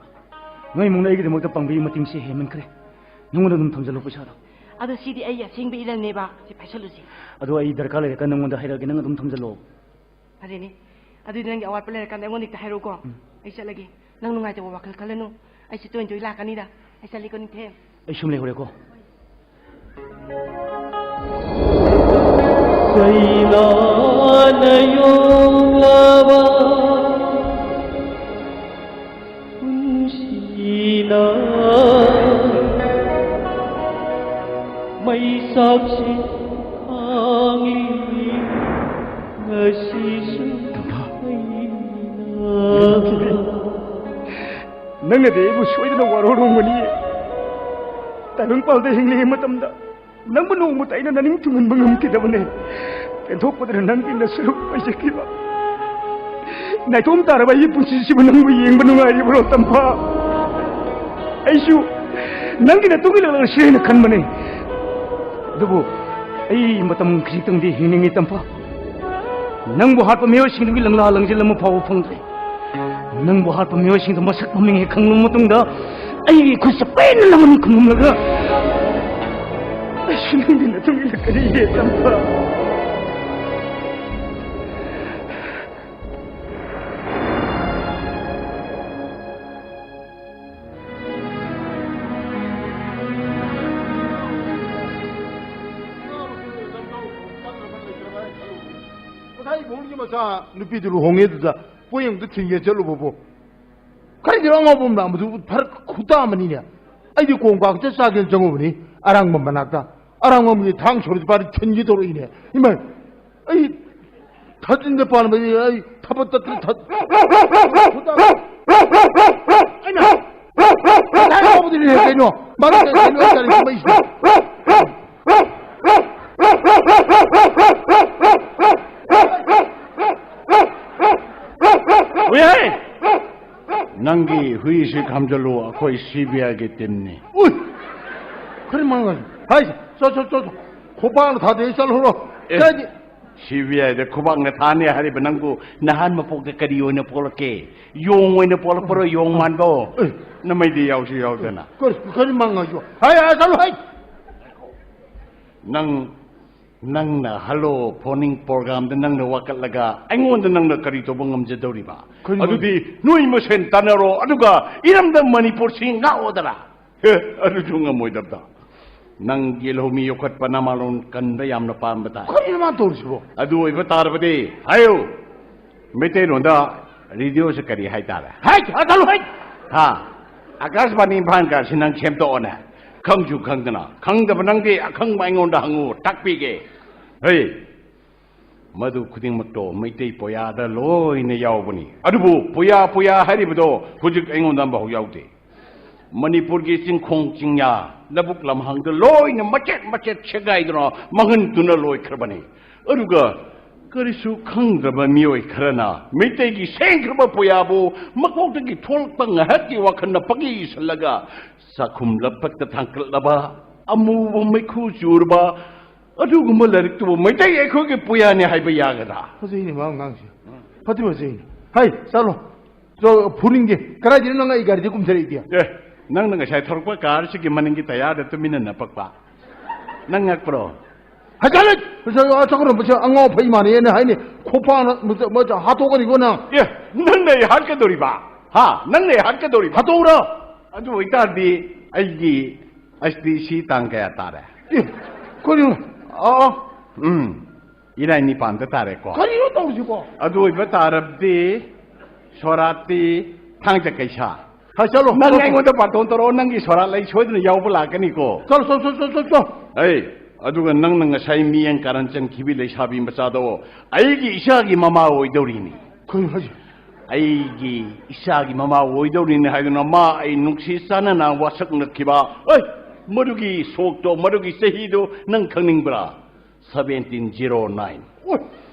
ꯅꯣꯏ ꯏꯃꯨꯡꯅ ꯑꯩꯒꯤꯗꯃꯛꯇ ꯄꯥꯡꯕꯤꯔꯤ ꯃꯇꯦꯡꯁꯦ ꯍꯦꯟꯃꯟꯈ꯭ꯔꯦ꯫ ꯅꯉꯣꯟꯗ ꯑꯗꯨꯝ ꯊꯝꯖꯜꯂꯣ ꯄꯩꯁꯥꯗꯣ꯫ ꯑꯗꯣ ꯁꯤꯗꯤ ꯑꯩꯒꯤ ꯑꯁꯦꯡꯕ ꯏꯔꯜꯅꯦꯕ꯫ ꯁꯤ ꯄꯥꯏꯁꯜꯂꯨꯁꯤ꯫ ꯑꯗꯣ ꯑꯩ ꯗꯔꯀꯥꯔ ꯂꯩꯔꯀꯥꯟꯗ ꯅꯉꯣꯟꯗ ꯍꯥꯏꯔꯛꯑꯒꯦ, ꯅꯪ ꯑꯗꯨꯝ ꯊꯝꯖꯜꯂꯣ꯫ ꯐꯔꯦꯅꯦ, ꯑꯗꯨꯗꯤ ꯅꯪꯒꯤ ꯑꯋꯥꯠꯄ ꯂꯩꯔꯀꯥꯟꯗ ꯑꯩꯉꯣꯟꯗ ꯍꯦꯛꯇ ꯍꯥꯏꯔꯛꯎꯀꯣ꯫ ꯎꯝ꯫ ꯑꯩ ꯆꯠꯂꯒꯦ꯫ ꯅꯪ ꯅꯨꯡꯉꯥꯏꯇꯕ ꯋꯥꯈꯜ ꯈꯜꯂꯅꯨ꯫ ꯑꯩꯁꯦ ꯇꯣꯏ ꯇꯣꯏ ꯂꯥꯛꯀꯅꯤꯗ꯫ ꯑꯩ ꯆꯠꯂꯤꯀꯣ, ꯅꯤꯡꯊꯦꯝ꯫ ꯑꯩ ꯁꯨꯝ ꯂꯩꯍꯧꯔꯦꯀꯣ꯫ ꯀꯩꯅꯥꯅ ꯌꯣꯡꯂꯕ ꯄꯨꯟꯁꯤꯅ ꯃꯩꯆꯥꯛꯁꯤ ꯈꯥꯡꯂꯤ ꯉꯁꯤꯁꯨ ꯑꯩꯅ꯫ ꯅꯪꯅꯗꯤ ꯑꯩꯕꯨ ꯁꯣꯏꯗꯅ ꯋꯥꯔꯧꯔꯝꯒꯅꯤ꯫ ꯇꯥꯏꯕꯪꯄꯥꯜꯗ ꯍꯤꯡꯂꯤꯉꯩ ꯃꯇꯝꯗ ꯅꯪꯕꯨ ꯅꯣꯡꯃꯇ ꯑꯩꯅ ꯅꯅꯤꯡ ꯊꯨꯡꯍꯟꯕ ꯉꯝꯈꯤꯗꯕꯅꯦ꯫ ꯄꯦꯟꯊꯣꯛꯄꯗꯅ ꯅꯪꯒꯤ ꯅꯁꯔꯨꯛ ꯑꯣꯏꯖꯈꯤꯕ꯫ ꯅꯥꯏꯇꯣꯝ ꯇꯥꯔꯕ ꯑꯩꯒꯤ ꯄꯨꯟꯁꯤꯁꯤꯕꯨ ꯅꯪꯕꯨ ꯌꯦꯡꯕ ꯅꯨꯡꯉꯥꯏꯔꯤꯕ꯭ꯔꯣ, ꯇꯝꯐꯥ? ꯑꯩꯁꯨ ꯅꯪꯒꯤ ꯅꯇꯨꯡ ꯏꯜꯂꯛꯂꯁꯤꯔꯦꯅ ꯈꯟꯕꯅꯦ꯫ ꯑꯗꯨꯕꯨ ꯑꯩ ꯃꯇꯝ ꯈꯖꯤꯛꯇꯪꯗꯤ ꯍꯤꯡꯅꯤꯡꯉꯤ, ꯇꯝꯐꯥ꯫ ꯅꯪꯕꯨ ꯍꯥꯠꯄ ꯃꯤꯑꯣꯏꯁꯤꯡꯗꯨꯒꯤ ꯂꯪꯂꯥ ꯂꯪꯖꯦꯜ ꯑꯃ ꯐꯥꯎꯕ ꯐꯪꯗ꯭ꯔꯦ꯫ ꯅꯪꯕꯨ ꯍꯥꯠꯄ ꯃꯤꯑꯣꯏꯁꯤꯡꯗꯣ ꯃꯁꯛ ꯃꯃꯤꯡ ꯍꯦꯛ ꯈꯪꯂꯕ ꯃꯇꯨꯡꯗ, ꯑꯩꯒꯤ ꯈꯨꯠꯁꯦ ꯄꯦꯟꯅ ꯂꯃꯟ ꯈꯨꯝꯂꯝꯂꯒ, ꯑꯩꯁꯨ ꯅꯪꯒꯤ ꯅꯇꯨꯡ ꯏꯜꯂꯛꯀꯅꯤꯌꯦ, ꯇꯝꯐꯥ꯫ ꯉꯁꯥꯏ ꯏꯕꯨꯡꯒꯤ ꯃꯆꯥ ꯅꯨꯄꯤꯗꯨ ꯂꯨꯍꯣꯡꯉꯦ ꯑꯗꯨꯗ ꯄꯣꯌꯦꯡꯗꯨ ꯊꯤꯟꯒꯦ ꯆꯠꯂꯨꯕꯕꯨ, ꯀꯔꯤꯒꯤꯅꯣ ꯑꯉꯥꯎꯕ ꯑꯃ ꯂꯥꯛꯄꯗꯨ? ꯐꯔꯛ ꯈꯨꯇꯥ ꯑꯃꯅꯤꯅꯦ꯫ ꯑꯩꯗꯤ ꯀꯣꯡꯀꯥꯛꯇ ꯆꯥꯒꯦꯅ ꯆꯪꯉꯨꯕꯅꯤ ꯑꯔꯥꯡꯕꯝ ꯃꯅꯥꯛꯇ꯫ ꯑꯔꯥꯡꯕꯝꯒꯤ ꯊꯥꯡ ꯁꯣꯔꯤ ꯅꯨꯄꯥꯗꯨ ꯊꯤꯟꯒꯦ ꯇꯧꯔꯛꯏꯅꯦ꯫ ꯏꯃꯥ, ꯑꯩ ꯊꯥꯖꯤꯟꯗ ꯄꯥꯟꯕꯗꯤ ꯑꯩ ꯊꯕꯛ ꯇꯠꯇ꯭ꯔꯤ ꯊꯠ-, ꯈꯨꯇꯥ-, ꯑꯩꯅ ꯉꯁꯥꯏ ꯐꯥꯎꯕꯗꯤꯅꯦ ꯀꯩꯅꯣ? ꯃꯥꯅ ꯀꯩ-, ꯀꯩꯅꯣ ꯍꯥꯏꯇꯥꯔꯦ ꯀꯨꯝꯍꯩꯁꯤꯅ꯫ ꯍꯨꯏ! ꯅꯪꯒꯤ ꯍꯨꯏꯁꯤ ꯈꯥꯝꯖꯜꯂꯨ, ꯑꯩꯈꯣꯏ ꯁꯤ ꯕꯤ ꯑꯥꯏꯒꯤ ꯇꯤꯝꯅꯤ꯫ ꯎꯏ! ꯀꯔꯤ ꯃꯥꯡꯒꯜ? ꯍꯥꯏ, ꯆꯣ, ꯆꯣ, ꯆꯣ, ꯆꯣ꯫ ꯈꯣꯡꯄꯥꯛꯅ ꯊꯥꯗꯦ, ꯆꯠꯂꯨꯔꯣ꯫ ꯑꯦ, ꯀꯥꯏꯗꯤ? ꯁꯤ ꯕꯤ ꯑꯥꯏꯗ ꯈꯨꯕꯥꯛꯅ ꯊꯥꯅꯤ ꯍꯥꯏꯔꯤꯕ ꯅꯪꯕꯨ ꯅꯍꯥꯟ ꯃꯄꯣꯛꯇ ꯀꯔꯤ ꯑꯣꯏꯅ ꯄꯣꯛꯂꯛꯀꯦ? ꯌꯣꯡ ꯑꯣꯏꯅ ꯄꯣꯛꯂꯛꯄ꯭ꯔꯣ, ꯌꯣꯡ ꯃꯥꯟꯕꯣ? ꯑꯦ꯫ ꯅꯃꯩꯗꯤ ꯌꯥꯎꯁꯨ ꯌꯥꯎꯗꯅ꯫ ꯀꯔꯤ, ꯀꯔꯤ ꯃꯥꯡꯒꯜ? ꯍꯥꯏ, ꯍꯥꯏ, ꯆꯠꯂꯨ, ꯍꯥꯏ! ꯅꯪ, ꯅꯪꯅ ꯍꯜꯂꯣ ꯐꯣꯟꯅꯤꯡ ꯄ꯭ꯔꯣꯒ꯭ꯔꯥꯝꯗ ꯅꯪꯅ ꯋꯥꯀꯠꯂꯒ ꯑꯩꯉꯣꯟꯗ ꯅꯪꯅ ꯀꯔꯤ ꯇꯧꯕ ꯉꯝꯖꯗꯧꯔꯤꯕ? ꯀꯔꯤ ꯑꯗꯨꯗꯤ ꯅꯣꯏ ꯃꯁꯦꯟ ꯇꯥꯟꯅꯔꯣ, ꯑꯗꯨꯒ ꯏꯔꯝꯗꯝ ꯃꯅꯤꯄꯨꯔꯁꯤ ꯉꯥꯛꯑꯣꯗꯅ꯫ ꯍꯦ, ꯑꯗꯨꯁꯨ ꯉꯝꯃꯣꯏꯗꯕꯗ꯫ ꯅꯪ ꯌꯦꯜꯍꯧꯃꯤ ꯌꯣꯛꯈꯠꯄ ꯅꯃꯥꯂꯣꯟ ꯀꯟꯕ ꯌꯥꯝꯅ ꯄꯥꯝꯕ ꯇꯥꯏ꯫ ꯀꯔꯤꯅꯣ ꯃꯥ ꯇꯧꯔꯤꯁꯤꯕꯣ? ꯑꯗꯨ ꯑꯣꯏꯕ ꯇꯥꯔꯕꯗꯤ ꯍꯥꯏꯌꯨ꯫ ꯃꯩꯇꯩꯂꯣꯟꯗ ꯔꯦꯗꯤꯑꯣꯁꯦ ꯀꯔꯤ ꯍꯥꯏꯇꯥꯔꯦ? ꯍꯩꯠ! ꯍꯥꯏꯒꯠꯂꯨ, ꯍꯩꯠ! ꯍꯥ? ꯑꯥꯀꯥꯁꯕꯥꯅꯤ ꯏꯝꯐꯥꯜ ꯀꯥꯁꯤ ꯅꯪ ꯁꯦꯝꯗꯣꯛꯑꯣꯅꯦ꯫ ꯈꯪꯁꯨ ꯈꯪꯗꯅ꯫ ꯈꯪꯗꯕ ꯅꯪꯗꯤ ꯑꯈꯪꯕ ꯑꯩꯉꯣꯟꯗ ꯍꯪꯉꯨ, ꯇꯥꯛꯄꯤꯒꯦ꯫ ꯍꯩ! ꯃꯗꯨ ꯈꯨꯗꯤꯡꯃꯛꯇꯣ ꯃꯩꯇꯩ ꯄꯣꯌꯥꯗ ꯂꯣꯏꯅ ꯌꯥꯎꯕꯅꯤ꯫ ꯑꯗꯨꯕꯨ ꯄꯣꯌꯥ, ꯄꯣꯌꯥ ꯍꯥꯏꯔꯤꯕꯗꯣ ꯍꯧꯖꯤꯛ ꯑꯩꯉꯣꯟꯗ ꯑꯃꯐꯥꯎ ꯌꯥꯎꯗꯦ꯫ ꯃꯅꯤꯄꯨꯔꯒꯤ ꯆꯤꯡꯈꯣꯡ ꯆꯤꯡꯌꯥ, ꯂꯧꯕꯨꯛ ꯂꯝꯍꯥꯡꯗ ꯂꯣꯏꯅ ꯃꯆꯦꯠ ꯃꯆꯦꯠ ꯁꯦꯒꯥꯏꯗꯨꯅ ꯃꯥꯡꯍꯟꯗꯨꯅ ꯂꯣꯏꯈ꯭ꯔꯕꯅꯤ꯫ ꯑꯗꯨꯒ ꯀꯔꯤꯁꯨ ꯈꯪꯗ꯭ꯔꯕ ꯃꯤꯑꯣꯏ ꯈꯔꯅ ꯃꯩꯇꯩꯒꯤ ꯁꯦꯡꯈ꯭ꯔꯕ ꯄꯨꯌꯥꯕꯨ ꯃꯀꯣꯛꯇꯒꯤ ꯊꯣꯛꯂꯛꯄ ꯉꯥꯏꯍꯥꯛꯀꯤ ꯋꯥꯈꯜꯅ ꯄꯪꯏ ꯏꯁꯜꯂꯒ ꯆꯥꯛꯈꯨꯝ ꯂꯞꯊꯛꯇ ꯊꯥꯡꯀꯠꯂꯕ ꯑꯃꯨꯕ ꯃꯩꯈꯨ ꯆꯨꯔꯕ ꯑꯗꯨꯒꯨꯝꯕ ꯂꯥꯏꯔꯤꯛꯇꯨꯕꯨ ꯃꯩꯇꯩ ꯑꯩꯈꯣꯏꯒꯤ ꯄꯨꯌꯥꯅꯤ ꯍꯥꯏꯕ ꯌꯥꯒꯗ꯭ꯔꯥ? ꯐꯖꯩꯅꯦ ꯃꯥ ꯑꯉꯥꯡꯁꯦ꯫ ꯐꯗꯤ ꯐꯖꯩꯅꯦ꯫ ꯍꯩ, ꯆꯠꯂꯣ꯫ ꯆꯣ, ꯐꯨꯅꯤꯡꯗꯦ꯫ ꯀꯗꯥꯏꯗꯩꯅꯣ ꯅꯪ ꯑꯩ ꯒꯥꯔꯤꯗ ꯀꯨꯝꯊꯔꯛꯏꯗꯤ? ꯑꯦ, ꯅꯪꯅ ꯉꯁꯥꯏ ꯊꯧꯔꯛꯄ ꯀꯥꯔꯁꯤꯒꯤ ꯃꯅꯤꯡꯒꯤ ꯇꯌꯥꯔꯗ ꯇꯨꯃꯤꯟꯅ ꯅꯞꯄꯛꯄ꯫ ꯅꯪ ꯉꯛꯄ꯭ꯔꯣ? ꯍꯥꯏꯖꯜꯂꯦ! ꯃꯁꯤ ꯑꯉꯥꯎ ꯑꯐꯩ ꯃꯥꯟꯅꯦꯅ ꯍꯥꯏꯅꯤ꯫ ꯈꯣꯡꯄꯥꯛꯅ ꯃꯁꯤ, ꯃꯁꯤ ꯍꯥꯠꯇꯣꯛꯀꯅꯤꯀꯣ ꯅꯪ꯫ ꯑꯦ, ꯅꯪꯅ ꯑꯩ ꯍꯥꯠꯀꯗꯧꯔꯤꯕ? ꯍꯥ? ꯅꯪꯅ ꯑꯩ ꯍꯥꯠꯀꯗꯧꯔꯤꯕ? ꯍꯥꯠꯇꯣꯛꯎꯔꯣ? ꯑꯗꯨ ꯑꯣꯏꯇꯥꯔꯗꯤ ꯑꯩꯒꯤ ꯑꯁ ꯗꯤ ꯁꯤ ꯇꯥꯡ ꯀꯌꯥ ꯇꯥꯔꯦ? ꯑꯦ, ꯀꯔꯤꯅꯣ? ꯑꯥ, ꯑꯥ꯫ ꯎꯝ, ꯏꯔꯥꯏ ꯅꯤꯄꯥꯟꯗ ꯇꯥꯔꯦꯀꯣ꯫ ꯀꯔꯤꯅꯣ ꯇꯧꯔꯤꯁꯤꯕꯣ? ꯑꯗꯨ ꯑꯣꯏꯕ ꯇꯥꯔꯕꯗꯤ ꯁꯣꯔꯥꯠꯇꯤ ꯊꯥꯡꯖ ꯀꯩꯁꯥ꯫ ꯍꯥꯏ, ꯆꯠꯂꯣ, ꯅꯪ ꯆꯠꯂꯣ꯫ ꯑꯩꯉꯣꯟꯗ ꯕꯥꯔꯇꯣꯟ ꯇꯧꯔꯛꯑꯣ, ꯅꯪꯒꯤ ꯁꯣꯔꯥꯠ ꯑꯩ ꯁꯣꯏꯗꯅ ꯌꯥꯎꯕ ꯂꯥꯛꯀꯅꯤꯀꯣ꯫ ꯆꯠꯂꯣ, ꯆꯠꯂꯣ, ꯆꯠꯂꯣ, ꯆꯠꯂꯣ, ꯆꯠꯂꯣ꯫ ꯑꯩ, ꯑꯗꯨꯒ ꯅꯪꯅ ꯉꯁꯥꯏ ꯃꯤꯌꯦꯡ ꯀꯥꯔꯟ ꯆꯟꯈꯤꯕꯤ ꯂꯩꯁꯥꯕꯤ ꯃꯆꯥꯗꯣ ꯑꯩꯒꯤ ꯏꯆꯥꯒꯤ ꯃꯃꯥ ꯑꯣꯏꯗꯧꯔꯤꯅꯤ꯫ ꯀꯩꯅꯣ ꯍꯥꯏꯁꯦ? ꯑꯩꯒꯤ ꯏꯆꯥꯒꯤ ꯃꯃꯥ ꯑꯣꯏꯗꯧꯔꯤꯅꯤ ꯍꯥꯏꯗꯨꯅ ꯃꯥ ꯑꯩ ꯅꯨꯡꯁꯤ ꯆꯥꯟꯅꯅ ꯋꯥꯁꯛꯅꯈꯤꯕ, ꯑꯩ, ꯃꯗꯨꯒꯤ ꯁꯣꯛꯇꯣ, ꯃꯗꯨꯒꯤ ꯆꯍꯤꯗꯣ ꯅꯪ ꯈꯪꯅꯤꯡꯕ꯭ꯔꯥ? Seventeen zero nine. ꯑꯣꯏ,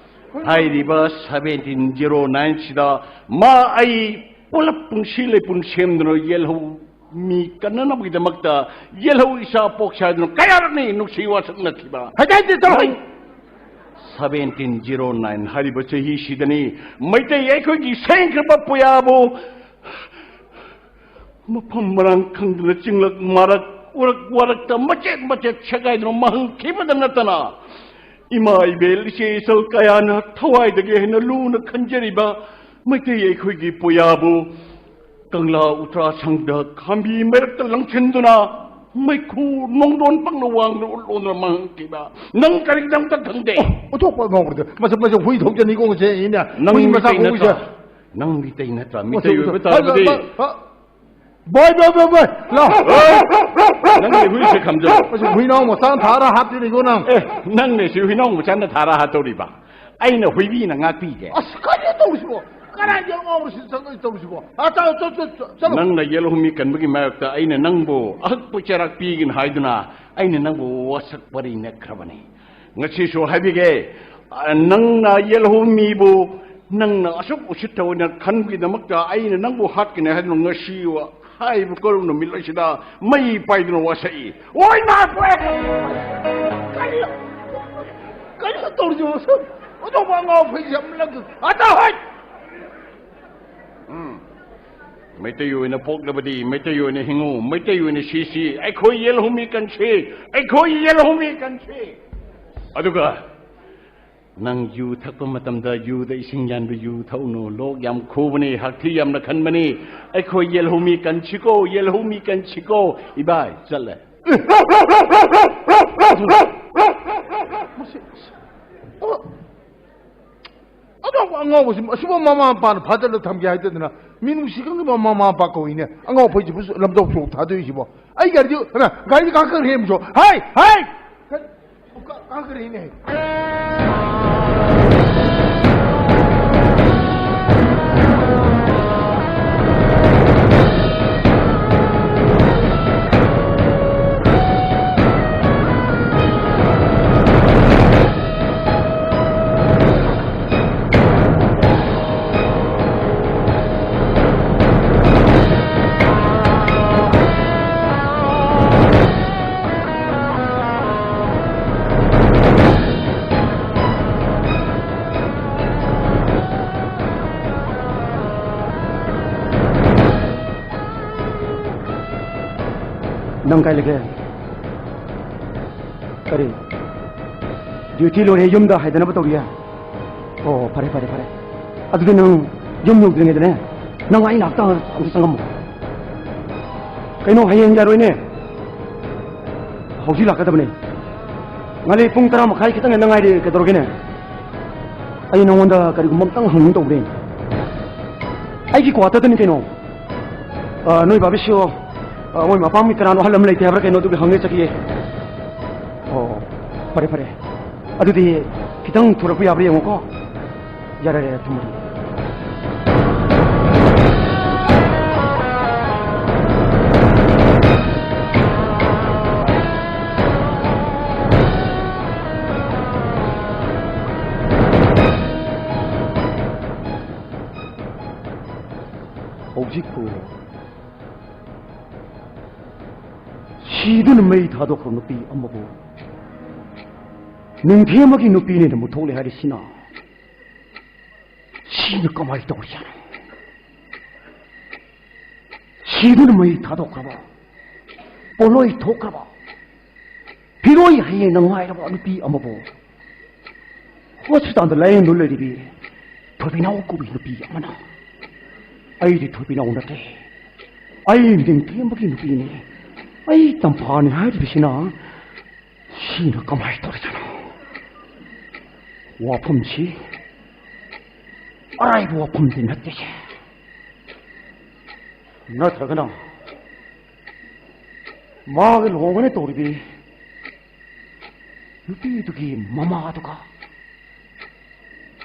ꯑꯣꯏ꯫ ꯍꯥꯏꯔꯤꯕ ꯁꯕꯦꯟꯇꯤꯟ ꯖꯤꯔꯣ ꯅꯥꯏꯟꯁꯤꯗ ꯃꯥ ꯑꯩ ꯄꯨꯂꯞ ꯄꯨꯟꯁꯤ ꯂꯩꯄꯨꯟ ꯁꯦꯝꯗꯨꯅ ꯌꯦꯜꯍꯧ ꯃꯤ ꯀꯟꯅꯅꯕꯒꯤꯗꯃꯛꯇ ꯌꯦꯜꯍꯧ ꯏꯆꯥ ꯄꯣꯛꯁꯦ ꯍꯥꯏꯗꯨꯅ ꯀꯌꯥꯔꯛꯅꯤ ꯅꯨꯡꯁꯤ ꯋꯥꯁꯛꯅꯈꯤꯕ? ꯍꯥꯏꯗꯥꯏꯗꯤ ꯇꯧꯍꯩ! ꯁꯕꯦꯟꯇꯤꯟ ꯖꯤꯔꯣ ꯅꯥꯏꯟ ꯍꯥꯏꯔꯤꯕ ꯆꯍꯤꯁꯤꯗꯅꯤ ꯃꯩꯇꯩ ꯑꯩꯈꯣꯏꯒꯤ ꯁꯦꯡꯈ꯭ꯔꯕ ꯄꯨꯌꯥꯕꯨ ꯃꯐꯝ ꯃꯔꯥꯡ ꯈꯪꯗꯅ ꯆꯤꯡꯂꯛ ꯃꯔꯛ ꯎꯔꯛ ꯋꯥꯔꯛꯇ ꯃꯆꯦꯠ ꯃꯆꯦꯠ ꯁꯦꯒꯥꯏꯗꯨꯅ ꯃꯥꯡꯍꯟꯈꯤꯕꯗ ꯅꯠꯇꯅ, ꯏꯃꯥ ꯏꯕꯦꯜ ꯏꯆꯦ ꯏꯆꯜ ꯀꯌꯥꯅ ꯊꯋꯥꯏꯗꯒꯤ ꯍꯦꯟꯅ ꯂꯨꯅ ꯈꯟꯖꯔꯤꯕ ꯃꯩꯇꯩ ꯑꯩꯈꯣꯏꯒꯤ ꯄꯨꯌꯥꯕꯨ ꯀꯪꯂꯥ ꯎꯇ꯭ꯔꯥꯁꯪꯗ ꯈꯥꯝꯕꯤ ꯃꯔꯛꯇ ꯂꯪꯁꯤꯟꯗꯨꯅ ꯃꯩꯈꯨ ꯅꯣꯡꯗꯣꯟ ꯄꯪꯅ ꯋꯥꯡꯅ ꯎꯠꯂꯣꯟꯗꯨꯅ ꯃꯥꯡꯍꯟꯈꯤꯕ ꯅꯪ ꯀꯔꯤꯒꯤꯗꯃꯛꯇ ꯈꯪꯗꯦ? ꯑꯣꯟꯊꯣꯛꯄ ꯉꯥꯎꯈ꯭ꯔꯦ꯫ ꯃꯁꯤ, ꯃꯁꯤ ꯍꯨꯏ ꯊꯣꯛꯆꯅꯤꯀꯣ ꯉꯁꯤ ꯑꯩꯅ꯫ ꯅꯪ ꯍꯨꯏ ꯃꯆꯥ ꯃꯤꯇꯩ ꯀꯣꯛꯏꯁꯦ꯫ ꯅꯠꯇ꯭ꯔꯥ? ꯅꯪ ꯃꯤꯇꯩ ꯅꯠꯇ꯭ꯔꯥ? ꯃꯤꯇꯩ ꯑꯣꯏꯕ ꯇꯥꯔꯒꯗꯤ ꯕꯣꯏ, ꯕꯣꯏ, ꯕꯣꯏ, ꯕꯣꯏ, ꯂꯥꯎ꯫ ꯅꯪꯒꯤ ꯍꯨꯏꯁꯦ ꯈꯝꯖꯜꯂꯣ꯫ ꯑꯁ, ꯍꯨꯏꯅꯥꯎ ꯃꯆꯥ ꯊꯥꯔ ꯍꯥꯞꯇꯣꯏꯅꯤꯀꯣ ꯅꯪ꯫ ꯑꯦ, ꯅꯪꯅꯦ ꯁꯤ ꯍꯨꯏꯅꯥꯎ ꯃꯆꯥꯅ ꯊꯥꯔ ꯍꯥꯠꯇꯧꯔꯤꯕ꯫ ꯑꯩꯅ ꯍꯨꯏꯕꯤꯅ ꯉꯥꯛꯄꯤꯒꯦ꯫ ꯑꯁ, ꯀꯔꯤꯅꯣ ꯇꯧꯔꯤꯁꯤꯕꯣ? ꯀꯗꯥꯏꯗ ꯑꯉꯥꯎꯕꯁꯤ ꯆꯪꯉꯛꯏ ꯇꯧꯔꯤꯁꯤꯕꯣ? ꯑꯥ, ꯆꯠꯂꯣ, ꯆꯠꯂꯣ, ꯆꯠꯂꯣ, ꯆꯠꯂꯣ꯫ ꯅꯪꯅ ꯌꯦꯜꯍꯧꯃꯤ ꯀꯟꯕꯒꯤ ꯃꯥꯌꯣꯛꯇ ꯑꯩꯅ ꯅꯪꯕꯨ ꯑꯍꯛꯄ ꯆꯩꯔꯥꯛ ꯄꯤꯒꯅꯤ ꯍꯥꯏꯗꯨꯅ ꯑꯩꯅ ꯅꯪꯕꯨ ꯋꯥꯁꯛ ꯄꯔꯤ ꯅꯦꯛꯈ꯭ꯔꯕꯅꯤ꯫ ꯉꯁꯤꯁꯨ ꯍꯥꯏꯕꯤꯒꯦ, ꯑ, ꯅꯪꯅ ꯌꯦꯜꯍꯧꯃꯤꯕꯨ ꯅꯪꯅ ꯑꯁꯨꯛ ꯎꯁꯤꯠꯇ ꯑꯣꯏꯅ ꯈꯟꯕꯒꯤꯗꯃꯛꯇ ꯑꯩꯅ ꯅꯪꯕꯨ ꯍꯥꯠꯀꯅꯤ ꯍꯥꯏꯗꯨꯅ ꯉꯁꯤ ꯍꯥꯏꯔꯤꯕ ꯀꯣꯂꯨꯞ ꯅꯨꯃꯤꯠ ꯑꯁꯤꯗ ꯃꯩ ꯄꯥꯏꯗꯨꯅ ꯋꯥꯁꯛꯏ꯫ ꯑꯣꯏ ꯃꯥ ꯄꯣꯛꯑꯦ! ꯀꯔꯤ? ꯀꯔꯤ ꯇꯧꯔꯤꯁꯤꯕꯣ? ꯑꯇꯣꯞꯄ ꯑꯉꯥꯎ ꯑꯐꯩꯁꯤ ꯌꯥꯝ ꯂꯪ-, ꯑꯇ ꯍꯣꯏ! ꯎꯝ꯫ ꯃꯩꯇꯩ ꯑꯣꯏꯅ ꯄꯣꯛꯂꯕꯗꯤ ꯃꯩꯇꯩ ꯑꯣꯏꯅ ꯍꯤꯡꯉꯨ, ꯃꯩꯇꯩ ꯑꯣꯏꯅ ꯁꯤꯁꯤ, ꯑꯩꯈꯣꯏ ꯌꯦꯜꯍꯧꯃꯤ ꯀꯟꯁꯤ, ꯑꯩꯈꯣꯏ ꯌꯦꯜꯍꯧꯃꯤ ꯀꯟꯁꯤ꯫ ꯑꯗꯨꯒ ꯅꯪ ꯌꯨ ꯊꯛꯄ ꯃꯇꯝꯗ ꯌꯨꯗ ꯏꯁꯤꯡ ꯌꯥꯟꯕ ꯌꯨ ꯊꯛꯎꯅꯨ, ꯂꯣꯛ ꯌꯥꯝ ꯈꯨꯕꯅꯤ, ꯍꯛꯊꯤ ꯌꯥꯝꯅ ꯈꯟꯕꯅꯤ꯫ ꯑꯩꯈꯣꯏ ꯌꯦꯜꯍꯧꯃꯤ ꯀꯟꯁꯤꯀꯣ, ꯌꯦꯜꯍꯧꯃꯤ ꯀꯟꯁꯤꯀꯣ꯫ ꯏꯕꯥꯏ, ꯆꯠꯂꯦ꯫ ꯃꯁꯤ, ꯑꯣ, ꯑꯗꯣ ꯑꯉꯥꯎꯕꯁꯤ, ꯑꯁꯤꯕꯨ ꯃꯃꯥ ꯃꯄꯥꯅ ꯐꯥꯗꯔꯗ ꯊꯝꯒꯦ ꯍꯥꯏꯗꯗꯅ ꯃꯤꯅꯨꯡꯁꯤ ꯈꯪꯗꯕ ꯃꯃꯥ ꯃꯄꯥ ꯀꯧꯏꯅꯦ꯫ ꯑꯉꯥꯎ ꯑꯐꯩꯁꯤꯕꯨ ꯂꯝꯖꯥꯎ ꯁꯣꯔꯣꯛ ꯊꯥꯗꯣꯛꯏꯁꯤꯕꯣ꯫ ꯑꯩ ꯒꯥꯔꯤꯗꯨ, ꯍꯩꯃꯥ, ꯒꯥꯔꯤꯗꯨ ꯀꯥꯈꯠꯈ꯭ꯔꯦ ꯑꯃꯁꯨ꯫ ꯍꯥꯏ! ꯍꯥꯏ! ꯀꯥꯈꯠꯈ꯭ꯔꯦꯅꯦ꯫ ꯅꯪ ꯀꯥꯏ ꯂꯩꯒꯦ? ꯀꯔꯤ? ꯗ꯭ꯌꯨꯇꯤ ꯂꯣꯏꯔꯦ, ꯌꯨꯝꯗ ꯍꯥꯏꯗꯅꯕ ꯇꯧꯔꯤꯌꯦ? ꯑꯣ, ꯐꯔꯦ, ꯐꯔꯦ, ꯐꯔꯦ꯫ ꯑꯗꯨꯗꯤ ꯅꯪ ꯌꯨꯝ ꯌꯧꯗ꯭ꯔꯤꯉꯩꯗꯅꯦ, ꯅꯪ ꯑꯩ ꯅꯥꯛꯇ ꯑꯃꯨꯛꯇ ꯆꯪꯉꯝꯃꯣ꯫ ꯀꯩꯅꯣ, ꯍꯌꯦꯡ ꯌꯥꯔꯣꯏꯅꯦ? ꯍꯧꯖꯤꯛ ꯂꯥꯛꯀꯗꯕꯅꯦ꯫ ꯉꯥꯂꯩ ꯄꯨꯡ ꯇꯔꯥ ꯃꯈꯥꯏ ꯈꯤꯇꯪ ꯍꯦꯟꯅ ꯉꯥꯏꯔꯦ, ꯀꯩꯗꯧꯔꯒꯦꯅꯦ? ꯑꯩ ꯅꯉꯣꯟꯗ ꯀꯔꯤꯒꯨꯝꯕ ꯑꯝꯇꯪ ꯍꯪꯅꯤꯡ ꯇꯧꯕꯅꯦ꯫ ꯑꯩꯒꯤ ꯀ꯭ꯋꯥꯇꯔꯗꯅꯤ ꯀꯩꯅꯣ꯫ ꯑ, ꯅꯣꯏ ꯕꯥꯕꯤꯁꯨ, ꯑ, ꯃꯣꯏ ꯃꯄꯥꯝꯒꯤ ꯀꯅꯥꯅꯣ ꯑꯍꯜ ꯑꯃ ꯂꯩꯇꯦ ꯍꯥꯏꯕ꯭ꯔꯥ ꯀꯩꯅꯣ, ꯑꯗꯨꯒꯤ ꯍꯪꯉꯦ ꯆꯠꯈꯤꯌꯦ꯫ ꯑꯣ, ꯐꯔꯦ, ꯐꯔꯦ꯫ ꯑꯗꯨꯗꯤ ꯈꯤꯇꯪ ꯊꯨꯔꯛꯄ ꯌꯥꯕ꯭ꯔꯥ ꯌꯦꯡꯉꯨꯀꯣ꯫ ꯌꯥꯔꯦ, ꯌꯥꯔꯦ, ꯊꯝꯃꯒꯦ꯫ ꯍꯧꯖꯤꯛꯄꯨ ꯁꯤꯗꯨꯅ ꯃꯩ ꯊꯥꯗꯣꯛꯈ꯭ꯔꯕ ꯅꯨꯄꯤ ꯑꯃꯕꯨ ꯅꯤꯡꯊꯦꯝꯕꯒꯤ ꯅꯨꯄꯤꯅꯦꯅ ꯃꯨꯊꯣꯛꯂꯦ ꯍꯥꯏꯔꯤꯁꯤꯅ, ꯁꯤꯅ ꯀꯃꯥꯏꯅ ꯇꯧꯔꯤꯖꯥꯠꯅꯣ? ꯁꯤꯗꯨꯅ ꯃꯩ ꯊꯥꯗꯣꯛꯈ꯭ꯔꯕ, ꯄꯣꯂꯣꯏ ꯊꯣꯛꯈ꯭ꯔꯕ, ꯐꯤꯔꯣꯏ ꯍꯌꯦꯡꯅ ꯉꯥꯏꯔꯕ ꯅꯨꯄꯤ ꯑꯃꯕꯨ ꯍꯣꯁꯄꯤꯇꯥꯜꯗ ꯂꯥꯌꯦꯡꯗꯨ ꯂꯩꯔꯤꯕꯤ ꯊꯣꯏꯕꯤꯅꯥꯎ ꯀꯧꯕꯤ ꯅꯨꯄꯤ ꯑꯃꯅ, "ꯑꯩꯗꯤ ꯊꯣꯏꯕꯤꯅꯥꯎ ꯅꯠꯇꯦ, ꯑꯩ ꯅꯤꯡꯊꯦꯝꯕꯒꯤ ꯅꯨꯄꯤꯅꯤ, ꯑꯩ ꯇꯝꯐꯥꯅꯤ" ꯍꯥꯏꯔꯤꯕꯁꯤꯅ, ꯁꯤꯅ ꯀꯃꯥꯏꯅ ꯇꯧꯔꯤꯖꯥꯠꯅꯣ? ꯋꯥꯐꯝꯁꯤ ꯑꯔꯥꯏꯕ ꯋꯥꯐꯝꯗꯤ ꯅꯠꯇꯦ꯫ ꯅꯠꯇ꯭ꯔꯒꯅ ꯃꯥꯒ ꯂꯨꯍꯣꯡꯒꯅꯤ ꯇꯧꯔꯤꯕꯤ ꯅꯨꯄꯤꯗꯨꯒꯤ ꯃꯃꯥꯗꯨꯒ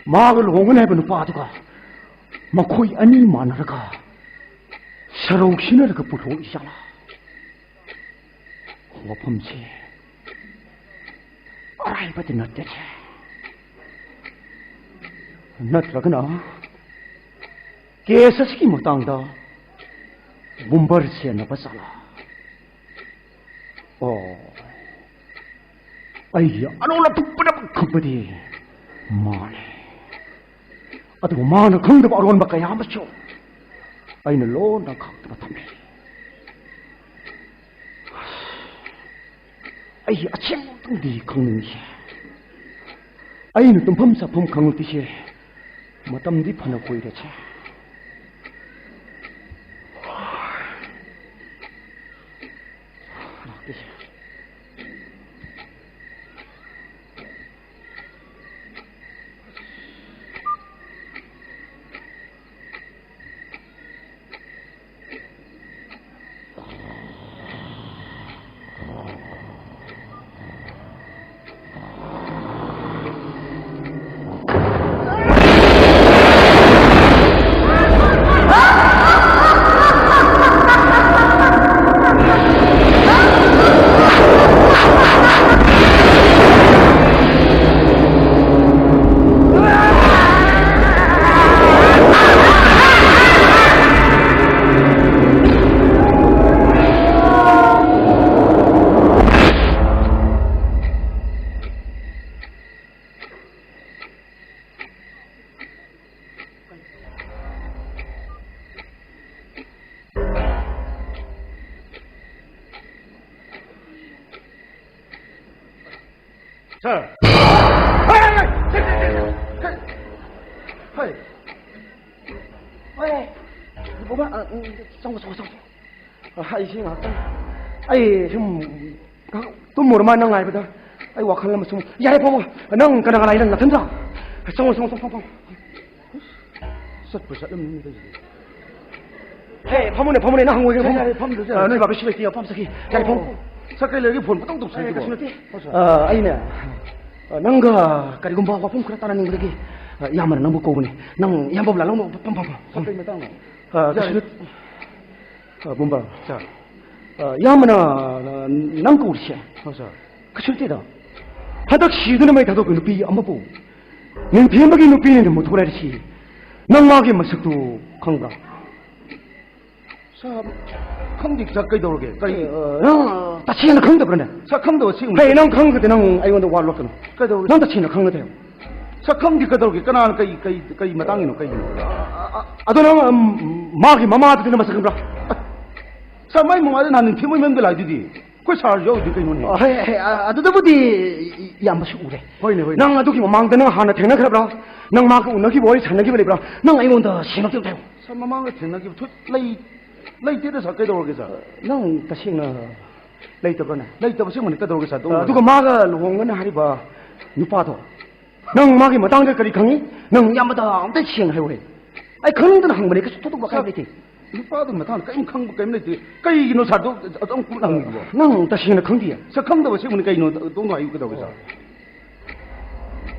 ꯃꯥꯒ ꯂꯨꯍꯣꯡꯒꯅꯤ ꯍꯥꯏꯕ ꯅꯨꯄꯥꯗꯨꯒ ꯃꯈꯣꯏ ꯑꯅꯤ ꯃꯥꯟꯅꯔꯒ ꯁꯔꯧ ꯁꯤꯟꯅꯔꯒ ꯄꯨꯊꯣꯛꯏ ꯖꯥꯠꯂꯥ? ꯋꯥꯐꯝꯁꯦ ꯑꯔꯥꯏꯕꯗꯤ ꯅꯠꯇꯦ꯫ ꯅꯠꯇ꯭ꯔꯒꯅ ꯀꯦꯁ ꯑꯁꯤꯒꯤ ꯃꯇꯥꯡꯗ ꯒꯨꯝꯕꯔ ꯁꯦꯟꯅꯕ ꯖꯥꯠꯂꯥ? ꯑꯣ, ꯑꯩꯒꯤ ꯑꯔꯣꯜ ꯑꯗꯨ ꯄꯨꯝꯅꯃꯛ ꯈꯪꯕꯗꯤ ꯃꯥꯅꯤ꯫ ꯑꯗꯨꯕꯨ ꯃꯥꯅ ꯈꯪꯗꯕ ꯑꯔꯣꯟꯕ ꯀꯌꯥ ꯑꯃꯁꯨ ꯑꯩꯅ ꯂꯣꯟꯅ ꯈꯪꯗꯅ ꯊꯝꯃꯤ꯫ ꯑꯩ ꯑꯁꯦꯡꯕ ꯑꯝꯇꯪꯗꯤ ꯈꯪꯅꯤꯡꯉꯤ꯫ ꯑꯩꯅ ꯇꯨꯝꯐꯝ ꯆꯥꯐꯝ ꯈꯪꯂꯛꯇ꯭ꯔꯤꯁꯦ ꯃꯇꯝꯗꯤ ꯐꯅ ꯀꯨꯏꯔꯦꯁꯦ꯫ ꯂꯥꯛꯇꯦꯁꯦ꯫ ꯍꯥ? ꯍꯩ! ꯍꯣꯏ꯫ ꯏꯕꯨꯡꯉꯣ, ꯑ, ꯎꯝ, ꯆꯪꯉꯣ, ꯆꯪꯉꯣ, ꯆꯪꯉꯣ꯫ ꯑ, ꯑꯩꯁꯤ ꯉꯥꯏꯍꯥꯛꯇꯪ, ꯑꯩ ꯁꯨꯝ ꯉꯥꯏꯍꯥꯛ ꯇꯨꯝꯃꯨꯔ ꯃꯥ ꯅꯪ ꯉꯥꯏꯕꯗ ꯑꯩ ꯋꯥꯈꯜ ꯑꯃ ꯁꯨꯝ, ꯌꯥꯔꯦ, ꯐꯝꯃꯣ꯫ ꯅꯪ ꯀꯅꯥ ꯀꯅꯥ ꯂꯩ? ꯅꯪ ꯅꯊꯟꯗ꯭ꯔꯣ? ꯆꯪꯉꯣ, ꯆꯪꯉꯣ, ꯆꯪꯉꯣ, ꯐꯝꯃꯣ, ꯐꯝꯃꯣ꯫ ꯆꯠꯄꯨ ꯆꯠꯂꯝꯅꯤ ꯇꯧꯔꯤꯁꯦ꯫ ꯍꯦ, ꯐꯝꯃꯨꯅꯦ, ꯐꯝꯃꯨꯅꯦ, ꯅꯪ ꯍꯪꯉꯣꯏꯒꯦ, ꯌꯥꯔꯦ, ꯐꯝꯃꯨ꯫ ꯌꯥꯔꯦ, ꯐꯝꯗ꯭ꯔꯁꯨ ꯌꯥꯔꯦ꯫ ꯑ, ꯅꯣꯏ ꯕꯥꯕꯤ ꯁꯤ ꯂꯩꯇꯦ, ꯐꯝ ꯆꯠꯈꯤ꯫ ꯌꯥꯔꯦ, ꯐꯝꯃꯨ꯫ ꯑꯣ, ꯁꯛ ꯀꯩ ꯂꯩꯔꯒꯦ ꯐꯣꯟ ꯄꯪꯇꯧ ꯇꯧꯁꯜꯂꯛꯏꯗꯨꯕꯣ? ꯑ, ꯀꯩꯁꯨ ꯅꯠꯇꯦ꯫ ꯑꯣ, ꯁꯥꯔ꯫ ꯑ, ꯑꯩꯅ, ꯑ, ꯅꯪꯒ ꯀꯔꯤꯒꯨꯝꯕ ꯋꯥꯐꯝ ꯈꯔ ꯇꯥꯟꯅꯅꯤꯡꯕꯗꯒꯤ, ꯑ, ꯏꯌꯥꯝꯕꯅ ꯅꯪꯕꯨ ꯀꯧꯕꯅꯤ꯫ ꯅꯪ ꯏꯌꯥꯝꯕꯕꯨ ꯂꯥꯛꯂꯝꯃꯣ, ꯐꯝ, ꯐꯝ, ꯐꯝ, ꯐꯝ꯫ ꯁꯛ ꯀꯩ ꯃꯇꯥꯡꯅꯣ? ꯑ, ꯀꯩꯁꯨ ꯌꯥꯔꯦ꯫ ꯅꯠ-, ꯑ, ꯕꯨꯝꯕ꯫ ꯁꯥꯔ꯫ ꯑ, ꯏꯌꯥꯝꯕꯅ, ꯑ, ꯅꯪ ꯀꯧꯔꯤꯁꯦ? ꯍꯣꯏ, ꯁꯥꯔ꯫ ꯀꯩꯁꯨ ꯅꯠꯇꯦꯗ꯫ ꯍꯟꯗꯛ ꯁꯤꯗꯨꯅ ꯃꯩ ꯊꯥꯗꯣꯛꯄ ꯅꯨꯄꯤ ꯑꯃꯕꯨ ꯅꯤꯡꯊꯦꯝꯕꯒꯤ ꯅꯨꯄꯤꯅ ꯃꯨꯊꯣꯔꯛꯏꯁꯤ ꯅꯪ ꯃꯥꯒꯤ ꯃꯁꯛꯇꯨ ꯈꯪꯕ꯭ꯔꯥ? ꯁꯥꯔ, ꯈꯪꯗꯦ ꯁꯥꯔ, ꯀꯩꯗꯧꯔꯒꯦ? ꯀꯔꯤ? ꯑ, ꯅꯪ ꯇꯁꯦꯡꯅ ꯈꯪꯗꯕ꯭ꯔꯅꯦ? ꯁꯥꯔ, ꯈꯪꯗꯕ ꯑꯁꯦꯡꯕ꯫ ꯍꯦ, ꯅꯪ ꯈꯪꯗ꯭ꯔꯗꯤ ꯅꯪ ꯑꯩꯉꯣꯟꯗ ꯋꯥ ꯂꯣꯠꯀꯅꯨ꯫ ꯀꯩꯗꯧꯔꯒꯦ? ꯅꯪ ꯇꯁꯦꯡꯅ ꯈꯪꯒꯗ꯭ꯔꯦ? ꯁꯥꯔ, ꯈꯪꯗꯦ, ꯀꯩꯗꯧꯔꯒꯦ? ꯀꯅꯥꯅ ꯀꯩ, ꯀꯩ, ꯀꯩ ꯃꯇꯥꯡꯒꯤꯅꯣ? ꯀꯩꯒꯤꯅꯣ? ꯑ, ꯑ, ꯑꯗꯣ ꯅꯪ, ꯎꯝ, ꯃꯥꯒꯤ ꯃꯃꯥꯗꯨꯗꯤ ꯅꯪ ꯃꯁꯛ ꯈꯪꯕ꯭ꯔꯥ? ꯁꯥꯔ, ꯃꯥꯏ ꯃꯃꯥꯗꯤ ꯅꯍꯥꯟ ꯅꯤꯡꯊꯦꯝ ꯃꯣꯏ ꯃꯌꯨꯝꯗ ꯂꯥꯛꯏꯗꯨꯗꯤ꯫ ꯑꯩꯈꯣꯏ ꯁꯥꯔꯁꯨ ꯌꯥꯎꯔꯤꯗꯨꯗꯤ ꯀꯩꯅꯣꯅꯦ? ꯑ, ꯍꯦ, ꯍꯦ, ꯑ, ꯑꯗꯨꯗꯕꯨꯗꯤ ꯏ-, ꯏꯌꯥꯝꯕꯁꯨ ꯎꯔꯦ꯫ ꯍꯣꯏꯅꯦ, ꯍꯣꯏꯅꯦ꯫ ꯅꯪ ꯑꯗꯨꯒꯤ ꯃꯃꯥꯡꯗ ꯅꯪ ꯍꯥꯟꯅ ꯊꯦꯡꯅꯈ꯭ꯔꯕ꯭ꯔꯥ? ꯅꯪ ꯃꯥꯒ ꯎꯅꯈꯤꯕ ꯋꯥꯔꯤ ꯁꯥꯟꯅꯈꯤꯕ ꯂꯩꯕ꯭ꯔꯥ? ꯅꯪ ꯑꯩꯉꯣꯟꯗ ꯁꯦꯡꯅ ꯑꯝꯇ ꯍꯥꯏꯌꯨ꯫ ꯁꯥꯔ, ꯃꯃꯥꯡꯗ ꯊꯦꯡꯅꯈꯤꯕ ꯊꯣꯏ-, ꯂꯩ-, ꯂꯩꯇꯦꯗ ꯁꯥꯔ, ꯀꯩꯗꯧꯔꯒꯦ ꯁꯥꯔ? ꯅꯪ ꯇꯁꯦꯡꯅ ꯂꯩꯇꯕ꯭ꯔꯅꯦ? ꯂꯩꯇꯕ ꯑꯁꯦꯡꯕꯅꯤ, ꯀꯩꯗꯧꯔꯒꯦ ꯁꯥꯔ? ꯑ, ꯑꯗꯨꯒ ꯃꯥꯒ ꯂꯨꯍꯣꯡꯒꯅꯤ ꯍꯥꯏꯔꯤꯕ ꯅꯨꯄꯥꯗꯣ, ꯅꯪ ꯃꯥꯒꯤ ꯃꯇꯥꯡꯗ ꯀꯔꯤ ꯈꯪꯉꯤ? ꯅꯪ ꯏꯌꯥꯝꯕꯗ ꯑꯝꯇ ꯁꯦꯡꯅ ꯍꯥꯏꯌꯨꯍꯦ꯫ ꯑꯩ ꯈꯪꯅꯤꯡꯗꯅ ꯍꯪꯕꯅꯦ, ꯀꯩꯁꯨ ꯊꯣꯏꯗꯣꯛꯄ ꯑꯀꯥꯏꯕ ꯂꯩꯇꯦ꯫ ꯅꯨꯄꯥꯗꯨꯒꯤ ꯃꯇꯥꯡꯗ ꯀꯔꯤꯝ ꯈꯪꯕ ꯀꯔꯤꯝ ꯂꯩꯇꯦ꯫ ꯀꯩꯒꯤꯅꯣ ꯁꯥꯔ ꯑꯗꯨꯝ ꯀꯨꯞꯅ ꯍꯪꯉꯤꯗꯨꯕꯣ? ꯅꯪ ꯇꯁꯦꯡꯅ ꯈꯪꯗꯤꯌꯦ? ꯁꯥꯔ, ꯈꯪꯗꯕ ꯑꯁꯦꯡꯕꯅꯤ, ꯀꯩꯅꯣ ꯑꯗꯣꯝꯗ ꯍꯥꯏꯌꯨ ꯀꯩꯗꯧꯔꯒꯦ ꯁꯥꯔ?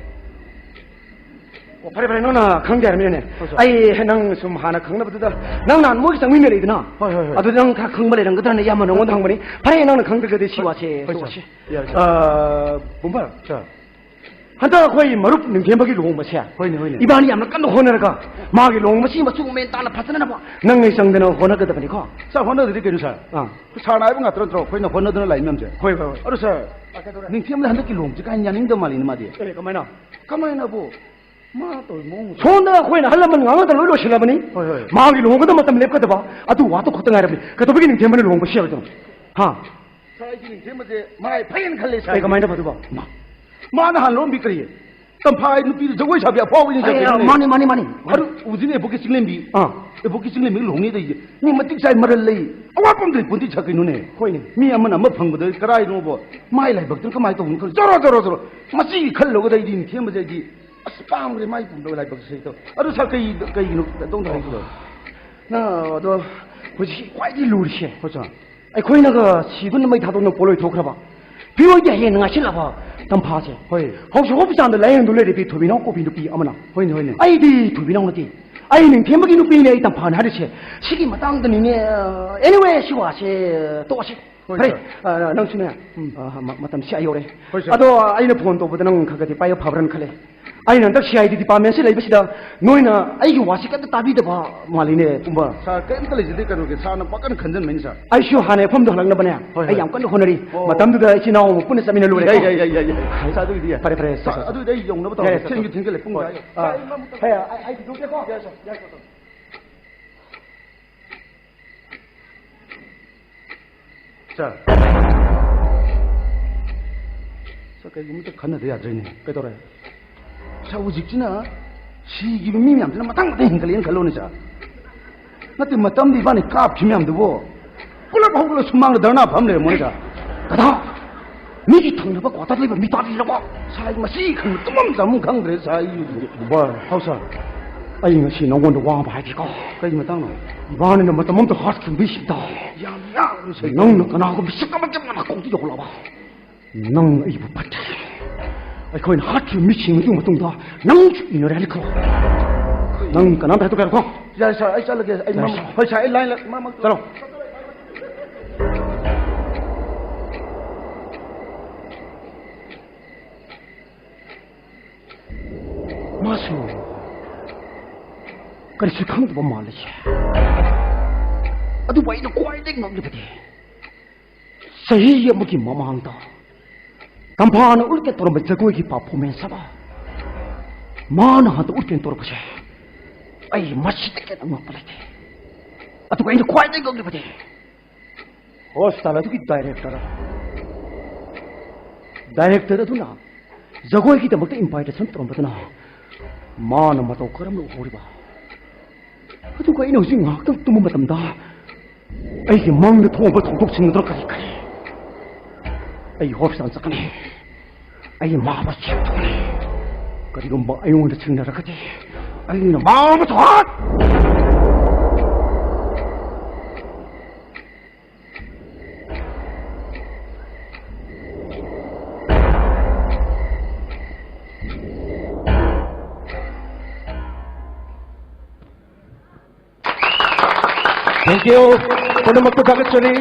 ꯑꯣ, ꯐꯔꯦ, ꯐꯔꯦ, ꯅꯪꯅ ꯈꯪꯗꯦ ꯍꯥꯏꯔꯕꯅꯤꯅꯦ꯫ ꯍꯣꯏ, ꯁꯥꯔ꯫ ꯑꯩ ꯅꯪ ꯁꯨꯝ ꯍꯥꯟꯅ ꯈꯪꯅꯕꯗꯨꯗ, ꯅꯪ ꯅꯍꯥꯟ ꯃꯣꯏꯒꯤ ꯆꯪꯃꯤꯟꯅꯔꯛꯏꯗꯅ? ꯍꯣꯏ, ꯍꯣꯏ, ꯍꯣꯏ꯫ ꯑꯗꯨꯗ ꯅꯪ ꯈꯔ ꯈꯪꯕ ꯂꯩꯔꯝꯒꯗ꯭ꯔꯅ ꯏꯌꯥꯝꯕ ꯅꯉꯣꯟꯗ ꯍꯪꯕꯅꯤ꯫ ꯐꯔꯦ, ꯅꯪꯅ ꯈꯪꯗ꯭ꯔꯒꯗꯤ ꯁꯤ ꯋꯥꯁꯦ ꯍꯣꯏ, ꯁꯥꯔ꯫ ꯇꯣꯛꯑꯁꯤ꯫ ꯌꯥꯔꯦ, ꯁꯥꯔ꯫ ꯑ, ꯕꯨꯝꯕꯔ꯫ ꯁꯥꯔ꯫ ꯍꯟꯗꯛ ꯑꯩꯈꯣꯏ ꯃꯔꯨꯞ ꯅꯤꯡꯊꯦꯝꯕꯒꯤ ꯂꯨꯍꯣꯡꯕꯁꯦ ꯍꯣꯏꯅꯦ, ꯍꯣꯏꯅꯦ꯫ ꯏꯕꯥꯅꯤ ꯌꯥꯝꯅ ꯀꯟꯅ ꯍꯣꯠꯅꯔꯒ ꯃꯥꯒꯤ ꯂꯨꯍꯣꯡꯕꯁꯤ ꯃꯆꯨ ꯃꯃꯦꯟ ꯇꯥꯅ ꯐꯖꯅꯕ ꯅꯪ ꯑꯩ ꯆꯪꯗꯅ ꯍꯣꯠꯅꯒꯗꯕꯅꯤꯀꯣ꯫ ꯁꯥꯔ, ꯍꯣꯠꯅꯗ꯭ꯔꯗꯤ ꯀꯩꯅꯣ, ꯁꯥꯔ? ꯑꯥ꯫ ꯁꯥꯔꯅ ꯍꯥꯏꯕ ꯉꯥꯛꯇ ꯅꯠꯇ꯭ꯔꯣ ꯑꯩꯈꯣꯏꯅ ꯍꯣꯠꯅꯗꯨꯅ ꯂꯥꯛꯏ ꯃꯌꯥꯝꯁꯦ? ꯍꯣꯏ, ꯍꯣꯏ, ꯍꯣꯏ꯫ ꯑꯗꯣ ꯁꯥꯔ, ꯅꯤꯡꯊꯦꯝꯕꯗ ꯍꯟꯗꯛꯀꯤ ꯂꯨꯍꯣꯡꯕꯁꯦ ꯀꯥ ꯍꯦꯟꯅ ꯌꯥꯅꯤꯡꯗꯕ ꯃꯥꯜꯂꯤꯅꯦ ꯃꯥꯗꯤ꯫ ꯑꯦ, ꯀꯃꯥꯏꯅ? ꯀꯃꯥꯏꯅꯕꯨ? ꯃꯥ ꯇꯧꯔꯤ ꯃꯑꯣꯡꯁꯦ꯫ ꯁꯣꯝꯗ ꯑꯩꯈꯣꯏꯅ ꯑꯍꯜ ꯂꯃꯟ ꯉꯥꯡꯅꯗ ꯂꯣꯏ ꯂꯣꯏꯁꯤꯜꯂꯕꯅꯤ꯫ ꯍꯣꯏ, ꯍꯣꯏ꯫ ꯃꯥꯒꯤ ꯂꯨꯍꯣꯡꯒꯗꯕ ꯃꯇꯝ ꯂꯦꯞꯀꯗꯕ ꯑꯗꯨ ꯋꯥꯗꯨ ꯈꯛꯇ ꯉꯥꯏꯔꯕꯅꯤ꯫ ꯀꯩꯗꯧꯕꯒꯤ ꯅꯤꯡꯊꯦꯝꯕꯅ ꯂꯨꯍꯣꯡꯕꯁꯤ ꯌꯥꯔꯣꯏꯗꯣꯏꯅꯣ? ꯍꯥ? ꯁꯥꯔ, ꯑꯩꯁꯨ ꯅꯤꯡꯊꯦꯝꯕꯁꯦ ꯃꯔꯥꯏ ꯐꯩꯌꯦꯅ ꯈꯜꯂꯦ, ꯁꯥꯔ꯫ ꯑꯦ, ꯀꯃꯥꯏꯅ ꯐꯗꯣꯏꯕ? ꯃꯥ, ꯃꯥꯅ ꯍꯥꯟꯅ ꯂꯧꯔꯝꯕꯤ ꯀꯔꯤ? ꯇꯝꯐꯥ ꯍꯥꯏ ꯅꯨꯄꯤꯗꯨ ꯖꯒꯣꯏ ꯁꯥꯕꯤ ꯑꯐꯥꯎꯕꯤꯅꯤ ꯑꯦ, ꯁꯥꯕꯤ ꯑꯦ, ꯅꯨꯄꯤ꯫ ꯃꯥꯅꯤ, ꯃꯥꯅꯤ, ꯃꯥꯅꯤ, ꯃꯥꯅꯤ꯫ ꯑꯗꯨ ꯎꯗꯤꯅꯦ ꯑꯦꯕꯣꯛꯀꯤ ꯆꯤꯡꯂꯦꯝꯕꯤ꯫ ꯑꯥ꯫ ꯑꯦꯕꯣꯛꯀꯤ ꯆꯤꯡꯂꯦꯝꯕꯤ ꯂꯨꯍꯣꯡꯅꯤꯗ ꯑꯩꯁꯦ꯫ ꯃꯤ ꯃꯇꯤꯛ ꯆꯥꯏ ꯃꯔꯜ ꯂꯩ꯫ ꯑꯋꯥꯠꯄ ꯑꯝꯇ ꯂꯩꯄꯣꯟꯇꯦ ꯁꯥ ꯀꯩꯅꯣꯅꯦ꯫ ꯍꯣꯏꯅꯦ꯫ ꯃꯤ ꯑꯃꯅ ꯑꯃ ꯐꯪꯕꯗ ꯀꯔꯥꯏꯅꯣꯕꯣ? ꯃꯥꯏ ꯂꯥꯏꯕꯛꯇꯨꯅ ꯀꯃꯥꯏꯅ ꯇꯧꯕꯅꯣ ꯈꯪꯗꯦ꯫ ꯖꯣꯔꯣ, ꯖꯣꯔꯣ, ꯖꯣꯔꯣ꯫ ꯃꯁꯤ ꯈꯜꯂꯨꯔꯒꯗ ꯑꯩꯗꯤ ꯅꯤꯡꯊꯦꯝꯕꯁꯦ ꯑꯩꯗꯤ ꯑꯁ ꯄꯥꯝꯈ꯭ꯔꯦ ꯃꯥꯏ ꯄꯨꯝꯕ ꯂꯥꯏꯕꯛꯁꯦ ꯑꯩꯗꯣ꯫ ꯑꯗꯨ ꯁꯥ ꯀꯩ, ꯀꯩꯒꯤꯅꯣ ꯑꯗꯣꯝꯗ ꯍꯥꯏꯕꯗꯣ? ꯅꯪ ꯑꯗꯣ ꯍꯧꯖꯤꯛ ꯈ꯭ꯋꯥꯏꯗꯒꯤ ꯂꯨꯔꯤꯁꯦ꯫ ꯍꯣꯏ ꯁꯥ꯫ ꯑꯩꯈꯣꯏꯅꯒ ꯁꯤꯗꯨꯅ ꯃꯩ ꯊꯥꯗꯣꯛꯅ ꯄꯣꯠꯂꯣꯏ ꯊꯣꯛꯈ꯭ꯔꯕ ꯐꯤꯔꯣꯏꯗꯤ ꯍꯌꯦꯡ ꯉꯥꯏꯁꯤꯜꯂꯕ ꯇꯝꯐꯥꯁꯦ꯫ ꯍꯣꯏ꯫ ꯍꯧꯖꯤꯛ ꯍꯣꯄꯤꯆꯥꯟꯗ ꯂꯥꯏꯌꯦꯡꯗꯨ ꯂꯩꯔꯤꯕꯤ ꯊꯣꯏꯕꯤꯅꯥꯎ ꯀꯣꯕꯤ ꯅꯨꯄꯤ ꯑꯃꯅ꯫ ꯍꯣꯏꯅꯦ, ꯍꯣꯏꯅꯦ꯫ ꯑꯩꯗꯤ ꯊꯣꯏꯕꯤꯅꯥꯎ ꯅꯠꯇꯦ꯫ ꯑꯩ ꯅꯤꯡꯊꯦꯝꯕꯒꯤ ꯅꯨꯄꯤꯅꯦ ꯑꯩ ꯇꯝꯐꯥꯅ ꯍꯥꯏꯔꯤꯁꯦ꯫ ꯁꯤꯒꯤ ꯃꯇꯥꯡꯗꯅꯤꯅꯦ, anyway, ꯁꯤ ꯋꯥꯁꯦ ꯇꯣꯛꯑꯁꯤ꯫ ꯍꯣꯏ, ꯐꯔꯦ, ꯁꯥꯔ꯫ ꯑ, ꯅꯪꯁꯨꯅꯦ, ꯎꯝ꯫ ꯑ, ꯃ-, ꯃꯇꯝꯁꯤ ꯑꯥ ꯌꯧꯔꯦ꯫ ꯍꯣꯏ, ꯁꯥꯔ꯫ ꯑꯗꯣ ꯑꯩꯅ ꯐꯣꯟ ꯇꯧꯕꯗ ꯅꯪ ꯈꯔ ꯈꯔꯗꯤ ꯄꯥꯏꯕ ꯐꯕ꯭ꯔꯅ ꯈꯜꯂꯦ꯫ ꯑꯩꯅ ꯍꯟꯗꯛ ꯁꯤ ꯑꯥꯏ ꯗꯤ ꯗꯤꯄꯥꯔꯠꯃꯦꯟꯁꯤ ꯂꯩꯕꯁꯤꯗ ꯅꯣꯏꯅ ꯑꯩꯒꯤ ꯋꯥꯁꯤ ꯀꯩꯝꯇ ꯇꯥꯕꯤꯗꯕ ꯃꯥꯜꯂꯤꯅꯦ, ꯄꯨꯝꯕ꯫ ꯁꯥꯔ, ꯀꯩꯝꯇ ꯂꯩꯖꯗꯦ, ꯀꯩꯅꯣꯒꯤ ꯁꯥꯔꯅ ꯄꯥꯈꯟ ꯈꯟꯖꯟꯕꯩꯅꯤ, ꯁꯥꯔ꯫ ꯑꯩꯁꯨ ꯍꯥꯟꯅ ꯃꯐꯝꯗꯣ ꯍꯜꯂꯛꯅꯕꯅꯦ꯫ ꯍꯣꯏ, ꯑꯩ ꯍꯣꯏ꯫ ꯌꯥꯝ ꯀꯟꯅ ꯍꯣꯠꯅꯔꯤ꯫ ꯑꯣ꯫ ꯃꯇꯝꯗꯨꯗ ꯏꯆꯤꯟ ꯏꯅꯥꯎ ꯑꯃ ꯄꯨꯟꯅ ꯆꯠꯃꯤꯟꯅ ꯂꯣꯏꯔꯦ꯫ ꯌꯥꯏ, ꯌꯥꯏ, ꯌꯥꯏ, ꯌꯥꯏ, ꯌꯥꯏ꯫ ꯁꯥꯔ, ꯑꯗꯨꯒꯤꯗꯤ ꯌꯥꯏ꯫ ꯐꯔꯦ, ꯐꯔꯦ, ꯁꯥꯔ, ꯁꯥꯔ꯫ ꯑꯗꯨꯗꯤ ꯑꯩ ꯌꯧꯅꯕ ꯇꯧꯔꯒꯦ꯫ ꯌꯥꯏ, ꯁꯥꯔ꯫ ꯊꯦꯡꯁꯨ ꯊꯦꯡꯖꯜꯂꯦ, ꯄꯨꯡ ꯍꯣꯏ꯫ ꯇꯔꯥ ꯌꯧ-, ꯑꯥ, ꯁꯥꯔ, ꯑꯩ ꯃꯝ-, ꯍꯦ, ꯑꯩ, ꯑꯩ ꯊꯤꯟꯗꯣꯛꯀꯦꯀꯣ꯫ ꯌꯥꯏ, ꯁꯥꯔ, ꯌꯥꯏ, ꯁꯥꯔ꯫ ꯁꯥꯔ꯫ ꯁꯥꯔ, ꯀꯩꯒꯨꯝꯕ ꯑꯝꯇ ꯈꯟꯅꯗ ꯌꯥꯗ꯭ꯔꯦꯅꯦ꯫ ꯀꯩꯗꯧꯔꯦ? ꯁꯥꯔ, ꯍꯧꯖꯤꯛꯁꯤꯅ ꯁꯤꯈꯤꯕ ꯃꯤ ꯃꯌꯥꯝꯁꯤꯅ ꯃꯊꯪ ꯃꯊꯪ ꯍꯦꯟꯒꯠꯂꯛꯑꯦꯅ ꯈꯜꯂꯣꯅꯦ, ꯁꯥꯔ꯫ ꯅꯠꯇꯦ, ꯃꯇꯝꯗꯤ ꯏꯕꯥꯅꯤ ꯀꯥꯞꯈꯤ ꯃꯌꯥꯝꯗꯨꯕꯨ ꯄꯨꯂꯞ ꯍꯧꯒꯠꯂ ꯁꯨꯃꯥꯡꯗ ꯙꯔꯅꯥ ꯐꯝ ꯂꯩꯔꯝꯃꯣꯅꯦ, ꯁꯥꯔ꯫ ꯀꯗꯥ? ꯃꯤꯒꯤ ꯊꯪꯅꯕ ꯀ꯭ꯋꯥꯇꯔ ꯂꯩꯕ ꯃꯤ ꯇꯥꯕꯤꯔꯀꯣ? ꯁꯥꯔ, ꯑꯩ ꯃꯁꯤ ꯈꯪ-, ꯇꯨꯝꯐꯝ ꯆꯥꯐꯝ ꯈꯪꯗ꯭ꯔꯦ, ꯁꯥꯔ, ꯑꯩ ꯍꯧꯖꯤꯛ꯫ ꯕꯥꯏ꯫ ꯍꯥꯎ, ꯁꯥꯔ꯫ ꯑꯩ ꯉꯁꯤ ꯅꯉꯣꯟꯗ ꯋꯥ ꯑꯃ ꯍꯥꯏꯒꯦꯀꯣ꯫ ꯀꯩ ꯃꯇꯥꯡꯅꯣ? ꯏꯕꯥꯅꯤꯅ ꯃꯇꯝ ꯑꯃꯗ ꯍꯥꯠꯈꯤꯕ ꯃꯤꯁꯤꯡꯗꯣ꯫ ꯌꯥꯝ ꯌꯥꯝꯅ ꯁꯥꯔ꯫ ꯅꯪꯅ ꯀꯅꯥꯒꯨꯝꯕ ꯁꯛ ꯑꯃ ꯀꯌꯥꯝ ꯅꯥꯀꯣꯡꯗ ꯌꯧꯍꯜꯂꯕ? ꯅꯪ ꯑꯩꯕꯨ ꯐꯠꯇꯦ꯫ ꯑꯩꯈꯣꯏꯅ ꯍꯥꯠꯈꯤꯕ ꯃꯤꯁꯤꯡ ꯑꯗꯨꯒꯤ ꯃꯇꯨꯡꯗ ꯅꯪꯁꯨ ꯏꯟꯅꯔꯦ ꯍꯥꯏꯅ ꯈꯜꯂꯣ꯫ ꯅꯪ ꯀꯅꯥꯝꯇ ꯍꯥꯏꯗꯣꯛꯄ ꯌꯥꯔꯣꯏꯀꯣ? ꯌꯥꯔꯦ ꯁꯥꯔ, ꯑꯩ ꯆꯠꯂꯒꯦ꯫ ꯑꯩ ꯌꯥꯔꯦ ꯃꯝ-, ꯁꯥꯔ꯫ ꯍꯣꯏ ꯁꯥꯔ, ꯑꯩ ꯂꯥꯏꯟ ꯂ-, ꯃꯔꯛ ꯃꯔꯛꯇ ꯆꯠꯂꯣ꯫ ꯃꯥꯁꯨ ꯀꯔꯤꯁꯨ ꯈꯪꯗꯕ ꯃꯥꯜꯂꯤ꯫ ꯑꯗꯨꯕꯨ ꯑꯩꯅ ꯈ꯭ꯋꯥꯏꯗꯒꯤ ꯉꯛꯂꯤꯕꯗꯤ ꯆꯍꯤ ꯑꯃꯒꯤ ꯃꯃꯥꯡꯗ ꯇꯝꯐꯥꯅ ꯎꯠꯀꯦ ꯇꯧꯔꯝꯕ ꯖꯒꯣꯏꯒꯤ performance ꯑꯃ ꯃꯥꯅ ꯍꯟꯗꯛ ꯎꯠꯀꯦ ꯇꯧꯔꯛꯄꯁꯦ ꯑꯩ ꯃꯁꯤꯗꯒꯤ ꯍꯦꯟꯅ ꯉꯛꯄ ꯂꯩꯇꯦ꯫ ꯑꯗꯨꯒ ꯑꯩꯅ ꯈ꯭ꯋꯥꯏꯗꯒꯤ ꯉꯛꯂꯤꯕꯗꯤ ꯍꯣꯁꯄꯤꯇꯥꯜ ꯑꯗꯨꯒꯤ ꯗꯥꯏꯔꯦꯛꯇꯔ, ꯗꯥꯏꯔꯦꯛꯇꯔ ꯑꯗꯨꯅ ꯖꯒꯣꯏꯒꯤꯗꯃꯛꯇ ꯏꯟꯚꯥꯏꯇꯦꯁꯟ ꯇꯧꯔꯝꯕꯗꯨꯅ ꯃꯥꯅ ꯃꯇꯧ ꯀꯔꯝꯅ ꯎꯍꯧꯔꯤꯕ? ꯑꯗꯨꯒ ꯑꯩꯅ ꯍꯧꯖꯤꯛ ꯉꯥꯏꯍꯥꯛꯇꯪ ꯇꯨꯝꯕ ꯃꯇꯝꯗ ꯑꯩꯒꯤ ꯃꯪꯗ ꯊꯣꯛꯑꯕ ꯊꯧꯗꯣꯛꯁꯤꯡ ꯑꯗꯨꯅ ꯀꯔꯤ ꯀꯔꯤ? ꯑꯩ ꯍꯣꯁꯄꯤꯇꯥꯜ ꯆꯠꯀꯅꯤ꯫ ꯑꯩ ꯃꯥꯕꯨ ꯆꯦꯛ ꯇꯧꯒꯅꯤ꯫ ꯀꯔꯤꯒꯨꯝꯕ ꯑꯩꯉꯣꯟꯗ ꯊꯦꯡꯅꯔꯒꯗꯤ ꯑꯩꯅ ꯃꯥꯕꯨ ꯊꯣꯛ Thank you. ꯄꯨꯝꯅꯃꯛꯄꯨ ꯊꯥꯒꯠꯆꯔꯤ꯫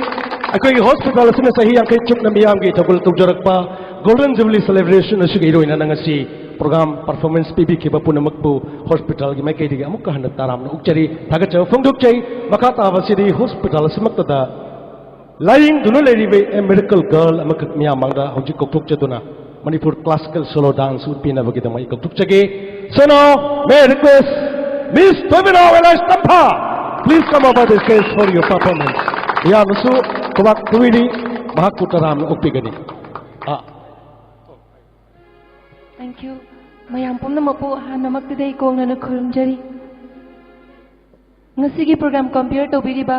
ꯑꯩꯈꯣꯏꯒꯤ ꯍꯣꯁꯄꯤꯇꯥꯜ ꯑꯁꯤꯅ ꯆꯍꯤ ꯌꯥꯡꯈꯩ ꯆꯨꯞꯅ ꯃꯤꯌꯥꯝꯒꯤ ꯏꯊꯧꯒꯜ ꯇꯧꯖꯔꯛꯄ ꯒꯣꯜꯗꯟ ꯖꯨꯕꯤꯂꯤ ꯁꯦꯂꯦꯕ꯭ꯔꯦꯁꯟ ꯑꯁꯤꯒꯤ ꯏꯔꯣꯏꯅ ꯉꯁꯤ ꯄ꯭ꯔꯣꯒ꯭ꯔꯥꯝ ꯄꯔꯐꯣꯔꯃꯦꯟꯁ ꯄꯤꯕꯤꯈꯤꯕ ꯄꯨꯝꯅꯃꯛꯄꯨ ꯍꯣꯁꯄꯤꯇꯥꯜꯒꯤ ꯃꯥꯏꯀꯩꯗꯒꯤ ꯑꯃꯨꯛꯀ ꯍꯟꯅ ꯇꯔꯥꯝꯅ ꯑꯣꯛꯆꯔꯤ, ꯊꯥꯒꯠꯆꯕ ꯐꯣꯡꯗꯣꯛꯆꯩ꯫ ꯃꯈꯥ ꯇꯥꯕꯁꯤꯗꯤ ꯍꯣꯁꯄꯤꯇꯥꯜ ꯑꯁꯤꯃꯛꯇꯗ ꯂꯥꯏꯌꯦꯡꯗꯨꯅ ꯂꯩꯔꯤꯕ a miracle girl ꯑꯃꯈꯛ ꯃꯤꯌꯥꯝ ꯃꯥꯡꯗ ꯍꯧꯖꯤꯛ ꯀꯧꯊꯣꯛꯆꯗꯨꯅ ꯃꯅꯤꯄꯨꯔ ꯀ꯭ꯂꯥꯁꯤꯀꯦꯜ ꯁꯣꯂꯣ ꯗꯥꯟꯁ ꯎꯠꯄꯤꯅꯕꯒꯤꯗꯃꯛ ꯑꯩ ꯀꯧꯊꯣꯛꯆꯒꯦ꯫ So now, may I request Miss Thoibinao Elias Tampha, please come over the stage for your performance. ꯃꯤꯌꯥꯝꯅꯁꯨ ꯈꯨꯕꯥꯛ ꯈꯨꯕꯤꯔꯤ, ꯃꯍꯥꯛꯄꯨ ꯇꯔꯥꯝꯅ ꯑꯣꯛꯄꯤꯒꯅꯤ꯫ ꯑꯥ꯫ Thank you. ꯃꯌꯥꯝ ꯄꯨꯝꯅꯃꯛꯄꯨ ꯍꯥꯟꯅꯃꯛꯇꯗ ꯑꯩ ꯀꯣꯡꯅꯅ ꯈꯨꯔꯨꯝꯖꯔꯤ꯫ ꯉꯁꯤꯒꯤ ꯄ꯭ꯔꯣꯒ꯭ꯔꯥꯝ ꯀꯝꯄꯤꯌꯔ ꯇꯧꯕꯤꯔꯤꯕ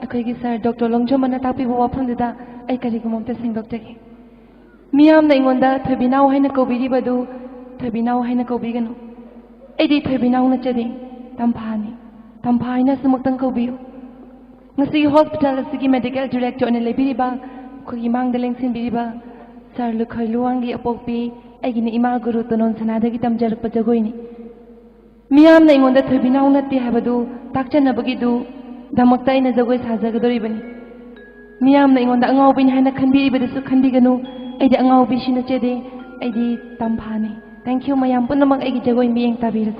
ꯑꯩꯈꯣꯏꯒꯤ ꯁꯥꯔ ꯗꯣꯛꯇꯔ ꯂꯣꯡꯖꯣꯝꯕꯅ ꯇꯥꯛꯄꯤꯕ ꯋꯥꯐꯝꯗꯨꯗ ꯑꯩ ꯀꯔꯤꯒꯨꯝꯕ ꯑꯝꯇ ꯁꯦꯡꯗꯣꯛꯆꯒꯦ꯫ ꯃꯤꯌꯥꯝꯅ ꯑꯩꯉꯣꯟꯗ ꯊꯣꯏꯕꯤꯅꯥꯎ ꯍꯥꯏꯅ ꯀꯧꯕꯤꯔꯤꯕꯗꯨ ꯊꯣꯏꯕꯤꯅꯥꯎ ꯍꯥꯏꯅ ꯀꯧꯕꯤꯒꯅꯨ꯫ ꯑꯩꯗꯤ ꯊꯣꯏꯕꯤꯅꯥꯎ ꯅꯠꯆꯗꯦ, ꯇꯝꯐꯥꯅꯤ꯫ ꯇꯝꯐꯥ ꯍꯥꯏꯅ ꯑꯁꯨꯃꯛꯇꯪ ꯀꯧꯕꯤꯌꯨ꯫ ꯉꯁꯤꯒꯤ ꯍꯣꯁꯄꯤꯇꯥꯜ ꯑꯁꯤꯒꯤ ꯃꯦꯗꯤꯀꯦꯜ ꯗꯤꯔꯦꯛꯇꯔ ꯑꯣꯏꯅ ꯂꯩꯕꯤꯔꯤꯕ, ꯑꯩꯈꯣꯏꯒꯤ ꯃꯥꯡꯗ ꯂꯦꯡꯁꯤꯟꯕꯤꯔꯤꯕ ꯁꯥꯔ ꯂꯨꯈꯣꯏ ꯂꯨꯋꯥꯡꯒꯤ ꯑꯄꯣꯛꯄꯤ, ꯑꯩꯒꯤꯅ ꯏꯃꯥ ꯒꯨꯔꯨ ꯇꯣꯅꯣꯟ ꯁꯅꯥꯗꯒꯤ ꯇꯝꯖꯔꯛꯄ ꯖꯒꯣꯏꯅꯤ꯫ ꯃꯤꯌꯥꯝꯅ ꯑꯩꯉꯣꯟꯗ ꯊꯣꯏꯕꯤꯅꯥꯎ ꯅꯠꯇꯦ ꯍꯥꯏꯕꯗꯨ ꯇꯥꯛꯆꯅꯕꯒꯤꯗꯨ ꯗꯃꯛꯇ ꯑꯩꯅ ꯖꯒꯣꯏ ꯁꯥꯖꯒꯗꯧꯔꯤꯕꯅꯤ꯫ ꯃꯤꯌꯥꯝꯅ ꯑꯩꯉꯣꯟꯗ ꯑꯉꯥꯎꯕꯤꯅꯤ ꯍꯥꯏꯅ ꯈꯟꯕꯤꯔꯤꯕꯗꯨꯁꯨ ꯈꯟꯕꯤꯒꯅꯨ꯫ ꯑꯩꯗꯤ ꯑꯉꯥꯎꯕꯤꯁꯨ ꯅꯠꯆꯗꯦ꯫ ꯑꯩꯗꯤ ꯇꯝꯐꯥꯅꯤ꯫ Thank you꯫ ꯃꯌꯥꯝ ꯄꯨꯝꯅꯃꯛ ꯑꯩꯒꯤ ꯖꯒꯣꯏ ꯃꯤꯠꯌꯦꯡ ꯇꯥꯕꯤꯔꯁꯤ꯫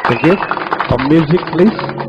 Thank you. Some music, please.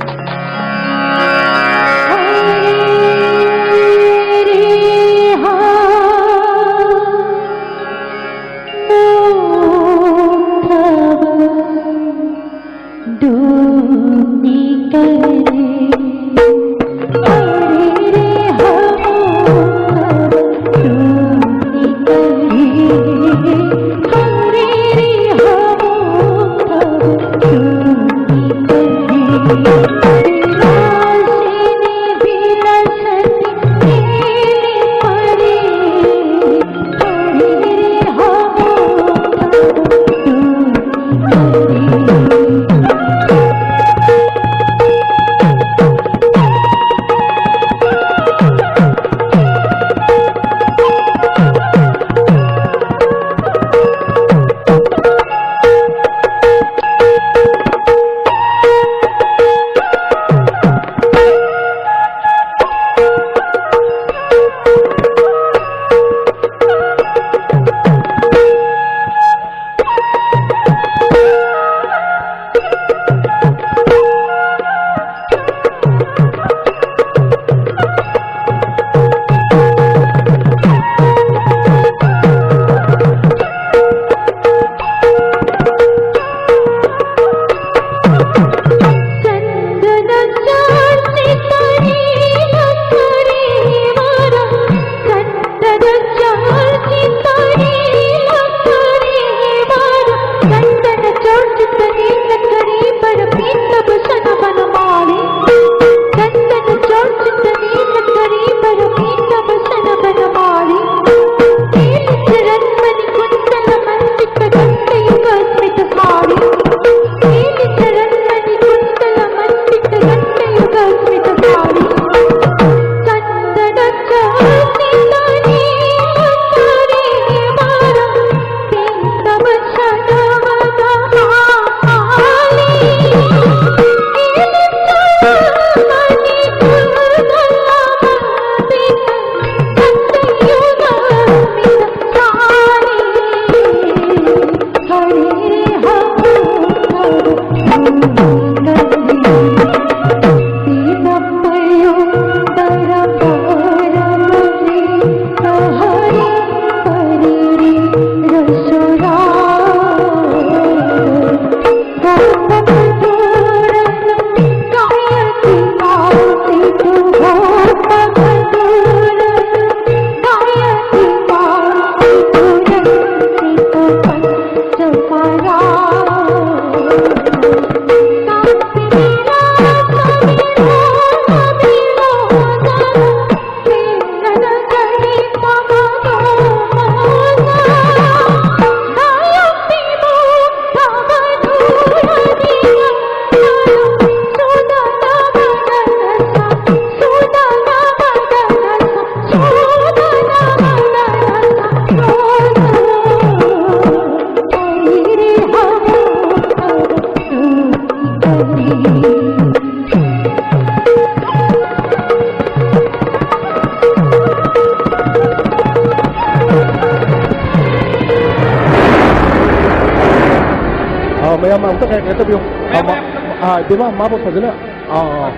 ꯃꯥ ꯑꯝꯇ ꯀꯩꯅꯣ ꯇꯧꯕꯤꯌꯨ꯫ ꯑꯥ, ꯃꯥ-, ꯑꯥ, ꯏꯕꯦꯝꯃ, ꯃꯥꯕꯨ ꯐꯖꯅ, ꯑꯥ, ꯑꯥ,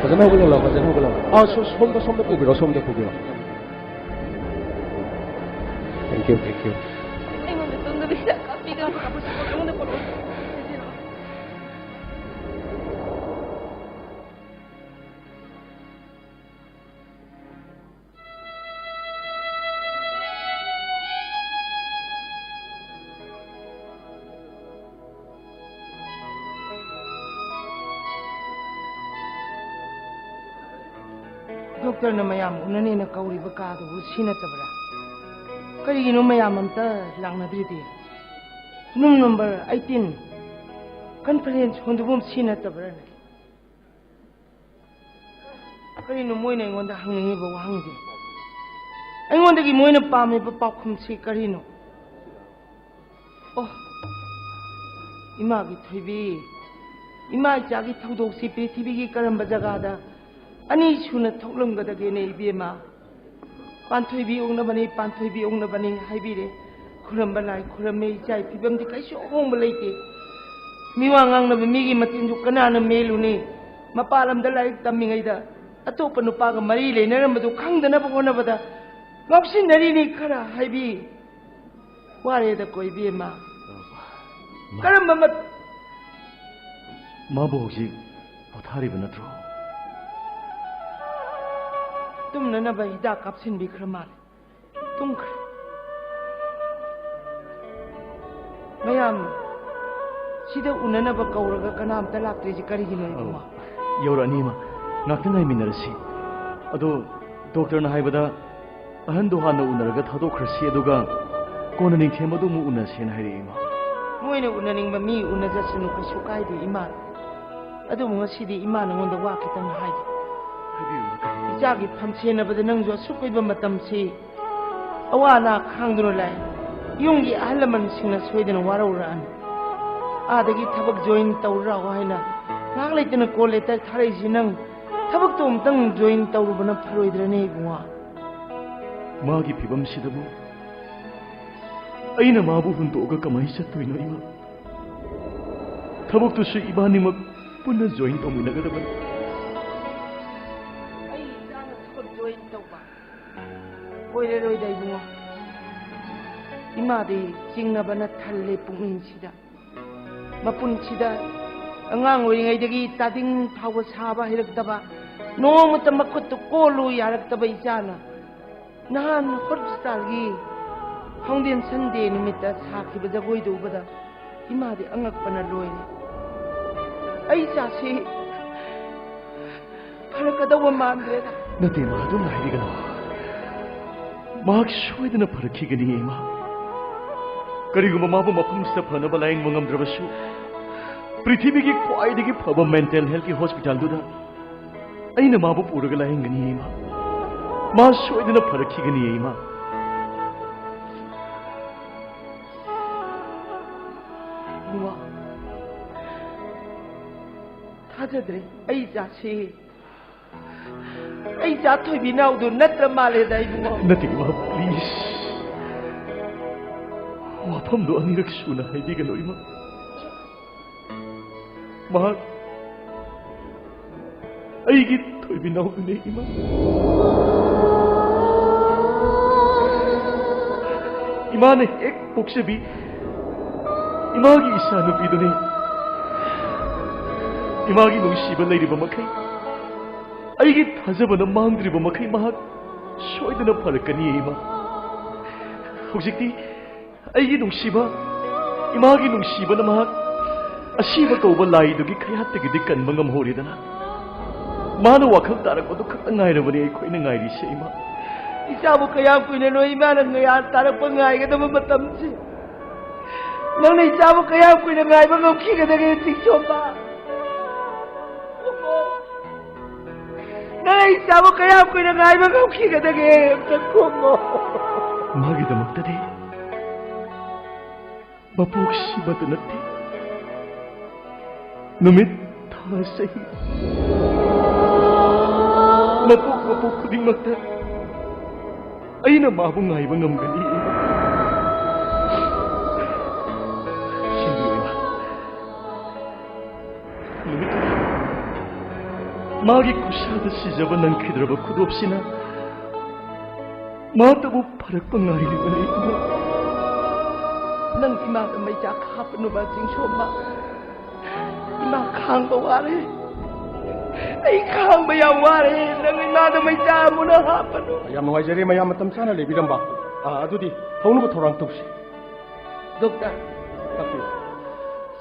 ꯐꯖꯅ ꯍꯧꯒꯠꯍꯜꯂꯣ, ꯐꯖꯅ ꯍꯧꯒꯠꯍꯜꯂꯣ꯫ ꯑꯥ, ꯁꯣ-, ꯁꯣꯝꯗ, ꯁꯣꯝꯗ ꯄꯨꯕꯤꯔꯣ, ꯁꯣꯝꯗ ꯄꯨꯕꯤꯔꯣ꯫ Thank you, thank you. ꯑꯩꯉꯣꯟꯗ ꯇꯨꯝꯗꯕ ꯍꯤꯗꯥꯛ ꯀꯥꯞꯄꯤꯒꯅꯨ꯫ ꯑꯩꯉꯣꯟꯗ ꯄꯣꯔꯛꯑꯣ꯫ ꯗꯣꯛꯇꯔꯅ ꯃꯌꯥꯝ ꯎꯅꯅꯦꯅ ꯀꯧꯔꯤꯕ ꯀꯥꯗꯨꯕꯨ ꯁꯤ ꯅꯠꯇꯕ꯭ꯔꯥ? ꯀꯔꯤꯒꯤꯅꯣ ꯃꯌꯥꯝ ꯑꯝꯇ ꯂꯥꯛꯅꯗ꯭ꯔꯤꯗꯤ? ꯔꯨꯝ ꯅꯝꯕꯔ ꯑꯩꯠꯇꯤꯟ, ꯀꯟꯐꯔꯦꯟꯁ ꯍꯣꯜꯗꯨꯕꯨ ꯁꯤ ꯅꯠꯇꯕ꯭ꯔꯥꯅꯦ? ꯀꯔꯤꯅꯣ ꯃꯣꯏꯅ ꯑꯩꯉꯣꯟꯗ ꯍꯪꯅꯤꯡꯉꯤꯕ ꯋꯥꯍꯪꯁꯦ? ꯑꯩꯉꯣꯟꯗꯒꯤ ꯃꯣꯏꯅ ꯄꯥꯝꯃꯤꯕ ꯄꯥꯎꯈꯨꯝꯁꯤ ꯀꯔꯤꯅꯣ? ꯑꯣ, ꯏꯃꯥꯒꯤ ꯊꯣꯏꯕꯤ, ꯏꯃꯥ ꯏꯆꯥꯒꯤ ꯊꯧꯗꯣꯛꯁꯤ ꯄ꯭ꯔꯤꯊꯤꯕꯤꯒꯤ ꯀꯔꯝꯕ ꯖꯒꯥꯗ ꯑꯅꯤ ꯁꯨꯅ ꯊꯣꯛꯂꯝꯒꯗꯒꯦꯅꯦ, ꯏꯕꯦꯝꯃ? ꯄꯥꯟꯊꯣꯏꯕꯤ ꯑꯣꯛꯅꯕꯅꯤ, ꯄꯥꯟꯊꯣꯏꯕꯤ ꯑꯣꯛꯅꯕꯅꯤ ꯍꯥꯏꯕꯤꯔꯦ꯫ ꯈꯨꯔꯝꯕ ꯂꯥꯏ ꯈꯨꯔꯝꯃꯦ, ꯏꯆꯥ ꯐꯤꯕꯝꯗꯤ ꯀꯩꯁꯨ ꯑꯍꯣꯡꯕ ꯂꯩꯇꯦ꯫ ꯃꯤꯋꯥ ꯉꯥꯡꯅꯕ ꯃꯤꯒꯤ ꯃꯇꯤꯟꯁꯨ ꯀꯅꯥꯅ ꯃꯦꯜꯂꯨꯅꯤ? ꯃꯄꯥꯟ ꯂꯝꯗ ꯂꯥꯏꯔꯤꯛ ꯇꯝꯃꯤꯉꯩꯗ ꯑꯇꯣꯞꯄ ꯅꯨꯄꯥꯒ ꯃꯔꯤ ꯂꯩꯅꯔꯝꯕꯗꯨ ꯈꯪꯗꯅꯕ ꯍꯣꯠꯅꯕꯗ ꯉꯥꯎꯁꯤꯟꯅꯔꯤꯅꯤ ꯈꯔ ꯍꯥꯏꯕꯤ꯫ ꯋꯥꯔꯦꯗꯀꯣ, ꯏꯕꯦꯝꯃ꯫ ꯃꯥ-, ꯀꯔꯝꯕ ꯃꯠ- ꯃꯥꯕꯨ ꯍꯧꯖꯤꯛ ꯄꯣꯊꯥꯔꯤꯕ ꯅꯠꯇ꯭ꯔꯣ? ꯇꯨꯝꯅꯅꯕ ꯍꯤꯗꯥꯛ ꯀꯥꯞꯁꯤꯟꯕꯤꯈ꯭ꯔ ꯃꯥꯜꯂꯦ꯫ ꯇꯨꯝꯈ꯭ꯔꯦ꯫ ꯃꯌꯥꯝ, ꯁꯤꯗ ꯎꯅꯅꯕ ꯀꯧꯔꯒ ꯀꯅꯥꯝꯇ ꯂꯥꯛꯇ꯭ꯔꯤꯁꯤ ꯀꯔꯤꯒꯤꯅꯣ, ꯏꯕꯨꯡꯉꯣ? ꯑꯧ, ꯌꯧꯔꯛꯑꯅꯤ, ꯏꯃꯥ꯫ ꯉꯥꯛꯇ ꯉꯥꯏꯃꯤꯟꯅꯔꯁꯤ꯫ ꯑꯗꯣ ꯗꯣꯛꯇꯔꯅ ꯍꯥꯏꯕꯗ ꯑꯍꯟꯗꯣ ꯍꯥꯟꯅ ꯎꯅꯔꯒ ꯊꯥꯗꯣꯛꯈ꯭ꯔꯁꯤ, ꯑꯗꯨꯒ ꯀꯣꯟꯅ ꯅꯤꯡꯊꯦꯝꯕꯗꯣ ꯑꯃꯨꯛ ꯎꯅꯁꯦꯅ ꯍꯥꯏꯔꯛꯏ, ꯏꯃꯥ꯫ ꯃꯣꯏꯅ ꯎꯅꯅꯤꯡꯕ ꯃꯤ ꯎꯅꯖꯁꯅꯨ, ꯀꯩꯁꯨ ꯀꯥꯏꯗꯦ, ꯏꯃꯥ꯫ ꯑꯗꯨꯕꯨ ꯉꯁꯤꯗꯤ ꯏꯃꯥ ꯅꯉꯣꯟꯗ ꯋꯥ ꯈꯤꯇꯪ ꯍꯥꯏꯒꯦ꯫ ꯍꯥꯏꯕꯤꯌꯨ, ꯏꯃꯥ, ꯀꯔꯤ? ꯏꯆꯥꯒꯤ ꯐꯝ ꯁꯦꯟꯅꯕꯗ ꯅꯪꯁꯨ ꯑꯁꯨꯛ ꯀꯨꯏꯕ ꯃꯇꯝꯁꯤ ꯑꯋꯥ ꯑꯅꯥ ꯈꯥꯡꯗꯨꯅ ꯂꯥꯛꯏ꯫ ꯌꯨꯝꯒꯤ ꯑꯍꯜ ꯂꯃꯟꯁꯤꯡꯅ ꯁꯣꯏꯗꯅ ꯋꯥꯔꯧꯔꯛꯑꯅꯤ꯫ ꯑꯥꯗꯒꯤ ꯊꯕꯛ ꯖꯣꯏꯟ ꯇꯧꯔꯨ ꯂꯥꯛꯑꯣ ꯍꯥꯏꯅ ꯉꯥꯏꯍꯥꯛ ꯂꯩꯇꯅ ꯀꯣꯜ ꯂꯦꯇꯔ ꯊꯥꯔꯛꯏꯁꯤ ꯅꯪ ꯊꯕꯛꯇꯣ ꯑꯃꯨꯛꯇꯪ ꯖꯣꯏꯟ ꯇꯧꯔꯨꯕꯅ ꯐꯔꯣꯏꯗ꯭ꯔꯅꯦ, ꯏꯕꯨꯡꯉꯣ? ꯃꯥꯒꯤ ꯐꯤꯕꯝꯁꯤꯗꯕꯨ ꯑꯩꯅ ꯃꯥꯕꯨ ꯍꯨꯟꯗꯣꯛꯑꯒ ꯀꯃꯥꯏꯅ ꯆꯠꯇꯣꯏꯅꯣ, ꯏꯃꯥ? ꯊꯕꯛꯇꯨꯁꯨ ꯏꯕꯥꯅꯤꯃꯛ ꯄꯨꯟꯅ ꯖꯣꯏꯟ ꯇꯧꯃꯤꯟꯅꯒꯗꯕꯅꯤ꯫ ꯑꯩ ꯏꯆꯥꯅ ꯊꯕꯛ ꯖꯣꯏꯟ ꯇꯧꯕ ꯑꯣꯏꯔꯔꯣꯏꯗ, ꯏꯕꯨꯡꯉꯣ꯫ ꯏꯃꯥꯗꯤ ꯆꯤꯡꯅꯕꯅ ꯊꯜꯂꯦ ꯄꯨꯛꯅꯤꯡꯁꯤꯗ꯫ ꯃꯄꯨꯟꯁꯤꯗ ꯑꯉꯥꯡ ꯑꯣꯏꯔꯤꯉꯩꯗꯒꯤ ꯇꯥꯗꯤꯡ ꯐꯥꯎꯕ ꯁꯥꯕ ꯍꯩꯔꯛꯇꯕ, ꯅꯣꯡꯃꯇ ꯃꯈꯨꯠꯇ ꯀꯣꯜꯂꯨ ꯌꯥꯔꯛꯇꯕ ꯏꯆꯥꯅ ꯅꯍꯥꯟ ꯍꯣꯁꯄꯤꯇꯥꯜꯒꯤ ꯐꯥꯎꯟꯗꯦꯁꯟ ꯗꯦ ꯅꯨꯃꯤꯠꯇ ꯁꯥꯈꯤꯕ ꯖꯒꯣꯏꯗꯨ ꯎꯕꯗ ꯏꯃꯥꯗꯤ ꯑꯉꯛꯄꯅ ꯂꯣꯏꯔꯦ꯫ ꯑꯩ ꯏꯆꯥꯁꯤ ꯐꯔꯛꯀꯗꯧꯕ ꯃꯥꯟꯗ꯭ꯔꯦꯗ꯫ ꯅꯠꯇꯦ, ꯏꯃꯥ, ꯑꯗꯨꯝ ꯍꯥꯏꯕꯤꯒꯅꯨ꯫ ꯃꯍꯥꯛ ꯁꯣꯏꯗꯅ ꯐꯔꯛꯈꯤꯒꯅꯤ, ꯏꯃꯥ꯫ ꯀꯔꯤꯒꯨꯝꯕ ꯃꯥꯕꯨ ꯃꯐꯝꯁꯤꯗ ꯐꯅꯕ ꯂꯥꯌꯦꯡꯕ ꯉꯝꯗ꯭ꯔꯕꯁꯨ, ꯄ꯭ꯔꯤꯊꯤꯕꯤꯒꯤ ꯈ꯭ꯋꯥꯏꯗꯒꯤ ꯐꯕ ꯃꯦꯟꯇꯦꯜ ꯍꯦꯜꯊꯀꯤ ꯍꯣꯁꯄꯤꯇꯥꯜꯗꯨꯗ ꯑꯩꯅ ꯃꯥꯕꯨ ꯄꯨꯔꯒ ꯂꯥꯌꯦꯡꯒꯅꯤ, ꯏꯃꯥ꯫ ꯃꯥ ꯁꯣꯏꯗꯅ ꯐꯔꯛꯈꯤꯒꯅꯤ, ꯏꯃꯥ꯫ ꯏꯃꯥ, ꯊꯥꯖꯗ꯭ꯔꯦ꯫ ꯑꯩ ꯏꯆꯥꯁꯤ, ꯑꯩ ꯏꯆꯥ ꯊꯣꯏꯕꯤꯅꯥꯎꯗꯨ ꯅꯠꯇ꯭ꯔ ꯃꯥꯜꯂꯦꯗ, ꯏꯕꯨꯡꯉꯣ꯫ ꯅꯠꯇꯦ, ꯏꯃꯥ, ꯄ꯭ꯂꯤꯖ꯫ ꯋꯥꯐꯝꯗꯣ ꯑꯅꯤꯔꯛ ꯁꯨꯅ ꯍꯥꯏꯕꯤꯒꯅꯨ, ꯏꯃꯥ꯫ ꯃꯍꯥꯛ ꯑꯩꯒꯤ ꯊꯣꯏꯕꯤꯅꯥꯎꯗꯨꯅꯦ, ꯏꯃꯥ꯫ ꯏꯃꯥꯅ ꯍꯦꯛ ꯄꯣꯛꯆꯕꯤ ꯏꯃꯥꯒꯤ ꯏꯆꯥꯅꯨꯄꯤꯗꯨꯅꯤ꯫ ꯏꯃꯥꯒꯤ ꯅꯨꯡꯁꯤꯕ ꯂꯩꯔꯤꯕ ꯃꯈꯩ, ꯑꯩꯒꯤ ꯊꯥꯖꯕꯅ ꯃꯥꯡꯗ꯭ꯔꯤꯕ ꯃꯈꯩ, ꯃꯍꯥꯛ ꯁꯣꯏꯗꯅ ꯐꯔꯛꯀꯅꯤ, ꯏꯃꯥ꯫ ꯍꯧꯖꯤꯛꯇꯤ ꯑꯩꯒꯤ ꯅꯨꯡꯁꯤꯕ, ꯏꯃꯥꯒꯤ ꯅꯨꯡꯁꯤꯕꯅ ꯃꯍꯥꯛ ꯑꯁꯤꯕ ꯀꯧꯕ ꯂꯥꯏꯗꯨꯒꯤ ꯈꯌꯥꯠꯇꯒꯤꯗꯤ ꯀꯟꯕ ꯉꯝꯍꯧꯔꯦꯗꯅ꯫ ꯃꯥꯅ ꯋꯥꯈꯜ ꯇꯥꯔꯛꯄꯗꯨ ꯈꯛꯇ ꯉꯥꯏꯔꯕꯅꯤ ꯑꯩꯈꯣꯏꯅ ꯉꯥꯏꯔꯤꯁꯦ, ꯏꯃꯥ꯫ ꯏꯆꯥꯕꯨ ꯀꯌꯥꯝ ꯀꯨꯏꯅꯅꯣ ꯏꯃꯥꯅ ꯉꯥꯏ ꯇꯥꯔꯛꯄ ꯉꯥꯏꯒꯗꯕ ꯃꯇꯝꯁꯦ? ꯅꯪꯅ ꯏꯆꯥꯕꯨ ꯀꯌꯥꯝ ꯀꯨꯏꯅ ꯉꯥꯏꯕ ꯉꯝꯈꯤꯒꯗꯒꯦ, ꯆꯤꯡꯁꯣꯝꯕ? ꯅꯪ ꯑꯩ ꯏꯆꯥꯕꯨ ꯀꯌꯥꯝ ꯀꯨꯏꯅ ꯉꯥꯏꯕ ꯉꯝꯈꯤꯒꯗꯒꯦ? ꯑꯝꯇ ꯈꯨꯝꯃꯣ꯫ ꯃꯥꯒꯤꯗꯃꯛꯇꯗꯤ ꯃꯄꯣꯛꯁꯤꯃꯇ ꯅꯠꯇꯦ, ꯅꯨꯃꯤꯠ, ꯊꯥ, ꯆꯍꯤ, ꯃꯄꯣꯛ ꯃꯄꯣꯛ ꯈꯨꯗꯤꯡꯃꯛꯇ ꯑꯩꯅ ꯃꯥꯕꯨ ꯉꯥꯏꯕ ꯉꯝꯒꯅꯤ꯫ ꯁꯤꯟꯕꯤꯌꯨ, ꯏꯃꯥ꯫ ꯃꯥꯒꯤ ꯈꯨꯠꯁꯥꯗ ꯁꯤꯖꯕ ꯅꯪꯈꯤꯗ꯭ꯔꯕ ꯈꯨꯗꯣꯞꯁꯤꯅ ꯃꯥꯇꯕꯨ ꯐꯔꯛꯄ ꯉꯥꯏꯔꯤꯕꯅꯤ, ꯏꯃꯥ꯫ ꯅꯪ ꯏꯃꯥꯗ ꯃꯩꯆꯥꯛ ꯍꯥꯞꯄꯅꯨꯕ, ꯆꯤꯡꯁꯣꯝꯕ꯫ ꯏꯃꯥ ꯈꯥꯡꯕ ꯋꯥꯔꯦ꯫ ꯑꯩ ꯈꯥꯡꯕ ꯌꯥꯝ ꯋꯥꯔꯦ꯫ ꯅꯪ ꯏꯃꯥꯗ ꯃꯩꯆꯥꯛ ꯑꯃꯨꯛ ꯍꯥꯞꯄꯅꯨ꯫ ꯌꯥꯝ ꯅꯨꯡꯉꯥꯏꯖꯔꯦ ꯃꯌꯥꯝ ꯃꯇꯝ ꯆꯥꯅ ꯂꯩꯕꯤꯔꯝꯕ꯫ ꯑꯥ, ꯑꯗꯨꯗꯤ ꯍꯧꯅꯕ ꯊꯧꯔꯥꯡ ꯇꯧꯁꯤ꯫ ꯗꯣꯛꯇꯔ, ꯇꯥꯛꯄꯤꯌꯨ꯫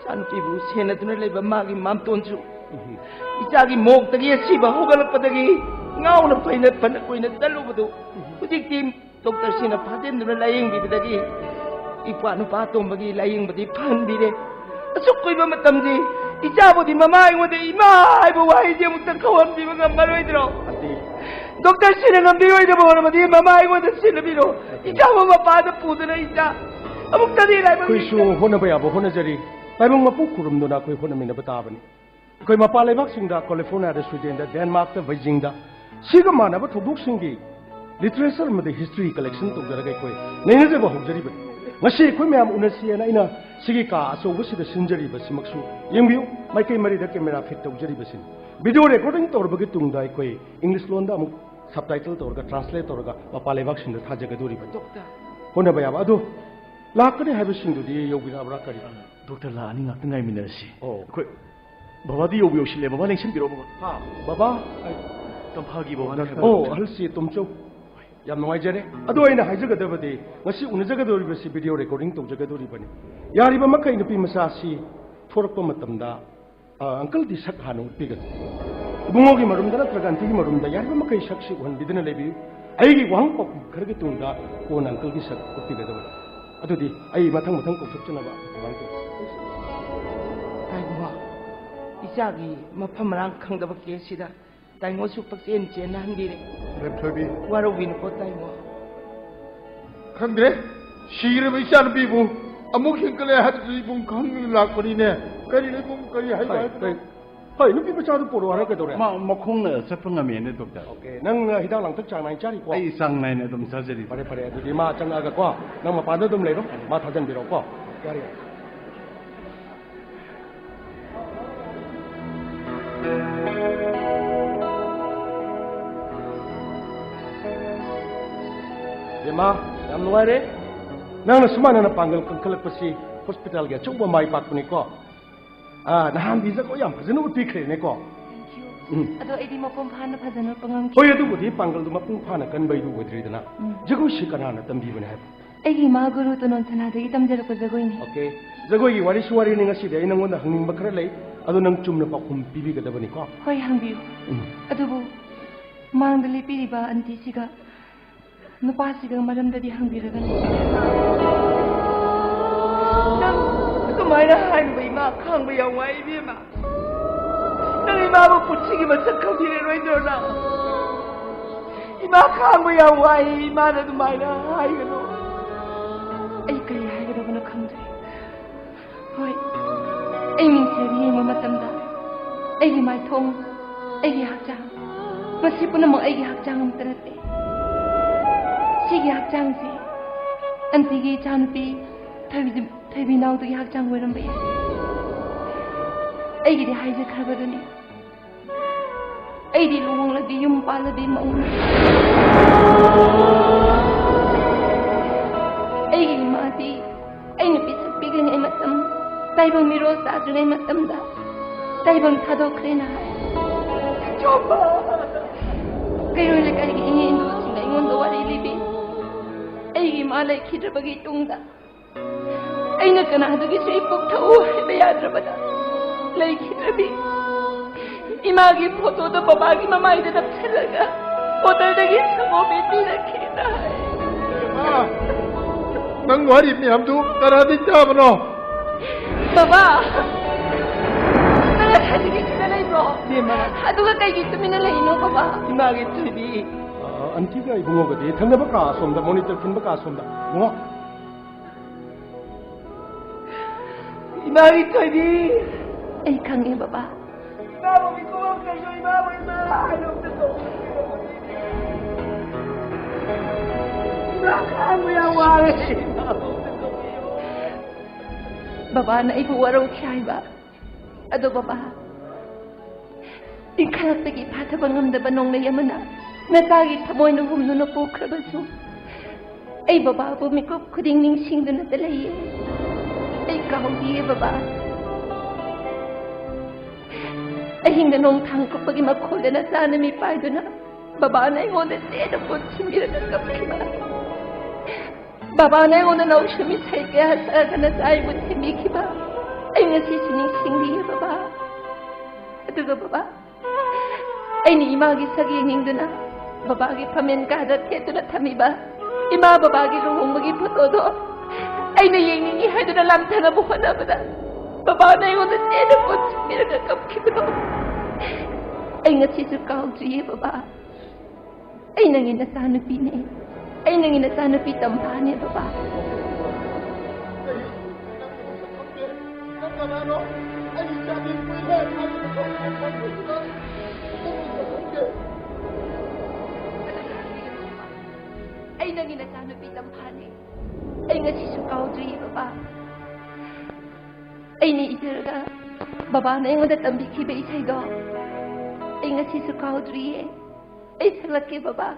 ꯏꯆꯥꯅꯨꯄꯤꯕꯨ ꯁꯦꯟꯅꯗꯨꯅ ꯂꯩꯕ ꯃꯥꯒꯤ ꯃꯥꯝꯇꯣꯟꯁꯨ ꯎꯝ꯫ ꯏꯆꯥꯒꯤ ꯃꯣꯛꯇꯒꯤ ꯑꯁꯤꯕ ꯍꯧꯒꯠꯂꯛꯄꯗꯒꯤ ꯉꯥꯎꯅ ꯐꯩꯅ ꯐꯅ ꯀꯨꯏꯅ ꯆꯠꯂꯨꯕꯗꯨ ꯍꯧꯖꯤꯛꯇꯤ ꯗꯣꯛꯇꯔꯁꯤꯡꯅ ꯐꯥꯖꯤꯟꯗꯨꯅ ꯂꯥꯌꯦꯡꯕꯤꯕꯗꯒꯤ ꯏꯄ꯭ꯋꯥ ꯅꯨꯄꯥ ꯑꯇꯣꯝꯕꯒꯤ ꯂꯥꯌꯦꯡꯕꯗꯤ ꯐꯍꯟꯕꯤꯔꯦ꯫ ꯑꯁꯨꯛ ꯀꯨꯏꯕ ꯃꯇꯝꯗꯤ ꯏꯆꯥꯕꯨꯗꯤ ꯃꯃꯥ ꯑꯩꯉꯣꯟꯗ ꯏꯃꯥ ꯍꯥꯏꯕ ꯋꯥꯍꯩꯁꯦ ꯑꯃꯨꯛꯇ ꯀꯧꯍꯟꯕꯤꯕ ꯉꯝꯃꯔꯣꯏꯗ꯭ꯔꯣ? ꯑꯟꯇꯤ꯫ ꯗꯣꯛꯇꯔꯁꯤꯡꯅ ꯉꯝꯕꯤꯔꯣꯏꯗꯕ ꯑꯣꯏꯔꯕꯗꯤ ꯃꯃꯥ ꯑꯩꯉꯣꯟꯗ ꯁꯤꯟꯅꯕꯤꯔꯣ꯫ ꯏꯆꯥꯕꯨ ꯃꯄꯥꯗ ꯄꯨꯗꯨꯅ ꯏꯆꯥ ꯑꯃꯨꯛꯇꯗꯤ ꯂꯥꯏꯕꯛ ꯑꯩꯈꯣꯏꯁꯨ ꯍꯣꯠꯅꯕ ꯌꯥꯕ ꯍꯣꯠꯅꯖꯔꯤ꯫ ꯂꯥꯏꯕꯛ ꯃꯄꯨ ꯈꯨꯔꯨꯝꯗꯨꯅ ꯑꯩꯈꯣꯏ ꯍꯣꯠꯅꯃꯤꯟꯅꯕ ꯇꯥꯕꯅꯤ꯫ ꯑꯩꯈꯣꯏ ꯃꯄꯥꯟ ꯂꯩꯕꯥꯛꯁꯤꯡꯗ, ꯀꯣꯂꯤꯐꯣꯔꯅꯤꯌꯥꯗ, ꯁ꯭ꯋꯤꯗꯦꯟꯗ, ꯗꯦꯟꯃꯥꯔꯛꯇ, ꯕꯩꯖꯤꯡꯗ, ꯁꯤꯒ ꯃꯥꯟꯅꯕ ꯊꯧꯗꯣꯛꯁꯤꯡꯒꯤ ꯂꯤꯇꯔꯦꯆꯔ ꯑꯃꯗꯤ ꯍꯤꯁꯇ꯭ꯔꯤ ꯀꯂꯦꯛꯁꯟ ꯇꯧꯖꯔꯒ ꯑꯩꯈꯣꯏ ꯅꯩꯅꯖꯕ ꯍꯧꯖꯔꯤꯕꯅꯤ꯫ ꯉꯁꯤ ꯑꯩꯈꯣꯏ ꯃꯌꯥꯝ ꯎꯅꯁꯤ ꯍꯥꯏꯅ ꯑꯩꯅ ꯁꯤꯒꯤ ꯀꯥ ꯑꯆꯧꯕꯁꯤꯗ ꯁꯤꯟꯖꯔꯤꯕꯁꯤꯃꯛꯁꯨ ꯌꯦꯡꯕꯤꯌꯨ꯫ ꯃꯥꯏꯀꯩ ꯃꯔꯤꯗ ꯀꯦꯃꯦꯔꯥ ꯐꯤꯠ ꯇꯧꯖꯔꯤꯕꯁꯤꯅꯤ꯫ ꯚꯤꯗꯤꯑꯣ ꯔꯦꯀꯣꯔꯗꯤꯡ ꯇꯧꯔꯕꯒꯤ ꯇꯨꯡꯗ ꯑꯩꯈꯣꯏ ꯏꯪꯂꯤꯁ ꯂꯣꯟꯗ ꯑꯃꯨꯛ ꯁꯕꯇꯥꯏꯇꯜ ꯇꯧꯔꯒ, ꯇ꯭ꯔꯥꯟꯁꯂꯦꯠ ꯇꯧꯔꯒ ꯃꯄꯥꯟ ꯂꯩꯕꯥꯛꯁꯤꯡꯗ ꯊꯥꯖꯒꯗꯧꯔꯤꯕꯅꯤ꯫ ꯗꯣꯛꯇꯔ꯫ ꯍꯣꯠꯅꯕ ꯌꯥꯕ ꯑꯗꯨ ꯂꯥꯛꯀꯅꯤ ꯍꯥꯏꯕꯁꯤꯡꯗꯨꯗꯤ ꯌꯧꯕꯤꯔꯛꯑꯕ꯭ꯔꯥ ꯀꯔꯤ? ꯗꯣꯛꯇꯔ ꯂꯥꯛꯑꯅꯤ, ꯉꯥꯛꯇ ꯉꯥꯏꯃꯤꯟꯅꯔꯁꯤ꯫ ꯑꯣ꯫ ꯑꯩꯈꯣꯏ ꯕꯕꯥꯗꯤ ꯌꯧꯕ ꯌꯧꯁꯤꯜꯂꯦ꯫ ꯕꯕꯥ ꯂꯦꯡꯁꯤꯟꯕꯤꯔꯛꯑꯣ, ꯕꯕꯥ꯫ ꯍꯥ? ꯕꯕꯥ? ꯑꯩ ꯇꯝꯐꯥꯒꯤ ꯕꯕꯥꯅꯤ ꯍꯥꯏꯕ꯫ ꯑꯣ, ꯑꯍꯜꯁꯤ ꯇꯣꯝꯆꯧ꯫ ꯌꯥꯝ ꯅꯨꯡꯉꯥꯏꯖꯔꯦ꯫ ꯑꯗꯣ ꯑꯩꯅ ꯍꯥꯏꯖꯒꯗꯕꯗꯤ, ꯉꯁꯤ ꯎꯅꯖꯒꯗꯧꯔꯤꯕꯁꯤ ꯚꯤꯗꯤꯑꯣ ꯔꯦꯀꯣꯔꯗꯤꯡ ꯇꯧꯖꯒꯗꯧꯔꯤꯕꯅꯤ꯫ ꯌꯥꯔꯤꯕ ꯃꯈꯩ ꯅꯨꯄꯤ ꯃꯆꯥ ꯑꯁꯤ ꯊꯣꯔꯛꯄ ꯃꯇꯝꯗ, ꯑ, ꯑꯪꯀꯜꯗꯤ ꯁꯛ ꯍꯥꯟꯅ ꯎꯠꯄꯤꯒꯅꯨ꯫ ꯏꯕꯨꯡꯉꯣꯒꯤ ꯃꯔꯨꯝꯗ ꯅꯠꯇ꯭ꯔꯒ ꯑꯟꯇꯤꯒꯤ ꯃꯔꯨꯝꯗ ꯌꯥꯔꯤꯕ ꯃꯈꯩ ꯁꯛꯁꯤ ꯎꯍꯟꯕꯤꯗꯨꯅ ꯂꯩꯕꯤꯌꯨ꯫ ꯑꯩꯒꯤ ꯋꯥꯍꯪ ꯄꯥꯎꯈꯨꯝ ꯈꯔꯒꯤ ꯇꯨꯡꯗ ꯀꯣꯟꯅ ꯑꯪꯀꯜꯒꯤ ꯁꯛ ꯎꯠꯄꯤꯒꯗꯕꯅꯤ꯫ ꯑꯗꯨꯗꯤ ꯑꯩ ꯃꯊꯪ ꯃꯊꯪ ꯀꯧꯊꯣꯛꯆꯅꯕ ꯑꯗꯨꯃꯥꯏꯅ ꯇꯧꯖꯔꯒꯦ꯫ ꯇꯥꯏꯕꯨꯡꯉꯣ, ꯏꯆꯥꯒꯤ ꯃꯐꯝ ꯃꯔꯥꯡ ꯈꯪꯗꯕ ꯀꯦꯁꯁꯤꯗ ꯇꯥꯏꯉꯣꯁꯨ ꯄꯛꯆꯦꯟ ꯆꯦꯟꯅꯍꯟꯕꯤꯔꯦ꯫ ꯏꯕꯦꯝꯊꯣꯏꯕꯤ꯫ ꯋꯥꯔꯧꯕꯤꯅꯨꯀꯣ ꯇꯥꯏꯉꯣ꯫ ꯈꯪꯗ꯭ꯔꯦ, ꯁꯤꯔꯕ ꯏꯆꯥꯅꯨꯄꯤꯕꯨ ꯑꯃꯨꯛ ꯍꯤꯡꯒꯠꯂꯦ ꯍꯥꯏꯕꯗꯨ ꯏꯕꯨꯡ ꯈꯪꯗꯅ ꯂꯥꯛꯄꯅꯤꯅꯦ꯫ ꯀꯔꯤ ꯂꯩꯕꯨꯡ, ꯀꯔꯤ ꯍꯥꯏꯕ ꯍꯣꯏ, ꯍꯥꯏꯕꯅꯣ? ꯀꯔꯤ? ꯍꯣꯏ, ꯅꯨꯄꯤ ꯃꯆꯥꯗꯨ ꯄꯣꯔꯛꯑꯣ ꯍꯥꯏꯔ ꯀꯩꯗꯧꯔꯦ? ꯃꯥ ꯃꯈꯣꯡꯅ ꯆꯠꯄ ꯉꯝꯃꯦꯅꯦ, ꯗꯣꯛꯇꯔ꯫ ꯑꯣꯀꯦ, ꯅꯪ ꯍꯤꯗꯥꯛ ꯂꯥꯡꯊꯛ ꯆꯥꯡ ꯅꯥꯏꯅ ꯆꯥꯔꯤꯀꯣ? ꯑꯩ ꯆꯥꯡ ꯅꯥꯏꯅ ꯑꯗꯨꯝ ꯆꯥꯖꯔꯤ꯫ ꯐꯔꯦ, ꯐꯔꯦ, ꯑꯗꯨꯗꯤ ꯃꯥ ꯆꯪꯉꯛꯑꯒꯀꯣ, ꯅꯪ ꯃꯄꯥꯟꯗ ꯑꯗꯨꯝ ꯂꯩꯔꯣ, ꯃꯥ ꯊꯥꯖꯟꯕꯤꯔꯛꯑꯣꯀꯣ꯫ ꯌꯥꯔꯦ, ꯌꯥꯔꯦ꯫ ꯏꯃꯥ, ꯌꯥꯝ ꯅꯨꯡꯉꯥꯏꯔꯦ꯫ ꯅꯪꯅ ꯁꯨꯃꯥꯏꯅ ꯅꯄꯥꯡꯒꯜ ꯀꯟꯈꯠꯂꯛꯄꯁꯤ ꯍꯣꯁꯄꯤꯇꯥꯜꯒꯤ ꯑꯆꯧꯕ ꯃꯥꯏ ꯄꯥꯛꯄꯅꯤꯀꯣ꯫ ꯑꯥ, ꯅꯍꯥꯟꯗꯤ ꯖꯒꯣꯏ ꯌꯥꯝ ꯐꯖꯅ ꯎꯠꯄꯤꯈ꯭ꯔꯦꯅꯦꯀꯣ꯫ Thank you. ꯎꯝ꯫ ꯑꯗꯣ ꯑꯩꯗꯤ ꯃꯄꯨꯡ ꯐꯥꯅ ꯐꯖꯅ ꯎꯠꯄ ꯉꯝꯈꯤ꯫ ꯍꯣꯏ, ꯑꯗꯨꯕꯨꯗꯤ ꯄꯥꯡꯒꯜꯗꯨ ꯃꯄꯨꯡ ꯐꯥꯅ ꯀꯟꯕꯩꯗꯨ ꯑꯣꯏꯗ꯭ꯔꯤꯗꯅ꯫ ꯎꯝ꯫ ꯖꯒꯣꯏꯁꯤ ꯀꯅꯥꯅ ꯇꯝꯕꯤꯕꯅꯦ ꯍꯥꯏꯕ? ꯑꯩꯒꯤ ꯏꯃꯥ ꯒꯨꯔꯨ ꯇꯣꯅꯣꯟ ꯁꯅꯥꯗꯒꯤ ꯇꯝꯖꯔꯛꯄ ꯖꯒꯣꯏꯅꯤ꯫ ꯑꯣꯀꯦ, ꯖꯒꯣꯏꯒꯤ ꯋꯥꯔꯤꯁꯨ ꯋꯥꯔꯤꯅꯤ꯫ ꯉꯁꯤꯗꯤ ꯑꯩ ꯅꯪꯉꯣꯟꯗ ꯍꯪꯅꯤꯡꯕ ꯈꯔ ꯂꯩ, ꯑꯗꯣ ꯅꯪ ꯆꯨꯝꯅ ꯄꯥꯎꯈꯨꯝ ꯄꯤꯕꯤꯒꯗꯕꯅꯤꯀꯣ꯫ ꯍꯣꯏ, ꯍꯪꯕꯤꯌꯨ꯫ ꯎꯝ꯫ ꯑꯗꯨꯕꯨ ꯃꯥꯡꯗ ꯂꯦꯞꯄꯤꯔꯤꯕ ꯑꯟꯇꯤꯁꯤꯒ ꯅꯨꯄꯥꯁꯤꯒ ꯃꯔꯝꯗꯗꯤ ꯍꯪꯕꯤꯔꯒꯅꯨ꯫ ꯅꯪ ꯑꯗꯨꯃꯥꯏꯅ ꯍꯥꯏꯅꯕ ꯏꯃꯥ ꯈꯥꯡꯕ ꯌꯥꯝ ꯋꯥꯏ, ꯏꯕꯦꯝꯃ꯫ ꯅꯪ ꯏꯃꯥꯕꯨ ꯄꯨꯟꯁꯤꯒꯤ ꯃꯁꯛ ꯈꯪꯕꯤꯔꯔꯣꯏꯗ꯭ꯔꯣ ꯅꯪ? ꯏꯃꯥ ꯈꯥꯡꯕ ꯌꯥꯝ ꯋꯥꯏ, ꯏꯃꯥꯅ ꯑꯗꯨꯃꯥꯏꯅ ꯍꯥꯏꯒꯅꯨ꯫ ꯑꯩ ꯀꯔꯤ ꯍꯥꯏꯒꯗꯕꯅꯣ ꯈꯪꯗ꯭ꯔꯦ꯫ ꯍꯣꯏ, ꯑꯩ ꯃꯤꯡꯁꯦꯜ ꯌꯦꯡꯕ ꯃꯇꯝꯗ ꯑꯩꯒꯤ ꯃꯥꯏꯊꯣꯡ, ꯑꯩꯒꯤ ꯍꯛꯆꯥꯡ, ꯃꯁꯤ ꯄꯨꯝꯅꯃꯛ ꯑꯩꯒꯤ ꯍꯛꯆꯥꯡ ꯑꯃꯠꯇ ꯅꯠꯇꯦ꯫ ꯁꯤꯒꯤ ꯍꯛꯆꯥꯡꯁꯦ ꯑꯟꯇꯤꯒꯤ ꯏꯆꯥꯅꯨꯄꯤ ꯊꯣꯏꯕꯤ-, ꯊꯣꯏꯕꯤꯅꯥꯎꯗꯨꯒꯤ ꯍꯛꯆꯥꯡ ꯑꯣꯏꯔꯝꯕ ꯌꯥꯏ꯫ ꯑꯩꯒꯤꯗꯤ ꯍꯥꯏꯖꯈ꯭ꯔꯕꯗꯨꯅꯤ꯫ ꯑꯩꯗꯤ ꯂꯨꯍꯣꯡꯂꯗꯤ, ꯌꯨꯝ ꯄꯥꯜꯂꯗꯤ ꯃꯧꯅꯤ꯫ ꯑꯩꯒꯤ ꯏꯃꯥꯗꯤ ꯑꯩꯅ ꯄꯤꯁꯛ ꯄꯤꯛꯂꯤꯉꯩ ꯃꯇꯝ, ꯇꯥꯏꯕꯪ ꯃꯤꯔꯣꯜ ꯇꯥꯗ꯭ꯔꯤꯉꯩ ꯃꯇꯝꯗ ꯇꯥꯏꯕꯪ ꯊꯥꯗꯣꯛꯈ꯭ꯔꯦꯅ ꯍꯥꯏ꯫ ꯆꯣꯝꯕ! ꯀꯩꯔꯣꯏ ꯂꯩꯀꯥꯏꯒꯤ ꯏꯅꯦ ꯏꯟꯗꯨꯁꯤꯡꯅ ꯑꯩꯉꯣꯟꯗ ꯋꯥꯔꯤ ꯂꯤꯕꯤ꯫ ꯑꯩꯒꯤ ꯏꯃꯥ ꯂꯩꯈꯤꯗ꯭ꯔꯕꯒꯤ ꯇꯨꯡꯗ ꯑꯩꯅ ꯀꯅꯥꯗꯒꯤꯁꯨ ꯏꯄꯨꯛ ꯊꯛꯎ ꯍꯥꯏꯕ ꯌꯥꯗ꯭ꯔꯕꯗ ꯂꯩꯈꯤꯗ꯭ꯔꯕꯤ ꯏꯃꯥꯒꯤ ꯐꯣꯇꯣꯗꯣ ꯕꯕꯥꯒꯤ ꯃꯃꯥꯏꯗ ꯅꯞꯁꯤꯜꯂꯒ ꯕꯣꯇꯜꯗꯒꯤ ꯁꯪꯒꯣꯝ ꯏꯟꯕꯤꯔꯛꯈꯤꯅ ꯍꯥꯏ꯫ ꯏꯃꯥ, ꯅꯪ ꯋꯥꯔꯤ ꯃꯌꯥꯝꯗꯨ ꯀꯅꯥꯗꯒꯤ ꯇꯥꯕꯅꯣ? ꯕꯕꯥ, ꯅꯪ ꯉꯁꯥꯏꯗꯒꯤ ꯁꯤꯗ ꯂꯩꯕ꯭ꯔꯣ? ꯏꯕꯦꯝꯃ꯫ ꯑꯗꯨꯒ ꯀꯩꯒꯤ ꯇꯨꯃꯤꯟꯅ ꯂꯩꯔꯤꯅꯣ, ꯕꯕꯥ? ꯏꯃꯥꯒꯤ ꯊꯣꯏꯕꯤ꯫ ꯑ, ꯑꯟꯇꯤꯒ ꯏꯕꯨꯡꯉꯣꯒꯗꯤ ꯊꯪꯅꯕ ꯀꯥ ꯑꯁꯣꯝꯗ, ꯃꯣꯅꯤꯇꯔ ꯈꯤꯟꯕ ꯀꯥ ꯑꯁꯣꯝꯗ꯫ ꯏꯕꯨꯡꯉꯣ꯫ ꯏꯃꯥꯒꯤ ꯊꯣꯏꯕꯤ! ꯑꯩ ꯈꯪꯉꯦ, ꯕꯕꯥ꯫ ꯏꯃꯥꯕꯨ ꯃꯤꯀꯨꯞ ꯑꯃ ꯀꯩꯁꯨ ꯏꯃꯥꯕꯨ ꯏꯃꯥ ꯍꯥꯏꯅ ꯑꯝꯇ ꯀꯧꯕꯤꯔꯛꯇꯦ꯫ ꯏꯃꯥ ꯈꯥꯡꯕ ꯌꯥꯝ ꯋꯥꯔꯦ꯫ ꯕꯕꯥꯅ ꯑꯩꯕꯨ ꯋꯥꯔꯧꯈꯤ ꯍꯥꯏꯕ꯫ ꯑꯗꯣ ꯕꯕꯥ, ꯏꯟꯈꯠꯂꯛꯄꯒꯤ ꯐꯥꯊꯕ ꯉꯝꯗꯕ ꯅꯣꯡꯂꯩ ꯑꯃꯅ ꯅꯆꯥꯒꯤ ꯊꯃꯣꯏꯅ ꯍꯨꯝꯗꯨꯅ ꯄꯨꯈ꯭ꯔꯕꯁꯨ, ꯑꯩ ꯕꯕꯥꯕꯨ ꯃꯤꯀꯨꯞ ꯈꯨꯗꯤꯡ ꯅꯤꯡꯁꯤꯡꯗꯨꯅꯇ ꯂꯩꯌꯦ꯫ ꯑꯩ ꯀꯥꯎꯗꯤꯌꯦ ꯕꯕꯥ꯫ ꯑꯍꯤꯡꯗ ꯅꯣꯡꯊꯥꯡ ꯀꯨꯞꯄꯒꯤ ꯃꯈꯣꯜꯗ ꯅꯆꯥꯅ ꯃꯤꯄꯥꯏꯗꯨꯅ ꯕꯕꯥꯅ ꯑꯩꯉꯣꯟꯗ ꯆꯦꯠꯅ ꯄꯣꯠꯁꯤꯟꯕꯤꯔꯒ ꯀꯞꯈꯤꯕ꯫ ꯕꯕꯥꯅ ꯑꯩꯉꯣꯟꯗ ꯂꯧꯁꯨ ꯃꯤꯁꯩ ꯀꯌꯥ ꯆꯠꯂꯒ ꯅꯆꯥ ꯑꯩꯕꯨ ꯊꯦꯝꯕꯤꯈꯤꯕ꯫ ꯑꯩ ꯉꯁꯤꯁꯨ ꯅꯤꯡꯁꯤꯡꯂꯤꯌꯦ ꯕꯕꯥ꯫ ꯑꯗꯨꯒ ꯕꯕꯥ, ꯑꯩꯅ ꯏꯃꯥꯒꯤ ꯁꯛ ꯌꯦꯡꯅꯤꯡꯗꯨꯅ ꯕꯕꯥꯒꯤ ꯐꯝꯃꯦꯟ ꯀꯥꯗ ꯊꯦꯠꯇꯨꯅ ꯊꯝꯃꯤꯕ ꯏꯃꯥ ꯕꯕꯥꯒꯤ ꯂꯨꯍꯣꯡꯕꯒꯤ ꯐꯣꯇꯣꯗꯣ ꯑꯩꯅ ꯌꯦꯡꯅꯤꯡꯉꯤ ꯍꯥꯏꯗꯨꯅ ꯂꯥꯝꯊꯅꯕ ꯍꯣꯠꯅꯕꯗ ꯕꯕꯥꯅ ꯑꯩꯉꯣꯟꯗ ꯆꯦꯠꯅ ꯄꯣꯠꯁꯤꯟꯕꯤꯔꯒ ꯀꯞꯈꯤꯕꯗꯣ ꯑꯩ ꯉꯁꯤꯁꯨ ꯀꯥꯎꯗ꯭ꯔꯤꯌꯦ ꯕꯕꯥ꯫ ꯑꯩ ꯅꯪꯒꯤ ꯅꯆꯥꯅꯨꯄꯤꯅꯦ꯫ ꯑꯩ ꯅꯪꯒꯤ ꯅꯆꯥꯅꯨꯄꯤ ꯇꯝꯐꯥꯅꯦ ꯕꯕꯥ꯫ ꯑꯩ ꯅꯪꯒꯤ ꯅꯆꯥꯅꯨꯄꯤ ꯇꯝꯐꯥꯅꯦ꯫ ꯑꯩ ꯉꯁꯤꯁꯨ ꯀꯥꯎꯗ꯭ꯔꯤꯌꯦ ꯕꯕꯥ꯫ ꯑꯩꯅ ꯏꯖꯔꯒ ꯕꯕꯥꯅ ꯑꯩꯉꯣꯟꯗ ꯇꯝꯕꯤꯈꯤꯕ ꯏꯁꯩꯗꯣ ꯑꯩ ꯉꯁꯤꯁꯨ ꯀꯥꯎꯗ꯭ꯔꯤꯌꯦ꯫ ꯑꯩ ꯁꯛꯂꯛꯀꯦ ꯕꯕꯥ꯫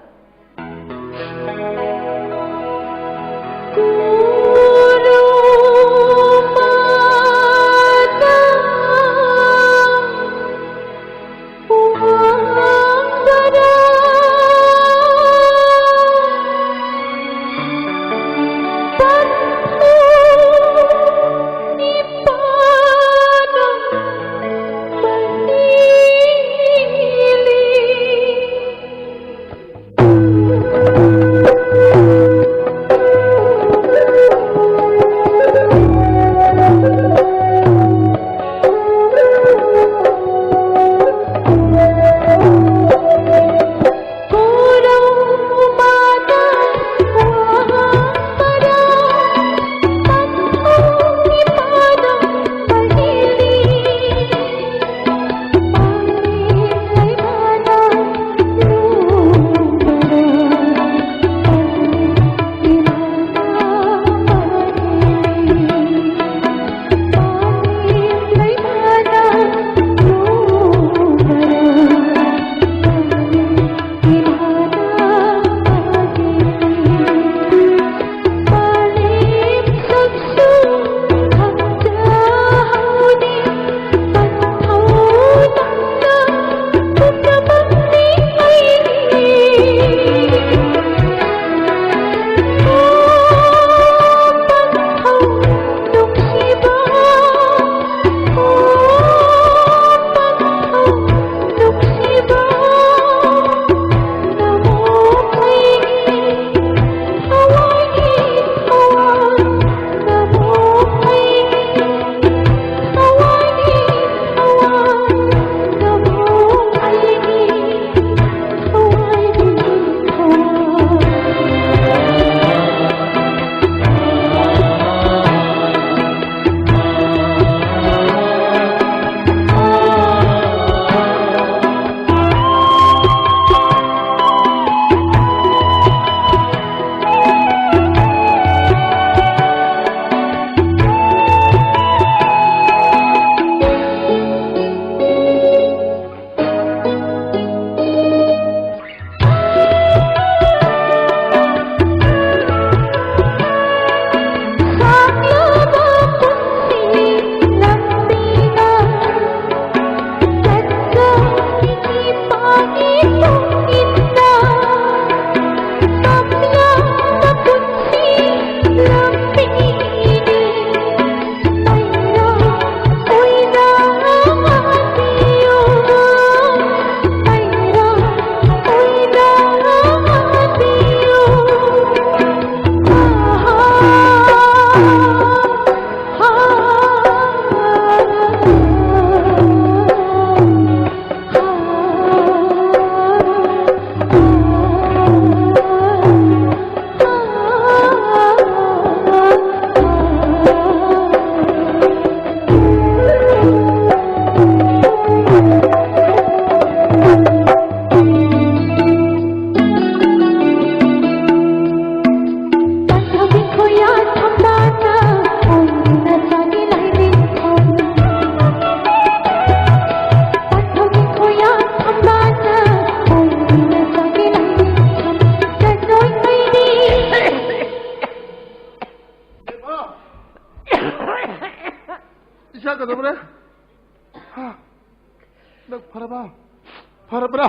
ꯐꯔꯕ꯭ꯔꯥ?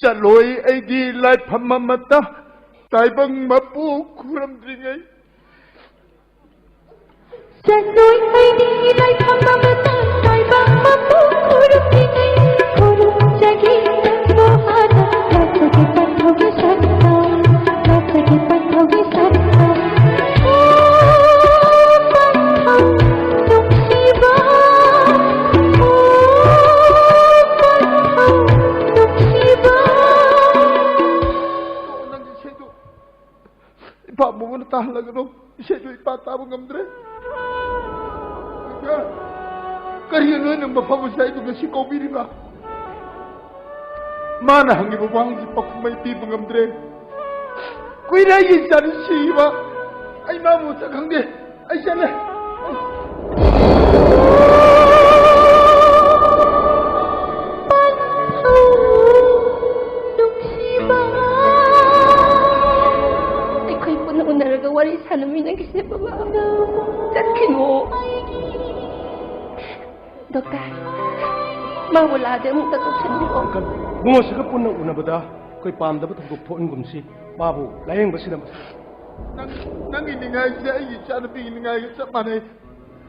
ꯆꯠꯂꯣꯏ ꯑꯩꯗꯤ ꯂꯥꯏꯐꯝ ꯑꯃꯠꯇ, ꯇꯥꯏꯕꯪ ꯃꯄꯨ ꯈꯨꯔꯨꯝꯗ꯭ꯔꯤꯉꯩ꯫ ꯆꯠꯂꯣꯏ ꯑꯩꯗꯤ ꯂꯥꯏꯐꯝ ꯑꯃꯠꯇ, ꯇꯥꯏꯕꯪ ꯃꯄꯨ ꯈꯨꯔꯨꯝꯗ꯭ꯔꯤꯉꯩ꯫ ꯈꯨꯔꯨꯝꯖꯒꯦ ꯅꯪꯕꯨ ꯍꯥꯟꯅ, ꯂꯥꯠꯆꯒꯦ ꯄꯟꯊꯧꯒꯤ ꯁꯛꯇꯝ, ꯂꯥꯠꯆꯒꯦ ꯄꯟꯊꯧꯒꯤ ꯁꯛꯇꯝ꯫ ꯑꯣ ꯄꯟꯊꯧ ꯅꯨꯡꯁꯤꯕ, ꯑꯣ ꯄꯟꯊꯧ ꯅꯨꯡꯁꯤꯕ꯫ ꯅꯪꯒꯤ ꯏꯁꯩꯗꯨ ꯏꯄꯥ ꯃꯉꯣꯟꯗ ꯇꯥꯍꯜꯂꯒꯅꯨ꯫ ꯏꯁꯩꯗꯨ ꯏꯄꯥ ꯇꯥꯕ ꯉꯝꯗ꯭ꯔꯦ꯫ ꯀꯔꯤꯒꯤꯅꯣ ꯅꯪ ꯃꯐꯝ ꯑꯁꯤꯗ ꯑꯩꯕꯨ ꯉꯁꯤ ꯀꯧꯕꯤꯔꯤꯕ? ꯃꯥꯅ ꯍꯪꯉꯤꯕ ꯋꯥꯍꯪꯁꯤ ꯄꯥꯎꯈꯨꯝ ꯑꯩ ꯄꯤꯕ ꯉꯝꯗ꯭ꯔꯦ꯫ ꯀꯨꯏꯔꯦ ꯑꯩꯒꯤ ꯏꯆꯥꯅꯤ ꯁꯤꯕ꯫ ꯑꯩ ꯃꯥꯕꯨ ꯃꯁꯛ ꯈꯪꯗꯦ꯫ ꯑꯩ ꯆꯠꯂꯦ꯫ ꯑꯩꯈꯣꯏ ꯄꯨꯟꯅ ꯎꯅꯔꯒ ꯋꯥꯔꯤ ꯁꯥꯟꯅꯃꯤꯟꯅꯈꯤꯁꯦ ꯕꯕꯥ꯫ ꯆꯠꯈꯤꯅꯨ꯫ ꯗꯣꯛꯇꯔ, ꯃꯥꯕꯨ ꯂꯥꯛꯑꯗꯤ ꯑꯃꯨꯛꯇ ꯇꯧꯁꯤꯟꯕꯤꯔꯛꯑꯣ꯫ ꯏꯕꯨꯡꯉꯣꯁꯤꯒ ꯄꯨꯟꯅ ꯎꯅꯕꯗ ꯑꯩꯈꯣꯏ ꯄꯥꯝꯗꯕ ꯊꯧꯗꯣꯛ ꯊꯣꯛꯍꯟꯒꯨꯝꯁꯤ꯫ ꯃꯥꯕꯨ ꯂꯥꯌꯦꯡꯕꯁꯤꯗ ꯅꯪ, ꯅꯪꯒꯤ ꯅꯤꯡꯉꯥꯏꯁꯦ ꯑꯩꯒꯤ ꯏꯆꯥꯅꯨꯄꯤꯒꯤ ꯅꯤꯡꯉꯥꯏꯒ ꯆꯞ ꯃꯥꯟꯅꯩ꯫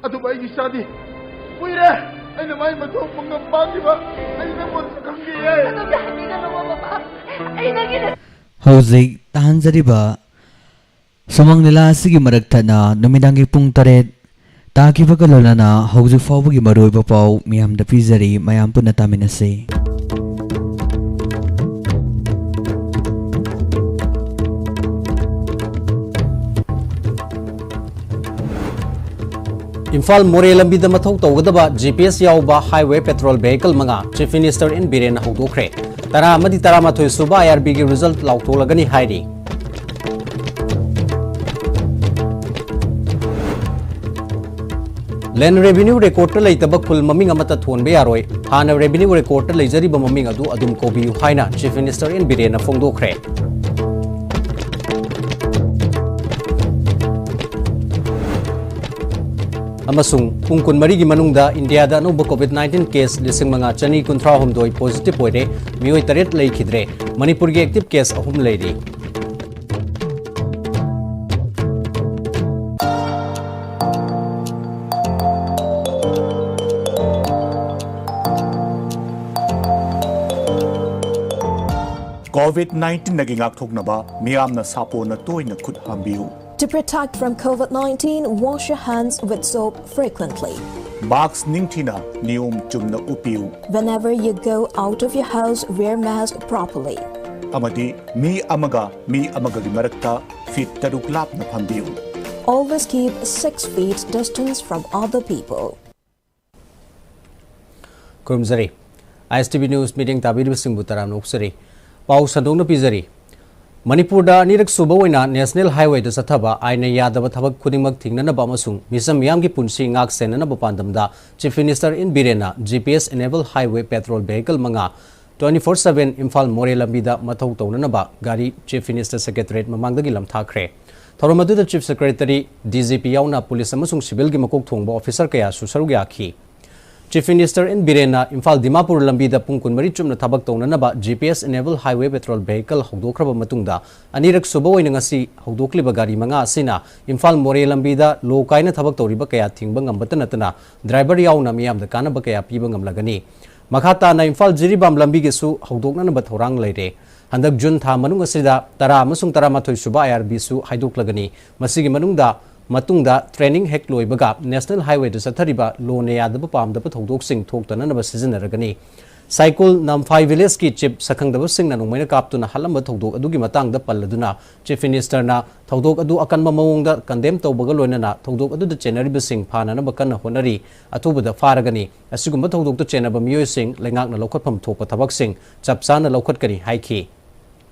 ꯑꯗꯨꯕꯨ ꯑꯩꯒꯤ ꯏꯆꯥꯗꯤ ꯀꯨꯏꯔꯦ ꯑꯩꯅ ꯃꯥꯏ ꯃꯊꯧ ꯄꯨꯡꯉꯝ ꯄꯥꯡꯈꯤꯕ꯫ ꯑꯩ ꯅꯪꯉꯣꯟꯗ ꯈꯪꯗꯤꯌꯦ꯫ ꯑꯗꯨꯝꯅ ꯍꯥꯏꯕꯤꯒꯅꯨ ꯕꯕꯥ꯫ ꯑꯩ ꯅꯪꯒꯤ ꯍꯧꯖꯤꯛ ꯇꯥꯍꯟꯖꯔꯤꯕ ꯁꯨꯃꯥꯡ ꯂꯤꯂꯥ ꯑꯁꯤꯒꯤ ꯃꯔꯛ ꯊꯠꯅ ꯅꯨꯃꯤꯗꯥꯡꯒꯤ ꯄꯨꯡ ꯇꯔꯦꯠ ꯇꯥꯈꯤꯕꯒ ꯂꯣꯏꯅꯅ ꯍꯧꯖꯤꯛ ꯐꯥꯎꯕꯒꯤ ꯃꯔꯨꯑꯣꯏꯕ ꯄꯥꯎ ꯃꯤꯌꯥꯝꯗ ꯄꯤꯖꯔꯤ꯫ ꯃꯌꯥꯝ ꯄꯨꯟꯅ ꯇꯥꯃꯤꯟꯅꯁꯤ꯫ ꯏꯝꯐꯥꯜ ꯃꯣꯔꯦ ꯂꯝꯕꯤꯗ ꯃꯊꯧ ꯇꯧꯒꯗꯕ ꯖꯤ ꯄꯤ ꯑꯦꯁ ꯌꯥꯎꯕ highway patrol vehicle ꯃꯉꯥ Chief Minister N ꯕꯤꯔꯦꯟꯅ ꯍꯧꯗꯣꯛꯈ꯭ꯔꯦ꯫ ꯇꯔꯥ ꯑꯃꯗꯤ ꯇꯔꯥꯃꯥꯊꯣꯏ ꯁꯨꯕ I R B ꯒꯤ result ꯂꯥꯎꯊꯣꯛꯂꯒꯅꯤ ꯍꯥꯏꯔꯤ꯫ Land revenue record ꯇ ꯂꯩꯇꯕ ꯈꯨꯜ ꯃꯃꯤꯡ ꯑꯃꯠꯇ ꯊꯣꯟꯕ ꯌꯥꯔꯣꯏ꯫ ꯍꯥꯟꯅ revenue record ꯇ ꯂꯩꯖꯔꯤꯕ ꯃꯃꯤꯡ ꯑꯗꯨ ꯑꯗꯨꯝ ꯀꯧꯕꯤꯌꯨ ꯍꯥꯏꯅ Chief Minister N ꯕꯤꯔꯦꯟꯅ ꯐꯣꯡꯗꯣꯛꯈ꯭ꯔꯦ꯫ ꯑꯃꯁꯨꯡ ꯄꯨꯡ ꯀꯨꯟꯃꯔꯤꯒꯤ ꯃꯅꯨꯡꯗ ꯏꯟꯗꯤꯌꯥꯗ ꯑꯅꯧꯕ COVID nineteen case ꯂꯤꯁꯤꯡ ꯃꯉꯥ ꯆꯅꯤ ꯀꯨꯟꯊ꯭ꯔꯥ ꯍꯨꯝꯗꯣꯏ positive ꯑꯣꯏꯔꯦ, ꯃꯤꯑꯣꯏ ꯇꯔꯦꯠ ꯂꯩꯈꯤꯗ꯭ꯔꯦ꯫ ꯃꯅꯤꯄꯨꯔꯒꯤ active case ꯑꯍꯨꯝ ꯂꯩꯔꯤ꯫ COVID nineteenꯗꯒꯤ ꯉꯥꯛꯊꯣꯛꯅꯕ ꯃꯤꯌꯥꯝꯅ ꯁꯥꯄꯣꯟꯅ ꯇꯣꯏꯅ ꯈꯨꯠ ꯍꯥꯝꯕꯤꯌꯨ꯫ To protect from COVID nineteen, wash your hands with soap frequently. Mask ꯅꯤꯡꯊꯤꯅ ꯅꯤꯌꯣꯝ ꯆꯨꯝꯅ ꯎꯞꯄꯤꯌꯨ꯫ Whenever you go out of your house, wear mask properly. ꯑꯃꯗꯤ ꯃꯤ ꯑꯃꯒ ꯃꯤ ꯑꯃꯒꯒꯤ ꯃꯔꯛꯇ feet ꯇꯔꯨꯛ ꯂꯥꯞꯅ ꯐꯝꯕꯤꯌꯨ꯫ Always keep six feet distance from other people. ꯈꯨꯔꯨꯝꯖꯔꯤ꯫ ISTV News meeting ꯇꯥꯕꯤꯔꯤꯕꯁꯤꯡꯕꯨ ꯇꯔꯥꯝꯅ ꯑꯣꯛꯆꯔꯤ꯫ ꯄꯥꯎ ꯁꯟꯗꯣꯛꯅ ꯄꯤꯖꯔꯤ꯫ ꯃꯅꯤꯄꯨꯔꯗ ꯑꯅꯤꯔꯛ ꯁꯨꯕ ꯑꯣꯏꯅ National Highwayꯗ ꯆꯠꯊꯕ ꯑꯥꯏꯟꯅ ꯌꯥꯗꯕ ꯊꯕꯛ ꯈꯨꯗꯤꯡꯃꯛ ꯊꯤꯡꯅꯅꯕ ꯑꯃꯁꯨꯡ ꯃꯤꯆꯝ ꯃꯤꯌꯥꯝꯒꯤ ꯄꯨꯟꯁꯤ ꯉꯥꯛ ꯁꯦꯟꯅꯅꯕ ꯄꯥꯟꯗꯝꯗ Chief Minister N ꯕꯤꯔꯦꯟꯅ GPS enabled highway patrol vehicle ꯃꯉꯥ twenty four seven ꯏꯝꯐꯥꯜ ꯃꯣꯔꯦ ꯂꯝꯕꯤꯗ ꯃꯊꯧ ꯇꯧꯅꯅꯕ ꯒꯥꯔꯤ Chief Minister Secretariat ꯃꯃꯥꯡꯗꯒꯤ ꯂꯝꯊꯥꯈ꯭ꯔꯦ꯫ ꯊꯧꯔꯝ ꯑꯗꯨꯗ Chief Secretary, DGP ꯌꯥꯎꯅ police ꯑꯃꯁꯨꯡ civilꯒꯤ ꯃꯀꯣꯛ ꯊꯣꯡꯕ officer ꯀꯌꯥꯁꯨ ꯁꯔꯨꯛ ꯌꯥꯈꯤ꯫ Chief Minister N ꯕꯤꯔꯦꯟꯅ Imphal Dimapur ꯂꯝꯕꯤꯗ ꯄꯨꯡ ꯀꯨꯟꯃꯔꯤ ꯆꯨꯞꯅ ꯊꯕꯛ ꯇꯧꯅꯅꯕ GPS enabled highway patrol vehicle ꯍꯧꯗꯣꯛꯈ꯭ꯔꯕ ꯃꯇꯨꯡꯗ, ꯑꯅꯤꯔꯛ ꯁꯨꯕ ꯑꯣꯏꯅ ꯉꯁꯤ ꯍꯧꯗꯣꯛꯂꯤꯕ ꯒꯥꯔꯤ ꯃꯉꯥ ꯑꯁꯤꯅ ꯏꯝꯐꯥꯜ ꯃꯣꯔꯦ ꯂꯝꯕꯤꯗ law ꯀꯥꯏꯅ ꯊꯕꯛ ꯇꯧꯔꯤꯕ ꯀꯌꯥ ꯊꯤꯡꯕ ꯉꯝꯕꯇ ꯅꯠꯇꯅ, driver ꯌꯥꯎꯅ ꯃꯤꯌꯥꯝꯗ ꯀꯥꯟꯅꯕ ꯀꯌꯥ ꯄꯤꯕ ꯉꯝꯂꯒꯅꯤ꯫ ꯃꯈꯥ ꯇꯥꯅ ꯏꯝꯐꯥꯜ ꯖꯤꯔꯤꯕꯥꯝ ꯂꯝꯕꯤꯒꯤꯁꯨ ꯍꯧꯗꯣꯛꯅꯅꯕ ꯊꯧꯔꯥꯡ ꯂꯩꯔꯦ꯫ ꯍꯟꯗꯛ ꯖꯨꯟ ꯊꯥ ꯃꯅꯨꯡ ꯑꯁꯤꯗ ꯇꯔꯥ ꯑꯃꯁꯨꯡ ꯇꯔꯥꯃꯥꯊꯣꯏ ꯁꯨꯕ IRBꯁꯨ ꯍꯥꯏꯗꯣꯛꯂꯒꯅꯤ꯫ ꯃꯁꯤꯒꯤ ꯃꯅꯨꯡꯗ, ꯃꯇꯨꯡꯗ training ꯍꯦꯛ ꯂꯣꯏꯕꯒ National Highwayꯗ ꯆꯠꯊꯔꯤꯕ lawꯅ ꯌꯥꯗꯕ ꯄꯥꯝꯗꯕ ꯊꯧꯗꯣꯛꯁꯤꯡ ꯊꯣꯛꯇꯅꯅꯕ ꯁꯤꯖꯤꯟꯅꯔꯒꯅꯤ꯫ ꯁꯥꯏꯀꯨꯜ ꯅꯝꯐꯥꯏ villageꯀꯤ chief ꯁꯛꯈꯪꯗꯕꯁꯤꯡꯅ ꯅꯣꯡꯃꯩꯅ ꯀꯥꯞꯇꯨꯅ ꯍꯥꯠꯂꯝꯕ ꯊꯧꯗꯣꯛ ꯑꯗꯨꯒꯤ ꯃꯇꯥꯡꯗ ꯄꯜꯂꯗꯨꯅ Chief Ministerꯅ ꯊꯧꯗꯣꯛ ꯑꯗꯨ ꯑꯀꯟꯕ ꯃꯑꯣꯡꯗ condemn ꯇꯧꯕꯒ ꯂꯣꯏꯅꯅ ꯊꯧꯗꯣꯛ ꯑꯗꯨꯗ ꯆꯦꯟꯅꯔꯤꯕꯁꯤꯡ ꯐꯥꯅꯅꯕ ꯀꯟꯅ ꯍꯣꯠꯅꯔꯤ꯫ ꯑꯊꯨꯕꯗ ꯐꯥꯔꯒꯅꯤ꯫ ꯑꯁꯤꯒꯨꯝꯕ ꯊꯧꯗꯣꯛꯇ ꯆꯦꯟꯅꯕ ꯃꯤꯑꯣꯏꯁꯤꯡ ꯂꯩꯉꯥꯛꯅ ꯂꯧꯈꯠꯐꯝ ꯊꯣꯛꯄ ꯊꯕꯛꯁꯤꯡ ꯆꯞ ꯆꯥꯅ ꯂꯧꯈꯠꯀꯅꯤ ꯍꯥꯏꯈꯤ꯫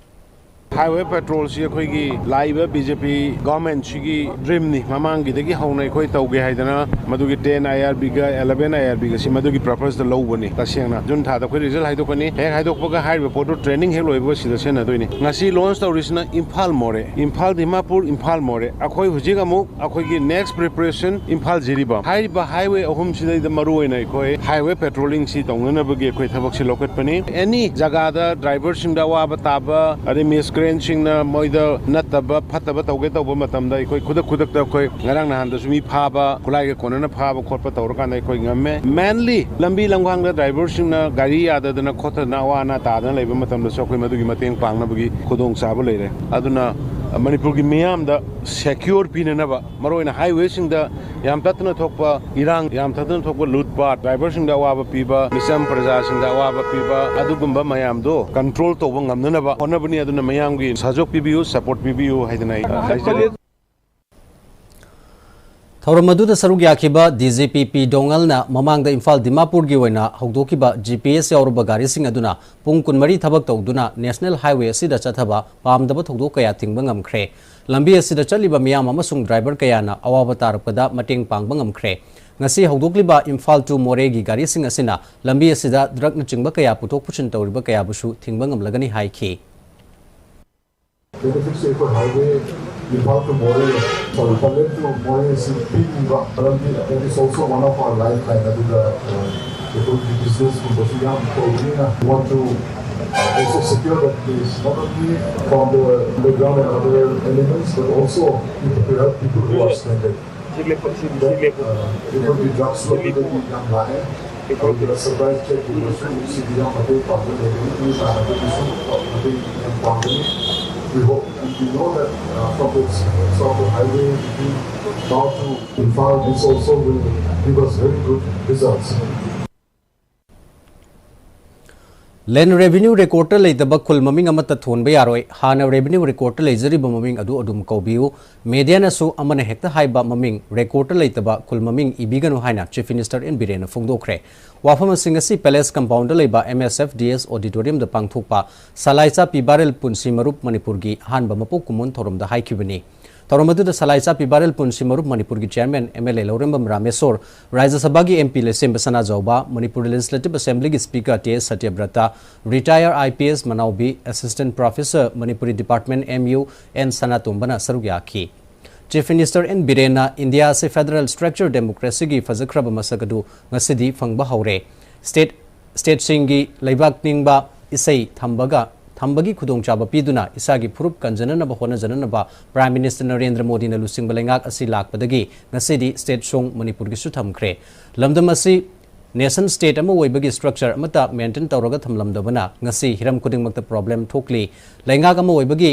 Highway patrol ꯁꯤ ꯑꯩꯈꯣꯏꯒꯤ ꯂꯥꯛꯏꯕ B J P government ꯁꯤꯒꯤ dream ꯅꯤ꯫ ꯃꯃꯥꯡꯒꯤꯗꯒꯤ ꯍꯧꯅ ꯑꯩꯈꯣꯏ ꯇꯧꯒꯦ ꯍꯥꯏꯗꯅ ꯃꯗꯨꯒꯤ ten I R B ꯒ eleven I R B ꯒ ꯁꯤ ꯃꯗꯨꯒꯤ purpose ꯇ ꯂꯧꯕꯅꯤ꯫ ꯇꯁꯦꯡꯅ June ꯊꯥꯗ ꯑꯩꯈꯣꯏ result ꯍꯥꯏꯗꯣꯛꯀꯅꯤ꯫ ꯍꯦꯛ ꯍꯥꯏꯗꯣꯛꯄꯒ ꯍꯥꯏꯔꯤꯕ ꯄꯣꯠꯇꯨ training ꯍꯦꯛ ꯂꯣꯏꯕꯒ ꯁꯤꯗ ꯁꯤꯖꯤꯟꯅꯗꯣꯏꯅꯤ꯫ ꯉꯁꯤ launch ꯇꯧꯔꯤꯁꯤꯅ ꯏꯝꯐꯥꯜ ꯃꯣꯔꯦ, ꯏꯝꯐꯥꯜ ꯗꯤꯃꯥꯄꯨꯔ, ꯏꯝꯐꯥꯜ ꯃꯣꯔꯦ꯫ ꯑꯩꯈꯣꯏ ꯍꯧꯖꯤꯛ ꯑꯃꯨꯛ ꯑꯩꯈꯣꯏꯒꯤ next preparation ꯏꯝꯐꯥꯜ ꯖꯤꯔꯤꯕꯥꯝ꯫ ꯍꯥꯏꯔꯤꯕ highway ꯑꯍꯨꯝꯁꯤꯗꯩꯗ ꯃꯔꯨ ꯑꯣꯏꯅ ꯑꯩꯈꯣꯏ highway patrolling ꯁꯤ ꯇꯧꯅꯅꯕꯒꯤ ꯑꯩꯈꯣꯏ ꯊꯕꯛꯁꯤ ꯂꯧꯈꯠꯄꯅꯤ꯫ Any ꯖꯒꯥꯗ driver ꯁꯤꯡꯗ ꯑꯋꯥꯕ ꯇꯥꯕ, ꯑꯗꯩ miscreant ꯁꯤꯡꯅ ꯃꯣꯏꯗ ꯅꯠꯇꯕ ꯐꯠꯇꯕ ꯇꯧꯒꯦ ꯇꯧꯕ ꯃꯇꯝꯗ ꯑꯩꯈꯣꯏ ꯈꯨꯗꯛ ꯈꯨꯗꯛꯇ ꯑꯩꯈꯣꯏ ꯉꯔꯥꯡ ꯅꯍꯥꯟꯗꯁꯨ ꯃꯤ ꯐꯥꯕ, ꯈꯨꯠꯂꯥꯏꯒ ꯀꯣꯟꯅꯅ ꯐꯥꯕ ꯈꯣꯠꯄ ꯇꯧꯔꯀꯥꯟꯗ ꯑꯩꯈꯣꯏ ꯉꯝꯃꯦ꯫ Mainly ꯂꯝꯕꯤ ꯂꯝꯈꯥꯡꯗ driver ꯁꯤꯡꯅ ꯒꯥꯔꯤ ꯌꯥꯗꯗꯅ ꯈꯣꯠꯇꯗꯅ ꯑꯋꯥ ꯑꯅꯥ ꯇꯥꯗꯅ ꯂꯩꯕ ꯃꯇꯝꯗꯁꯨ ꯑꯩꯈꯣꯏ ꯃꯗꯨꯒꯤ ꯃꯇꯦꯡ ꯄꯥꯡꯅꯕꯒꯤ ꯈꯨꯗꯣꯡꯆꯥꯕ ꯂꯩꯔꯦ꯫ ꯑꯗꯨꯅ ꯃꯅꯤꯄꯨꯔꯒꯤ ꯃꯤꯌꯥꯝꯗ secure ꯄꯤꯅꯅꯕ, ꯃꯔꯨꯑꯣꯏꯅ highway ꯁꯤꯡꯗ ꯌꯥꯝ ꯇꯠꯇꯅ ꯊꯣꯛꯄ ꯏꯔꯥꯡ, ꯌꯥꯝ ꯇꯠꯇꯅ ꯊꯣꯛꯄ ꯂꯨꯠ ꯄꯥꯠ, driver ꯁꯤꯡꯗ ꯑꯋꯥꯕ ꯄꯤꯕ, ꯃꯤꯆꯝ ꯄ꯭ꯔꯖꯥꯁꯤꯡꯗ ꯑꯋꯥꯕ ꯄꯤꯕ, ꯑꯗꯨꯒꯨꯝꯕ ꯃꯌꯥꯝꯗꯣ control ꯇꯧꯕ ꯉꯝꯅꯅꯕ ꯍꯣꯠꯅꯕꯅꯤ꯫ ꯑꯗꯨꯅ ꯃꯌꯥꯝꯒꯤ ꯁꯍꯖꯣꯛ ꯄꯤꯕꯤꯌꯨ, support ꯄꯤꯕꯤꯌꯨ ꯍꯥꯏꯗꯅ ꯑꯩ ꯍꯥꯏꯖꯔꯤ꯫ ꯊꯧꯔꯝ ꯑꯗꯨꯗ ꯁꯔꯨꯛ ꯌꯥꯈꯤꯕ D G P ꯄꯤ ꯗꯣꯉꯜꯅ ꯃꯃꯥꯡꯗ ꯏꯝꯐꯥꯜ ꯗꯤꯃꯥꯄꯨꯔꯒꯤ ꯑꯣꯏꯅ ꯍꯧꯗꯣꯛꯈꯤꯕ G P S ꯌꯥꯎꯔꯕ ꯒꯥꯔꯤꯁꯤꯡ ꯑꯗꯨꯅ ꯄꯨꯡ ꯀꯨꯟꯃꯔꯤ ꯊꯕꯛ ꯇꯧꯗꯨꯅ National Highway ꯑꯁꯤꯗ ꯆꯠꯊꯕ ꯄꯥꯝꯗꯕ ꯊꯧꯗꯣꯛ ꯀꯌꯥ ꯊꯤꯡꯕ ꯉꯝꯈ꯭ꯔꯦ꯫ ꯂꯝꯕꯤ ꯑꯁꯤꯗ ꯆꯠꯂꯤꯕ ꯃꯤꯌꯥꯝ ꯑꯃꯁꯨꯡ driver ꯀꯌꯥꯅ ꯑꯋꯥꯕ ꯇꯥꯔꯛꯄꯗ ꯃꯇꯦꯡ ꯄꯥꯡꯕ ꯉꯝꯈ꯭ꯔꯦ꯫ ꯉꯁꯤ ꯍꯧꯗꯣꯛꯂꯤꯕ ꯏꯝꯐꯥꯜ to ꯃꯣꯔꯦꯒꯤ ꯒꯥꯔꯤꯁꯤꯡ ꯑꯁꯤꯅ ꯂꯝꯕꯤ ꯑꯁꯤꯗ drug ꯅꯆꯤꯡꯕ ꯀꯌꯥ ꯄꯨꯊꯣꯛ ꯄꯨꯁꯤꯟ ꯇꯧꯔꯤꯕ ꯀꯌꯥꯕꯨꯁꯨ ꯊꯤꯡꯕ ꯉꯝꯂꯒꯅꯤ ꯍꯥꯏꯈꯤ꯫ Benefits ꯑꯩꯈꯣꯏ highway ꯏꯝꯐꯥꯜ to ꯃꯣꯔꯦ, sorry, ꯄꯂꯦꯜ to ꯃꯣꯔꯦ ꯑꯁꯤ ꯄꯤꯔꯤꯕ ꯃꯔꯝꯗꯤ that is also one of our lifeline꯫ ꯑꯗꯨꯒ, ꯑ, ꯑꯩꯈꯣꯏꯒꯤ business ꯀꯨꯝꯕꯁꯨ ꯌꯥꯝ ꯇꯧꯕꯅꯤꯅ, we want to, uh, also secure that place, not only from the underground and other elements, but also to help people who are stranded. ꯑꯗꯨꯒ, ꯑ, ꯑꯩꯈꯣꯏꯒꯤ drugs ꯂꯣꯝꯗꯗꯤ ꯌꯥꯝ ꯂꯥꯛꯑꯦ꯫ ꯑꯗꯨꯒ surprise check ꯀꯨꯝꯕꯁꯨ ꯁꯤꯗꯤ ꯌꯥꯝ ꯃꯇꯦꯡ ꯄꯥꯡꯕ ꯂꯩꯔꯦ꯫ ꯃꯤ ꯇꯥꯔꯒꯗꯤꯁꯨ ꯃꯇꯦꯡ ꯌꯥꯝ ꯄꯥꯡꯒꯅꯤ꯫ We hope and we know that, uh, from the, from the highway between Mao to Imphal, this also will give us very good results. Land Revenue Record ꯇ ꯂꯩꯇꯕ ꯈꯨꯜ ꯃꯃꯤꯡ ꯑꯃꯠꯇ ꯊꯣꯟꯕ ꯌꯥꯔꯣꯏ꯫ ꯍꯥꯟꯅ Revenue Record ꯇ ꯂꯩꯖꯔꯤꯕ ꯃꯃꯤꯡ ꯑꯗꯨ ꯑꯗꯨꯝ ꯀꯧꯕꯤꯌꯨ꯫ Media ꯅꯁꯨ ꯑꯃꯅ ꯍꯦꯛꯇ ꯍꯥꯏꯕ ꯃꯃꯤꯡ, record ꯇ ꯂꯩꯇꯕ ꯈꯨꯜ ꯃꯃꯤꯡ ꯏꯕꯤꯒꯅꯨ ꯍꯥꯏꯅ Chief Minister N ꯕꯤꯔꯦꯟꯅ ꯐꯣꯡꯗꯣꯛꯈ꯭ꯔꯦ꯫ ꯋꯥꯐꯝ ꯑꯁꯤꯡ ꯑꯁꯤ Palace Compound ꯗ ꯂꯩꯕ M S F D S Auditorium ꯗ ꯄꯥꯡꯊꯣꯛꯄ ꯁꯂꯥꯏꯆꯥ ꯄꯤꯕꯥꯔꯦꯜ ꯄꯨꯟꯁꯤ ꯃꯔꯨꯞ ꯃꯅꯤꯄꯨꯔꯒꯤ ꯑꯍꯥꯟꯕ ꯃꯄꯣꯛ ꯀꯨꯝꯑꯣꯟ ꯊꯧꯔꯝꯗ ꯍꯥꯏꯈꯤꯕꯅꯤ꯫ ꯊꯧꯔꯝ ꯑꯗꯨꯗ ꯁꯂꯥꯏꯆꯥ ꯄꯤꯕꯥꯔꯦꯜ ꯄꯨꯟꯁꯤ ꯃꯔꯨꯞ ꯃꯅꯤꯄꯨꯔꯒꯤ Chairman M L A ꯂꯧꯔꯦꯝꯕꯝ ꯔꯥꯃꯦꯁꯣꯔ, ꯔꯥꯖ꯭ꯌ ꯁꯚꯥꯒꯤ M P ꯂꯩꯁꯦꯝꯕ ꯁꯅꯥꯖꯥꯎꯕ, ꯃꯅꯤꯄꯨꯔ Legislative Assembly ꯒꯤ Speaker T S ꯁꯇ꯭ꯌꯕ꯭ꯔꯇ, Retire I P S ꯃꯅꯥꯎꯕꯤ, Assistant Professor, Manipuri Department, M U, N ꯁꯅꯥꯇꯣꯝꯕꯅ ꯁꯔꯨꯛ ꯌꯥꯈꯤ꯫ Chief Minister N ꯕꯤꯔꯦꯟꯅ ꯏꯟꯗꯤꯌꯥ ꯑꯁꯤ federal structure democracy ꯒꯤ ꯐꯖꯈ꯭ꯔꯕ ꯃꯁꯛ ꯑꯗꯨ ꯉꯁꯤꯗꯤ ꯐꯪꯕ ꯍꯧꯔꯦ꯫ State, state ꯁꯤꯡꯒꯤ ꯂꯩꯕꯥꯛ ꯅꯤꯡꯕ ꯏꯁꯩ ꯊꯝꯕꯒ, ꯊꯝꯕꯒꯤ ꯈꯨꯗꯣꯡꯆꯥꯕ ꯄꯤꯗꯨꯅ ꯏꯁꯥꯒꯤ ꯐꯨꯔꯨꯞ ꯀꯟꯖꯅꯅꯕ ꯍꯣꯠꯅꯖꯅꯅꯕ Prime Minister ꯅꯔꯦꯟꯗ꯭ꯔ ꯃꯣꯗꯤꯅ ꯂꯨꯆꯤꯡꯕ ꯂꯩꯉꯥꯛ ꯑꯁꯤ ꯂꯥꯛꯄꯗꯒꯤ ꯉꯁꯤꯗꯤ state song ꯃꯅꯤꯄꯨꯔꯒꯤꯁꯨ ꯊꯝꯈ꯭ꯔꯦ꯫ ꯂꯝꯗꯝ ꯑꯁꯤ nation state ꯑꯃ ꯑꯣꯏꯕꯒꯤ structure ꯑꯃꯠꯇ maintain ꯇꯧꯔꯒ ꯊꯝꯂꯝꯗꯕꯅ ꯉꯁꯤ ꯍꯤꯔꯝ ꯈꯨꯗꯤꯡꯃꯛꯇ problem ꯊꯣꯛꯂꯤ꯫ ꯂꯩꯉꯥꯛ ꯑꯃ ꯑꯣꯏꯕꯒꯤ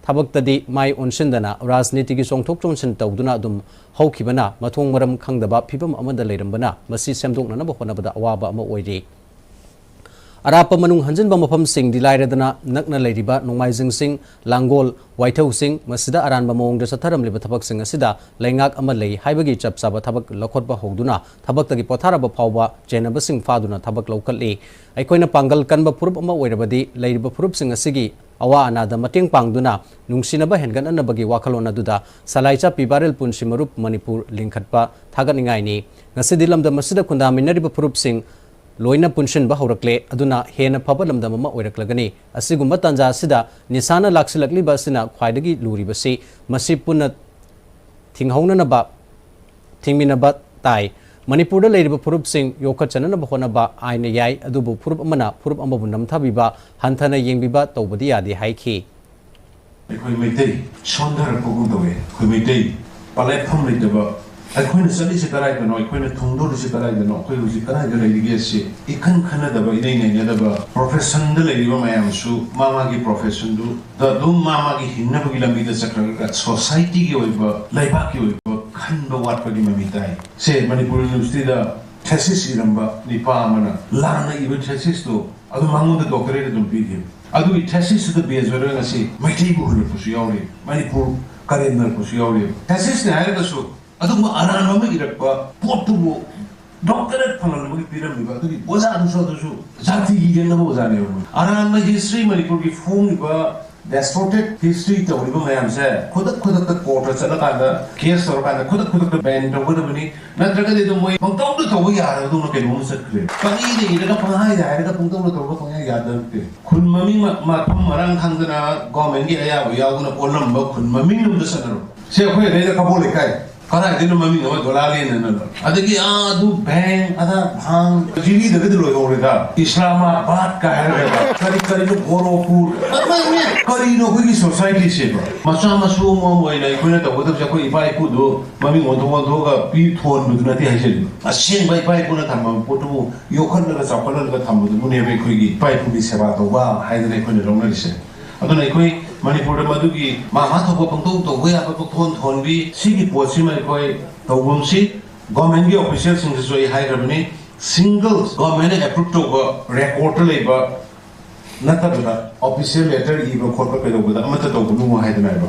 ꯊꯕꯛꯇꯗꯤ ꯃꯥꯏ ꯑꯣꯟꯁꯤꯟꯗꯅ ꯔꯥꯖꯅꯤꯇꯤꯒꯤ ꯆꯣꯡꯊꯣꯛ ꯆꯣꯡꯁꯤꯟ ꯇꯧꯗꯨꯅ ꯑꯗꯨꯝ ꯍꯧꯈꯤꯕꯅ ꯃꯊꯣꯡ ꯃꯔꯝ ꯈꯪꯗꯕ ꯐꯤꯚꯝ ꯑꯃꯗ ꯂꯩꯔꯝꯕꯅ ꯃꯁꯤ ꯁꯦꯝꯗꯣꯛꯅꯅꯕ ꯍꯣꯠꯅꯕꯗ ꯑꯋꯥꯕ ꯑꯃ ꯑꯣꯏꯔꯤ꯫ ꯑꯔꯥꯞꯄ ꯃꯅꯨꯡ ꯍꯟꯖꯤꯟꯕ ꯃꯐꯝꯁꯤꯡꯗꯤ ꯂꯥꯏꯔꯗꯅ ꯅꯛꯅ ꯂꯩꯔꯤꯕ ꯅꯣꯡꯃꯥꯏꯖꯤꯡ ꯆꯤꯡ, ꯂꯥꯡꯒꯣꯜ, ꯋꯥꯏꯊꯧ ꯆꯤꯡ, ꯃꯁꯤꯗ ꯑꯔꯥꯟꯕ ꯃꯑꯣꯡꯗ ꯆꯠꯊꯔꯝꯂꯤꯕ ꯊꯕꯛꯁꯤꯡ ꯑꯁꯤꯗ ꯂꯩꯉꯥꯛ ꯑꯃ ꯂꯩ ꯍꯥꯏꯕꯒꯤ ꯆꯞ ꯆꯥꯕ ꯊꯕꯛ ꯂꯧꯈꯠꯄ ꯍꯧꯗꯨꯅ ꯊꯕꯛꯇꯒꯤ ꯄꯣꯊꯥꯔꯕ ꯐꯥꯎꯕ ꯆꯦꯟꯅꯕꯁꯤꯡ ꯐꯥꯗꯨꯅ ꯊꯕꯛ ꯂꯧꯈꯠꯂꯤ꯫ ꯑꯩꯈꯣꯏꯅ ꯄꯥꯡꯒꯜ ꯀꯟꯕ ꯐꯨꯔꯨꯞ ꯑꯃ ꯑꯣꯏꯔꯕꯗꯤ ꯂꯩꯔꯤꯕ ꯐꯨꯔꯨꯞꯁꯤꯡ ꯑꯁꯤꯒꯤ ꯑꯋꯥ ꯑꯅꯥꯗ ꯃꯇꯦꯡ ꯄꯥꯡꯗꯨꯅ ꯅꯨꯡꯁꯤꯅꯕ ꯍꯦꯟꯒꯠꯅꯅꯕꯒꯤ ꯋꯥꯈꯜꯂꯣꯟ ꯑꯗꯨꯗ ꯁꯂꯥꯏꯆꯥ ꯄꯤꯕꯥꯔꯦꯜ ꯄꯨꯟꯁꯤ ꯃꯔꯨꯞ ꯃꯅꯤꯄꯨꯔ ꯂꯤꯡꯈꯠꯄ ꯊꯥꯒꯠꯅꯤꯡꯉꯥꯏꯅꯤ꯫ ꯉꯁꯤꯗꯤ ꯂꯝꯗꯝ ꯑꯁꯤꯗ ꯈꯨꯟꯗꯥꯃꯤꯟꯅꯔꯤꯕ ꯐꯨꯔꯨꯞꯁꯤꯡ ꯂꯣꯏꯅ ꯄꯨꯟꯁꯤꯟꯕ ꯍꯧꯔꯛꯂꯦ꯫ ꯑꯗꯨꯅ ꯍꯦꯟꯅ ꯐꯕ ꯂꯝꯗꯝ ꯑꯃ ꯑꯣꯏꯔꯛꯂꯒꯅꯤ꯫ ꯑꯁꯤꯒꯨꯝꯕ ꯇꯥꯟꯖꯥ ꯑꯁꯤꯗ ꯅꯤꯁꯥꯅ ꯂꯥꯛꯁꯤꯜꯂꯛꯂꯤꯕ ꯑꯁꯤꯅ ꯈ꯭ꯋꯥꯏꯗꯒꯤ ꯂꯨꯔꯤꯕꯁꯤ꯫ ꯃꯁꯤ ꯄꯨꯟꯅ ꯊꯤꯡꯍꯧꯅꯅꯕ ꯊꯤꯡꯃꯤꯟꯅꯕ ꯇꯥꯏ꯫ ꯃꯅꯤꯄꯨꯔꯗ ꯂꯩꯔꯤꯕ ꯐꯨꯔꯨꯞꯁꯤꯡ ꯌꯣꯛꯈꯠꯆꯅꯅꯕ ꯍꯣꯠꯅꯕ ꯑꯥꯏꯟꯅ ꯌꯥꯏ, ꯑꯗꯨꯕꯨ ꯐꯨꯔꯨꯞ ꯑꯃꯅ ꯐꯨꯔꯨꯞ ꯑꯃꯕꯨ ꯅꯝꯊꯕꯤꯕ, ꯍꯟꯊꯅ ꯌꯦꯡꯕꯤꯕ ꯇꯧꯕꯗꯤ ꯌꯥꯗꯦ ꯍꯥꯏꯈꯤ꯫ ꯑꯩꯈꯣꯏ ꯃꯩꯇꯩ ꯁꯣꯟꯊꯔꯛꯄꯒꯨꯝ ꯇꯧꯋꯦ꯫ ꯑꯩꯈꯣꯏ ꯃꯩꯇꯩ ꯄꯂꯥꯠꯐꯝ ꯂꯩꯇꯕ, ꯑꯩꯈꯣꯏꯅ ꯆꯠꯂꯤꯁꯤ ꯀꯗꯥꯏꯗꯅꯣ, ꯑꯩꯈꯣꯏꯅ ꯊꯨꯡꯗꯣꯔꯤꯁꯤ ꯀꯗꯥꯏꯗꯅꯣ, ꯑꯩꯈꯣꯏ ꯍꯧꯖꯤꯛ ꯀꯗꯥꯏꯗ ꯂꯩꯔꯤꯒꯦ ꯁꯤ ꯏꯈꯟ ꯈꯟꯅꯗꯕ, ꯏꯅꯩ ꯅꯩꯅꯗꯕ, profession ꯗ ꯂꯩꯔꯤꯕ ꯃꯌꯥꯝꯁꯨ ꯃꯥ ꯃꯥꯒꯤ profession ꯗꯨꯗ ꯑꯗꯨꯝ ꯃꯥ ꯃꯥꯒꯤ ꯍꯤꯡꯅꯕꯒꯤ ꯂꯝꯕꯤꯗ ꯆꯠꯈ꯭ꯔꯒ society ꯒꯤ ꯑꯣꯏꯕ, ꯂꯩꯕꯥꯛꯀꯤ ꯑꯣꯏꯕ ꯈꯟꯕ ꯋꯥꯠꯄꯒꯤ ꯃꯃꯤ ꯇꯥꯏ꯫ ꯁꯦ ꯃꯅꯤꯄꯨꯔ University ꯗ ꯊꯦꯁꯤꯁ ꯏꯔꯝꯕ ꯅꯤꯄꯥ ꯑꯃꯅ ꯂꯥꯟꯅ ꯏꯕ ꯊꯦꯁꯤꯁꯇꯣ ꯑꯗꯨ ꯃꯉꯣꯟꯗ ꯗꯣꯛꯇꯔꯦꯠ ꯑꯗꯨꯝ ꯄꯤꯈꯤꯕ꯫ ꯑꯗꯨꯒꯤ ꯊꯦꯁꯤꯁꯇꯨꯗ ꯕꯦꯖ ꯑꯣꯏꯔꯒ ꯉꯁꯤ ꯃꯩꯇꯩꯕꯨ ꯍꯨꯜꯂꯛꯄꯁꯨ ꯌꯥꯎꯔꯤ, ꯃꯅꯤꯄꯨꯔ ꯀꯔꯦꯝꯅꯔꯛꯄꯁꯨ ꯌꯥꯎꯔꯤ꯫ ꯊꯦꯁꯤꯁꯅꯦ ꯍꯥꯏꯔꯒꯁꯨ ꯑꯗꯨꯒꯨꯝꯕ ꯑꯔꯥꯟꯕ ꯑꯃ ꯏꯔꯛꯄ ꯄꯣꯠꯇꯨꯕꯨ ꯗꯣꯛꯇꯔꯦꯠ ꯐꯪꯍꯟꯅꯕꯒꯤ ꯄꯤꯔꯝꯃꯤꯕ ꯑꯗꯨꯒꯤ ꯑꯣꯖꯥꯗꯨꯁꯨ, ꯑꯗꯨꯁꯨ ꯖꯥꯇꯤꯒꯤ ꯌꯦꯛꯅꯕ ꯑꯣꯖꯥꯅꯦꯕ꯫ ꯑꯔꯥꯟꯕ ꯍꯤꯁꯇ꯭ꯔꯤ, ꯃꯅꯤꯄꯨꯔꯒꯤ ꯐꯣꯡꯂꯤꯕ ꯗꯤꯁꯇꯣꯔꯇꯦꯠ ꯍꯤꯁꯇ꯭ꯔꯤ ꯇꯧꯔꯤꯕ ꯃꯌꯥꯝꯁꯦ ꯈꯨꯗꯛ ꯈꯨꯗꯛꯇ ꯀꯣꯔꯠꯇ ꯆꯠꯂꯀꯥꯟꯗ ꯀꯦꯁ ꯇꯧꯔꯀꯥꯟꯗ ꯈꯨꯗꯛ ꯈꯨꯗꯛꯇ ꯕꯦꯟ ꯇꯧꯒꯗꯕꯅꯤ꯫ ꯅꯠꯇ꯭ꯔꯒꯗꯤ ꯑꯗꯨꯝ ꯃꯣꯏ ꯄꯪꯇꯧꯗ ꯇꯧꯕ ꯌꯥꯔꯕꯗꯧꯅ ꯀꯩꯅꯣꯝ ꯆꯠꯈ꯭ꯔꯦ꯫ ꯄꯪꯏꯗ ꯏꯔꯒ ꯄꯪꯍꯥꯏꯗ ꯍꯥꯏꯔꯒ ꯄꯪꯇꯧꯗ ꯇꯧꯕ ꯄꯪꯌꯥ ꯌꯥꯗꯕ ꯅꯠꯇꯦ꯫ ꯈꯨꯟ ꯃꯃꯤꯡ ꯃ-, ꯃꯐꯝ ꯃꯔꯥꯡ ꯈꯪꯗꯅ ꯒꯣꯔꯃꯦꯟꯒꯤ ꯑꯌꯥꯕ ꯌꯥꯎꯗꯅ ꯑꯣꯜꯂꯝꯕ ꯈꯨꯟ ꯃꯃꯤꯡ ꯑꯃꯗ ꯆꯠꯅꯔꯣ꯫ ꯁꯤ ꯑꯩꯈꯣꯏ ꯑꯗꯩꯗ ꯀꯕꯣ ꯂꯩꯀꯥꯏ꯫ ꯀꯗꯥꯏꯗꯅꯣ ꯃꯃꯤꯡ ꯑꯃ ꯗꯣꯂꯥ ꯂꯦꯟꯅ ꯅꯠꯇ꯭ꯔꯣ? ꯑꯗꯒꯤ ꯑꯥ ꯑꯗꯨ ꯚꯦꯡ, ꯑꯗꯥ ꯚꯥꯡ, ꯖꯤꯔꯤꯗꯒꯗꯤ ꯂꯣꯏꯍꯧꯔꯦꯗ꯫ ꯏꯁꯂꯥꯃꯥꯕꯥꯗ ꯀ ꯍꯥꯏꯔꯒ ꯀꯔꯤ ꯀꯔꯤꯅꯣ ꯒꯣꯔꯣꯈꯄꯨꯔ꯫ ꯀꯔꯤꯅꯣ ꯑꯩꯈꯣꯏꯒꯤ ꯁꯣꯁꯥꯏꯇꯤꯁꯦꯕ? ꯃꯆꯥ ꯃꯁꯨ ꯑꯃ ꯑꯣꯏꯅ ꯑꯩꯈꯣꯏꯅ ꯇꯧꯒꯗꯕꯁꯦ ꯑꯩꯈꯣꯏ ꯏꯄꯥ ꯏꯄꯨꯗꯨ ꯃꯃꯤꯡ ꯑꯣꯟꯊꯣꯛ ꯑꯣꯟꯊꯣꯛꯑꯒ ꯄꯤ ꯊꯣꯟꯕꯗꯨ ꯅꯠꯇꯦ ꯍꯥꯏꯖꯔꯤꯕ꯫ ꯑꯁꯦꯡꯕ ꯏꯄꯥ ꯏꯄꯨꯅ ꯊꯝꯃꯕ ꯄꯣꯠꯇꯨꯕꯨ ꯌꯣꯛꯈꯠꯂꯒ ꯆꯥꯎꯈꯠꯍꯜꯂꯒ ꯊꯝꯕꯗꯨꯕꯨꯅꯦꯕ ꯑꯩꯈꯣꯏꯒꯤ ꯏꯄꯥ ꯏꯄꯨꯒꯤ ꯁꯦꯕꯥ ꯇꯧꯕ ꯍꯥꯏꯗꯅ ꯑꯩꯈꯣꯏꯅ ꯂꯧꯅꯔꯤꯁꯦ꯫ ꯑꯗꯨꯅ ꯑꯩꯈꯣꯏ ꯃꯅꯤꯄꯨꯔꯗ ꯃꯗꯨꯒꯤ ꯃꯥ ꯃꯥ ꯊꯣꯛꯄ ꯄꯪꯇꯧ ꯇꯧꯕ ꯌꯥꯕ ꯄꯪꯊꯣꯟ ꯊꯣꯟꯕꯤ ꯁꯤꯒꯤ ꯄꯣꯠꯁꯤꯃ ꯑꯩꯈꯣꯏ ꯇꯧꯒꯨꯝꯁꯤ꯫ ꯒꯣꯔꯃꯦꯟꯒꯤ ꯑꯣꯐꯤꯁꯤꯌꯦꯜꯁꯤꯡꯗꯁꯨ ꯑꯩ ꯍꯥꯏꯈ꯭ꯔꯕꯅꯤ, ꯁꯤꯡꯒꯜ ꯒꯣꯔꯃꯦꯟꯅ ꯑꯦꯄ꯭ꯔꯨꯞ ꯇꯧꯕ ꯔꯦꯀꯣꯔꯗꯇ ꯂꯩꯕ ꯅꯠꯇꯕꯗ ꯑꯣꯐꯤꯁꯤꯌꯦꯜ ꯂꯦꯇꯔ ꯏꯕ ꯈꯣꯠꯄ ꯀꯩꯗꯧꯕꯗ ꯑꯃꯠꯇ ꯇꯧꯒꯅꯨ ꯍꯥꯏꯗꯅ ꯍꯥꯏꯕ꯫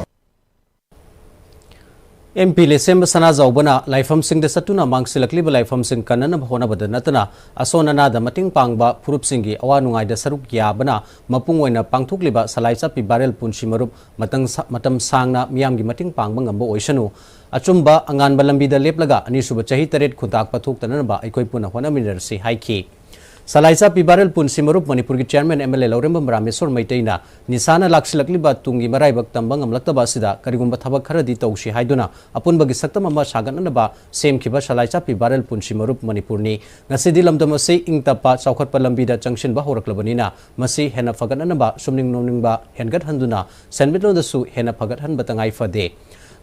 ꯑꯦꯝ ꯄꯤ ꯂꯩꯁꯦꯝꯕ ꯁꯅꯥꯖꯥꯎꯕꯅ ꯂꯥꯏꯐꯝꯁꯤꯡꯗ ꯆꯠꯇꯨꯅ ꯃꯥꯡꯁꯤꯜꯂꯛꯂꯤꯕ ꯂꯥꯏꯐꯝꯁꯤꯡ ꯀꯟꯅꯅꯕ ꯍꯣꯠꯅꯕꯗ ꯅꯠꯇꯅ ꯑꯁꯣꯟ ꯑꯅꯥꯗ ꯃꯇꯦꯡ ꯄꯥꯡꯕ ꯐꯨꯔꯨꯞꯁꯤꯡꯒꯤ ꯑꯋꯥ ꯅꯨꯡꯉꯥꯏꯗ ꯁꯔꯨꯛ ꯌꯥꯕꯅ ꯃꯄꯨꯡ ꯑꯣꯏꯅ ꯄꯥꯡꯊꯣꯛꯂꯤꯕ ꯁꯂꯥꯏ ꯆꯠꯄꯤ ꯕꯥꯔꯦꯜ ꯄꯨꯟꯁꯤ ꯃꯔꯨꯞ ꯃꯇꯝ ꯁ-, ꯃꯇꯝ ꯁꯥꯡꯅ ꯃꯤꯌꯥꯝꯒꯤ ꯃꯇꯦꯡ ꯄꯥꯡꯕ ꯉꯝꯕ ꯑꯣꯏꯁꯅꯨ꯫ ꯑꯆꯨꯝꯕ ꯑꯉꯥꯟꯕ ꯂꯝꯕꯤꯗ ꯂꯦꯞꯂꯒ ꯑꯅꯤꯁꯨꯕ ꯆꯍꯤ ꯇꯔꯦꯠ ꯈꯨꯟꯇꯥꯛꯄ ꯊꯣꯛꯇꯅꯅꯕ ꯑꯩꯈꯣꯏ ꯄꯨꯟꯅ ꯍꯣꯠꯅꯃꯤꯟꯅꯔꯁꯤ ꯍꯥꯏꯈꯤ꯫ ꯁꯂꯥꯏꯆꯥ ꯄꯤ ꯕꯥꯔꯦꯜ ꯄꯨꯟꯁꯤ ꯃꯔꯨꯞ ꯃꯅꯤꯄꯨꯔꯒꯤ ꯆꯤꯌꯥꯔꯃꯦꯟ ꯑꯦꯝ ꯑꯦꯜ ꯑꯦ ꯂꯧꯔꯦꯝꯕꯝ ꯔꯥꯃꯦꯁꯣꯔ ꯃꯩꯇꯩꯅ ꯅꯤꯁꯥꯅ ꯂꯥꯛꯁꯤꯜꯂꯛꯂꯤꯕ ꯇꯨꯡꯒꯤ ꯃꯔꯥꯏꯕꯛ ꯇꯝꯕ ꯉꯝꯂꯛꯇꯕ ꯑꯁꯤꯗ ꯀꯔꯤꯒꯨꯝꯕ ꯊꯕꯛ ꯈꯔꯗꯤ ꯇꯧꯁꯤ ꯍꯥꯏꯗꯨꯅ ꯑꯄꯨꯟꯕꯒꯤ ꯁꯛꯇꯝ ꯑꯃ ꯁꯥꯒꯠꯅꯅꯕ ꯁꯦꯝꯈꯤꯕ ꯁꯂꯥꯏꯆꯥ ꯄꯤ ꯕꯥꯔꯦꯜ ꯄꯨꯟꯁꯤ ꯃꯔꯨꯞ ꯃꯅꯤꯄꯨꯔꯅꯤ꯫ ꯉꯁꯤꯗꯤ ꯂꯝꯗꯝ ꯑꯁꯤ ꯏꯪ ꯇꯞꯄ ꯆꯥꯎꯈꯠꯄ ꯂꯝꯕꯤꯗ ꯆꯪꯁꯤꯟꯕ ꯍꯧꯔꯛꯂꯕꯅꯤꯅ ꯃꯁꯤ ꯍꯦꯟꯅ ꯐꯒꯠꯅꯅꯕ ꯁꯨꯝꯅꯤꯡ ꯅꯣꯝꯅꯤꯡꯕ ꯍꯦꯟꯒꯠꯍꯟꯗꯨꯅ ꯁꯦꯟꯃꯤꯠꯂꯣꯟꯗꯁꯨ ꯍꯦꯟꯅ ꯐꯒꯠꯍꯟꯕ ꯇꯉꯥꯏ ꯐꯗꯦ꯫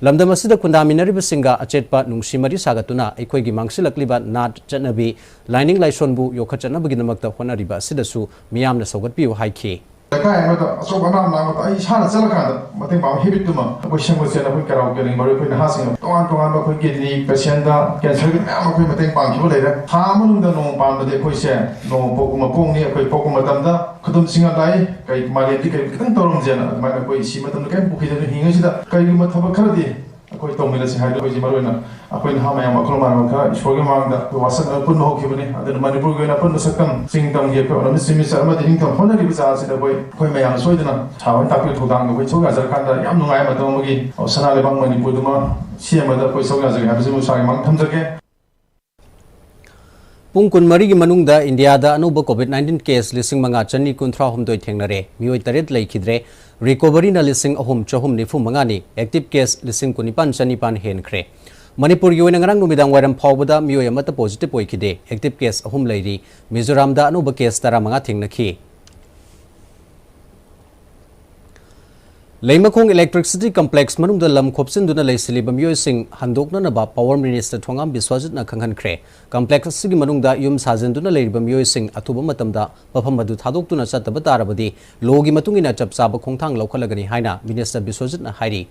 ꯂꯝꯗꯝ ꯑꯁꯤꯗ ꯈꯨꯟꯗꯥꯃꯤꯟꯅꯔꯤꯕꯁꯤꯡꯒ ꯑꯆꯦꯠꯄ ꯅꯨꯡꯁꯤ ꯃꯔꯤ ꯁꯥꯒꯠꯇꯨꯅ ꯑꯩꯈꯣꯏꯒꯤ ꯃꯥꯡꯁꯤꯜꯂꯛꯂꯤꯕ ꯅꯥꯠ ꯆꯠꯅꯕꯤ, ꯂꯥꯏꯅꯤꯡ ꯂꯥꯏꯁꯣꯟꯕꯨ ꯌꯣꯛꯈꯠꯆꯅꯕꯒꯤꯗꯃꯛꯇ ꯍꯣꯠꯅꯔꯤꯕ ꯑꯁꯤꯗꯁꯨ ꯃꯤꯌꯥꯝꯅ ꯁꯧꯒꯠꯄꯤꯌꯨ ꯍꯥꯏꯈꯤ꯫ ꯂꯩꯀꯥꯏ ꯑꯃꯗ ꯑꯆꯧꯕ ꯑꯅꯥ ꯂꯥꯡꯕꯗ ꯑꯩ ꯏꯁꯥꯅ ꯆꯠꯂꯀꯥꯟꯗ ꯃꯇꯦꯡ ꯄꯥꯡꯕ ꯍꯦꯕꯤꯠꯇꯨꯃ ꯑꯩꯈꯣꯏ ꯁꯦꯝꯒꯠꯁꯦꯅ ꯑꯩꯈꯣꯏ ꯀꯦꯔꯥꯎ ꯀꯦꯔꯤꯡ ꯃꯔꯨ ꯑꯩꯈꯣꯏ ꯅꯍꯥꯁꯤꯡ ꯇꯣꯉꯥꯟ ꯇꯣꯉꯥꯟꯕ ꯑꯩꯈꯣꯏ ꯀꯤꯗꯅꯤ ꯄꯦꯁꯦꯟꯗ, ꯀꯦꯟꯁꯔꯒꯤ ꯃꯌꯥꯝ ꯑꯩꯈꯣꯏ ꯃꯇꯦꯡ ꯄꯥꯡꯈꯤꯕ ꯂꯩꯔꯦ꯫ ꯊꯥ ꯑꯃ ꯃꯅꯨꯡꯗ ꯅꯣꯡ ꯄꯥꯟꯕꯗꯤ ꯑꯩꯈꯣꯏꯁꯦ ꯅꯣꯡ ꯄꯣꯛꯄ ꯃꯄꯣꯛꯅꯤ꯫ ꯑꯩꯈꯣꯏ ꯄꯣꯛꯄ ꯃꯇꯝꯗ ꯈꯨꯗꯨꯝ ꯆꯤꯡꯉ ꯂꯥꯛꯏ, ꯀꯩ ꯃꯥꯂꯦꯝꯗꯤ ꯀꯩ ꯈꯤꯇꯪ ꯇꯧꯔꯝꯁꯦꯅ ꯑꯗꯨꯃꯥꯏꯅ ꯑꯩꯈꯣꯏ ꯁꯤ ꯃꯇꯝꯗ ꯀꯔꯤꯝ ꯄꯨꯈꯤꯗꯅ ꯍꯤꯡꯉꯩꯁꯤꯗ ꯀꯔꯤꯒꯨꯝꯕ ꯊꯕꯛ ꯈꯔꯗꯤ ꯑꯩꯈꯣꯏ ꯇꯧꯃꯤꯟꯅꯁꯤ ꯍꯥꯏꯕꯗ ꯑꯩꯈꯣꯏꯁꯤ ꯃꯔꯨꯑꯣꯏꯅ ꯑꯩꯈꯣꯏ ꯅꯍꯥ ꯃꯌꯥꯝ ꯋꯥꯈꯜ ꯃꯥꯟꯅꯕ ꯈꯔ ꯏꯁꯣꯔꯒꯤ ꯃꯃꯥꯡꯗ ꯑꯩꯈꯣꯏ ꯋꯥꯁꯛꯅꯕ ꯄꯨꯟꯕ ꯍꯧꯈꯤꯕꯅꯤ꯫ ꯑꯗꯨꯅ ꯃꯅꯤꯄꯨꯔꯒꯤ ꯑꯣꯏꯅ ꯑꯄꯨꯟꯕ ꯁꯛꯇꯝ ꯆꯤꯡ ꯇꯝꯒꯤ ꯑꯩꯈꯣꯏ ꯑꯣꯅꯃꯤ ꯆꯤꯡꯃꯤꯆꯠ ꯑꯃꯗꯤ ꯅꯤꯡꯇꯝ ꯍꯣꯠꯅꯔꯤꯕ ꯆꯥ ꯑꯁꯤꯗ ꯑꯩꯈꯣꯏ ꯑꯩꯈꯣꯏ ꯃꯌꯥꯝꯅ ꯁꯣꯏꯗꯅ ꯁꯥ ꯍꯣꯏ ꯇꯥꯛꯄꯤꯕ ꯊꯧꯗꯥꯡꯗ ꯑꯩꯈꯣꯏ ꯁꯔꯨꯛ ꯌꯥꯖꯔꯀꯥꯟꯗ ꯌꯥꯝ ꯅꯨꯡꯉꯥꯏ꯫ ꯃꯇꯝ ꯑꯃꯒꯤ ꯁꯅꯥ ꯂꯩꯕꯥꯛ ꯃꯅꯤꯄꯨꯔꯗꯨꯃ ꯁꯦꯝꯕꯗ ꯑꯩꯈꯣꯏ ꯁꯔꯨꯛ ꯌꯥꯖꯒꯦ ꯍꯥꯏꯕꯁꯤꯃ ꯏꯁꯥꯒꯤ ꯃꯥꯡ ꯊꯝꯖꯒꯦ꯫ ꯄꯨꯡ ꯀꯨꯟꯃꯔꯤꯒꯤ ꯃꯅꯨꯡꯗ ꯏꯟꯗꯤꯌꯥꯗ ꯑꯅꯧꯕ ꯀꯣꯚꯤꯗ ꯅꯥꯏꯟꯇꯤꯟ ꯀꯦꯁ ꯂꯤꯁꯤꯡ ꯃꯉꯥ ꯆꯅꯤ ꯀꯨꯟꯊ꯭ꯔꯥ ꯍꯨꯝꯗꯣꯏ ꯊꯦꯡꯅꯔꯦ꯫ ꯃꯤꯑꯣꯏ ꯇꯔꯦꯠ ꯂꯩꯈꯤꯗ꯭ꯔꯦ꯫ ꯔꯤꯀꯣꯚꯔꯤꯅ ꯂꯤꯁꯤꯡ ꯑꯍꯨꯝ ꯆꯍꯨꯝ ꯅꯤꯐꯨ ꯃꯉꯥꯅꯤ꯫ ꯑꯦꯛꯇꯤꯚ ꯀꯦꯁ ꯂꯤꯁꯤꯡ ꯀꯨꯟꯅꯤꯄꯥꯟ ꯆꯅꯤꯄꯥꯟ ꯍꯦꯟꯈ꯭ꯔꯦ꯫ ꯃꯅꯤꯄꯨꯔꯒꯤ ꯑꯣꯏꯅ ꯉꯔꯥꯡ ꯅꯨꯃꯤꯗꯥꯡ ꯋꯥꯏꯔꯝ ꯐꯥꯎꯕꯗ ꯃꯤꯑꯣꯏ ꯑꯃꯠꯇ ꯄꯣꯖꯤꯇꯤꯚ ꯑꯣꯏꯈꯤꯗꯦ꯫ ꯑꯦꯛꯇꯤꯚ ꯀꯦꯁ ꯑꯍꯨꯝ ꯂꯩꯔꯤ꯫ ꯃꯤꯖꯣꯔꯥꯝꯗ ꯑꯅꯧꯕ ꯀꯦꯁ ꯇꯔꯥꯃꯉꯥ ꯊꯦꯡꯅꯈꯤ꯫ ꯂꯩꯃꯈꯣꯡ ꯏꯂꯦꯛꯇ꯭ꯔꯤꯛꯁꯤꯇꯤ ꯀꯝꯄ꯭ꯂꯦꯛꯁ ꯃꯅꯨꯡꯗ ꯂꯝ ꯈꯣꯞꯆꯤꯟꯗꯨꯅ ꯂꯩꯁꯤꯜꯂꯤꯕ ꯃꯤꯑꯣꯏꯁꯤꯡ ꯍꯟꯗꯣꯛꯅꯅꯕ ꯄꯥꯋꯔ ꯃꯤꯅꯤꯁꯇꯔ ꯊꯣꯉꯥꯝ ꯕꯤꯁ꯭ꯋꯥꯖꯤꯠꯅ ꯈꯪꯍꯟꯈ꯭ꯔꯦ꯫ ꯀꯝꯄ꯭ꯂꯦꯛꯁ ꯑꯁꯤꯒꯤ ꯃꯅꯨꯡꯗ ꯌꯨꯝ ꯁꯥꯖꯤꯟꯗꯨꯅ ꯂꯩꯔꯤꯕ ꯃꯤꯑꯣꯏꯁꯤꯡ ꯑꯊꯨꯕ ꯃꯇꯝꯗ ꯃꯐꯝ ꯑꯗꯨ ꯊꯥꯗꯣꯛꯇꯨꯅ ꯆꯠꯇꯕ ꯇꯥꯔꯕꯗꯤ ꯂꯣꯒꯤ ꯃꯇꯨꯡ ꯏꯟꯅ ꯆꯞ ꯆꯥꯕ ꯈꯣꯡꯊꯥꯡ ꯂꯧꯈꯠꯂꯒꯅꯤ ꯍꯥꯏꯅ ꯃꯤꯅꯤꯁꯇꯔ ꯕꯤꯁ꯭ꯋꯖꯤꯠꯅ ꯍꯥꯏꯔꯤ꯫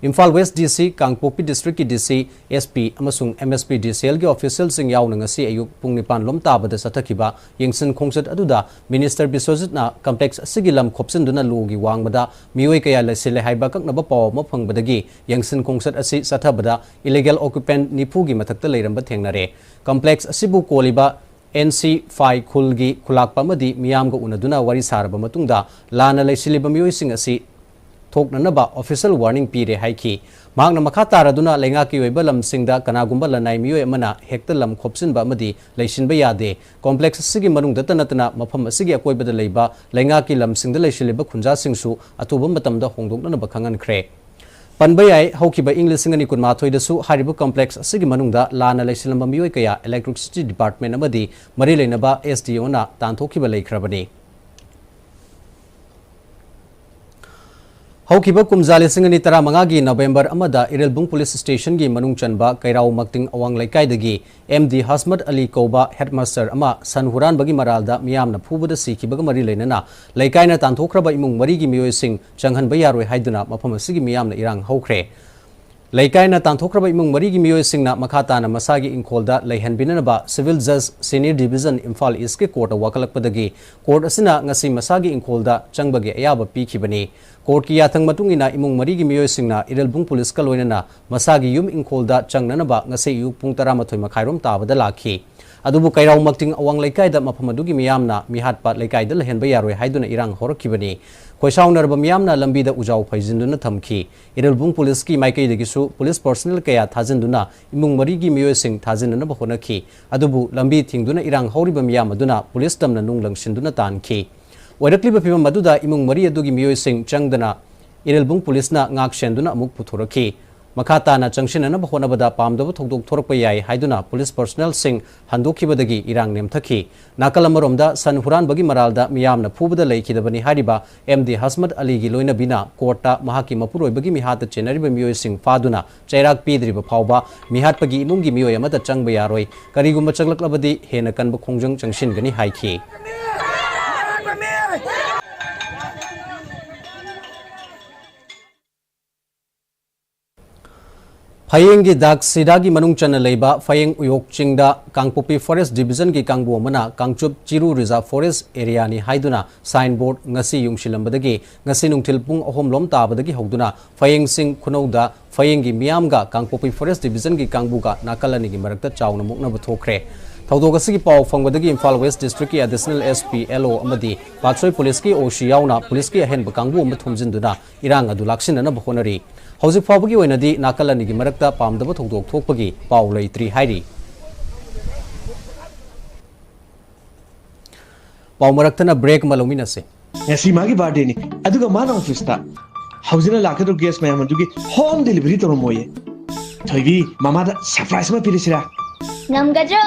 ꯏꯝꯐꯥꯜ ꯋꯦꯁ ꯗꯤ ꯁꯤ, ꯀꯥꯡꯄꯣꯛꯄꯤ ꯗꯤꯁꯇ꯭ꯔꯤꯛꯀꯤ ꯗꯤ ꯁꯤ, ꯑꯦꯁ ꯄꯤ ꯑꯃꯁꯨꯡ ꯑꯦꯝ ꯑꯦꯁ ꯄꯤ ꯗꯤ ꯁꯤ ꯑꯦꯜꯒꯤ ꯑꯣꯐꯤꯁꯤꯌꯦꯜꯁꯤꯡ ꯌꯥꯎꯅ ꯉꯁꯤ ꯑꯌꯨꯛ ꯄꯨꯡ ꯅꯤꯄꯥꯟ ꯂꯣꯝ ꯇꯥꯕꯗ ꯆꯠꯊꯈꯤꯕ ꯌꯦꯡꯁꯤꯟ ꯈꯣꯡꯆꯠ ꯑꯗꯨꯗ ꯃꯤꯅꯤꯁꯇꯔ ꯕꯤꯁ꯭ꯋꯖꯤꯠꯅ ꯀꯝꯄ꯭ꯂꯦꯛꯁ ꯑꯁꯤꯒꯤ ꯂꯝ ꯈꯣꯞꯆꯤꯟꯗꯨꯅ ꯂꯣꯒꯤ ꯋꯥꯡꯃꯗ ꯃꯤꯑꯣꯏ ꯀꯌꯥ ꯂꯩꯁꯤꯜꯂꯦ ꯍꯥꯏꯕ ꯑꯀꯛꯅꯕ ꯄꯥꯎ ꯑꯃ ꯐꯪꯕꯗꯒꯤ ꯌꯦꯡꯁꯤꯟ ꯈꯣꯡꯆꯠ ꯑꯁꯤ ꯆꯠꯊꯕꯗ ꯏꯂꯤꯒꯦꯜ ꯑꯣꯀ꯭ꯌꯨꯄꯦꯟꯠ ꯅꯤꯐꯨꯒꯤ ꯃꯊꯛꯇ ꯂꯩꯔꯝꯕ ꯊꯦꯡꯅꯔꯦ꯫ ꯀꯝꯄ꯭ꯂꯦꯛꯁ ꯑꯁꯤꯕꯨ ꯀꯣꯜꯂꯤꯕ ꯑꯦꯟ ꯁꯤ ꯐꯥꯏ ꯈꯨꯜꯒꯤ ꯈꯨꯂꯥꯛꯄ ꯑꯃꯗꯤ ꯃꯤꯌꯥꯝꯒ ꯎꯅꯗꯨꯅ ꯋꯥꯔꯤ ꯁꯥꯔꯕ ꯃꯇꯨꯡꯗ ꯂꯥꯟꯅ ꯂꯩꯁꯤꯜꯂꯤꯕ ꯃꯤꯑꯣꯏꯁꯤꯡ ꯑꯁꯤ ꯊꯣꯛꯅꯅꯕ ꯑꯣꯐꯤꯁꯤꯌꯦꯜ ꯋꯥꯔꯅꯤꯡ ꯄꯤꯔꯦ ꯍꯥꯏꯈꯤ꯫ ꯃꯍꯥꯛꯅ ꯃꯈꯥ ꯇꯥꯔꯗꯨꯅ ꯂꯩꯉꯥꯛꯀꯤ ꯑꯣꯏꯕ ꯂꯝꯁꯤꯡꯗ ꯀꯅꯥꯒꯨꯝꯕ ꯂꯅꯥꯏ ꯃꯤꯑꯣꯏ ꯑꯃꯅ ꯍꯦꯛꯇ ꯂꯝ ꯈꯣꯞꯆꯤꯟꯕ ꯑꯃꯗꯤ ꯂꯩꯁꯤꯟꯕ ꯌꯥꯗꯦ꯫ ꯀꯣꯝꯄ꯭ꯂꯦꯛꯁ ꯑꯁꯤꯒꯤ ꯃꯅꯨꯡꯗꯇ ꯅꯠꯇꯅ ꯃꯐꯝ ꯑꯁꯤꯒꯤ ꯑꯀꯣꯏꯕꯗ ꯂꯩꯕ ꯂꯩꯉꯥꯛꯀꯤ ꯂꯝꯁꯤꯡꯗ ꯂꯩꯁꯤꯜꯂꯤꯕ ꯈꯨꯟꯖꯥꯁꯤꯡꯁꯨ ꯑꯊꯨꯕ ꯃꯇꯝꯗ ꯍꯣꯡꯗꯣꯛꯅꯅꯕ ꯈꯪꯍꯟꯈ꯭ꯔꯦ꯫ ꯄꯟꯕ ꯌꯥꯏ, ꯍꯧꯈꯤꯕ ꯏꯪ ꯂꯤꯁꯤꯡ ꯑꯅꯤ ꯀꯨꯟꯃꯥꯊꯣꯏꯗꯁꯨ ꯍꯥꯏꯔꯤꯕ ꯀꯣꯝꯄ꯭ꯂꯦꯛꯁ ꯑꯁꯤꯒꯤ ꯃꯅꯨꯡꯗ ꯂꯥꯟꯅ ꯂꯩꯁꯤꯜꯂꯝꯕ ꯃꯤꯑꯣꯏ ꯀꯌꯥ ꯏꯂꯦꯛꯇ꯭ꯔꯤꯛꯁꯤꯇꯤ ꯗꯤꯄꯥꯔꯠꯃꯦꯟꯠ ꯑꯃꯗꯤ ꯃꯔꯤ ꯂꯩꯅꯕ ꯑꯦꯁ ꯗꯤ ꯑꯣꯅ ꯇꯥꯟꯊꯣꯛꯈꯤꯕ ꯂꯩꯈ꯭ꯔꯕꯅꯤ꯫ ꯍꯧꯈꯤꯕ ꯀꯨꯝꯖꯥ ꯂꯤꯁꯤꯡ ꯑꯅꯤ ꯇꯔꯥꯃꯉꯥꯒꯤ ꯅꯕꯦꯝꯕꯔ ꯑꯃꯗ ꯏꯔꯤꯜꯕꯨꯡ ꯄꯨꯂꯤꯁ ꯁ꯭ꯇꯦꯁꯟꯒꯤ ꯃꯅꯨꯡ ꯆꯟꯕ ꯀꯩꯔꯥꯎ ꯃꯛꯇꯤꯡ ꯑꯋꯥꯡ ꯂꯩꯀꯥꯏꯗꯒꯤ ꯑꯦꯝ ꯗꯤ ꯍꯁꯃꯠ ꯑꯂꯤ ꯀꯧꯕ ꯍꯦꯗꯃꯥꯁꯇꯔ ꯑꯃ ꯁꯟ ꯍꯨꯔꯥꯟꯕꯒꯤ ꯃꯔꯥꯜꯗ ꯃꯤꯌꯥꯝꯅ ꯐꯨꯕꯗ ꯁꯤꯈꯤꯕꯒ ꯃꯔꯤ ꯂꯩꯅꯅ ꯂꯩꯀꯥꯏꯅ ꯇꯥꯟꯊꯣꯛꯈ꯭ꯔꯕ ꯏꯃꯨꯡ ꯃꯔꯤꯒꯤ ꯃꯤꯑꯣꯏꯁꯤꯡ ꯆꯪꯍꯟꯕ ꯌꯥꯔꯣꯏ ꯍꯥꯏꯗꯨꯅ ꯃꯐꯝ ꯑꯁꯤꯒꯤ ꯃꯤꯌꯥꯝꯅ ꯏꯔꯥꯡ ꯍꯧꯈ꯭ꯔꯦ꯫ ꯂꯩꯀꯥꯏꯅ ꯇꯥꯟꯊꯣꯛꯈ꯭ꯔꯕ ꯏꯃꯨꯡ ꯃꯔꯤꯒꯤ ꯃꯤꯑꯣꯏꯁꯤꯡꯅ ꯃꯈꯥ ꯇꯥꯅ ꯃꯁꯥꯒꯤ ꯏꯪꯈꯣꯜꯗ ꯂꯩꯍꯟꯕꯤꯅꯅꯕ ꯁꯤꯚꯤꯜ ꯖꯖ ꯁꯤꯅꯤꯌꯔ ꯗꯤꯚꯤꯖꯟ ꯏꯝꯐꯥꯜ ꯏꯁꯀꯤ ꯀꯣꯔꯠꯇ ꯋꯥꯀꯠꯂꯛꯄꯗꯒꯤ ꯀꯣꯔꯠ ꯑꯁꯤꯅ ꯉꯁꯤ ꯃꯁꯥꯒꯤ ꯏꯪꯈꯣꯜꯗ ꯆꯪꯕꯒꯤ ꯑꯌꯥꯕ ꯄꯤꯈꯤꯕꯅꯤ꯫ ꯀꯣꯔꯠꯀꯤ ꯌꯥꯊꯪ ꯃꯇꯨꯡ ꯏꯟꯅ ꯏꯃꯨꯡ ꯃꯔꯤꯒꯤ ꯃꯤꯑꯣꯏꯁꯤꯡꯅ ꯏꯔꯤꯜꯕꯨꯡ ꯄꯨꯂꯤꯁꯀ ꯂꯣꯏꯅꯅ ꯃꯁꯥꯒꯤ ꯌꯨꯝ ꯏꯪꯈꯣꯜꯗ ꯆꯪꯅꯅꯕ ꯉꯁꯤ ꯑꯌꯨꯛ ꯄꯨꯡ ꯇꯔꯥꯃꯥꯊꯣꯏ ꯃꯈꯥꯏꯔꯣꯝ ꯇꯥꯕꯗ ꯂꯥꯛꯈꯤ꯫ ꯑꯗꯨꯕꯨ ꯀꯩꯔꯥꯎ ꯃꯛꯇꯤꯡ ꯑꯋꯥꯡ ꯂꯩꯀꯥꯏꯗ ꯃꯐꯝ ꯑꯗꯨꯒꯤ ꯃꯤꯌꯥꯝꯅ ꯃꯤꯍꯥꯠꯄ ꯂꯩꯀꯥꯏꯗ ꯂꯩꯍꯟꯕ ꯌꯥꯔꯣꯏ ꯍꯥꯏꯗꯨꯅ ꯏꯔꯥꯡ ꯍꯧꯔꯛꯈꯤꯕꯅꯤ꯫ ꯈꯣꯏꯁꯥꯎꯅꯔꯕ ꯃꯤꯌꯥꯝꯅ ꯂꯝꯕꯤꯗ ꯎꯖꯥꯎ ꯐꯩꯖꯤꯟꯗꯨꯅ ꯊꯝꯈꯤ꯫ ꯏꯔꯤꯜꯕꯨꯡ ꯄꯨꯂꯤꯁꯀꯤ ꯃꯥꯏꯀꯩꯗꯒꯤꯁꯨ ꯄꯨꯂꯤꯁ ꯄꯔꯁꯣꯅꯦꯜ ꯀꯌꯥ ꯊꯥꯖꯤꯟꯗꯨꯅ ꯏꯃꯨꯡ ꯃꯔꯤꯒꯤ ꯃꯤꯑꯣꯏꯁꯤꯡ ꯊꯥꯖꯤꯟꯅꯅꯕ ꯍꯣꯠꯅꯈꯤ꯫ ꯑꯗꯨꯕꯨ ꯂꯝꯕꯤ ꯊꯤꯡꯗꯨꯅ ꯏꯔꯥꯡ ꯍꯧꯔꯤꯕ ꯃꯤꯌꯥꯝ ꯑꯗꯨꯅ ꯄꯨꯂꯤꯁ ꯇꯝꯅ ꯅꯨꯡ ꯂꯪꯁꯤꯟꯗꯨꯅ ꯇꯥꯟꯈꯤ꯫ ꯑꯣꯏꯔꯛꯂꯤꯕ ꯐꯤꯚꯝ ꯑꯗꯨꯗ ꯏꯃꯨꯡ ꯃꯔꯤ ꯑꯗꯨꯒꯤ ꯃꯤꯑꯣꯏꯁꯤꯡ ꯆꯪꯗꯅ ꯏꯔꯤꯜꯕꯨꯡ ꯄꯨꯂꯤꯁꯅ ꯉꯥꯛ ꯁꯦꯟꯗꯨꯅ ꯑꯃꯨꯛ ꯄꯨꯊꯣꯔꯛꯈꯤ꯫ ꯃꯈꯥ ꯇꯥꯅ ꯆꯪꯁꯤꯟꯅꯅꯕ ꯍꯣꯠꯅꯕꯗ ꯄꯥꯝꯗꯕ ꯊꯧꯗꯣꯛ ꯊꯣꯔꯛꯄ ꯌꯥꯏ ꯍꯥꯏꯗꯨꯅ ꯄꯨꯂꯤꯁ ꯄꯔꯁꯣꯅꯦꯜꯁꯤꯡ ꯍꯟꯗꯣꯛꯈꯤꯕꯗꯒꯤ ꯏꯔꯥꯡ ꯅꯦꯝꯊꯈꯤ꯫ ꯅꯥꯀꯜ ꯑꯃꯔꯣꯝꯗ ꯁꯟ ꯍꯨꯔꯥꯟꯕꯒꯤ ꯃꯔꯥꯜꯗ ꯃꯤꯌꯥꯝꯅ ꯐꯨꯕꯗ ꯂꯩꯈꯤꯗꯕꯅꯤ ꯍꯥꯏꯔꯤꯕ ꯑꯦꯝ ꯗꯤ ꯍꯁꯃꯠ ꯑꯂꯤꯒꯤ ꯂꯣꯏꯅꯕꯤꯅ ꯀꯣꯔꯠꯇ ꯃꯍꯥꯛꯀꯤ ꯃꯄꯨꯔꯣꯏꯕꯒꯤ ꯃꯤꯍꯥꯠꯇ ꯆꯦꯟꯅꯔꯤꯕ ꯃꯤꯑꯣꯏꯁꯤꯡ ꯐꯥꯗꯨꯅ ꯆꯩꯔꯥꯛ ꯄꯤꯗ꯭ꯔꯤꯕ ꯐꯥꯎꯕ ꯃꯤꯍꯥꯠꯄꯒꯤ ꯏꯃꯨꯡꯒꯤ ꯃꯤꯑꯣꯏ ꯑꯃꯠꯇ ꯆꯪꯕ ꯌꯥꯔꯣꯏ, ꯀꯔꯤꯒꯨꯝꯕ ꯆꯪꯂꯛꯂꯕꯗꯤ ꯍꯦꯟꯅ ꯀꯟꯕ ꯈꯣꯡꯖꯪ ꯆꯪꯁꯤꯟꯒꯅꯤ ꯍꯥꯏꯈꯤ꯫ ꯐꯌꯦꯡꯒꯤ ꯗꯥꯛ ꯁꯤꯗꯥꯒꯤ ꯃꯅꯨꯡ ꯆꯟꯅ ꯂꯩꯕ ꯐꯌꯦꯡ ꯎꯌꯣꯛ ꯆꯤꯡꯗ ꯀꯥꯡꯄꯣꯛꯄꯤ ꯐꯣꯔꯦꯁ ꯗꯤꯕꯤꯖꯟꯒꯤ ꯀꯥꯡꯕꯨ ꯑꯃꯅ ꯀꯥꯡꯆꯨꯞ ꯆꯤꯔꯨ ꯔꯤꯖꯥꯔꯚ ꯐꯣꯔꯦꯁ ꯑꯦꯔꯤꯌꯥꯅꯤ ꯍꯥꯏꯗꯨꯅ ꯁꯥꯏꯟ ꯕꯣꯔꯗ ꯉꯁꯤ ꯌꯨꯡꯁꯤꯜꯂꯝꯕꯗꯒꯤ ꯉꯁꯤ ꯅꯨꯡꯊꯤꯜ ꯄꯨꯡ ꯑꯍꯨꯝ ꯂꯣꯝ ꯇꯥꯕꯗꯒꯤ ꯍꯧꯗꯨꯅ ꯐꯌꯦꯡꯁꯤꯡ ꯈꯨꯅꯧꯗ ꯐꯌꯦꯡꯒꯤ ꯃꯤꯌꯥꯝꯒ ꯀꯥꯡꯄꯣꯛꯄꯤ ꯐꯣꯔꯦꯁ ꯗꯤꯕꯤꯖꯟꯒꯤ ꯀꯥꯡꯕꯨꯒ ꯅꯥꯀꯜ ꯑꯅꯤꯒꯤ ꯃꯔꯛꯇ ꯆꯥꯎꯅ ꯃꯨꯛꯅꯕ ꯊꯣꯛꯈ꯭ꯔꯦ꯫ ꯊꯧꯗꯣꯛ ꯑꯁꯤꯒꯤ ꯄꯥꯎ ꯐꯪꯕꯗꯒꯤ ꯏꯝꯐꯥꯜ ꯋꯦꯁ ꯗꯤꯁꯇ꯭ꯔꯤꯛꯀꯤ ꯑꯦꯗꯤꯁꯅꯦꯜ ꯑꯦꯁ ꯄꯤ, ꯑꯦꯜ ꯑꯣ ꯑꯃꯗꯤ ꯄꯥꯠꯁꯣꯏ ꯄꯨꯂꯤꯁꯀꯤ ꯑꯣ ꯁꯤ ꯌꯥꯎꯅ ꯄꯨꯂꯤꯁꯀꯤ ꯑꯍꯦꯟꯕ ꯀꯥꯡꯕꯨ ꯑꯃ ꯊꯣꯝꯖꯤꯟꯗꯨꯅ ꯏꯔꯥꯡ ꯑꯗꯨ ꯂꯥꯛꯁꯤꯟꯅꯅꯕ ꯍꯣꯠꯅꯔꯤ꯫ ꯍꯧꯖꯤꯛ ꯐꯥꯎꯕꯒꯤ ꯑꯣꯏꯅꯗꯤ ꯅꯥꯀꯜ ꯑꯅꯤꯒꯤ ꯃꯔꯛꯇ ꯄꯥꯝꯗꯕ ꯊꯧꯗꯣꯛ ꯊꯣꯛꯄꯒꯤ ꯄꯥꯎ ꯂꯩꯇ꯭ꯔꯤ ꯍꯥꯏꯔꯤ꯫ ꯄꯥꯎ ꯃꯔꯛꯇꯅ ꯕ꯭ꯔꯦꯛ ꯑꯃ ꯂꯧꯃꯤꯟꯅꯁꯤ꯫ ꯉꯁꯤ ꯃꯥꯒꯤ ꯕꯥꯔꯗꯦꯅꯤ, ꯑꯗꯨꯒ ꯃꯥꯅ ꯑꯣꯐꯤꯁꯇ ꯍꯧꯖꯤꯛꯅ ꯂꯥꯛꯀꯗꯧꯕ ꯒꯦꯁ ꯃꯌꯥꯝ ꯑꯗꯨꯒꯤ ꯍꯣꯝ ꯗꯦꯂꯤꯚꯔꯤ ꯇꯧꯔꯝꯃꯣꯏꯌꯦ꯫ ꯊꯣꯏꯕꯤ, ꯃꯃꯥꯗ ꯁꯔꯄ꯭ꯔꯥꯏꯖ ꯑꯃ ꯄꯤꯔꯁꯤꯔꯥ? ꯉꯝꯒꯗ꯭ꯔꯣ?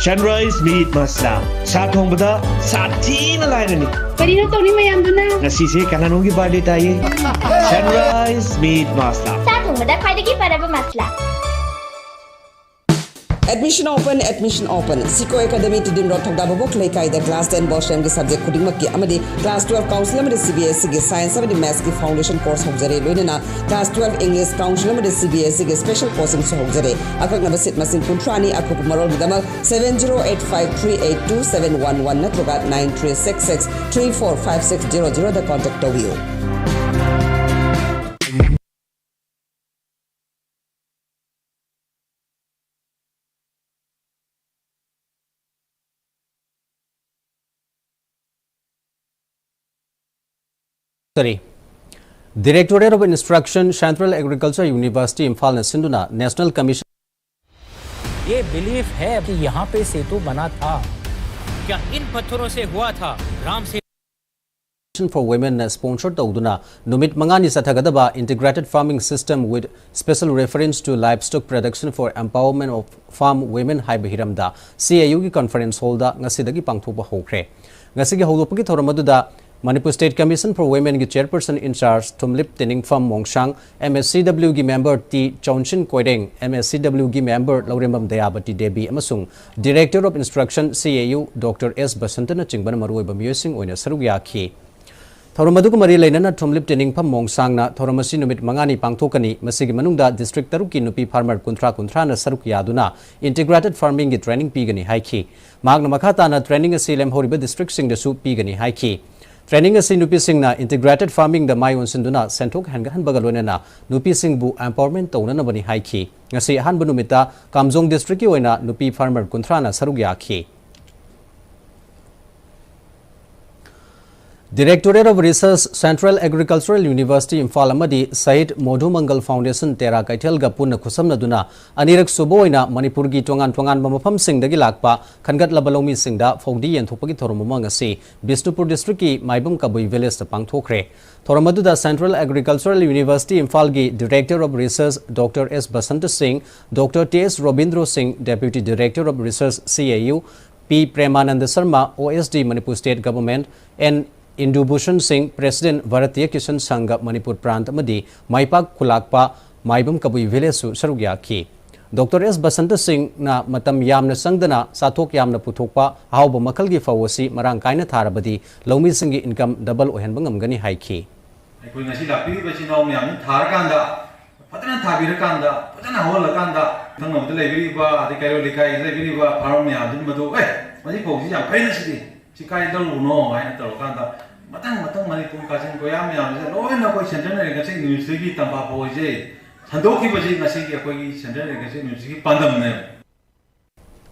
ꯁꯟꯔꯥꯏꯁ ꯃꯤꯠ ꯃꯁꯂꯥ, ꯁꯥ ꯊꯣꯡꯕꯗ ꯁꯥꯊꯤꯅ ꯂꯥꯏꯔꯅꯤ꯫ ꯀꯔꯤꯅꯣ ꯇꯧꯔꯤ ꯃꯌꯥꯝꯗꯨꯅ? ꯑꯁꯤꯁꯦ ꯀꯅꯥꯅꯣꯝꯒꯤ ꯕꯥꯔꯗꯦ ꯇꯥꯏꯌꯦ꯫ Sunrise Meat Masala. ꯁꯥ ꯊꯣꯡꯕꯗ ꯈ꯭ꯋꯥꯏꯗꯒꯤ ꯐꯔꯕ ꯃꯁꯂꯥ꯫ Admission open, admission open. Siko Academy, Tiddim Road, ꯊꯧꯗꯥꯝ ꯄꯣꯔꯣꯝ ꯂꯩꯀꯥꯏꯗ class ten ꯕꯣꯁꯦꯝꯒꯤ subject ꯈꯨꯗꯤꯡꯃꯛꯀꯤ ꯑꯃꯗꯤ class twelve council ꯑꯃꯗꯤ C B S E ꯒꯤ science ꯑꯃꯗꯤ maths ꯀꯤ foundation course ꯍꯧꯖꯔꯦ꯫ ꯂꯣꯏꯅꯅ class twelve English council ꯑꯃꯗꯤ C B S E ꯒꯤ special coaching ꯁꯨ ꯍꯧꯖꯔꯦ꯫ ꯑꯀꯛꯅꯕ seat ꯃꯁꯤꯡ ꯀꯨꯟꯊ꯭ꯔꯥꯅꯤ꯫ ꯑꯀꯨꯞꯄ ꯃꯔꯣꯜꯒꯤꯗꯃꯛ seven zero eight five three eight two seven one one ꯅꯠꯇ꯭ꯔꯒ nine three six six three four five six zero zero ꯗ contact ꯇꯧꯕꯤꯌꯨ꯫ Directorate of Instruction, Central Agriculture University, Imphal ꯅ ꯁꯤꯟꯗꯨꯅ National Commission ये belief है कि यहाँ पे सेतु बना था। क्या इन पत्थरों से हुआ था राम सेतु? For Women ꯅ sponsor ꯇꯧꯗꯨꯅ ꯅꯨꯃꯤꯠ ꯃꯉꯥꯅꯤ ꯆꯠꯊꯒꯗꯕ Integrated Farming System with Special Reference to Livestock Production for Empowerment of Farm Women ꯍꯥꯏꯕ ꯍꯤꯔꯝꯗ C A U ꯒꯤ conference hall ꯗ ꯉꯁꯤꯗꯒꯤ ꯄꯥꯡꯊꯣꯛꯄ ꯍꯧꯈ꯭ꯔꯦ꯫ ꯉꯁꯤꯒꯤ ꯍꯧꯗꯣꯛꯄꯒꯤ ꯊꯧꯔꯝ ꯑꯗꯨꯗ Manipur State Commission for Women ꯒꯤ chairperson in charge Thumlip Tiningpham Mongsang, M S C W ꯒꯤ member T Chonsin Koireng, M S C W ꯒꯤ member ꯂꯧꯔꯦꯝꯕꯝ ꯗꯌꯥꯕꯇꯤ ꯗꯦꯕꯤ ꯑꯃꯁꯨꯡ Director of Instruction, C A U, Doctor S ꯕꯁꯟꯇꯅꯆꯤꯡꯕꯅ ꯃꯔꯨꯑꯣꯏꯕ ꯃꯤꯑꯣꯏꯁꯤꯡ ꯑꯣꯏꯅ ꯁꯔꯨꯛ ꯌꯥꯈꯤ꯫ ꯊꯧꯔꯝ ꯑꯗꯨꯒ ꯃꯔꯤ ꯂꯩꯅꯅ ꯊꯨꯝꯂꯤꯞ ꯇꯤꯅꯤꯡꯐꯝ ꯃꯣꯡꯁꯥꯡꯅ ꯊꯧꯔꯝ ꯑꯁꯤ ꯅꯨꯃꯤꯠ ꯃꯉꯥꯅꯤ ꯄꯥꯡꯊꯣꯛꯀꯅꯤ꯫ ꯃꯁꯤꯒꯤ ꯃꯅꯨꯡꯗ district ꯇꯔꯨꯛꯀꯤ ꯅꯨꯄꯤ farmer ꯀꯨꯟꯊ꯭ꯔꯥ ꯀꯨꯟꯊ꯭ꯔꯥꯅ ꯁꯔꯨꯛ ꯌꯥꯗꯨꯅ Integrated Farming ꯒꯤ training ꯄꯤꯒꯅꯤ ꯍꯥꯏꯈꯤ꯫ ꯃꯍꯥꯛꯅ ꯃꯈꯥ ꯇꯥꯅ training ꯑꯁꯤ ꯂꯦꯝꯍꯧꯔꯤꯕ district ꯁꯤꯡꯗꯁꯨ ꯄꯤꯒꯅꯤ ꯍꯥꯏꯈꯤ꯫ Training ꯑꯁꯤ ꯅꯨꯄꯤꯁꯤꯡꯅ Integrated Farming ꯗ ꯃꯥꯏ ꯑꯣꯟꯁꯤꯟꯗꯨꯅ ꯁꯦꯟꯊꯣꯛ ꯍꯦꯟꯒꯠꯍꯟꯕꯒ ꯂꯣꯏꯅꯅ ꯅꯨꯄꯤꯁꯤꯡꯕꯨ empowerment ꯇꯧꯅꯅꯕꯅꯤ ꯍꯥꯏꯈꯤ꯫ ꯉꯁꯤ ꯑꯍꯥꯟꯕ ꯅꯨꯃꯤꯠꯇ ꯀꯥꯝꯖꯣꯡ district ꯀꯤ ꯑꯣꯏꯅ ꯅꯨꯄꯤ farmer ꯀꯨꯟꯊ꯭ꯔꯥꯅ ꯁꯔꯨꯛ ꯌꯥꯈꯤ꯫ Directorate of Research, Central Agricultural University, Imphal ꯑꯃꯗꯤ Shahid Madhu Mangal Foundation, ꯇꯦꯔꯥ ꯀꯩꯊꯦꯜꯒ ꯄꯨꯟꯅ ꯈꯨꯠꯁꯝꯅꯗꯨꯅ ꯑꯅꯤꯔꯛ ꯁꯨꯕ ꯑꯣꯏꯅ ꯃꯅꯤꯄꯨꯔꯒꯤ ꯇꯣꯉꯥꯟ ꯇꯣꯉꯥꯟꯕ ꯃꯐꯝꯁꯤꯡꯗꯒꯤ ꯂꯥꯛꯄ ꯈꯟꯒꯠꯂꯕ ꯂꯧꯃꯤꯁꯤꯡꯗ ꯐꯧꯗꯤ ꯌꯦꯟꯊꯣꯛꯄꯒꯤ ꯊꯧꯔꯝ ꯑꯃ ꯉꯁꯤ ꯕꯤꯁꯅꯨꯄꯨꯔ district ꯀꯤ ꯃꯥꯏꯕꯝ ꯀꯕꯨꯏ village ꯇ ꯄꯥꯡꯊꯣꯛꯈ꯭ꯔꯦ꯫ ꯊꯧꯔꯝ ꯑꯗꯨꯗ Central Agricultural University, Imphal ꯒꯤ Director of Research, Doctor S Basanta ꯁꯤꯡ, Doctor ꯇꯤ ꯑꯦꯁ ꯔꯣꯕꯤꯟꯗ꯭ꯔꯣ ꯁꯤꯡ, Deputy Director of Research, C A U, P Premananda Sharma, O S D, Manipur State Government, N Indu Bhushan Singh, president Bharatiya Kisan ꯁꯪꯘ ꯃꯅꯤꯄꯨꯔ ꯄ꯭ꯔꯥꯟꯠ ꯑꯃꯗꯤ ꯃꯥꯏꯄꯥꯛ ꯈꯨꯂꯥꯛꯄ ꯃꯥꯏꯕꯝ ꯀꯕꯨꯏ ꯚꯤꯂꯦꯖꯁꯨ ꯁꯔꯨꯛ ꯌꯥꯈꯤ꯫ ꯗꯣꯛꯇꯔ ꯑꯦꯁ ꯕꯁꯟꯇ ꯁꯤꯡꯅ ꯃꯇꯝ ꯌꯥꯝꯅ ꯆꯪꯗꯅ ꯆꯥꯊꯣꯛ ꯌꯥꯝꯅ ꯄꯨꯊꯣꯛꯄ ꯑꯍꯥꯎꯕ ꯃꯈꯜꯒꯤ ꯐꯧ ꯑꯁꯤ ꯃꯔꯥꯡ ꯀꯥꯏꯅ ꯊꯥꯔꯕꯗꯤ ꯂꯧꯃꯤꯁꯤꯡꯒꯤ ꯏꯟꯀꯝ ꯗꯕꯜ ꯑꯣꯏꯍꯟꯕ ꯉꯝꯒꯅꯤ ꯍꯥꯏꯈꯤ꯫ ꯑꯩꯈꯣꯏ ꯉꯁꯤ ꯂꯥꯛꯄꯤꯔꯤꯕ ꯏꯆꯤꯟ ꯏꯅꯥꯎ ꯃꯌꯥꯝꯅ ꯊꯥꯔꯀꯥꯟꯗ ꯐꯖꯅ ꯊꯥꯕꯤꯔꯀꯥꯟꯗ, ꯐꯖꯅ ꯍꯧꯍꯜꯂꯀꯥꯟꯗ, ꯊꯪꯅꯕꯗ ꯂꯩꯕꯤꯔꯤꯕ, ꯑꯗꯩ ꯀꯩꯔꯣꯜ ꯂꯩꯀꯥꯏꯗ ꯂꯩꯕꯤꯔꯤꯕ ꯐꯥꯔꯃꯔ ꯃꯌꯥꯝꯗꯨꯅ ꯃꯗꯨ, "ꯑꯦ, ꯃꯁꯤ ꯐꯧꯁꯤ ꯌꯥꯝ ꯐꯩꯅ ꯁꯤꯗꯤ, ꯁꯤ ꯀꯥꯏ ꯂꯧꯔꯨꯕꯅꯣ?" ꯍꯥꯏꯅ ꯇꯧꯔꯀꯥꯟꯗ, ꯃꯊꯪ ꯃꯊꯪ ꯃꯅꯤꯄꯨꯔ ꯀꯥꯆꯤꯟ ꯀꯣꯌꯥ ꯃꯌꯥꯝꯁꯤꯗ ꯂꯣꯏꯅ ꯑꯩꯈꯣꯏ Central Agriculture Universityꯒꯤ ꯇꯝꯐꯥ ꯐꯧꯁꯦ ꯁꯟꯗꯣꯛꯈꯤꯕꯁꯤ ꯉꯁꯤꯒꯤ ꯑꯩꯈꯣꯏꯒꯤ Central Agriculture Universityꯒꯤ ꯄꯥꯟꯗꯝꯅꯦꯕ꯫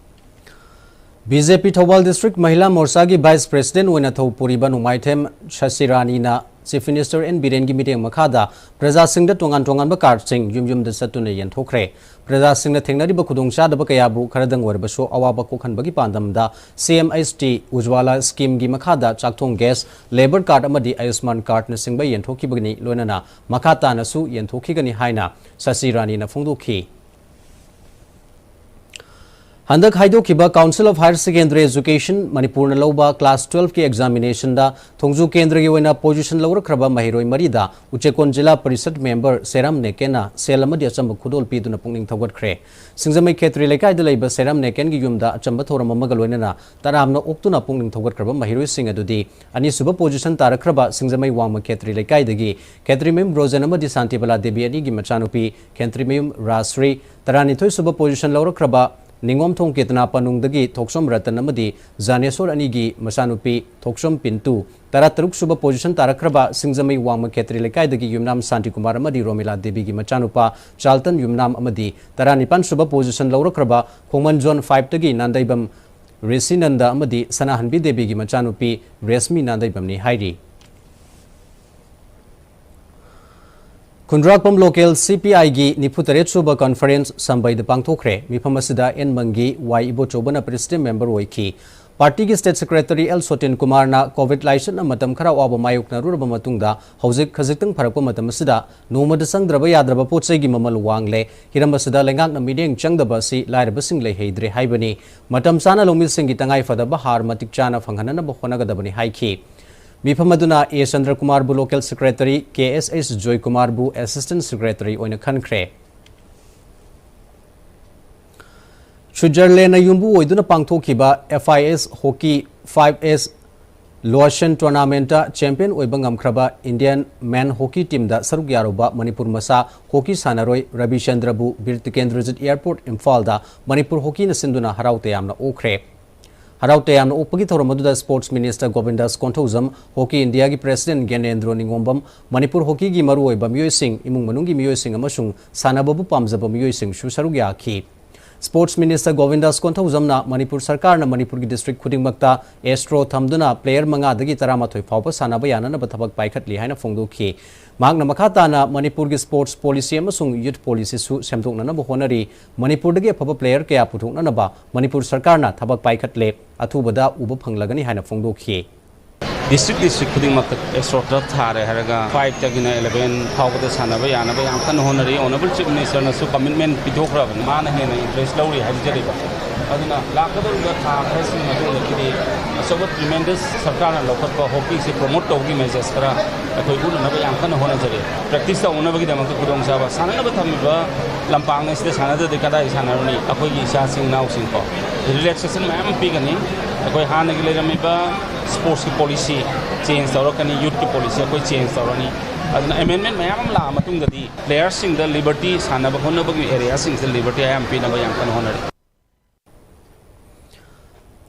ꯕꯤ ꯖꯦ ꯄꯤ ꯊꯧꯕꯥꯜ ꯗꯤꯁꯇ꯭ꯔꯤꯛ ꯃꯍꯤꯂꯥ ꯃꯣꯔꯆꯥꯒꯤ ꯚꯥꯏꯁ ꯄ꯭ꯔꯦꯁꯤꯗꯦꯟꯠ ꯑꯣꯏꯅ ꯊꯧ ꯄꯨꯔꯤꯕ ꯅꯣꯡꯃꯥꯏꯊꯦꯝ ꯁꯁꯤꯔꯥꯅꯤꯅ ꯆꯤꯐ ꯃꯤꯅꯤꯁꯇꯔ ꯑꯦꯟ ꯕꯤꯔꯦꯟꯒꯤ ꯃꯤꯠꯌꯦꯡ ꯃꯈꯥꯗ ꯄ꯭ꯔꯖꯥꯁꯤꯡꯗ ꯇꯣꯉꯥꯟ ꯇꯣꯉꯥꯟꯕ ꯀꯥꯔꯗꯁꯤꯡ ꯌꯨꯝ ꯌꯨꯝꯗ ꯆꯠꯇꯨꯅ ꯌꯦꯟꯊꯣꯛꯈ꯭ꯔꯦ꯫ ꯄ꯭ꯔꯖꯥꯁꯤꯡꯅ ꯊꯦꯡꯅꯔꯤꯕ ꯈꯨꯗꯣꯡꯆꯥꯗꯕ ꯀꯌꯥꯕꯨ ꯈꯔꯗꯪ ꯑꯣꯏꯔꯕꯁꯨ ꯑꯋꯥꯕ ꯀꯣꯛꯍꯟꯕꯒꯤ ꯄꯥꯟꯗꯝꯗ ꯁꯤ ꯑꯦꯝ ꯑꯦꯁ ꯇꯤ ꯎꯖ꯭ꯋꯥꯂꯥ ꯁ꯭ꯀꯤꯝꯒꯤ ꯃꯈꯥꯗ ꯆꯥꯛꯊꯣꯡ ꯒ꯭ꯌꯥꯁ, ꯂꯦꯕꯔ ꯀꯥꯔꯗ ꯑꯃꯗꯤ ꯑꯌꯨꯁꯃꯥꯟ ꯀꯥꯔꯗꯅꯆꯤꯡꯕ ꯌꯦꯟꯊꯣꯛꯈꯤꯕꯒꯅꯤ, ꯂꯣꯏꯅꯅ ꯃꯈꯥ ꯇꯥꯅꯁꯨ ꯌꯦꯟꯊꯣꯛꯈꯤꯒꯅꯤ ꯍꯥꯏꯅ ꯁꯁꯤꯔꯥꯅꯤꯅ ꯐꯣꯡꯗꯣꯛꯈꯤ꯫ ꯍꯟꯗꯛ ꯍꯥꯏꯗꯣꯛꯈꯤꯕ Council of Higher Secondary Education ꯃꯅꯤꯄꯨꯔꯅ ꯂꯧꯕ class twelveꯀꯤ examinationꯗ ꯊꯣꯡꯖꯨ ꯀꯦꯟꯗ꯭ꯔꯒꯤ ꯑꯣꯏꯅ position ꯂꯧꯔꯛꯈ꯭ꯔꯕ ꯃꯍꯩꯔꯣꯏ ꯃꯔꯤꯗ ꯎꯆꯦꯀꯣꯟ ꯖꯤꯂꯥ ꯄꯔꯤꯁꯠ member ꯁꯦꯔꯥꯝ ꯅꯦꯀꯦꯟꯅ ꯁꯦꯜ ꯑꯃꯗꯤ ꯑꯆꯝꯕ ꯈꯨꯗꯣꯜ ꯄꯤꯗꯨꯅ ꯄꯨꯛꯅꯤꯡ ꯊꯧꯒꯠꯈ꯭ꯔꯦ꯫ ꯁꯤꯡꯖꯃꯩ ꯈꯦꯇ꯭ꯔꯤ ꯂꯩꯀꯥꯏꯗ ꯂꯩꯕ ꯁꯦꯔꯥꯝ ꯅꯦꯀꯦꯟꯒꯤ ꯌꯨꯝꯗ ꯑꯆꯝꯕ ꯊꯧꯔꯝ ꯑꯃꯒ ꯂꯣꯏꯅꯅ ꯇꯔꯥꯝꯅ ꯑꯣꯛꯇꯨꯅ ꯄꯨꯛꯅꯤꯡ ꯊꯧꯒꯠꯈ꯭ꯔꯕ ꯃꯍꯩꯔꯣꯏꯁꯤꯡ ꯑꯗꯨꯗꯤ ꯑꯅꯤꯁꯨꯕ position ꯇꯥꯔꯛꯈ꯭ꯔꯕ ꯁꯤꯡꯖꯃꯩ ꯋꯥꯡꯃ ꯈꯦꯇ꯭ꯔꯤ ꯂꯩꯀꯥꯏꯗꯒꯤ ꯈꯦꯇ꯭ꯔꯤꯃꯌꯨꯝ ꯔꯣꯖꯟ ꯑꯃꯗꯤ ꯁꯥꯟꯇꯤꯕꯂꯥ ꯗꯦꯕꯤ ꯑꯅꯤꯒꯤ ꯃꯆꯥꯅꯨꯄꯤ ꯈꯦꯇ꯭ꯔꯤꯃꯌꯨꯝ ꯔꯥꯖꯁ꯭ꯔꯤ, ꯇꯔꯥꯅꯤꯊꯣꯏ ꯁꯨꯕ position ꯂꯧꯔꯛꯈ꯭ꯔꯕ ꯅꯤꯉꯣꯝꯊꯣꯡ ꯀꯦꯇꯅꯥ ꯄꯅꯨꯡꯗꯒꯤ ꯊꯣꯛꯆꯣꯝ ꯔꯇꯟ ꯑꯃꯗꯤ ꯖꯥꯅꯦꯁꯣꯔ ꯑꯅꯤꯒꯤ ꯃꯆꯥꯅꯨꯄꯤ ꯊꯣꯛꯆꯣꯝ ꯄꯤꯟꯇꯨ, ꯇꯔꯥꯇꯔꯨꯛ ꯁꯨꯕ position ꯇꯥꯔꯛꯈ꯭ꯔꯕ ꯁꯤꯡꯖꯃꯩ ꯋꯥꯡꯃ ꯈꯦꯇ꯭ꯔꯤ ꯂꯩꯀꯥꯏꯗꯒꯤ ꯌꯨꯝꯅꯥꯝ ꯁꯥꯟꯇꯤꯀꯨꯃꯥꯔ ꯑꯃꯗꯤ ꯔꯣꯃꯤꯂꯥ ꯗꯦꯕꯤꯒꯤ ꯃꯆꯥꯅꯨꯄꯥ ꯆꯥꯜꯇꯟ ꯌꯨꯝꯅꯥꯝ ꯑꯃꯗꯤ ꯇꯔꯥꯅꯤꯄꯥꯟ ꯁꯨꯕ position ꯂꯧꯔꯛꯈ꯭ꯔꯕ ꯈꯣꯡꯃꯟ zone fiveꯇꯒꯤ ꯅꯥꯟꯗꯩꯕꯝ ꯔꯦꯁꯤꯅꯟꯗ ꯑꯃꯗꯤ ꯁꯅꯥꯍꯟꯕꯤ ꯗꯦꯕꯤꯒꯤ ꯃꯆꯥꯅꯨꯄꯤ ꯔꯦꯁꯃꯤ ꯅꯥꯟꯗꯩꯕꯝꯅꯤ ꯍꯥꯏꯔꯤ꯫ ꯈꯨꯟꯗ꯭ꯔꯥꯛꯄꯝ local C P Iꯒꯤ ꯅꯤꯐꯨꯇꯔꯦꯠ ꯁꯨꯕ conference ꯁꯝꯕꯩꯗ ꯄꯥꯡꯊꯣꯛꯈ꯭ꯔꯦ꯫ ꯃꯤꯐꯝ ꯑꯁꯤꯗ ꯑꯦꯟ ꯃꯪꯒꯤ, ꯋꯥꯏ ꯏꯕꯣꯆꯧꯕꯅ president member ꯑꯣꯏꯈꯤ꯫ Partyꯒꯤ state secretary ꯑꯦꯜ ꯁꯣꯇꯤꯟ ꯀꯨꯃꯥꯔꯅ COVID ꯂꯥꯏꯆꯠꯅ ꯃꯇꯝ ꯈꯔ ꯑꯋꯥꯕ ꯃꯥꯌꯣꯛꯅꯔꯨꯔꯕ ꯃꯇꯨꯡꯗ ꯍꯧꯖꯤꯛ ꯈꯖꯤꯛꯇꯪ ꯐꯔꯛꯄ ꯃꯇꯝ ꯑꯁꯤꯗ ꯅꯣꯡꯃꯗ ꯆꯪꯗ꯭ꯔꯕ ꯌꯥꯗ꯭ꯔꯕ ꯄꯣꯠ ꯆꯩꯒꯤ ꯃꯃꯜ ꯋꯥꯡꯂꯦ꯫ ꯍꯤꯔꯝ ꯑꯁꯤꯗ ꯂꯩꯉꯥꯛꯅ ꯃꯤꯠꯌꯦꯡ ꯆꯪꯗꯕ ꯑꯁꯤ ꯂꯥꯏꯔꯕꯁꯤꯡ ꯂꯩꯍꯩꯗ꯭ꯔꯦ ꯍꯥꯏꯕꯅꯤ꯫ ꯃꯇꯝ ꯆꯥꯅ ꯂꯧꯃꯤꯁꯤꯡꯒꯤ ꯇꯉꯥꯏ ꯐꯗꯕ ꯍꯥꯔ ꯃꯇꯤꯛ ꯆꯥꯅ ꯐꯪꯍꯟꯅꯅꯕ ꯍꯣꯠꯅꯒꯗꯕꯅꯤ ꯍꯥꯏꯈꯤ꯫ ꯃꯤꯐꯝ ꯑꯗꯨꯅ ꯑꯦ ꯆꯟꯗ꯭ꯔꯀꯨꯃꯥꯔꯕꯨ ꯂꯣꯀꯦꯜ ꯁꯦꯀ꯭ꯔꯦꯇꯔꯤ, ꯀꯦ ꯑꯦꯁ ꯑꯩꯆ ꯖꯣꯏꯀꯨꯃꯥꯔꯕꯨ ꯑꯦꯁꯤꯁꯇꯦꯟꯠ ꯁꯦꯀ꯭ꯔꯦꯇꯔꯤ ꯑꯣꯏꯅ ꯈꯟꯈ꯭ꯔꯦ꯫ ꯁ꯭ꯋꯤꯠꯖꯔꯂꯦꯟꯗꯅ ꯌꯨꯝꯕꯨ ꯑꯣꯏꯗꯨꯅ ꯄꯥꯡꯊꯣꯛꯈꯤꯕ F I S Hockey Five S Loisean Tournament ꯇ ꯆꯦꯝꯄꯤꯌꯟ ꯑꯣꯏꯕ ꯉꯝꯈ꯭ꯔꯕ ꯏꯟꯗꯤꯌꯟ ꯃꯦꯟ ꯍꯣꯀꯤ ꯇꯤꯝꯗ ꯁꯔꯨꯛ ꯌꯥꯔꯨꯕ ꯃꯅꯤꯄꯨꯔ ꯃꯆꯥ ꯍꯣꯀꯤ ꯁꯥꯟꯅꯔꯣꯏ ꯔꯕꯤꯆꯟꯗ꯭ꯔꯕꯨ ꯕꯤꯔ ꯇꯤꯀꯦꯟꯗ꯭ꯔꯖꯤꯠ ꯑꯦꯌꯔꯄꯣꯔꯠ ꯏꯝꯐꯥꯜꯗ ꯃꯅꯤꯄꯨꯔ ꯍꯣꯀꯤꯅ ꯁꯤꯟꯗꯨꯅ ꯍꯔꯥꯎ ꯇꯌꯥꯝꯅ ꯑꯣꯛꯈ꯭ꯔꯦ꯫ ꯍꯔꯥꯎ ꯇꯌꯥꯝꯅ ꯑꯣꯛꯄꯒꯤ ꯊꯧꯔꯝ ꯑꯗꯨꯗ ꯁ꯭ꯄꯣꯔꯠꯁ ꯃꯤꯅꯤꯁꯇꯔ ꯒꯣꯕꯤꯟꯗꯥꯁ ꯀꯣꯟꯊꯧꯖꯝ, ꯍꯣꯀꯤ ꯏꯟꯗꯤꯌꯥꯒꯤ ꯄ꯭ꯔꯦꯁꯤꯗꯦꯟꯠ ꯒ꯭ꯌꯥꯅꯦꯟꯗ꯭ꯔꯣ ꯅꯤꯉꯣꯝꯕꯝ, ꯃꯅꯤꯄꯨꯔ ꯍꯣꯀꯤꯒꯤ ꯃꯔꯨꯑꯣꯏꯕ ꯃꯤꯑꯣꯏꯁꯤꯡ, ꯏꯃꯨꯡ ꯃꯅꯨꯡꯒꯤ ꯃꯤꯑꯣꯏꯁꯤꯡ ꯑꯃꯁꯨꯡ ꯁꯥꯟꯅꯕꯕꯨ ꯄꯥꯝꯖꯕ ꯃꯤꯑꯣꯏꯁꯤꯡꯁꯨ ꯁꯔꯨꯛ ꯌꯥꯈꯤ꯫ ꯁ꯭ꯄꯣꯔꯠꯁ ꯃꯤꯅꯤꯁꯇꯔ ꯒꯣꯕꯤꯟꯗꯥꯁ ꯀꯣꯟꯊꯧꯖꯝꯅ ꯃꯅꯤꯄꯨꯔ ꯁꯔꯀꯥꯔꯅ ꯃꯅꯤꯄꯨꯔꯒꯤ ꯗꯤꯁꯇ꯭ꯔꯤꯛ ꯈꯨꯗꯤꯡꯃꯛꯇ ꯑꯦꯁꯇ꯭ꯔꯣ ꯊꯝꯗꯨꯅ ꯄ꯭ꯂꯦꯌꯔ ꯃꯉꯥꯗꯒꯤ ꯇꯔꯥꯃꯥꯊꯣꯏ ꯐꯥꯎꯕ ꯁꯥꯟꯅꯕ ꯌꯥꯅꯅꯕ ꯊꯕꯛ ꯄꯥꯏꯈꯠꯂꯤ ꯍꯥꯏꯅ ꯐꯣꯡꯗꯣꯛꯈꯤ꯫ ꯃꯍꯥꯛꯅ ꯃꯈꯥ ꯇꯥꯅ ꯃꯅꯤꯄꯨꯔꯒꯤ ꯁ꯭ꯄꯣꯔꯠꯁ ꯄꯣꯂꯤꯁꯤ ꯑꯃꯁꯨꯡ ꯌꯨꯊ ꯄꯣꯂꯤꯁꯤꯁꯨ ꯁꯦꯝꯗꯣꯛꯅꯅꯕ ꯍꯣꯠꯅꯔꯤ꯫ ꯃꯅꯤꯄꯨꯔꯗꯒꯤ ꯑꯐꯕ ꯄ꯭ꯂꯦꯌꯔ ꯀꯌꯥ ꯄꯨꯊꯣꯛꯅꯅꯕ ꯃꯅꯤꯄꯨꯔ ꯁꯔꯀꯥꯔꯅ ꯊꯕꯛ ꯄꯥꯏꯈꯠꯂꯦ꯫ ꯑꯊꯨꯕꯗ ꯎꯕ ꯐꯪꯂꯒꯅꯤ ꯍꯥꯏꯅ ꯐꯣꯡꯗꯣꯛꯈꯤ꯫ ꯗꯤꯁꯇ꯭ꯔꯤꯛ ꯗꯤꯁꯇ꯭ꯔꯤꯛ ꯈꯨꯗꯤꯡꯃꯛꯇ ꯑꯦꯁꯇ꯭ꯔꯣ ꯇꯔꯐ ꯊꯥꯔꯦ ꯍꯥꯏꯔꯒ ꯐꯥꯏꯚꯇꯒꯤꯅ ꯑꯦꯂꯚꯦꯟ ꯐꯥꯎꯕꯗ ꯁꯥꯟꯅꯕ ꯌꯥꯅꯕ ꯌꯥꯝ ꯀꯟꯅ ꯍꯣꯠꯅꯔꯤ꯫ ꯑꯣꯅꯔꯦꯕꯜ ꯆꯤꯐ ꯃꯤꯅꯤꯁꯇꯔꯅꯁꯨ ꯀꯃꯤꯠꯃꯦꯟ ꯄꯤꯊꯣꯛꯈ꯭ꯔꯕꯅꯤ, ꯃꯥꯅ ꯍꯦꯟꯅ ꯏꯟꯇꯔꯦꯁ ꯂꯧꯔꯤ ꯍꯥꯏꯖꯔꯤꯕ꯫ ꯑꯗꯨꯅ ꯂꯥꯛꯀꯗꯧꯔꯤꯕ ꯊꯥ ꯈꯔꯁꯤꯒꯤ ꯃꯇꯨꯡꯗꯒꯤꯗꯤ ꯑꯆꯧꯕ ꯇ꯭ꯔꯤꯃꯦꯟꯗꯁ ꯁꯔꯀꯥꯔꯅ ꯂꯧꯈꯠꯄ ꯍꯣꯀꯤꯁꯦ ꯄ꯭ꯔꯣꯃꯣꯠ ꯇꯧꯕꯒꯤ ꯃꯦꯖꯔꯁ ꯈꯔ ꯑꯩꯈꯣꯏ ꯎꯠꯅꯅꯕ ꯌꯥꯝ ꯀꯟꯅ ꯍꯣꯠꯅꯖꯔꯤ꯫ ꯄ꯭ꯔꯦꯛꯇꯤꯁ ꯇꯧꯅꯕꯒꯤꯗꯃꯛꯇ ꯈꯨꯗꯣꯡꯆꯥꯕ, ꯁꯥꯟꯅꯅꯕ ꯊꯝꯃꯤꯕ ꯂꯝꯄꯥꯛꯅ ꯁꯤꯗ ꯁꯥꯟꯅꯗ꯭ꯔꯗꯤ ꯀꯗꯥꯏ ꯁꯥꯟꯅꯔꯨꯅꯤ? ꯑꯩꯈꯣꯏꯒꯤ ꯏꯆꯥꯁꯤꯡ ꯏꯅꯥꯎꯁꯤꯡꯀꯣ, ꯔꯤꯂꯦꯛꯁꯦꯁꯟ ꯃꯌꯥꯝ ꯑꯃ ꯄꯤꯒꯅꯤ꯫ ꯑꯩꯈꯣꯏ ꯍꯥꯟꯅꯒꯤ ꯂꯩꯔꯝꯃꯤꯕ ꯁ꯭ꯄꯣꯔꯠꯁꯀꯤ ꯄꯣꯂꯤꯁꯤ ꯆꯦꯟꯖ ꯇꯧꯔꯛꯀꯅꯤ, ꯌꯨꯠꯀꯤ ꯄꯣꯂꯤꯁꯤ ꯑꯩꯈꯣꯏ ꯆꯦꯟꯖ ꯇꯧꯔꯅꯤ꯫ ꯑꯗꯨꯅ ꯑꯦꯃꯦꯟꯃꯦꯟ ꯃꯌꯥꯝ ꯑꯃ ꯂꯥꯛꯑ ꯃꯇꯨꯡꯗꯗꯤ ꯄ꯭ꯂꯦꯌꯔꯁꯤꯡꯗ ꯂꯤꯕꯔꯇꯤ, ꯁꯥꯟꯅꯕ ꯈꯣꯠꯅꯕꯒꯤ ꯑꯦꯔꯤꯌꯥꯁꯤꯡꯁꯤꯗ ꯂꯤꯕꯔꯇꯤ ꯑꯌꯥꯝꯕ ꯄꯤꯅꯕ ꯌꯥꯝ ꯀꯟꯅ ꯍꯣꯠꯅꯔꯤ꯫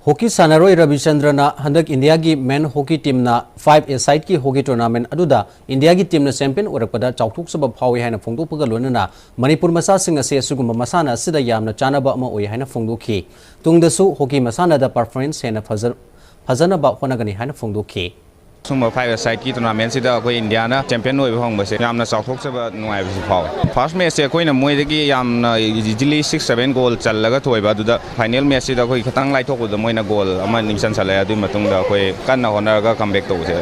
ꯍꯣꯀꯤ ꯁꯥꯟꯅꯔꯣꯏ ꯔꯕꯤꯆꯟꯗ꯭ꯔꯅ ꯍꯟꯗꯛ ꯏꯟꯗꯤꯌꯥꯒꯤ ꯃꯦꯟ ꯍꯣꯀꯤ ꯇꯤꯝꯅ ꯐꯥꯏꯚ ꯑꯦ ꯁꯥꯏꯠꯀꯤ ꯍꯣꯀꯤ ꯇꯣꯔꯅꯥꯃꯦꯟ ꯑꯗꯨꯗ ꯏꯟꯗꯤꯌꯥꯒꯤ ꯇꯤꯝꯅ ꯆꯦꯝꯄꯤꯌꯟ ꯑꯣꯏꯔꯛꯄꯗ ꯆꯥꯎꯊꯣꯛꯆꯕ ꯐꯥꯎꯏ ꯍꯥꯏꯅ ꯐꯣꯡꯗꯣꯛꯄꯒ ꯂꯣꯏꯅꯅ ꯃꯅꯤꯄꯨꯔ ꯃꯆꯥꯁꯤꯡ ꯑꯁꯤ ꯑꯁꯤꯒꯨꯝꯕ ꯃꯁꯥꯟꯅ ꯑꯁꯤꯗ ꯌꯥꯝꯅ ꯆꯥꯟꯅꯕ ꯑꯃ ꯑꯣꯏ ꯍꯥꯏꯅ ꯐꯣꯡꯗꯣꯛꯈꯤ꯫ ꯇꯨꯡꯗꯁꯨ ꯍꯣꯀꯤ ꯃꯁꯥꯟꯅꯗ ꯄꯔꯐꯣꯔꯃꯦꯟꯁ ꯍꯦꯟꯅ ꯐꯖ-, ꯐꯖꯅꯕ ꯍꯣꯠꯅꯒꯅꯤ ꯍꯥꯏꯅ ꯐꯣꯡꯗꯣꯛꯈꯤ꯫ ꯁꯨꯝꯕ ꯐꯥꯏꯚ ꯑꯦ ꯁꯥꯏꯠꯀꯤ ꯇꯣꯔꯅꯥꯃꯦꯟꯁꯤꯗ ꯑꯩꯈꯣꯏ ꯏꯟꯗꯤꯌꯥꯅ ꯆꯦꯝꯄꯤꯌꯟ ꯑꯣꯏꯕ ꯐꯪꯕꯁꯦ ꯌꯥꯝꯅ ꯆꯥꯎꯊꯣꯛꯆꯕ, ꯅꯨꯡꯉꯥꯏꯕꯁꯨ ꯐꯥꯎꯋꯦ꯫ ꯐꯥꯔꯁ ꯃꯦꯠꯆꯁꯦ ꯑꯩꯈꯣꯏꯅ ꯃꯣꯏꯗꯒꯤ ꯌꯥꯝꯅ ꯏꯖꯤꯂꯤ ꯁꯤꯛꯁ ꯁꯚꯦꯟ ꯒꯣꯜ ꯆꯜꯂꯒ ꯊꯣꯏꯕ, ꯑꯗꯨꯗ ꯐꯥꯏꯅꯦꯜ ꯃꯦꯠꯆꯁꯤꯗ ꯑꯩꯈꯣꯏ ꯈꯤꯇꯪ ꯂꯥꯏꯊꯣꯛꯄꯗ ꯃꯣꯏꯅ ꯒꯣꯜ ꯑꯃ ꯑꯅꯤ ꯆꯟꯁꯜꯂꯛꯑꯦ꯫ ꯑꯗꯨꯒꯤ ꯃꯇꯨꯡꯗ ꯑꯩꯈꯣꯏ ꯀꯟꯅ ꯍꯣꯠꯅꯔꯒ ꯀꯝꯕꯦꯛ ꯇꯧꯕꯁꯦ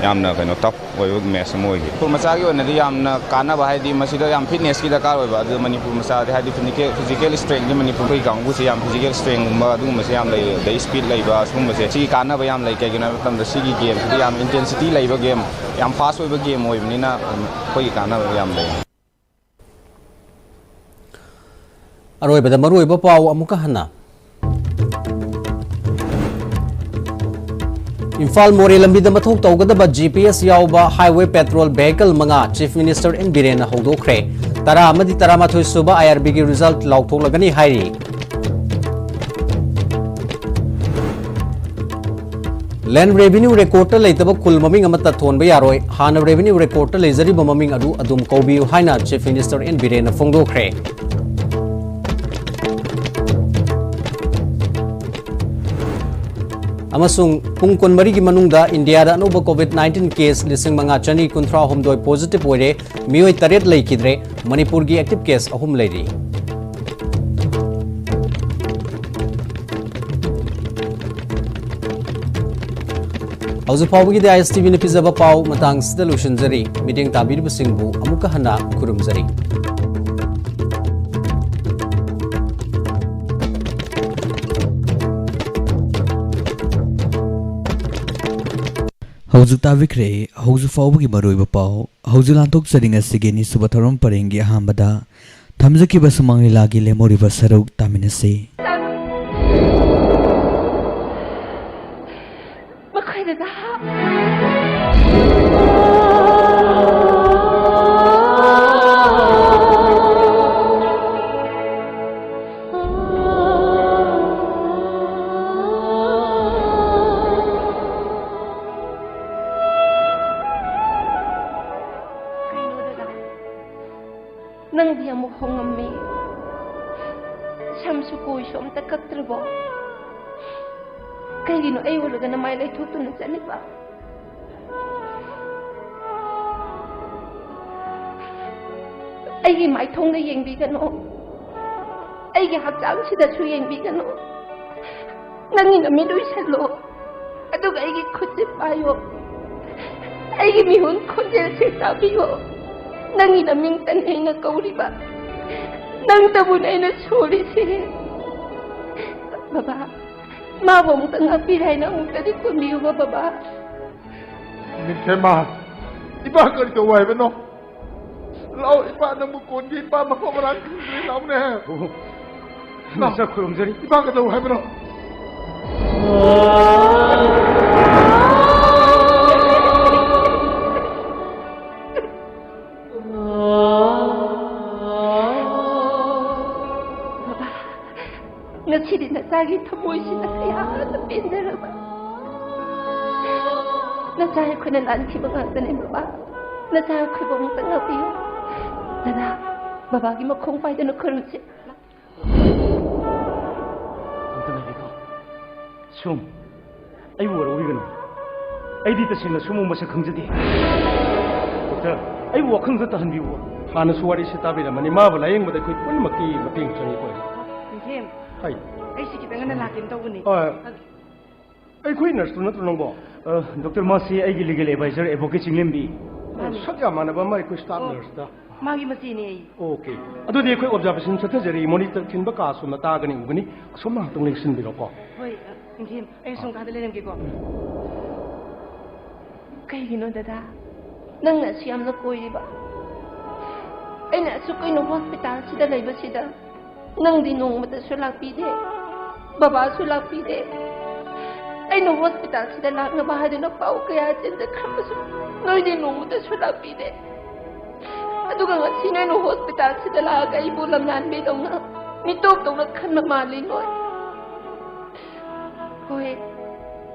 ꯌꯥꯝꯅ, ꯀꯩꯅꯣ, ꯇꯐ ꯑꯣꯏꯕ ꯃꯦꯠꯆ ꯑꯃ ꯑꯣꯏꯈꯤ꯫ ꯃꯅꯤꯄꯨꯔ ꯃꯆꯥꯒꯤ ꯑꯣꯏꯅꯗꯤ ꯌꯥꯝꯅ ꯀꯥꯟꯅꯕ ꯍꯥꯏꯗꯤ ꯃꯁꯤꯗ ꯌꯥꯝ ꯐꯤꯠꯅꯦꯁꯀꯤ ꯗꯔꯀꯥꯔ ꯑꯣꯏꯕ, ꯑꯗꯨ ꯃꯅꯤꯄꯨꯔ ꯃꯆꯥꯗꯤ ꯍꯥꯏꯗꯤ ꯐꯤꯖꯤꯀꯦꯜ, ꯐꯤꯖꯤꯀꯦꯜ ꯁ꯭ꯇꯔꯦꯡꯗꯤ ꯃꯅꯤꯄꯨꯔ ꯑꯩꯈꯣꯏ ꯀꯥꯡꯕꯨꯁꯦ ꯌꯥꯝ ꯐꯤꯖꯤꯀꯦꯜ ꯁ꯭ꯇꯔꯦꯡꯒꯨꯝꯕ ꯑꯗꯨꯒꯨꯝꯕꯁꯦ ꯌꯥꯝ ꯂꯩ, ꯑꯗꯩ ꯁ꯭ꯄꯤꯠ ꯂꯩꯕ ꯁꯤꯒꯨꯝꯕꯁꯦ꯫ ꯁꯤꯒꯤ ꯀꯥꯟꯅꯕ ꯌꯥꯝ ꯂꯩ꯫ ꯀꯩꯒꯤꯅꯣ ꯍꯥꯏꯕ ꯃꯇꯝꯗ ꯁꯤꯒꯤ ꯒꯦꯝꯁꯤꯗꯤ ꯌꯥꯝ ꯏꯟꯇꯦꯟꯁꯤꯇꯤ ꯂꯩꯕ ꯒꯦꯝ, ꯌꯥꯝ ꯐꯥꯁ ꯑꯣꯏꯕ ꯒꯦꯝ ꯑꯣꯏꯕꯅꯤꯅ ꯑꯗꯨꯝ ꯑꯩꯈꯣꯏꯒꯤ ꯀꯥꯟꯅꯕ ꯌꯥꯝ ꯂꯩ꯫ ꯑꯔꯣꯏꯕꯗ ꯃꯔꯨꯑꯣꯏꯕ ꯄꯥꯎ ꯑꯃꯨꯛꯀ ꯍꯟꯅ꯫ ꯏꯝꯐꯥꯜ ꯃꯣꯔꯦ ꯂꯝꯕꯤꯗ ꯃꯊꯧ ꯇꯧꯒꯗꯕ ꯖꯤ ꯄꯤ ꯑꯦꯁ ꯌꯥꯎꯕ highway patrol vehicle ꯃꯉꯥ Chief Minister ꯑꯦꯟ ꯕꯤꯔꯦꯟꯅ ꯍꯧꯗꯣꯛꯈ꯭ꯔꯦ꯫ ꯇꯔꯥ ꯑꯃꯗꯤ ꯇꯔꯥꯃꯥꯊꯣꯏ ꯁꯨꯕ ꯑꯥꯏ ꯑꯥꯔ ꯕꯤꯒꯤ ꯔꯤꯖꯜꯠ ꯂꯥꯎꯊꯣꯛꯂꯒꯅꯤ ꯍꯥꯏꯔꯤ꯫ Land revenue record ꯂꯩꯇꯕ ꯈꯨꯜ ꯃꯃꯤꯡ ꯑꯃꯠꯇ ꯊꯣꯟꯕ ꯌꯥꯔꯣꯏ꯫ ꯍꯥꯟꯅ revenue record ꯂꯩꯖꯔꯤꯕ ꯃꯃꯤꯡ ꯑꯗꯨ ꯑꯗꯨꯝ ꯀꯧꯕꯤꯌꯨ ꯍꯥꯏꯅ Chief Minister ꯑꯦꯟ ꯕꯤꯔꯦꯟꯅ ꯐꯣꯡꯗꯣꯛꯈ꯭ꯔꯦ꯫ ꯑꯃꯁꯨꯡ ꯄꯨꯡ ꯀꯨꯟꯃꯔꯤꯒꯤ ꯃꯅꯨꯡꯗ ꯏꯟꯗꯤꯌꯥꯗ ꯑꯅꯧꯕ COVID nineteen case ꯂꯤꯁꯤꯡ ꯃꯉꯥ ꯆꯅꯤ ꯀꯨꯟꯊ꯭ꯔꯥ ꯍꯨꯝꯗꯣꯏ positive ꯑꯣꯏꯔꯦ꯫ ꯃꯤꯑꯣꯏ ꯇꯔꯦꯠ ꯂꯩꯈꯤꯗ꯭ꯔꯦ꯫ ꯃꯅꯤꯄꯨꯔꯒꯤ active case ꯑꯍꯨꯝ ꯂꯩꯔꯤ꯫ ꯍꯧꯖꯤꯛ ꯐꯥꯎꯕꯒꯤꯗꯤ ꯑꯥꯏ ꯑꯦꯁ ꯇꯤ ꯚꯤꯅ ꯄꯤꯖꯕ ꯄꯥꯎ ꯃꯇꯥꯡꯁꯤꯗ ꯂꯣꯏꯁꯤꯟꯖꯔꯤ꯫ ꯃꯤꯠꯌꯦꯡ ꯇꯥꯕꯤꯔꯤꯕꯁꯤꯡꯕꯨ ꯑꯃꯨꯛꯀ ꯍꯟꯅ ꯈꯨꯔꯨꯝꯖꯔꯤ꯫ ꯍꯧꯖꯤꯛ ꯇꯥꯕꯤꯈ꯭ꯔꯦ ꯍꯧꯖꯤꯛ ꯐꯥꯎꯕꯒꯤ ꯃꯔꯨꯑꯣꯏꯕ ꯄꯥꯎ꯫ ꯍꯧꯖꯤꯛ ꯂꯥꯟꯊꯣꯛꯆꯔꯤ ꯉꯁꯤꯒꯤ ꯑꯅꯤꯁꯨꯕ ꯊꯧꯔꯝ ꯄꯔꯦꯡꯒꯤ ꯑꯍꯥꯟꯕꯗ ꯊꯝꯖꯈꯤꯕ ꯁꯨꯃꯥꯡ ꯂꯤꯂꯥꯒꯤ ꯂꯦꯝꯍꯧꯔꯤꯕ ꯁꯔꯨꯛ ꯇꯥꯃꯤꯟꯅꯁꯤ꯫ ꯃꯈꯣꯏꯗ ꯀꯩꯅꯣ ꯗꯗꯥ? ꯅꯪꯗꯤ ꯑꯃꯨꯛ ꯍꯣꯡꯉꯝꯃꯦ꯫ ꯁꯝꯁꯨ ꯀꯣꯏꯁꯨ ꯑꯝꯇ ꯀꯛꯇ꯭ꯔꯕꯣ? ꯀꯩꯒꯤꯅꯣ ꯑꯩ ꯎꯔꯒ ꯅꯃꯥꯏ ꯂꯩꯊꯣꯛꯇꯨꯅ ꯆꯠꯂꯤꯕ? ꯑꯩꯒꯤ ꯃꯥꯏꯊꯣꯡꯗ ꯌꯦꯡꯕꯤꯒꯅꯨ꯫ ꯑꯩꯒꯤ ꯍꯛꯆꯥꯡꯁꯤꯗꯁꯨ ꯌꯦꯡꯕꯤꯒꯅꯨ꯫ ꯅꯪꯒꯤ ꯅꯃꯤꯠ ꯎꯏꯁꯜꯂꯣ꯫ ꯑꯗꯨꯒ ꯑꯩꯒꯤ ꯈꯨꯠꯁꯦ ꯄꯥꯏꯌꯣ꯫ ꯑꯩꯒꯤ ꯃꯤꯍꯨꯟ ꯈꯣꯟꯖꯦꯜꯁꯦ ꯇꯥꯕꯤꯌꯣ꯫ ꯅꯪꯒꯤ ꯅꯃꯤꯡꯇꯅꯤ ꯑꯩꯅ ꯀꯧꯔꯤꯕ꯫ ꯅꯪꯇꯕꯨꯅꯤ ꯑꯩꯅ ꯁꯣꯔꯤꯁꯦ꯫ ꯕꯕꯥ, ꯃꯥꯕꯨ ꯑꯃꯨꯛꯇ ꯉꯥꯛꯄꯤꯔꯦ ꯍꯥꯏꯅ ꯑꯃꯨꯛꯇꯗꯤ ꯀꯣꯟꯕꯤꯌꯨꯕ, ꯕꯕꯥ꯫ ꯅꯤꯡꯊꯦꯝꯃ, ꯏꯄꯥ ꯀꯔꯤ ꯇꯧ ꯍꯥꯏꯕꯅꯣ? ꯂꯥꯛꯑꯣ, ꯏꯄꯥ ꯅꯪꯕꯨ ꯀꯣꯟꯒꯦ, ꯏꯄꯥ ꯃꯐꯝ ꯃꯔꯥꯡ ꯈꯪꯗ꯭ꯔꯦ, ꯂꯥꯛꯑꯣꯅꯦ꯫ ꯑꯣ, ꯂꯥꯛꯑꯣ꯫ ꯅꯁꯥ ꯈꯨꯔꯨꯝꯖꯔꯤ꯫ ꯏꯄꯥ ꯀꯩꯗꯧ ꯍꯥꯏꯕꯅꯣ? ꯕꯕꯥ, ꯉꯁꯤꯗꯤ ꯅꯆꯥꯒꯤ ꯊꯃꯣꯏꯁꯤꯅ ꯀꯌꯥꯗ ꯄꯦꯟꯖꯔꯕ꯫ ꯅꯆꯥ ꯑꯩꯈꯣꯏꯅ ꯂꯥꯟꯈꯤꯕ ꯉꯥꯛꯇꯅꯦ ꯕꯕꯥ꯫ ꯅꯆꯥ ꯑꯩꯈꯣꯏꯕꯨ ꯑꯃꯨꯛꯇ ꯉꯥꯛꯄꯤꯌꯨ꯫ ꯗꯗꯥ, ꯕꯕꯥꯒꯤ ꯃꯈꯣꯡ ꯄꯥꯏꯗꯨꯅ ꯈꯨꯔꯨꯝꯁꯤ꯫ ꯑꯝꯇ ꯉꯥꯏꯕꯤꯈꯣ꯫ ꯁꯨꯝ, ꯑꯩꯕꯨ ꯋꯥꯔꯧꯕꯤꯒꯅꯨ꯫ ꯑꯩꯗꯤ ꯇꯁꯦꯡꯅ ꯁꯨꯝ ꯃꯁꯛ ꯈꯪꯖꯗꯦ꯫ ꯗꯣꯛꯇꯔ, ꯑꯩꯕꯨ ꯋꯥꯈꯜꯗ ꯇꯥꯍꯟꯕꯤꯌꯨ꯫ ꯍꯥꯟꯅꯁꯨ ꯋꯥꯔꯤꯁꯤ ꯇꯥꯕꯤꯔꯝꯃꯅꯤ꯫ ꯃꯥꯕꯨ ꯂꯥꯌꯦꯡꯕꯗ ꯑꯩꯈꯣꯏ ꯄꯨꯝꯅꯃꯛꯀꯤ ꯃꯇꯦꯡ ꯆꯪꯉꯤ ꯀꯣ꯫ ꯅꯤꯡꯊꯦꯝ, ꯍꯥꯏ꯫ ꯑꯩꯁꯤ ꯈꯤꯇꯪ ꯉꯟꯅ ꯂꯥꯛꯀꯦꯅ ꯇꯧꯕꯅꯤ꯫ ꯍꯣꯏ꯫ ꯑꯩꯈꯣꯏ ꯅꯔꯁꯇꯨ ꯅꯠꯇ꯭ꯔꯣ ꯅꯪꯕꯣ? ꯑ, ꯗꯣꯛꯇꯔ, ꯃꯥꯁꯤ ꯑꯩꯒꯤ ꯂꯤꯒꯦꯜ ꯑꯦꯗꯚꯥꯏꯖꯔ ꯑꯦꯗꯚꯣꯀꯦꯠ ꯆꯤꯡꯂꯦꯝꯕꯤ꯫ ꯃꯥꯅꯤ꯫ ꯁꯛ ꯌꯥꯝ ꯃꯥꯟꯅꯕ ꯑꯃ ꯑꯩꯈꯣꯏ ꯁ꯭ꯇꯥꯐ ꯑꯣ, ꯅꯔꯁꯇ꯫ ꯃꯥꯒꯤ ꯃꯆꯦꯅꯦ ꯑꯩ꯫ ꯑꯣꯀꯦ꯫ ꯑꯗꯨꯗꯤ ꯑꯩꯈꯣꯏ ꯑꯣꯕꯖꯥꯔꯕꯦꯁꯟ ꯆꯠꯊꯖꯔꯤ꯫ ꯃꯣꯅꯤꯇꯔ ꯊꯤꯟꯕ ꯀꯥ ꯑꯁꯣꯝ ꯅꯇꯥꯒꯅꯤ ꯎꯒꯅꯤ꯫ ꯑꯁꯣꯝ ꯉꯥꯏꯍꯥꯛꯇꯪ ꯂꯦꯡꯁꯤꯟꯕꯤꯔꯣꯀꯣ꯫ ꯍꯣꯏ, ꯑ, ꯅꯤꯡꯊꯦꯝ, ꯑꯩ ꯑꯁꯣꯝ ꯀꯥꯗ ꯂꯩꯔꯝꯒꯦꯀꯣ꯫ ꯀꯩꯒꯤꯅꯣ ꯗꯗꯥ? ꯅꯪꯅ ꯑꯁꯨꯛ ꯌꯥꯝꯅ ꯀꯣꯏꯔꯤꯕ? ꯑꯩꯅ ꯑꯁꯨꯛ ꯀꯨꯏꯅ ꯍꯣꯁꯄꯤꯇꯥꯜꯁꯤꯗ ꯂꯩꯕꯁꯤꯗ ꯅꯪꯗꯤ ꯅꯣꯡꯃꯇꯁꯨ ꯂꯥꯛꯄꯤꯗꯦ, ꯕꯕꯥꯁꯨ ꯂꯥꯛꯄꯤꯗꯦ꯫ ꯑꯩꯅ ꯍꯣꯁꯄꯤꯇꯥꯜꯁꯤꯗ ꯂꯥꯛꯅꯕ ꯍꯥꯏꯗꯨꯅ ꯄꯥꯎ ꯀꯌꯥ ꯆꯦꯟꯖꯈ꯭ꯔꯕꯁꯨ ꯅꯣꯏꯗꯤ ꯅꯣꯡꯃꯇꯁꯨ ꯂꯥꯛꯄꯤꯗꯦ꯫ ꯑꯗꯨꯒ ꯉꯁꯤ ꯅꯣꯏꯅ ꯍꯣꯁꯄꯤꯇꯥꯜꯁꯤꯗ ꯂꯥꯛꯑꯒ ꯑꯩꯕꯨ ꯂꯝꯂꯥꯟꯕꯤꯗꯧꯅ, ꯃꯤꯇꯣꯞꯇꯧꯅ ꯈꯟꯕ ꯃꯥꯜꯂꯤ ꯅꯣꯏ꯫ ꯍꯣꯏ,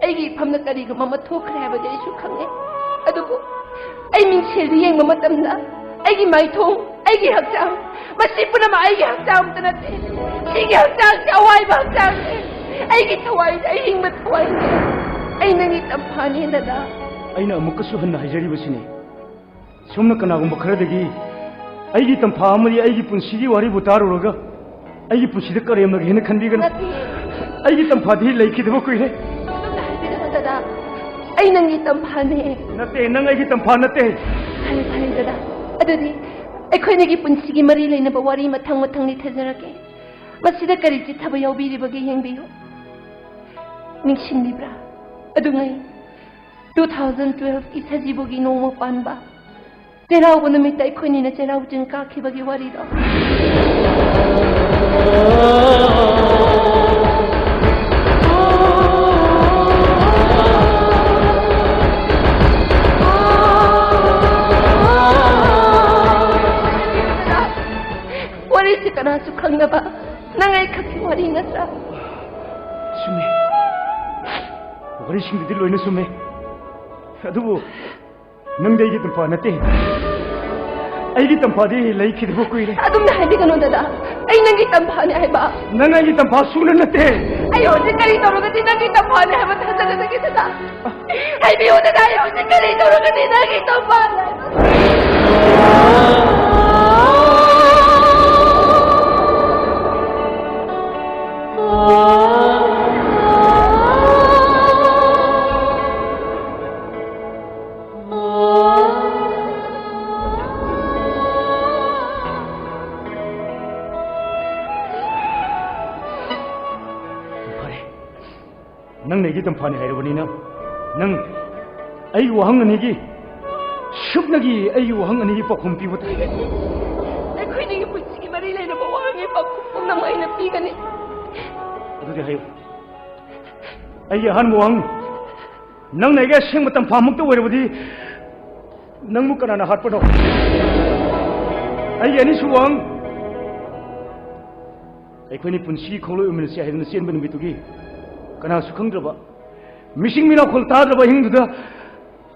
ꯑꯩꯒꯤ ꯏꯐꯝꯗ ꯀꯔꯤꯒꯨꯝꯕ ꯑꯃ ꯊꯣꯛꯈ꯭ꯔꯦ ꯍꯥꯏꯕꯗꯤ ꯑꯩꯁꯨ ꯈꯪꯉꯦ꯫ ꯑꯗꯨꯕꯨ ꯑꯩ ꯃꯤꯡꯁꯦꯜꯗ ꯌꯦꯡꯕ ꯃꯇꯝꯗ ꯑꯩꯒꯤ ꯃꯥꯏꯊꯣꯡ, ꯑꯩꯒꯤ ꯍꯛꯆꯥꯡ, ꯃꯁꯤ ꯄꯨꯝꯅꯃꯛ ꯑꯩꯒꯤ ꯍꯛꯆꯥꯡ ꯑꯃꯠꯇ ꯅꯠꯇꯦ꯫ ꯁꯤꯒꯤ ꯍꯛꯆꯥꯡꯁꯤ ꯑꯋꯥꯏꯕ ꯍꯛꯆꯥꯡꯅꯤ꯫ ꯑꯩꯒꯤ ꯊꯋꯥꯏꯁꯤ ꯑꯍꯤꯡꯕ ꯊꯋꯥꯏꯅꯤ꯫ ꯑꯩ ꯅꯪꯒꯤ ꯇꯝꯐꯥꯅꯤ, ꯗꯗꯥ꯫ ꯑꯩꯅ ꯑꯃꯨꯛꯀꯁꯨ ꯍꯟꯅ ꯍꯥꯏꯖꯔꯤꯕꯁꯤꯅꯤ, ꯁꯣꯝꯅ ꯀꯅꯥꯒꯨꯝꯕ ꯈꯔꯗꯒꯤ ꯑꯩꯒꯤ ꯇꯝꯐꯥ ꯑꯃꯗꯤ ꯑꯩꯒꯤ ꯄꯨꯟꯁꯤꯒꯤ ꯋꯥꯔꯤꯕꯨ ꯇꯥꯔꯨꯔꯒ ꯑꯩꯒꯤ ꯄꯨꯟꯁꯤꯗ ꯀꯔꯦꯝꯅꯒꯦ ꯍꯥꯏꯅ ꯈꯟꯕꯤꯒꯅꯨ꯫ ꯅꯠꯇꯦ꯫ ꯑꯩꯒꯤ ꯇꯝꯐꯥꯗꯤ ꯂꯩꯈꯤꯗꯕ ꯀꯨꯏꯔꯦ꯫ ꯑꯗꯨꯝꯅ ꯍꯥꯏꯕꯤꯒꯅꯨ, ꯗꯗꯥ꯫ ꯑꯩ ꯅꯪꯒꯤ ꯇꯝꯐꯥꯅꯦ꯫ ꯅꯠꯇꯦ, ꯅꯪ ꯑꯩꯒꯤ ꯇꯝꯐꯥ ꯅꯠꯇꯦ꯫ ꯐꯔꯦ, ꯐꯔꯦ, ꯗꯗꯥ꯫ ꯑꯗꯨꯗꯤ ꯑꯩꯈꯣꯏꯅꯤꯒꯤ ꯄꯨꯟꯁꯤꯒꯤ ꯃꯔꯤ ꯂꯩꯅꯕ ꯋꯥꯔꯤ ꯃꯊꯪ ꯃꯊꯪ ꯂꯤꯊꯖꯔꯛꯀꯦ꯫ ꯃꯁꯤꯗ ꯀꯔꯤ ꯆꯤꯠꯊꯕ ꯌꯥꯎꯕꯤꯔꯤꯕꯒꯦ ꯌꯦꯡꯕꯤꯌꯨ꯫ ꯅꯤꯡꯁꯤꯡꯂꯤꯕ꯭ꯔꯥ? ꯑꯗꯨꯉꯩ Two thousand twelve ꯀꯤ ꯁꯖꯤꯕꯨꯒꯤ ꯅꯣꯡꯃ ꯄꯥꯟꯕ ꯆꯩꯔꯥꯎꯕ ꯅꯨꯃꯤꯠꯇ ꯑꯩꯈꯣꯏꯅꯤꯅ ꯆꯩꯔꯥꯎ ꯆꯤꯡ ꯀꯥꯈꯤꯕꯒꯤ ꯋꯥꯔꯤꯗꯣ꯫ ꯋꯥꯔꯤꯁꯤ ꯀꯅꯥꯁꯨ ꯈꯪꯅꯕ ꯅꯪ ꯑꯩ ꯈꯛꯀꯤ ꯋꯥꯔꯤ ꯅꯠꯇ꯭ꯔꯥ? ꯆꯨꯝꯃꯤ꯫ ꯋꯥꯔꯤꯁꯤꯡꯗꯨꯗꯤ ꯂꯣꯏꯅ ꯆꯨꯝꯃꯤ꯫ ꯑꯗꯨꯕꯨ ꯅꯪꯗꯤ ꯑꯩꯒꯤ ꯇꯝꯐꯥ ꯅꯠꯇꯦ꯫ ꯑꯩꯒꯤ ꯇꯝꯐꯥꯗꯤ ꯂꯩꯈꯤꯗꯕ ꯀꯨꯏꯔꯦ꯫ ꯑꯗꯨꯝꯅ ꯍꯥꯏꯕꯤꯒꯅꯨ ꯗꯗꯥ, ꯑꯩ ꯅꯪꯒꯤ ꯇꯝꯐꯥꯅꯦ ꯍꯥꯏꯕ꯫ ꯅꯪ ꯑꯩꯒꯤ ꯇꯝꯐꯥ ꯁꯨꯡꯅ ꯅꯠꯇꯦ꯫ ꯑꯩ ꯍꯧꯖꯤꯛ ꯀꯔꯤ ꯇꯧꯔꯒꯗꯤ ꯅꯪꯒꯤ ꯇꯝꯐꯥꯅꯦ ꯍꯥꯏꯕ ꯊꯥꯖꯒꯗꯒꯦ ꯗꯗꯥ? ꯍꯥꯏꯕꯤꯌꯨ ꯗꯗꯥ, ꯑꯩ ꯍꯧꯖꯤꯛ ꯀꯔꯤ ꯇꯧꯔꯒꯗꯤ ꯅꯪꯒꯤ ꯇꯝꯐꯥꯅꯦ ꯍꯥꯏꯕ? ꯐꯔꯦ, ꯅꯪꯅ ꯑꯩꯒꯤ ꯇꯝꯐꯥꯅꯤ ꯍꯥꯏꯔꯕꯅꯤꯅ, ꯅꯪ ꯑꯩꯒꯤ ꯋꯥꯍꯪ ꯑꯅꯤꯒꯤ, ꯁꯨꯞꯅꯒꯤ ꯑꯩꯒꯤ ꯋꯥꯍꯪ ꯑꯅꯤꯒꯤ ꯄꯥꯎꯈꯨꯝ ꯄꯤꯕ ꯇꯥꯏ꯫ ꯑꯩꯈꯣꯏꯅꯤꯒꯤ ꯄꯨꯟꯁꯤꯒꯤ ꯃꯔꯤ ꯂꯩꯅꯕ ꯋꯥꯍꯪꯒꯤ ꯄꯥꯎꯈꯨꯝ ꯄꯨꯝꯅꯃꯛ ꯑꯩꯅ ꯄꯤꯒꯅꯤ꯫ ꯑꯗꯨꯗꯤ ꯍꯥꯏꯌꯨ꯫ ꯑꯩꯒꯤ ꯑꯍꯥꯟꯕ ꯋꯥꯍꯪ, ꯅꯪꯅ ꯑꯩꯒꯤ ꯑꯁꯦꯡꯕ ꯇꯝꯐꯥꯃꯛꯇ ꯑꯣꯏꯔꯕꯗꯤ, ꯅꯪꯕꯨ ꯀꯅꯥꯅ ꯍꯥꯠꯄꯅꯣ? ꯑꯩꯒꯤ ꯑꯅꯤꯁꯨꯕ ꯋꯥꯍꯪ, ꯑꯩꯈꯣꯏꯅꯤ ꯄꯨꯟꯁꯤꯒꯤ ꯈꯣꯡꯂꯣꯏ ꯑꯣꯏꯃꯤꯟꯅꯁꯤ ꯍꯥꯏꯗꯨꯅ ꯆꯦꯟꯕ ꯅꯨꯃꯤꯠꯇꯨꯒꯤ ꯀꯅꯥꯁꯨ ꯈꯪꯗ꯭ꯔꯕ, ꯃꯤꯁꯤꯡ ꯃꯤꯅꯥꯈꯣꯜ ꯇꯥꯗ꯭ꯔꯕ ꯑꯍꯤꯡꯗꯨꯗ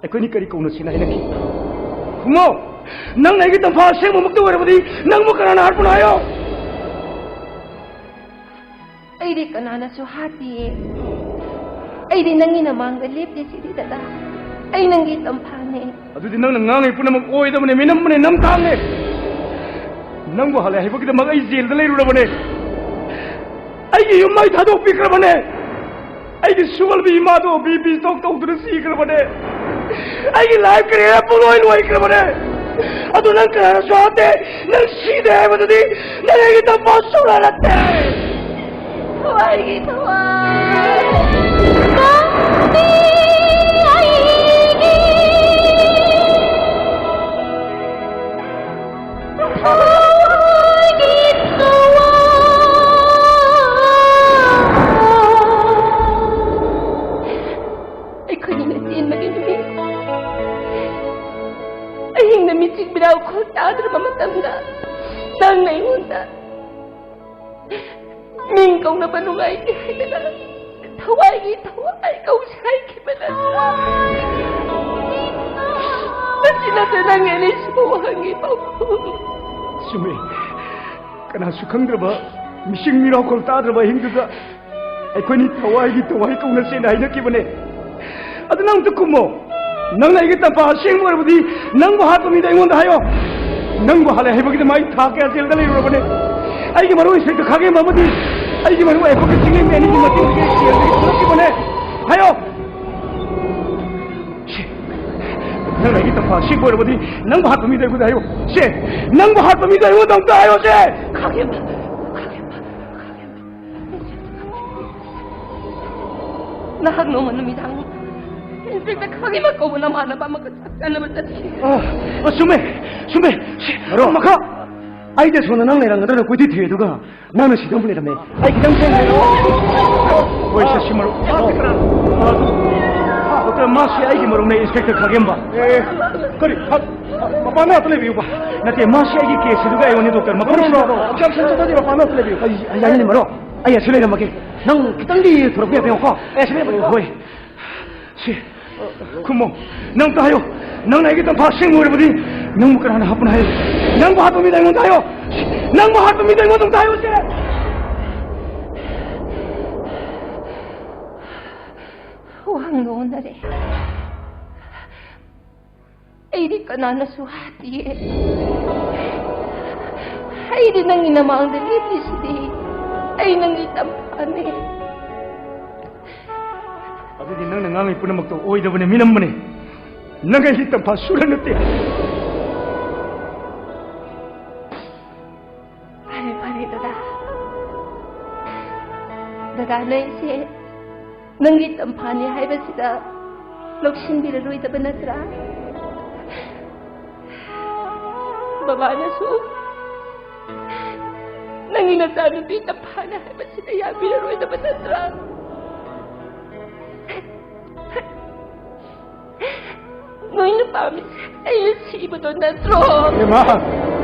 ꯑꯩꯈꯣꯏꯅꯤ ꯀꯔꯤ ꯀꯧꯅꯁꯤꯅ ꯍꯥꯏꯅꯈꯤ? ꯈꯨꯝꯃꯣ! ꯅꯪꯅ ꯑꯩꯒꯤ ꯇꯝꯐꯥ ꯑꯁꯦꯡꯕꯃꯛꯇ ꯑꯣꯏꯔꯕꯗꯤ ꯅꯪꯕꯨ ꯀꯅꯥꯅ ꯍꯥꯠꯄꯅꯣ ꯍꯥꯏꯌꯣ? ꯑꯩꯗꯤ ꯀꯅꯥꯅꯁꯨ ꯍꯥꯠꯇꯤꯌꯦ꯫ ꯑꯩꯗꯤ ꯅꯪꯒꯤ ꯅꯃꯥꯡꯗ ꯂꯦꯞꯇꯦ ꯁꯤꯗꯤ ꯗꯗꯥ꯫ ꯑꯩ ꯅꯪꯒꯤ ꯇꯝꯐꯥꯅꯦ꯫ ꯑꯗꯨꯗꯤ ꯅꯪꯅ ꯉꯥꯡꯉꯤ ꯄꯨꯝꯅꯃꯛ ꯑꯣꯏꯗꯕꯅꯦ, ꯃꯤꯅꯝꯕꯅꯦ, ꯅꯝꯊꯥꯡꯅꯦ꯫ ꯅꯪꯕꯨ ꯍꯜꯂꯦ ꯍꯥꯏꯕꯒꯤꯗꯃꯛ ꯑꯩ ꯖꯦꯜꯗ ꯂꯩꯔꯨꯔꯕꯅꯦ꯫ ꯑꯩꯒꯤ ꯌꯨꯝ ꯑꯩ ꯊꯥꯗꯣꯛꯄꯤꯈ꯭ꯔꯕꯅꯦ꯫ ꯑꯩꯒꯤ ꯁꯨꯒꯜꯕꯤ ꯏꯃꯥꯗꯣ ꯕꯤ ꯄꯤ ꯁ꯭ꯇꯣꯛ ꯇꯧꯗꯨꯅ ꯁꯤꯈ꯭ꯔꯕꯅꯦ꯫ ꯑꯩꯒꯤ ꯂꯥꯏꯐ ꯀꯦꯔꯤꯌꯔ ꯄꯨꯡꯂꯣꯏ ꯂꯣꯏꯈ꯭ꯔꯕꯅꯦ꯫ ꯑꯗꯨ ꯅꯪ ꯀꯅꯥꯅꯁꯨ ꯍꯥꯠꯇꯦ꯫ ꯅꯪ ꯁꯤꯗꯦ ꯍꯥꯏꯕꯗꯨꯗꯤ ꯅꯪ ꯑꯩꯒꯤ ꯇꯝꯐꯥ ꯁꯨꯡꯅ ꯅꯠꯇꯦ꯫ ꯊꯋꯥꯏꯒꯤ ꯊꯋꯥꯏ꯫ ꯅꯪꯗꯤ ꯑꯩꯒꯤ ꯅꯨꯃꯤꯠꯁꯤꯡ ꯃꯤꯔꯥꯎꯈꯣꯜ ꯇꯥꯗ꯭ꯔꯕ ꯃꯇꯝꯗ ꯅꯪꯅ ꯑꯩꯉꯣꯟꯗ ꯃꯤꯡ ꯀꯧꯅꯕ ꯅꯨꯡꯉꯥꯏꯇꯦ ꯍꯥꯏꯗꯅ ꯊꯋꯥꯏꯒꯤ ꯊꯋꯥꯏ ꯀꯧꯁꯦ ꯍꯥꯏꯈꯤꯕ ꯅꯠꯇ꯭ꯔꯥ? ꯃꯁꯤ ꯅꯠꯇ꯭ꯔ ꯅꯪ ꯑꯅꯤꯁꯤꯕꯨ ꯋꯥꯍꯪꯒꯤ ꯄꯥꯎꯈꯨꯝ? ꯆꯨꯝꯃꯤ꯫ ꯀꯅꯥꯁꯨ ꯈꯪꯗ꯭ꯔꯕ, ꯃꯤꯁꯤꯡ ꯃꯤꯔꯥꯎꯈꯣꯜ ꯇꯥꯗ꯭ꯔꯕ ꯑꯍꯤꯡꯗꯨꯗ ꯑꯩꯈꯣꯏꯅꯤ ꯊꯋꯥꯏꯒꯤ ꯊꯋꯥꯏ ꯀꯧꯅꯁꯦꯅ ꯍꯥꯏꯅꯈꯤꯕꯅꯦ꯫ ꯑꯗꯨ ꯅꯪ ꯑꯝꯇ ꯈꯨꯝꯃꯣ꯫ ꯅꯪꯅ ꯑꯩꯒꯤ ꯇꯝꯐꯥ ꯑꯁꯦꯡꯕ ꯑꯣꯏꯔꯕꯗꯤ ꯅꯪꯕꯨ ꯍꯥꯠꯄ ꯃꯤꯗ ꯑꯩꯉꯣꯟꯗ ꯍꯥꯏꯌꯣ꯫ ꯅꯪꯕꯨ ꯍꯥꯠꯂꯦ ꯍꯥꯏꯕꯒꯤꯗꯃꯛ ꯑꯩ ꯊꯥ ꯀꯌꯥ ꯖꯦꯜꯗ ꯂꯩꯔꯨꯔꯕꯅꯦ꯫ ꯑꯩꯒꯤ ꯃꯔꯨꯞ ꯏꯟꯁꯄꯦꯛꯇꯔ ꯈꯥꯒꯦꯝꯕ ꯑꯃꯗꯤ ꯑꯩꯒꯤ ꯃꯔꯨꯞ ꯑꯦꯗꯚꯣꯀꯦꯠ ꯆꯤꯡꯂꯦꯝꯕꯤ ꯑꯅꯤꯒꯤ ꯃꯇꯦꯡꯗꯒꯤ ꯑꯩ ꯖꯦꯜꯗꯒꯤ ꯊꯣꯛꯂꯛꯈꯤꯕꯅꯦ꯫ ꯍꯥꯏꯌꯣ꯫ ꯁꯦ, ꯅꯪꯅ ꯑꯩꯒꯤ ꯇꯝꯐꯥ ꯑꯁꯦꯡꯕ ꯑꯣꯏꯔꯕꯗꯤ ꯅꯪꯕꯨ ꯍꯥꯠꯄ ꯃꯤꯗ ꯑꯩꯉꯣꯟꯗ ꯍꯥꯏꯌꯣ꯫ ꯁꯦ, ꯅꯪꯕꯨ ꯍꯥꯠꯄ ꯃꯤꯗ ꯑꯩꯉꯣꯟꯗ ꯑꯝꯇ ꯍꯥꯏꯌꯣ ꯁꯦ꯫ ꯈꯥꯒꯦꯝꯕ, ꯈꯥꯒꯦꯝꯕ, ꯈꯥꯒꯦꯝꯕ꯫ ꯅꯍꯥꯛ ꯅꯣꯡꯃ ꯅꯨꯃꯤꯗꯥꯡ ꯏꯟꯁꯄꯦꯛꯇꯔ ꯈꯥꯒꯦꯝꯕ ꯀꯧꯕ ꯅꯃꯥꯟꯅꯕ ꯑꯃꯒ ꯆꯥꯛ ꯆꯥꯅꯕ ꯆꯠꯈꯤ꯫ ꯑ, ꯑ, ꯆꯨꯝꯃꯦ, ꯆꯨꯝꯃꯦ꯫ ꯁꯦ, ꯃꯔꯨꯞ꯫ ꯃꯈꯥ꯫ ꯑꯩꯗꯤ ꯁꯣꯝꯗ ꯅꯪ ꯂꯩꯔꯝꯒꯗ꯭ꯔꯥ ꯀꯣꯏꯊꯤ ꯊꯤꯔꯦ, ꯑꯗꯨꯒ ꯅꯪꯅ ꯁꯤꯗ ꯑꯃꯨꯛ ꯂꯩꯔꯝꯃꯦ꯫ ꯑꯩ ꯈꯤꯇꯪ ꯊꯦꯡꯈ꯭ꯔꯦ꯫ ꯍꯣꯏ, ꯁꯦ, ꯁꯤ ꯃꯔꯨꯞ꯫ ꯃꯥꯁꯦ ꯀꯅꯥꯅꯣ? ꯑ, ꯑꯗꯨ, ꯗꯣꯛꯇꯔ, ꯃꯥꯁꯦ ꯑꯩꯒꯤ ꯃꯔꯨꯞꯅꯦ, ꯏꯟꯁꯄꯦꯛꯇꯔ ꯈꯥꯒꯦꯝꯕ꯫ ꯑꯦ, ꯀꯔꯤ? ꯃꯄꯥꯟꯗ ꯉꯥꯛꯇ ꯂꯩꯕꯤꯌꯨꯕ꯫ ꯅꯠꯇꯦ, ꯃꯥꯁꯦ ꯑꯩꯒꯤ ꯀꯦꯁ ꯑꯗꯨꯒ ꯑꯩꯉꯣꯟꯗ ꯗꯣꯛꯇꯔ ꯃꯐꯝ ꯅꯣ, ꯅꯣ, ꯅꯣ, ꯑꯣꯕꯖꯦꯛꯁꯟ ꯆꯠꯊꯗꯦ, ꯃꯄꯥꯟꯗ ꯉꯥꯛꯇ ꯂꯩꯕꯤꯌꯨ꯫ ꯑꯩ, ꯑꯩ, ꯌꯥꯅꯤ, ꯃꯔꯨꯞ꯫ ꯑꯩ ꯑꯁꯤ ꯂꯩꯔꯝꯃꯒꯦ꯫ ꯅꯪ ꯈꯤꯇꯪꯗꯤ ꯊꯨꯔꯛꯄ ꯌꯥꯕ ꯌꯦꯡꯉꯨꯀꯣ꯫ ꯑꯦ, ꯑꯁꯤ ꯂꯩꯔꯝꯃꯒꯦ꯫ ꯍꯣꯏ꯫ ꯁꯤ, ꯈꯨꯝꯃꯣ꯫ ꯅꯪ ꯑꯝꯇ ꯍꯥꯏꯌꯣ꯫ ꯅꯪꯅ ꯑꯩꯒꯤ ꯇꯝꯐꯥ ꯑꯁꯦꯡꯕ ꯑꯣꯏꯔꯕꯗꯤ ꯅꯪꯕꯨ ꯀꯅꯥꯅ ꯍꯥꯠꯄꯅꯣ ꯍꯥꯏꯌꯣ? ꯅꯪꯕꯨ ꯍꯥꯠꯄ ꯃꯤꯗ ꯑꯩꯉꯣꯟꯗ ꯍꯥꯏꯌꯣ꯫ ꯅꯪꯕꯨ ꯍꯥꯠꯄ ꯃꯤꯗ ꯑꯩꯉꯣꯟꯗ ꯑꯝꯇ ꯍꯥꯏꯌꯣ, ꯁꯦ꯫ ꯋꯥꯍꯪꯗꯣ ꯑꯣꯟꯅꯔꯦ꯫ ꯑꯩꯗꯤ ꯀꯅꯥꯅꯁꯨ ꯍꯥꯠꯇꯤꯌꯦ꯫ ꯑꯩꯗꯤ ꯅꯪꯒꯤ ꯅꯃꯥꯡꯗ ꯂꯦꯞꯄꯤꯁꯤꯗꯤ꯫ ꯑꯩ ꯅꯪꯒꯤ ꯇꯝꯐꯥꯅꯦ꯫ ꯑꯗꯨꯗꯤ ꯅꯪꯅ ꯉꯥꯡꯉꯤ ꯄꯨꯝꯅꯃꯛꯇꯣ ꯑꯣꯏꯗꯕꯅꯦ, ꯃꯤꯅꯝꯕꯅꯦ꯫ ꯅꯪ ꯑꯩꯒꯤ ꯇꯝꯐꯥ ꯁꯨꯔ ꯅꯠꯇꯦ꯫ ꯐꯔꯦ, ꯐꯔꯦ, ꯗꯗꯥ꯫ ꯗꯗꯥꯅ ꯑꯩꯁꯦ ꯅꯪꯒꯤ ꯇꯝꯐꯥꯅꯤ ꯍꯥꯏꯕꯁꯤꯗ ꯂꯧꯁꯤꯟꯕꯤꯔꯔꯣꯏꯗꯕ ꯅꯠꯇ꯭ꯔꯥ? ꯕꯕꯥꯅꯁꯨ ꯅꯪꯒꯤ ꯅꯆꯥꯅꯨꯄꯤ ꯇꯝꯐꯥꯅꯤ ꯍꯥꯏꯕꯁꯤꯗ ꯌꯥꯕꯤꯔꯔꯣꯏꯗꯕ ꯅꯠꯇ꯭ꯔꯥ? ꯅꯣꯏꯅ ꯄꯥꯝꯃꯤꯁꯦ ꯑꯩꯅ ꯁꯤꯕꯗꯣ ꯅꯠꯇ꯭ꯔꯣ? ꯏꯃꯥ,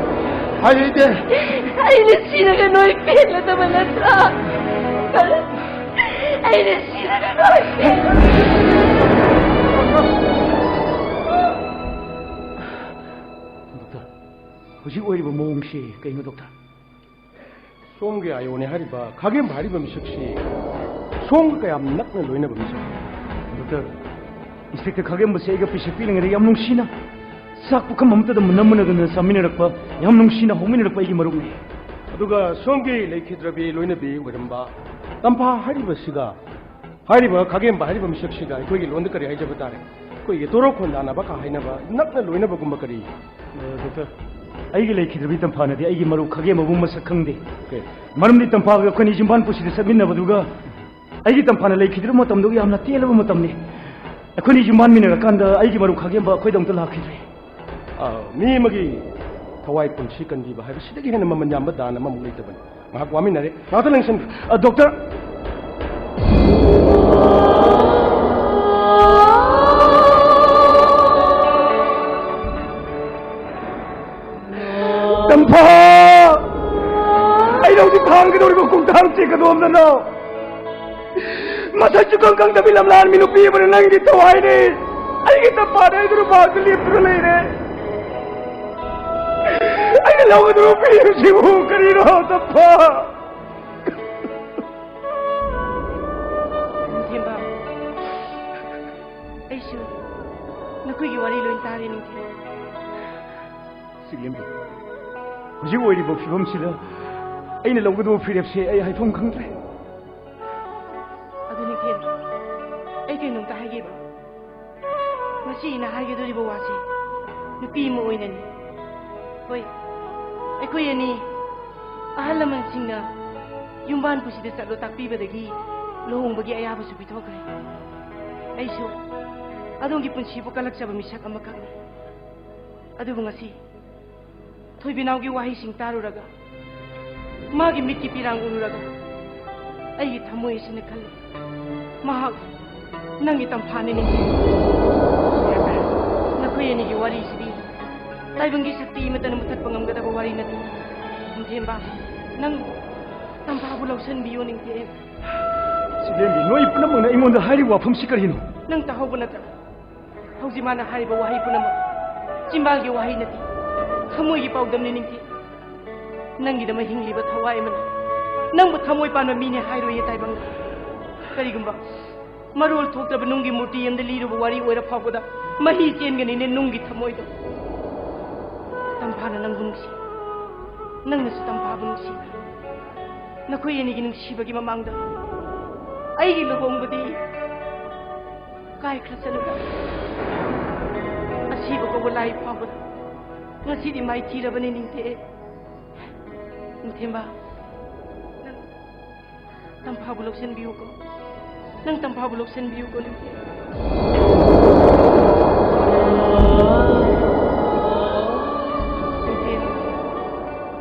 ꯍꯥꯏꯔꯤꯗꯦ꯫ ꯑꯩꯅ ꯁꯤꯔꯒ ꯅꯣꯏ ꯄꯦꯜꯂꯗꯕ ꯅꯠꯇ꯭ꯔꯥ? ꯑꯩꯅ ꯁꯤꯔꯒ ꯅꯣꯏ ꯄꯦꯜꯂꯗꯕ ꯗꯣꯛꯇꯔ, ꯍꯧꯖꯤꯛ ꯑꯣꯏꯔꯤꯕ ꯃꯑꯣꯡꯁꯤ ꯀꯩꯅꯣ ꯗꯣꯛꯇꯔ? ꯁꯣꯝꯒꯤ ꯑꯥꯏꯑꯣꯅꯦ ꯍꯥꯏꯔꯤꯕ ꯈꯥꯒꯦꯝꯕ ꯍꯥꯏꯔꯤꯕ ꯃꯤꯁꯛꯁꯤ ꯁꯣꯝꯒ ꯀꯌꯥꯝ ꯅꯛꯅ ꯂꯣꯏꯅꯕ ꯃꯤꯁꯛ? ꯗꯣꯛꯇꯔ, ꯏꯟꯁꯄꯦꯛꯇꯔ ꯈꯥꯒꯦꯝꯕꯁꯦ ꯑꯩꯒ ꯄꯤꯁꯛ ꯄꯤꯛꯂꯤꯉꯩꯗ ꯌꯥꯝ ꯅꯨꯡꯁꯤꯅ ꯆꯥꯛ ꯄꯨꯈꯝ ꯑꯃꯠꯇꯗ ꯃꯨꯟꯅ ꯃꯨꯟꯅꯗꯅ ꯆꯥꯃꯤꯟꯅꯔꯛꯄ, ꯌꯥꯝ ꯅꯨꯡꯁꯤꯅ ꯍꯧꯃꯤꯟꯅꯔꯛꯄ ꯑꯩꯒꯤ ꯃꯔꯨꯞꯅꯤ꯫ ꯑꯗꯨꯒ ꯁꯣꯝꯒꯤ ꯂꯩꯈꯤꯗ꯭ꯔꯕꯤ ꯂꯣꯏꯅꯕꯤ ꯑꯣꯏꯔꯝꯕ ꯇꯝꯐꯥ ꯍꯥꯏꯔꯤꯕꯁꯤꯒ ꯍꯥꯏꯔꯤꯕ ꯈꯥꯒꯦꯝꯕ ꯍꯥꯏꯔꯤꯕ ꯃꯤꯁꯛꯁꯤꯒ ꯑꯩꯈꯣꯏꯒꯤ ꯂꯣꯟꯗ ꯀꯔꯤ ꯍꯥꯏꯖꯕ ꯇꯥꯔꯦ? ꯑꯩꯈꯣꯏꯒꯤ ꯇꯣꯔꯣꯛ ꯈꯣꯟꯗꯥꯅꯕ ꯀ ꯍꯥꯏꯅꯕ ꯅꯛꯅ ꯂꯣꯏꯅꯕꯒꯨꯝꯕ ꯀꯔꯤ? ꯑ, ꯗꯣꯛꯇꯔ, ꯑꯩꯒꯤ ꯂꯩꯈꯤꯗ꯭ꯔꯕꯤ ꯇꯝꯐꯥꯅꯗꯤ ꯑꯩꯒꯤ ꯃꯔꯨꯞ ꯈꯥꯒꯦꯝꯕꯕꯨ ꯃꯁꯛ ꯈꯪꯗꯦ꯫ ꯀꯩ? ꯃꯔꯝꯗꯤ ꯇꯝꯐꯥꯒ ꯑꯩꯈꯣꯏꯅꯤ ꯌꯨꯝꯕꯥꯟ ꯄꯨꯟꯁꯤꯗ ꯆꯠꯃꯤꯟꯅꯕꯗꯨꯒ ꯑꯩꯒꯤ ꯇꯝꯐꯥꯅ ꯂꯩꯈꯤꯗ꯭ꯔꯕ ꯃꯇꯝꯗꯨꯒ ꯌꯥꯝꯅ ꯇꯦꯜꯂꯕ ꯃꯇꯝꯅꯤ꯫ ꯑꯩꯈꯣꯏꯅꯤ ꯌꯨꯝꯕꯥꯟ ꯃꯤꯟꯅꯔꯀꯥꯟꯗ ꯑꯩꯒꯤ ꯃꯔꯨꯞ ꯈꯥꯒꯦꯝꯕ ꯑꯩꯈꯣꯏꯗ ꯑꯃꯨꯛꯇ ꯂꯥꯛꯈꯤꯗ꯭ꯔꯦ꯫ ꯑ, ꯃꯤ ꯑꯃꯒꯤ ꯊꯋꯥꯏ ꯄꯨꯟꯁꯤ ꯀꯟꯕꯤꯕ ꯍꯥꯏꯕꯁꯤꯗꯒꯤ ꯍꯦꯟꯅ ꯃꯃꯜ ꯌꯥꯝꯕ ꯗꯥꯟ ꯑꯃꯃꯨꯛ ꯂꯩꯇꯕꯅꯤ꯫ ꯉꯥꯏꯍꯥꯛ ꯋꯥꯃꯤꯟꯅꯔꯦ꯫ ꯉꯥꯏꯍꯥꯛꯇ ꯂꯦꯡꯁꯟꯕꯤꯌꯨ꯫ ꯑ, ꯗꯣꯛꯇꯔ! ꯇꯝꯐꯥ! ꯑꯩꯅ ꯍꯧꯖꯤꯛ ꯊꯥꯡꯒꯗꯧꯔꯤꯕ ꯈꯣꯡꯊꯥꯡꯁꯤ ꯀꯗꯣꯝꯗꯅꯣ? ꯃꯁꯛꯁꯨ ꯈꯪ ꯈꯪꯗꯕꯤ ꯂꯝꯂꯥꯟꯕꯤ ꯅꯨꯄꯤ ꯑꯃꯅ ꯅꯪꯒꯤ ꯊꯋꯥꯏꯅꯤ꯫ ꯑꯩꯒꯤ ꯇꯝꯐꯥꯅ ꯑꯩꯗꯨꯅ ꯃꯍꯥꯛꯇ ꯂꯦꯞꯇꯨꯅ ꯂꯩꯔꯦ꯫ ꯑꯩꯅ ꯂꯧꯒꯗꯧꯔꯤꯕ ꯐꯤꯔꯦꯞꯁꯤꯕꯨ ꯀꯔꯤꯅꯣ, ꯇꯝꯐꯥ? ꯅꯤꯡꯊꯦꯝꯕ, ꯑꯩꯁꯨ ꯅꯈꯣꯏꯒꯤ ꯋꯥꯔꯤ ꯂꯣꯏ ꯇꯥꯔꯦ, ꯅꯤꯡꯊꯦꯝ꯫ ꯆꯤꯛꯂꯦꯝꯕꯤ, ꯍꯧꯖꯤꯛ ꯑꯣꯏꯔꯤꯕ ꯐꯤꯕꯝꯁꯤꯗ ꯑꯩꯅ ꯂꯧꯒꯗꯧꯕ ꯐꯤꯔꯦꯞꯁꯦ ꯑꯩ ꯍꯥꯏꯐꯝ ꯈꯪꯗ꯭ꯔꯦ꯫ ꯑꯗꯨ ꯅꯤꯡꯊꯦꯝ, ꯑꯩ ꯀꯩꯅꯣꯝꯇ ꯍꯥꯏꯒꯦꯕ꯫ ꯉꯁꯤ ꯑꯩꯅ ꯍꯥꯏꯒꯗꯧꯔꯤꯕ ꯋꯥꯁꯦ ꯅꯨꯄꯤ ꯑꯃ ꯑꯣꯏꯅꯅꯤ꯫ ꯍꯣꯏ, ꯑꯩꯈꯣꯏ ꯑꯅꯤ ꯑꯍꯜ ꯂꯃꯟꯁꯤꯡꯅ ꯌꯨꯝꯕꯥꯟ ꯄꯨꯁꯤꯗ ꯆꯠꯂꯣ ꯇꯥꯛꯄꯤꯕꯗꯒꯤ ꯂꯨꯍꯣꯡꯕꯒꯤ ꯑꯌꯥꯕꯁꯨ ꯄꯤꯊꯣꯛꯈ꯭ꯔꯦ꯫ ꯑꯩꯁꯨ ꯑꯗꯣꯝꯒꯤ ꯄꯨꯟꯁꯤꯕꯨ ꯀꯜꯂꯛꯆꯕ ꯃꯤꯁꯛ ꯑꯃꯈꯛꯅꯤ꯫ ꯑꯗꯨꯕꯨ ꯉꯁꯤ ꯊꯣꯏꯕꯤꯅꯥꯎꯒꯤ ꯋꯥꯍꯩꯁꯤꯡ ꯇꯥꯔꯨꯔꯒ ꯃꯥꯒꯤ ꯃꯤꯠꯀꯤ ꯄꯤꯔꯥꯡ ꯎꯔꯨꯔꯒ ꯑꯩꯒꯤ ꯊꯃꯣꯏ ꯑꯁꯤꯅ ꯈꯜꯂꯤ, ꯃꯍꯥꯛ ꯅꯪꯒꯤ ꯇꯝꯐꯥꯅꯤꯅꯦ꯫ ꯅꯈꯣꯏ ꯑꯅꯤꯒꯤ ꯋꯥꯔꯤꯁꯤꯗꯤ ꯇꯥꯏꯕꯪꯒꯤ ꯁꯛꯇꯤ ꯑꯃꯠꯇꯅ ꯃꯨꯊꯠꯄ ꯉꯝꯒꯗꯕ ꯋꯥꯔꯤ ꯅꯠꯇꯦ꯫ ꯅꯤꯡꯊꯦꯝꯕ, ꯅꯪ ꯇꯝꯐꯥꯕꯨ ꯂꯧꯁꯤꯟꯕꯤꯌꯨ ꯅꯤꯡꯊꯦꯝ꯫ ꯁꯤꯕꯦꯝꯕꯤ, ꯅꯣꯏ ꯄꯨꯝꯅꯃꯛꯅ ꯑꯩꯉꯣꯟꯗ ꯍꯥꯏꯔꯤꯕ ꯋꯥꯐꯝꯁꯤ ꯀꯔꯤꯅꯣ? ꯅꯪ ꯇꯥꯍꯧꯕ ꯅꯠꯇ꯭ꯔꯥ? ꯍꯧꯖꯤꯛ ꯃꯥꯅ ꯍꯥꯏꯔꯤꯕ ꯋꯥꯍꯩ ꯄꯨꯝꯅꯃꯛ ꯆꯤꯝꯕꯥꯜꯒꯤ ꯋꯥꯍꯩ ꯅꯠꯇꯦ, ꯊꯃꯣꯏꯒꯤ ꯄꯥꯎꯗꯝꯅꯤ ꯅꯤꯡꯊꯦꯝ꯫ ꯅꯪꯒꯤꯗꯃꯛ ꯍꯤꯡꯂꯤꯕ ꯊꯋꯥꯏ ꯑꯃꯅ ꯅꯪꯕꯨ ꯊꯃꯣꯏ ꯄꯥꯟꯕ ꯃꯤꯅꯦ ꯍꯥꯏꯔꯣꯏꯌꯦ ꯇꯥꯏꯕꯪ꯫ ꯀꯔꯤꯒꯨꯝꯕ ꯃꯔꯣꯜ ꯊꯣꯛꯇ꯭ꯔꯕ ꯅꯨꯡꯒꯤ ꯃꯨꯔꯇꯤ ꯑꯃꯗ ꯂꯤꯔꯨꯕ ꯋꯥꯔꯤ ꯑꯣꯏꯔ ꯐꯥꯎꯕꯗ ꯃꯍꯤ ꯆꯦꯟꯒꯅꯤꯅꯦ ꯅꯨꯡꯒꯤ ꯊꯃꯣꯏꯗꯣ꯫ ꯇꯝꯐꯥꯅ ꯅꯪꯕꯨ ꯅꯨꯡꯁꯤ, ꯅꯪꯅꯁꯨ ꯇꯝꯐꯥꯕꯨ ꯅꯨꯡꯁꯤ꯫ ꯅꯈꯣꯏ ꯑꯅꯤꯒꯤ ꯅꯨꯡꯁꯤꯕꯒꯤ ꯃꯃꯥꯡꯗ ꯑꯩꯒꯤ ꯂꯨꯍꯣꯡꯕꯗꯤ ꯀꯥꯏꯈ꯭ꯔꯁꯅꯨꯗ꯫ ꯑꯁꯤꯕ ꯀꯧꯕ ꯂꯥꯏ ꯐꯥꯎꯕꯗ ꯉꯁꯤꯗꯤ ꯃꯥꯏꯊꯤꯔꯕꯅꯤ ꯅꯤꯡꯊꯦꯝ꯫ ꯅꯤꯡꯊꯦꯝꯕ, ꯅꯪ ꯇꯝꯐꯥꯕꯨ ꯂꯧꯁꯤꯟꯕꯤꯌꯨꯀꯣ꯫ ꯅꯪ ꯇꯝꯐꯥꯕꯨ ꯂꯧꯁꯤꯟꯕꯤꯌꯨꯀꯣ ꯅꯤꯡꯊꯦꯝ꯫ ꯅꯤꯡꯊꯦꯝ,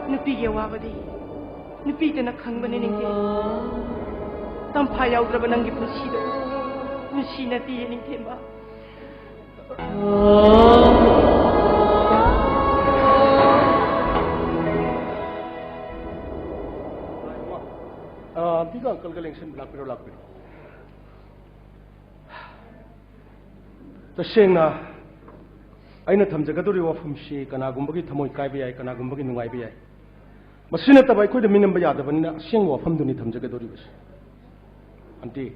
ꯅꯨꯄꯤꯒꯤ ꯑꯋꯥꯕꯗꯤ ꯅꯨꯄꯤꯇꯅ ꯈꯪꯕꯅꯤ ꯅꯤꯡꯊꯦꯝ꯫ ꯇꯝꯐꯥ ꯌꯥꯎꯗ꯭ꯔꯕ ꯅꯪꯒꯤ ꯄꯨꯟꯁꯤꯗꯣ ꯄꯨꯟꯁꯤ ꯅꯠꯇꯦꯌꯦ ꯅꯤꯡꯊꯦꯝꯕ꯫ ꯑ, ꯑꯟꯇꯤꯒ ꯑꯪꯀꯜꯒ ꯂꯦꯡꯁꯤꯟꯕ ꯂꯥꯛꯄꯤꯔꯣ, ꯂꯥꯛꯄꯤꯔꯣ꯫ ꯇꯁꯦꯡꯅ ꯑꯩꯅ ꯊꯝꯖꯒꯗꯧꯔꯤꯕ ꯋꯥꯐꯝꯁꯤ ꯀꯅꯥꯒꯨꯝꯕꯒꯤ ꯊꯃꯣꯏ ꯀꯥꯏꯕ ꯌꯥꯏ, ꯀꯅꯥꯒꯨꯝꯕꯒꯤ ꯅꯨꯡꯉꯥꯏꯕ ꯌꯥꯏ꯫ ꯃꯁꯤ ꯅꯠꯇꯕ ꯑꯩꯈꯣꯏꯗ ꯃꯤꯅꯝꯕ ꯌꯥꯗꯕꯅꯤꯅ ꯑꯁꯦꯡꯕ ꯋꯥꯐꯝꯗꯨꯅꯤ ꯊꯝꯖꯒꯗꯧꯔꯤꯕꯁꯤ꯫ ꯑꯟꯇꯤ,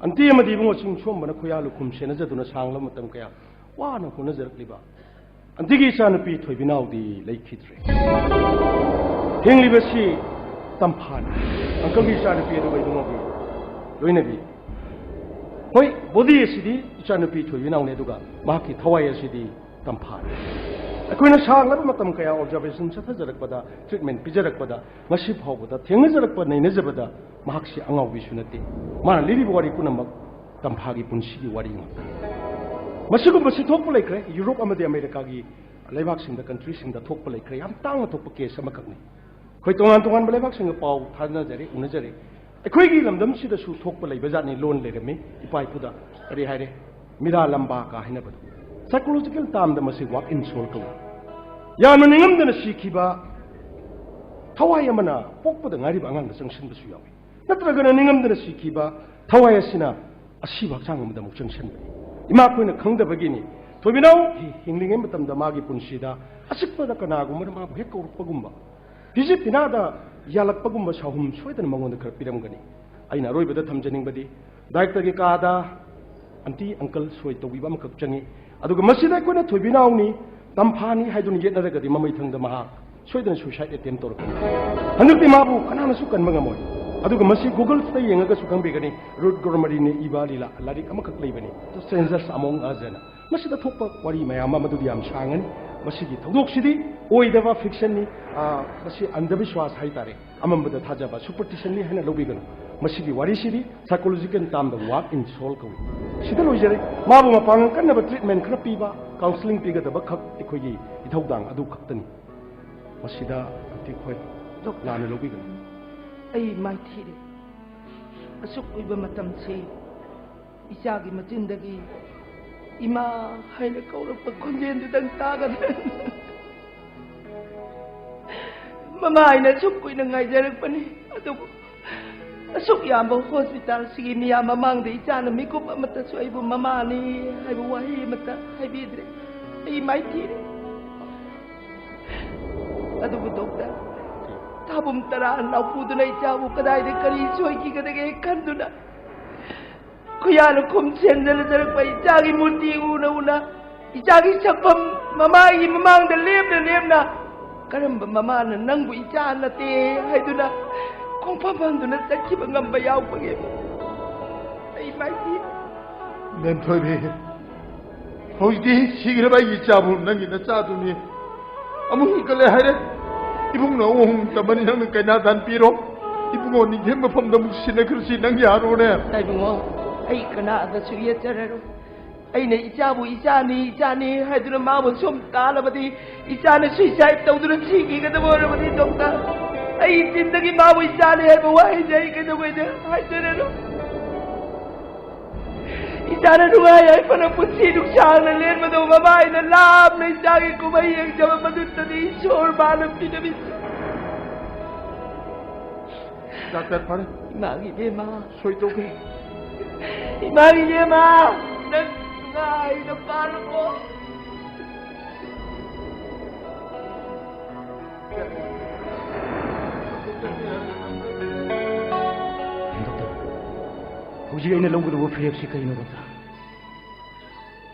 ꯑꯟꯇꯤ ꯑꯃꯗꯤ ꯏꯕꯨꯡꯉꯣ ꯆꯤꯡ ꯁꯣꯝꯕꯅ ꯈꯨꯌꯥ ꯂꯨꯈꯨꯝ ꯁꯦꯟꯅꯖꯗꯨꯅ ꯁꯥꯡꯂꯕ ꯃꯇꯝ ꯀꯌꯥ ꯋꯥꯅ ꯍꯣꯠꯅꯖꯔꯛꯂꯤꯕ ꯑꯟꯇꯤꯒꯤ ꯏꯆꯥꯅꯨꯄꯤ ꯊꯣꯏꯕꯤꯅꯥꯎꯗꯤ ꯂꯩꯈꯤꯗ꯭ꯔꯦ꯫ ꯍꯤꯡꯂꯤꯕꯁꯤ ꯇꯝꯐꯥꯅꯤ꯫ ꯑꯪꯀꯜꯒꯤ ꯏꯆꯥꯅꯨꯄꯤ ꯑꯗꯨꯒ ꯏꯕꯨꯡꯉꯣꯒꯤ ꯂꯣꯏꯅꯕꯤ꯫ ꯍꯣꯏ, ꯕꯣꯗꯤ ꯑꯁꯤꯗꯤ ꯏꯆꯥꯅꯨꯄꯤ ꯊꯣꯏꯕꯤꯅꯥꯎꯅꯤ, ꯑꯗꯨꯒ ꯃꯍꯥꯛꯀꯤ ꯊꯋꯥꯏ ꯑꯁꯤꯗꯤ ꯇꯝꯐꯥꯅꯤ꯫ ꯑꯩꯈꯣꯏꯅ ꯁꯥꯡꯂꯕ ꯃꯇꯝ ꯀꯌꯥ ꯑꯣꯕꯖꯥꯔꯕꯦꯁꯟ ꯆꯠꯊꯖꯔꯛꯄꯗ, ꯇ꯭ꯔꯤꯠꯃꯦꯟ ꯄꯤꯖꯔꯛꯄꯗ, ꯉꯁꯤ ꯐꯥꯎꯕꯗ ꯊꯦꯡꯅꯖꯔꯛꯄ, ꯅꯩꯅꯖꯕꯗ ꯃꯍꯥꯛꯁꯤ ꯑꯉꯥꯎꯕꯤꯁꯨ ꯅꯠꯇꯦ꯫ ꯃꯥꯅ ꯂꯤꯔꯤꯕ ꯋꯥꯔꯤ ꯄꯨꯝꯅꯃꯛ ꯇꯝꯐꯥꯒꯤ ꯄꯨꯟꯁꯤꯒꯤ ꯋꯥꯔꯤ ꯉꯥꯛꯇꯅꯤ꯫ ꯃꯁꯤꯒꯨꯝꯕꯁꯤ ꯊꯣꯛꯄ ꯂꯩꯈ꯭ꯔꯦ, ꯌꯨꯔꯣꯞ ꯑꯃꯗꯤ ꯑꯃꯦꯔꯤꯀꯥꯒꯤ ꯂꯩꯕꯥꯛꯁꯤꯡꯗ, ꯀꯟꯇ꯭ꯔꯤꯁꯤꯡꯗ ꯊꯣꯛꯄ ꯂꯩꯈ꯭ꯔꯦ꯫ ꯌꯥꯝ ꯇꯥꯡꯅ ꯊꯣꯛꯄ ꯀꯦꯁ ꯑꯃꯈꯛꯅꯤ꯫ ꯑꯩꯈꯣꯏ ꯇꯣꯉꯥꯟ ꯇꯣꯉꯥꯟꯕ ꯂꯩꯕꯥꯛꯁꯤꯡꯒ ꯄꯥꯎ ꯊꯥꯅꯖꯔꯦ, ꯎꯅꯖꯔꯦ꯫ ꯑꯩꯈꯣꯏꯒꯤ ꯂꯝꯗꯝꯁꯤꯗꯁꯨ ꯊꯣꯛꯄ ꯂꯩꯕ ꯖꯥꯠꯅꯤ, ꯂꯣꯟ ꯂꯩꯔꯝꯃꯤ ꯏꯄꯥ ꯏꯄꯨꯗ꯫ ꯀꯔꯤ ꯍꯥꯏꯔꯦ? ꯃꯤꯔꯥ ꯂꯝꯕꯥ ꯀꯥ ꯍꯥꯏꯅꯕꯗꯣ꯫ Psychological termꯗ ꯃꯁꯤ walk in soul ꯀꯧꯏ꯫ ꯌꯥꯝꯅ ꯅꯤꯡꯉꯝꯗꯅ ꯁꯤꯈꯤꯕ ꯊꯋꯥꯏ ꯑꯃꯅ ꯄꯣꯛꯄꯗ ꯉꯥꯏꯔꯤꯕ ꯑꯉꯥꯡꯗ ꯆꯪꯁꯤꯟꯕꯁꯨ ꯌꯥꯎꯏ꯫ ꯅꯠꯇ꯭ꯔꯒꯅ ꯅꯤꯡꯉꯝꯗꯅ ꯁꯤꯈꯤꯕ ꯊꯋꯥꯏ ꯑꯁꯤꯅ ꯑꯁꯤꯕ ꯍꯛꯆꯥꯡ ꯑꯃꯗ ꯑꯃꯨꯛ ꯆꯪꯁꯤꯟꯕꯅꯤ꯫ ꯏꯃꯥ ꯑꯩꯈꯣꯏꯅ ꯈꯪꯗꯕꯒꯤꯅꯤ꯫ ꯊꯣꯏꯕꯤꯅꯥꯎ ꯍꯤ-, ꯍꯤꯡꯂꯤꯉꯩ ꯃꯇꯝꯗ ꯃꯥꯒꯤ ꯄꯨꯟꯁꯤꯗ ꯑꯆꯤꯛꯄꯗ ꯀꯅꯥꯒꯨꯝꯕꯅ ꯃꯥꯕꯨ ꯍꯦꯛ ꯀꯧꯔꯛꯄꯒꯨꯝꯕ, ꯐꯤꯖꯤ ꯐꯤꯅꯥꯗ ꯌꯥꯜꯂꯛꯄꯒꯨꯝꯕ ꯁꯥꯍꯨꯝ ꯁꯣꯏꯗꯅ ꯃꯉꯣꯟꯗ ꯈꯔ ꯄꯤꯔꯝꯒꯅꯤ꯫ ꯑꯩꯅ ꯑꯔꯣꯏꯕꯗ ꯊꯝꯖꯅꯤꯡꯕꯗꯤ directorꯒꯤ ꯀꯥꯗ ꯑꯟꯇꯤ ꯑꯪꯀꯜ ꯁꯣꯏ ꯇꯧꯕꯤꯕ ꯑꯃꯈꯛ ꯆꯪꯏ꯫ ꯑꯗꯨꯒ ꯃꯁꯤꯗ ꯑꯩꯈꯣꯏꯅ ꯊꯣꯏꯕꯤꯅꯥꯎꯅꯤ, ꯇꯝꯐꯥꯅꯤ ꯍꯥꯏꯗꯨꯅ ꯌꯦꯠꯅꯔꯒꯗꯤ ꯃꯃꯩꯊꯪꯗ ꯃꯍꯥꯛ ꯁꯣꯏꯗꯅ suicide attempt ꯇꯧꯔꯛꯀꯅꯤ꯫ ꯍꯟꯗꯛꯇꯤ ꯃꯥꯕꯨ ꯀꯅꯥꯅꯁꯨ ꯀꯟꯕ ꯉꯝꯃꯣꯏ꯫ ꯑꯗꯨꯒ ꯃꯁꯤ Googleꯗ ꯌꯦꯡꯉꯒꯁꯨ ꯈꯪꯕꯤꯒꯅꯤ, ꯔꯨꯠ ꯒ꯭ꯔꯣꯃꯔꯤꯅ ꯏꯕ ꯂꯤꯂꯥ ꯂꯥꯏꯔꯤꯛ ꯑꯃꯈꯛ ꯂꯩꯕꯅꯤ, The Strangers Among Us ꯍꯥꯏꯅ꯫ ꯃꯁꯤꯗ ꯊꯣꯛꯄ ꯋꯥꯔꯤ ꯃꯌꯥꯝ ꯑꯃ ꯃꯗꯨꯗꯤ ꯌꯥꯝ ꯁꯥꯡꯉꯅꯤ꯫ ꯃꯁꯤꯒꯤ ꯊꯧꯗꯣꯛꯁꯤꯗꯤ ꯑꯣꯏꯗꯕ fictionꯅꯤ꯫ ꯑꯥ, ꯃꯁꯤ ꯑꯟꯙꯕꯤꯁ꯭ꯋꯥꯁ ꯍꯥꯏꯇꯥꯔꯦ, ꯑꯃꯝꯕꯗ ꯊꯥꯖꯕ, superstitionꯅꯤ ꯍꯥꯏꯅ ꯂꯧꯕꯤꯒꯅꯨ꯫ ꯃꯁꯤꯒꯤ ꯋꯥꯔꯤꯁꯤꯗꯤ psychological termꯗ walk in soul ꯀꯧꯏ꯫ ꯁꯤꯗ ꯂꯣꯏꯖꯔꯦ꯫ ꯃꯥꯕꯨ ꯃꯄꯥꯡꯒꯜ ꯀꯟꯅꯕ treatment ꯈꯔ ꯄꯤꯕ, counselling ꯄꯤꯒꯗꯕ ꯈꯛ ꯑꯩꯈꯣꯏꯒꯤ ꯏꯊꯧꯗꯥꯡ ꯑꯗꯨ ꯈꯛꯇꯅꯤ꯫ ꯃꯁꯤꯗ ꯑꯟꯇꯤ ꯈꯣꯏ ꯂꯥꯟꯅ ꯂꯧꯕꯤꯒꯅꯨ꯫ ꯑꯩ ꯃꯥꯏꯊꯤꯔꯦ꯫ ꯑꯁꯨꯛ ꯀꯨꯏꯕ ꯃꯇꯝꯁꯤ ꯏꯆꯥꯒꯤ ꯃꯆꯤꯟꯗꯒꯤ "ꯏꯃꯥ" ꯍꯥꯏꯅ ꯀꯧꯔꯛꯄ ꯈꯣꯟꯖꯦꯜꯗꯨꯗꯪ ꯇꯥꯒꯗ꯭ꯔꯥ? ꯃꯃꯥ ꯍꯥꯏꯅ ꯑꯁꯨꯛ ꯀꯨꯏꯅ ꯉꯥꯏꯖꯔꯛꯄꯅꯤ, ꯑꯗꯨꯕꯨ ꯑꯁꯨꯛ ꯌꯥꯝꯕ hospitalꯁꯤꯒꯤ ꯃꯤꯌꯥꯝ ꯃꯃꯥꯡꯗ ꯏꯆꯥꯅ ꯃꯤꯀꯨꯞ ꯑꯃꯠꯇꯁꯨ ꯑꯩꯕꯨ "ꯃꯃꯥꯅꯤ" ꯍꯥꯏꯕ ꯋꯥꯍꯩ ꯑꯃꯠꯇ ꯍꯥꯏꯕꯤꯗ꯭ꯔꯦ꯫ ꯑꯩ ꯃꯥꯏꯊꯤꯔꯦ꯫ ꯑꯗꯨꯕꯨ doctor, ꯊꯥꯕꯨꯝ ꯇꯔꯥ ꯅꯥꯎꯐꯨꯗꯨꯅ ꯏꯆꯥꯕꯨ ꯀꯗꯥꯏꯗ ꯀꯔꯤ ꯁꯣꯏꯈꯤꯒꯗꯒꯦ ꯈꯟꯗꯨꯅ ꯈꯨꯌꯥꯅ ꯈꯨꯝ ꯁꯦꯝꯖꯤꯜꯂꯖꯔꯛꯄ ꯏꯆꯥꯒꯤ ꯃꯨꯔꯇꯤ ꯎꯅ ꯎꯅ, ꯏꯆꯥꯒꯤ ꯁꯛꯐꯝ ꯃꯃꯥꯒꯤ ꯃꯃꯥꯡꯗ ꯂꯦꯞꯅ ꯂꯦꯞꯅ, ꯀꯔꯝꯕ ꯃꯃꯥꯅ ꯅꯪꯕꯨ ꯏꯆꯥ ꯅꯠꯇꯦ ꯍꯥꯏꯗꯨꯅ ꯈꯣꯡꯐꯝ ꯐꯝꯗꯨꯅ ꯆꯠꯈꯤꯕ ꯉꯝꯕ ꯌꯥꯎꯕꯒꯦ? ꯑꯩ ꯃꯥꯏꯊꯤ꯫ ꯃꯦꯝꯊꯣꯏꯕꯤ, ꯍꯧꯖꯤꯛꯇꯤ ꯁꯤꯈ꯭ꯔꯕ ꯑꯩꯒꯤ ꯏꯆꯥꯕꯨ ꯅꯪꯒꯤ ꯅꯆꯥꯗꯨꯅꯤ꯫ ꯑꯃꯨꯛ ꯍꯤꯡꯒꯠꯂꯦ ꯍꯥꯏꯔꯦ꯫ ꯏꯕꯨꯡꯅ ꯑꯃꯨꯛ ꯍꯣꯡ ꯇꯝꯃꯅꯤ, ꯅꯪꯅ ꯀꯩꯅꯥ ꯗꯥꯟ ꯄꯤꯔꯣ꯫ ꯏꯕꯨꯡꯉꯣ ꯅꯤꯡꯊꯦꯝ ꯃꯐꯝꯗ ꯑꯃꯨꯛ ꯁꯤꯟꯅꯈ꯭ꯔꯁꯤ, ꯅꯪ ꯌꯥꯔꯣꯅꯦ꯫ ꯏꯕꯨꯡꯉꯣ, ꯑꯩ ꯀꯅꯥꯗꯁꯨ ꯌꯦꯠꯆꯔꯔꯣꯏ꯫ ꯑꯩꯅ ꯏꯆꯥꯕꯨ ꯏꯆꯥꯅꯤ, ꯏꯆꯥꯅꯤ ꯍꯥꯏꯗꯨꯅ ꯃꯥꯕꯨ ꯁꯨꯝ ꯀꯥꯜꯂꯕꯗꯤ, ꯏꯆꯥꯅ suicide ꯇꯧꯗꯨꯅ ꯁꯤꯈꯤꯒꯗꯕ ꯑꯣꯏꯔꯕꯗꯤ, doctor, ꯑꯩ ꯆꯤꯟꯗꯒꯤ ꯃꯥꯕꯨ ꯏꯆꯥꯅꯤ ꯍꯥꯏꯕ ꯋꯥꯍꯩꯁꯦ ꯑꯩ ꯀꯩꯗꯧꯉꯩꯗ ꯍꯥꯏꯖꯔꯔꯣꯏ꯫ ꯏꯆꯥꯅ ꯅꯨꯡꯉꯥꯏ ꯌꯥꯏꯐꯅ ꯄꯨꯟꯁꯤ ꯅꯨꯡꯁꯥꯡꯅ ꯂꯦꯟꯕꯗꯧ ꯃꯃꯥꯏꯅ ꯂꯥꯞꯅ ꯏꯆꯥꯒꯤ ꯀꯨꯝꯍꯩ ꯌꯦꯡꯖꯕ ꯃꯗꯨꯇꯅꯤ ꯏꯁꯣꯔ ꯃꯥꯅ ꯄꯤꯗꯕꯤꯁꯦ꯫ ꯗꯥꯛꯇꯔ ꯐꯔꯦ꯫ ꯏꯃꯥꯒꯤ ꯏꯕꯦꯝꯃ꯫ ꯁꯣꯏ ꯇꯧꯒꯦ꯫ ꯏꯃꯥꯒꯤ ꯏꯕꯦꯝꯃ, ꯅꯪ ꯅꯨꯡꯉꯥꯏꯅ ꯄꯥꯜꯂꯣꯀꯣ꯫ ꯗꯣꯛꯇꯔ, ꯍꯧꯖꯤꯛ ꯑꯩꯅ ꯂꯧꯒꯗꯧꯕ ꯐꯤꯔꯦꯞꯁꯤ ꯀꯩꯅꯣ, ꯗꯣꯛꯇꯔ?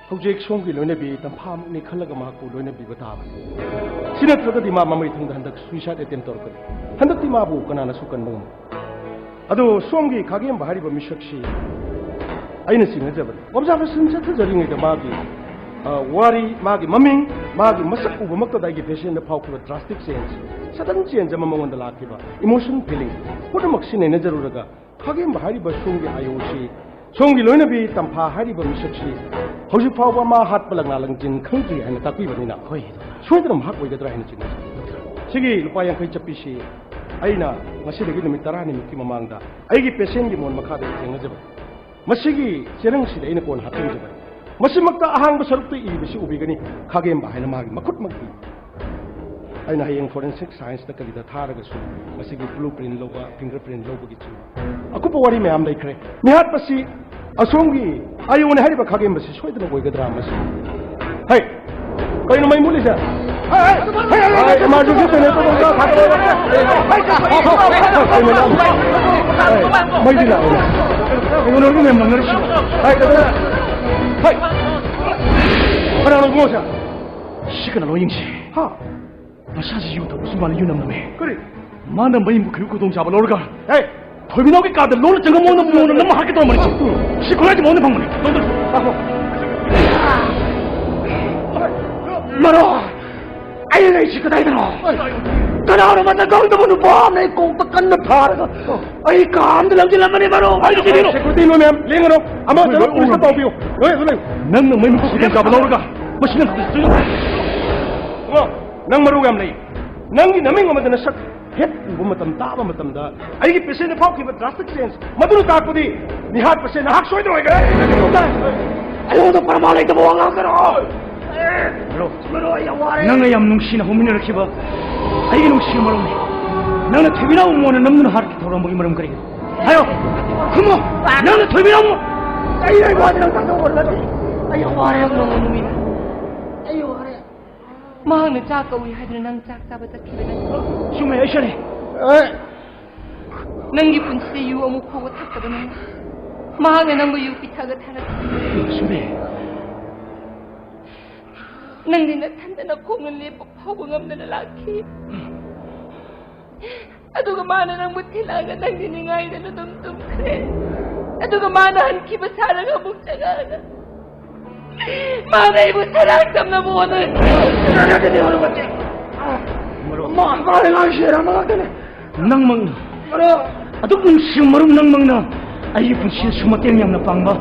ꯍꯧꯖꯤꯛ ꯁꯣꯝꯒꯤ ꯂꯣꯏꯅꯕꯤ ꯇꯝꯐꯥꯃꯨꯛꯅꯤ ꯈꯜꯂꯒ ꯃꯍꯥꯛꯄꯨ ꯂꯣꯏꯅꯕꯤꯕ ꯇꯥꯕꯅꯤ꯫ ꯁꯤ ꯅꯠꯇ꯭ꯔꯒꯗꯤ ꯃꯥ ꯃꯃꯩ ꯊꯪꯗ ꯍꯟꯗꯛ suicide attempt ꯇꯧꯔꯛꯀꯅꯤ꯫ ꯍꯟꯗꯛꯇꯤ ꯃꯥꯕꯨ ꯀꯅꯥꯅꯁꯨ ꯀꯟꯕ ꯉꯝꯃꯣꯏ꯫ ꯑꯗꯣ ꯁꯣꯝꯒꯤ ꯈꯥꯒꯦꯝꯕ ꯍꯥꯏꯔꯤꯕ ꯃꯤꯁꯛꯁꯤ ꯑꯩꯅ ꯆꯤꯡꯅꯖꯕꯅꯤ꯫ Observation ꯆꯠꯊꯖꯔꯤꯉꯩꯗ ꯃꯥꯒꯤ, ꯑ, ꯋꯥꯔꯤ, ꯃꯥꯒꯤ ꯃꯃꯤꯡ, ꯃꯥꯒꯤ ꯃꯁꯛ ꯎꯕꯃꯛꯇꯗ ꯑꯩꯒꯤ patientꯗ ꯐꯥꯎꯈꯤꯕ drastic change, sudden change ꯑꯃ ꯃꯉꯣꯟꯗ ꯂꯥꯛꯈꯤꯕ emotion feeling ꯄꯨꯝꯅꯃꯛꯁꯤ ꯅꯩꯅꯖꯔꯨꯔꯒ ꯈꯥꯒꯦꯝꯕ ꯍꯥꯏꯔꯤꯕ ꯁꯣꯝꯒꯤ ꯑꯥꯌꯣꯁꯤ ꯁꯣꯝꯒꯤ ꯂꯣꯏꯅꯕꯤ ꯇꯝꯐꯥ ꯍꯥꯏꯔꯤꯕ ꯃꯤꯁꯛꯁꯤ ꯍꯧꯖꯤꯛ ꯐꯥꯎꯕ ꯃꯥ ꯍꯥꯠꯄ ꯂꯪꯅꯥ ꯂꯪꯖꯤꯟ ꯈꯪꯗ꯭ꯔꯤ ꯍꯥꯏꯅ ꯇꯥꯛꯄꯤꯕꯅꯤꯅ, ꯍꯣꯏ, ꯗꯣꯛꯇꯔ꯫ ꯁꯣꯏꯗꯅ ꯃꯍꯥꯛ ꯑꯣꯏꯒꯗ꯭ꯔꯥ ꯍꯥꯏꯅ ꯆꯤꯡꯅꯖꯩ꯫ ꯗꯣꯛꯇꯔ꯫ ꯁꯤꯒꯤ ꯂꯨꯄꯥ ꯌꯥꯡꯈꯩ ꯆꯠꯄꯤꯁꯤ ꯑꯩꯅ ꯉꯁꯤꯗꯒꯤ ꯅꯨꯃꯤꯠ ꯇꯔꯥꯅꯤꯃꯨꯛꯀꯤ ꯃꯃꯥꯡꯗ ꯑꯩꯒꯤ patientꯒꯤ ꯃꯣꯟ ꯃꯈꯥꯗ ꯑꯩ ꯊꯦꯡꯅꯖꯕꯅꯤ꯫ ꯃꯁꯤꯒꯤ ꯆꯦꯔꯪꯁꯤꯗ ꯑꯩꯅ ꯀꯣꯟꯅ ꯍꯥꯞꯆꯤꯟꯖꯕꯅꯤ꯫ ꯃꯁꯤꯃꯛꯇ ꯑꯍꯥꯡꯕ ꯁꯔꯨꯛꯇ ꯏꯔꯤꯕꯁꯤ ꯎꯕꯤꯒꯅꯤ, ꯈꯥꯒꯦꯝꯕ ꯍꯥꯏꯅ ꯃꯥꯒꯤ ꯃꯈꯨꯠꯃꯛ ꯏ꯫ ꯑꯩꯅ ꯍꯌꯦꯡ forensic scienceꯇ ꯀꯔꯤꯗ ꯊꯥꯔꯒꯁꯨ ꯃꯁꯤꯒꯤ blueprint ꯂꯧꯕ, fingerprint ꯂꯧꯕꯒꯤ ꯆꯤꯡꯕ ꯑꯀꯨꯞꯄ ꯋꯥꯔꯤ ꯃꯌꯥꯝ ꯂꯩꯈ꯭ꯔꯦ꯫ ꯃꯤꯍꯥꯠꯄꯁꯤ ꯑꯁꯣꯝꯒꯤ ꯑꯥꯌꯣꯅꯦ ꯍꯥꯏꯔꯤꯕ ꯈꯥꯒꯦꯝꯕꯁꯤ ꯁꯣꯏꯗꯅ ꯑꯣꯏꯒꯗ꯭ꯔꯥ ꯃꯁꯤ? ꯍꯩ! ꯀꯩꯅꯣ ꯃꯩ ꯃꯨꯠꯂꯤꯁꯦ? ꯍꯩ, ꯍꯩ, ꯍꯩ, ꯍꯩ, ꯍꯩ, emergency generator ꯑꯝꯇ ꯊꯥꯗꯣꯛꯑꯣ꯫ ꯍꯩ, ꯍꯩ, ꯍꯩ, ꯃꯩꯗꯤ ꯂꯥꯛꯑꯦ꯫ ꯀꯩꯅꯣ ꯅꯣꯏꯒꯤ ꯃꯌꯥꯝ ꯅꯝꯅꯔꯤꯁꯤꯕꯣ? ꯍꯩ, ꯀꯩꯗꯧꯔꯦ? ꯍꯩ! ꯀꯅꯥꯅꯣ ꯏꯕꯨꯡꯉꯣꯁꯦ? ꯁꯤ ꯀꯅꯥꯅꯣ ꯌꯦꯡꯁꯤ? ꯍꯥ? ꯃꯁꯥꯁꯤ ꯌꯨ ꯊꯛꯄꯁꯨ ꯃꯥꯅ ꯌꯨ ꯅꯝꯂꯝꯃꯦ꯫ ꯀꯔꯤ? ꯃꯥꯅ ꯃꯩ ꯃꯨꯠꯈꯤꯕ ꯈꯨꯗꯣꯡꯆꯥꯕ ꯂꯧꯔꯒ, ꯍꯦ! ꯊꯣꯏꯕꯤꯅꯥꯎꯒꯤ ꯀꯥꯗ ꯂꯣꯟꯅ ꯆꯪꯉꯝꯃꯣꯅ ꯃꯣꯟꯅ ꯅꯝꯃ ꯍꯥꯠꯀꯦ ꯇꯧꯔꯝꯕꯅꯤ꯫ ꯁꯤ ꯈꯨꯠꯂꯥꯏꯁꯤ ꯃꯉꯣꯟꯗ ꯐꯪꯕꯅꯤ꯫ ꯃꯔꯣ! ꯑꯩ ꯂꯩꯁꯤ ꯀꯗꯥꯏꯗꯅꯣ? ꯀꯅꯥꯅꯣ ꯃꯁꯛ ꯈꯪꯗꯕ ꯅꯨꯄꯥ ꯑꯃꯅ ꯑꯩ ꯀꯣꯛꯇ ꯀꯟꯅ ꯊꯥꯔꯒ ꯑꯩ ꯀꯥ ꯑꯝꯗ ꯂꯪꯁꯤꯜꯂꯝꯕꯅꯤ, ꯃꯔꯣ! ꯑꯩ ꯁꯤꯗꯤꯅꯣ! Security ꯅꯣꯏ ꯃꯌꯥꯝ ꯂꯦꯡꯒꯅꯨ꯫ ꯑꯃ ꯆꯠꯂꯣ, ꯄꯨꯂꯤꯁꯇ ꯄꯥꯎ ꯄꯤꯌꯨ꯫ ꯂꯣꯏ ꯑꯗꯨ ꯂꯩ꯫ ꯅꯪꯅ ꯃꯩ ꯃꯨꯠꯈꯤꯕ ꯈꯨꯗꯣꯡꯆꯥꯕ ꯂꯧꯔꯒ ꯃꯁꯤꯅ ꯅꯪ ꯃꯔꯨ ꯌꯥꯝ ꯂꯩ꯫ ꯅꯪꯒꯤ ꯅꯃꯤꯡ ꯑꯃꯗ ꯅꯁꯛ ꯍꯦꯛ ꯎꯕ ꯃꯇꯝ, ꯇꯥꯕ ꯃꯇꯝꯗ ꯑꯩꯒꯤ ꯄꯦꯁꯦꯟꯗ ꯐꯥꯎꯈꯤꯕ drastic change, ꯃꯗꯨꯅ ꯇꯥꯛꯄꯗꯤ ꯅꯤꯍꯥꯠ ꯄꯦꯁꯦꯟ ꯅꯍꯥꯛ ꯁꯣꯏꯗꯅ ꯑꯣꯏꯒꯅꯤ꯫ ꯑꯩꯉꯣꯟꯗ ꯄ꯭ꯔꯃꯥꯟ ꯂꯩꯇꯕ ꯋꯥ ꯉꯥꯡꯒꯅꯨ꯫ ꯃꯔꯨꯞ, ꯃꯔꯨꯞ, ꯑꯩ ꯌꯥꯝ ꯋꯥꯔꯦ꯫ ꯅꯪꯅ ꯌꯥꯝ ꯅꯨꯡꯁꯤꯅ ꯍꯧꯃꯤꯟꯅꯔꯛꯈꯤꯕ ꯑꯩꯒꯤ ꯅꯨꯡꯁꯤꯕ ꯃꯔꯨꯞꯅꯤ꯫ ꯅꯪꯅ ꯊꯣꯏꯕꯤꯅꯥꯎ ꯃꯣꯟꯅ ꯅꯝꯗꯨꯅ ꯍꯥꯠꯀꯦ ꯇꯧꯔꯝꯕꯒꯤ ꯃꯔꯝ ꯀꯔꯤꯒꯤꯅꯣ? ꯍꯥꯏꯌꯣ, ꯈꯨꯝꯃꯣ꯫ ꯅꯪꯅ ꯊꯣꯏꯕꯤꯅꯥꯎ ꯃꯣꯟ- ꯑꯩ, ꯑꯩ ꯋꯥꯔꯦ, ꯅꯪ ꯇꯥꯛꯇꯧꯕ ꯅꯠꯇꯦ꯫ ꯑꯩ ꯌꯥꯝ ꯋꯥꯔꯦ, ꯌꯥꯝ ꯅꯨꯡꯉꯥꯏ ꯅꯨꯃꯤꯠ꯫ ꯑꯩ ꯋꯥꯔꯦ꯫ ꯃꯍꯥꯛꯅ ꯆꯥꯛ ꯀꯧꯏ ꯍꯥꯏꯗꯨꯅ ꯅꯪ ꯆꯥꯛ ꯆꯥꯕ ꯆꯠꯈꯤꯕ ꯅꯠꯇ꯭ꯔꯣ? ꯆꯨꯝꯃꯦ, ꯑꯩ ꯁꯣꯏꯔꯦ꯫ ꯑꯦ꯫ ꯅꯪꯒꯤ ꯄꯨꯟꯁꯤꯗ ꯌꯨ ꯑꯃꯨꯛ ꯐꯥꯎꯕ ꯊꯛꯇꯕ ꯅꯪꯅ ꯃꯍꯥꯛꯅ ꯅꯪꯕꯨ ꯌꯨ ꯄꯤꯊꯛꯑꯒ ꯊꯥꯔꯛꯈꯤ꯫ ꯆꯨꯝꯃꯦ꯫ ꯅꯪꯗꯤ ꯅꯊꯟꯗ ꯅꯈꯣꯡꯅ ꯂꯦꯞꯄ ꯐꯥꯎꯕ ꯉꯝꯗꯅ ꯂꯥꯛꯈꯤ꯫ ꯑꯗꯨꯒ ꯃꯥꯅ ꯅꯪꯕꯨ ꯊꯤꯜꯂꯛꯑꯒ ꯅꯪꯗꯤ ꯅꯤꯡꯉꯥꯏꯗꯅ ꯑꯗꯨꯝ ꯇꯨꯝꯈ꯭ꯔꯦ꯫ ꯑꯗꯨꯒ ꯃꯥꯅ ꯍꯟꯈꯤꯕ ꯁꯥꯔꯒ ꯑꯃꯨꯛ ꯆꯪꯉꯛꯑꯒ ꯃꯥꯅ ꯑꯩꯕꯨ ꯁꯔꯥꯛ ꯇꯝꯅꯕ ꯍꯣꯠꯅꯔꯤ꯫ ꯃꯔꯨꯞ꯫ ꯃꯥ, ꯃꯥꯅ ꯉꯥꯡꯁꯦ ꯑꯃ ꯉꯥꯛꯇꯅꯦ꯫ ꯅꯪꯃꯛꯅ꯫ ꯃꯔꯨꯞ꯫ ꯑꯗꯨꯛ ꯅꯨꯡꯁꯤꯕ ꯃꯔꯨꯞ ꯅꯪꯃꯛꯅ ꯑꯩꯒꯤ ꯄꯨꯟꯁꯤꯗꯁꯨ ꯃꯇꯦꯡ ꯌꯥꯝꯅ ꯄꯥꯡꯕ꯫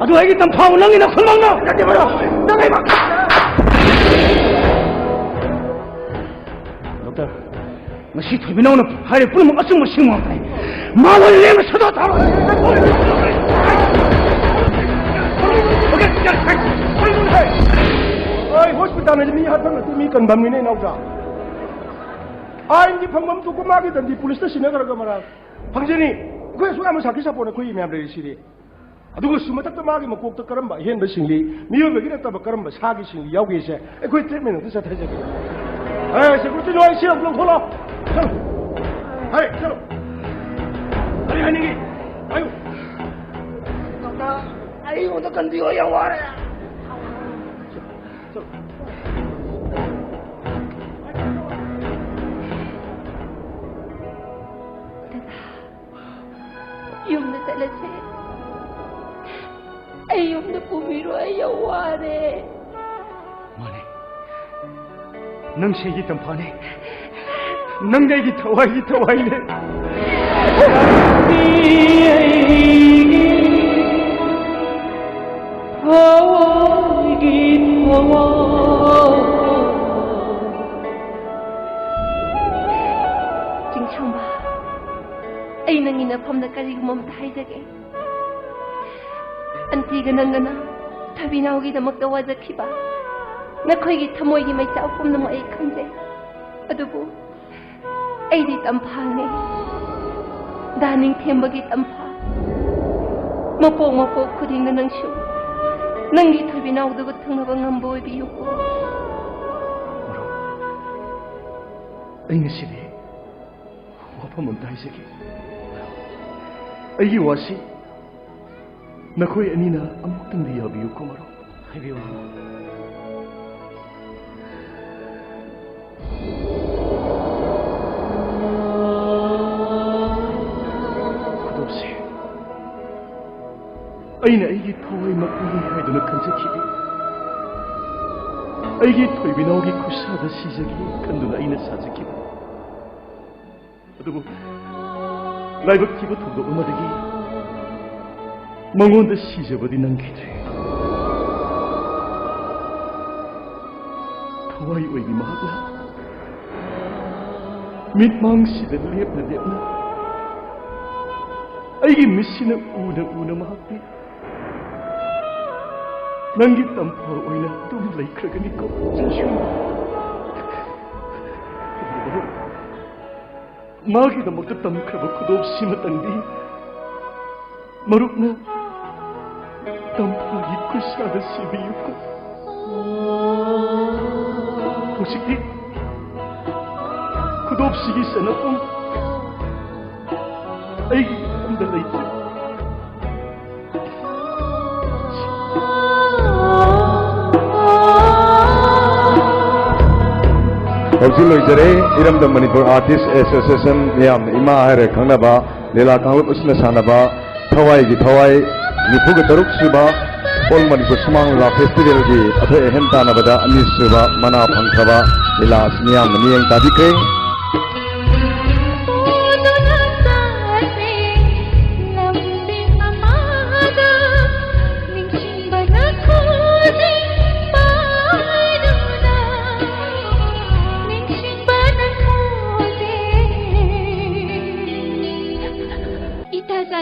ꯑꯗꯨ ꯑꯩꯒꯤ ꯇꯝꯐꯥꯎ ꯅꯪꯒꯤ ꯅꯈꯨꯠꯃꯛꯅ꯫ ꯅꯠꯇꯦ ꯃꯔꯨꯞ꯫ ꯅꯪ ꯑꯩ ꯃ- ꯗꯣꯛꯇꯔ, ꯉꯁꯤ ꯊꯣꯏꯕꯤꯅꯥꯎꯅ ꯍꯥꯏꯔꯤꯕ ꯄꯨꯝꯅꯃꯛ ꯑꯆꯨꯝꯕ ꯁꯤꯡ ꯉꯥꯛꯇꯅꯤ꯫ ꯃꯥ ꯂꯣꯏꯅ ꯂꯦꯝꯅ ꯁꯗꯥ ꯊꯥꯔꯣ꯫ ꯑꯩ ꯍꯣꯁꯄꯤꯇꯥꯜ ꯍꯥꯏꯁꯦ ꯃꯤ ꯍꯥꯠꯐꯝ ꯅꯠꯇꯦ, ꯃꯤ ꯀꯟꯐꯝꯅꯤꯅꯦ, ꯏꯅꯥꯎꯆꯥ꯫ ꯑꯥꯏꯟꯒꯤ ꯐꯪꯐꯝ ꯊꯣꯛꯄ ꯃꯥꯒꯤ ꯗꯟꯗꯤ ꯄꯨꯂꯤꯁꯇ ꯁꯤꯟꯅꯈ꯭ꯔꯒ ꯃꯔꯥꯜ ꯐꯪꯖꯅꯤ꯫ ꯑꯩꯈꯣꯏ ꯑꯁꯨꯛ ꯌꯥꯝꯅ ꯁꯥꯈꯤ ꯁꯥꯄꯣꯟ ꯑꯩꯈꯣꯏ ꯃꯌꯥꯝ ꯂꯩꯔꯤꯁꯤꯗꯤ꯫ ꯑꯗꯨꯒꯁꯨ ꯃꯊꯛꯇ ꯃꯥꯒꯤ ꯃꯀꯣꯛꯇ ꯀꯔꯝꯕ ꯑꯍꯦꯟꯕ ꯁꯤꯡꯂꯤ, ꯃꯤꯑꯣꯏꯕꯒꯤ ꯅꯠꯇꯕ ꯀꯔꯝꯕ ꯁꯥꯒꯤ ꯁꯤꯡꯂꯤ ꯌꯥꯎꯒꯦꯁꯦ ꯑꯩꯈꯣꯏ ꯇ꯭ꯔꯤꯠꯃꯦꯟ ꯑꯝꯇ ꯆꯠꯊꯖꯒꯦ꯫ ꯑꯦ, ꯁꯦꯀ꯭ꯌꯨꯔꯤꯇꯤ ꯅꯣꯏ ꯁꯤ ꯑꯃꯨꯛ ꯂꯧꯊꯣꯛꯂꯣ꯫ ꯆꯠꯂꯣ꯫ ꯍꯥꯏ, ꯆꯠꯂꯣ꯫ ꯀꯔꯤ ꯍꯥꯏꯅꯤꯡꯉꯤ? ꯍꯥꯏꯌꯨ꯫ ꯗꯣꯛꯇꯔ, ꯑꯩꯉꯣꯟꯗ ꯀꯟꯕꯤꯌꯣ, ꯌꯥꯝ ꯋꯥꯔꯦ꯫ ꯆꯠꯂꯣ꯫ ꯌꯨꯝꯗ ꯆꯠꯂꯁꯦ꯫ ꯑꯩ ꯌꯨꯝꯗ ꯄꯨꯕꯤꯔꯣ, ꯑꯩ ꯌꯥꯝ ꯋꯥꯔꯦ꯫ ꯃꯥꯅꯦ, ꯅꯪꯁꯦ ꯑꯩꯒꯤ ꯇꯝꯐꯥꯅꯦ꯫ ꯅꯪꯗꯤ ꯑꯩꯒꯤ ꯊꯋꯥꯏꯒꯤ ꯊꯋꯥꯏꯅꯦ꯫ ꯊꯋꯥꯏꯒꯤ ꯊꯋꯥꯏ꯫ ꯀꯔꯤꯒꯨꯝꯕ ꯑꯝꯇ ꯍꯥꯏꯖꯒꯦ꯫ ꯑꯟꯇꯤꯒ ꯅꯪꯒꯅ ꯊꯣꯏꯕꯤꯅꯥꯎꯒꯤꯗꯃꯛꯇ ꯋꯥꯖꯈꯤꯕ ꯅꯈꯣꯏꯒꯤ ꯊꯃꯣꯏꯒꯤ ꯃꯩꯆꯥꯛ ꯄꯨꯝꯅꯃꯛ ꯑꯩ ꯈꯪꯖꯩ꯫ ꯑꯗꯨꯕꯨ ꯑꯩꯗꯤ ꯇꯝꯐꯥꯅꯦ, ꯗꯥ ꯅꯤꯡꯊꯦꯝꯕꯒꯤ ꯇꯝꯐꯥ꯫ ꯃꯄꯣꯛ ꯃꯄꯣꯛ ꯈꯨꯗꯤꯡꯗ ꯅꯪꯁꯨ ꯅꯪꯒꯤ ꯊꯣꯏꯕꯤꯅꯥꯎꯗꯨꯒ ꯊꯨꯡꯅꯕ ꯉꯝꯕ ꯑꯣꯏꯕꯤꯌꯨꯀꯣ꯫ ꯃꯔꯨꯞ, ꯑꯩ ꯉꯁꯤꯗꯤ ꯋꯥꯐꯝ ꯑꯝꯇ ꯍꯥꯏꯖꯒꯦ꯫ ꯑꯩꯒꯤ ꯋꯥꯁꯤ ꯅꯈꯣꯏ ꯑꯅꯤꯅ ꯑꯃꯨꯛꯇꯪꯗꯤ ꯌꯥꯕꯤꯌꯨꯀꯣ ꯃꯔꯨꯞ꯫ ꯍꯥꯏꯕꯤꯌꯨ ꯃꯔꯨꯞ꯫ ꯈꯨꯗꯣꯞꯁꯦ ꯑꯩꯅ ꯑꯩꯒꯤ ꯊꯋꯥꯏꯃꯛꯅꯤ ꯍꯥꯏꯗꯨꯅ ꯈꯟꯖꯈꯤꯕ, ꯑꯩꯒꯤ ꯊꯣꯏꯕꯤꯅꯥꯎꯒꯤ ꯈꯨꯠꯁꯥꯗ ꯁꯤꯖꯒꯦ ꯈꯟꯗꯨꯅ ꯑꯩꯅ ꯁꯥꯖꯈꯤꯕ꯫ ꯑꯗꯨꯕꯨ ꯂꯥꯏꯕꯛ ꯊꯤꯕ ꯊꯧꯗꯣꯛ ꯑꯃꯗꯒꯤ ꯃꯉꯣꯟꯗ ꯁꯤꯖꯕꯗꯤ ꯅꯪꯈꯤꯗ꯭ꯔꯦ꯫ ꯊꯋꯥꯏ ꯑꯣꯏꯕꯤ ꯃꯍꯥꯛꯅ ꯃꯤꯠꯃꯥꯡꯁꯤꯗ ꯂꯦꯞꯅ ꯂꯦꯞꯅ ꯑꯩꯒꯤ ꯃꯤꯠꯁꯤꯅ ꯎꯅ ꯎꯅ ꯃꯍꯥꯛꯇꯤ ꯅꯪꯒꯤ ꯇꯝꯐꯥ ꯑꯣꯏꯅ ꯑꯗꯨꯝ ꯂꯩꯈ꯭ꯔꯒꯅꯤꯀꯣ꯫ ꯃꯥꯒꯤꯗꯃꯛꯇ ꯇꯝꯈ꯭ꯔꯕ ꯈꯨꯗꯣꯞꯁꯤꯃꯇꯪꯗꯤ ꯃꯔꯨꯞꯅ ꯇꯝꯐꯥꯒꯤ ꯈꯨꯠꯁꯥꯗ ꯁꯤꯕꯤꯌꯨꯀꯣ꯫ ꯍꯧꯖꯤꯛꯇꯤ ꯈꯨꯗꯣꯞꯁꯤꯒꯤ ꯆꯅꯐꯝ ꯑꯩꯒꯤ ꯏꯐꯝꯗ ꯂꯩꯇ꯭ꯔꯦ꯫ ꯍꯧꯖꯤꯛ ꯂꯣꯏꯖꯔꯦ꯫ ꯏꯔꯝꯗꯝ ꯃꯅꯤꯄꯨꯔ ꯑꯥꯔꯇꯤꯁ ꯑꯦꯁꯣꯁꯤꯌꯦꯁꯟ ꯃꯤꯌꯥꯝꯅ ꯏꯃꯥ ꯍꯥꯏꯔ ꯈꯪꯅꯕ ꯂꯤꯂꯥ ꯀꯥꯡꯂꯨꯞ ꯑꯁꯤꯅ ꯁꯥꯟꯅꯕ ꯊꯋꯥꯏꯒꯤ ꯊꯋꯥꯏ ꯅꯤꯐꯨꯒ ꯇꯔꯨꯛ ꯁꯨꯕ ꯑꯣꯜ ꯃꯅꯤꯄꯨꯔ ꯁꯨꯃꯥꯡ ꯂꯤꯂꯥ ꯐꯦꯁꯇꯤꯚꯦꯜꯒꯤ ꯑꯊꯣꯏ ꯑꯍꯦꯟ ꯇꯥꯟꯅꯕꯗ ꯑꯅꯤꯁꯨꯕ ꯃꯅꯥ ꯐꯪꯈ꯭ꯔꯕ ꯂꯤꯂꯥ ꯑꯁꯤ ꯃꯤꯌꯥꯝꯅ ꯃꯤꯠꯌꯦꯡ ꯇꯥꯕꯤꯈ꯭ꯔꯦ꯫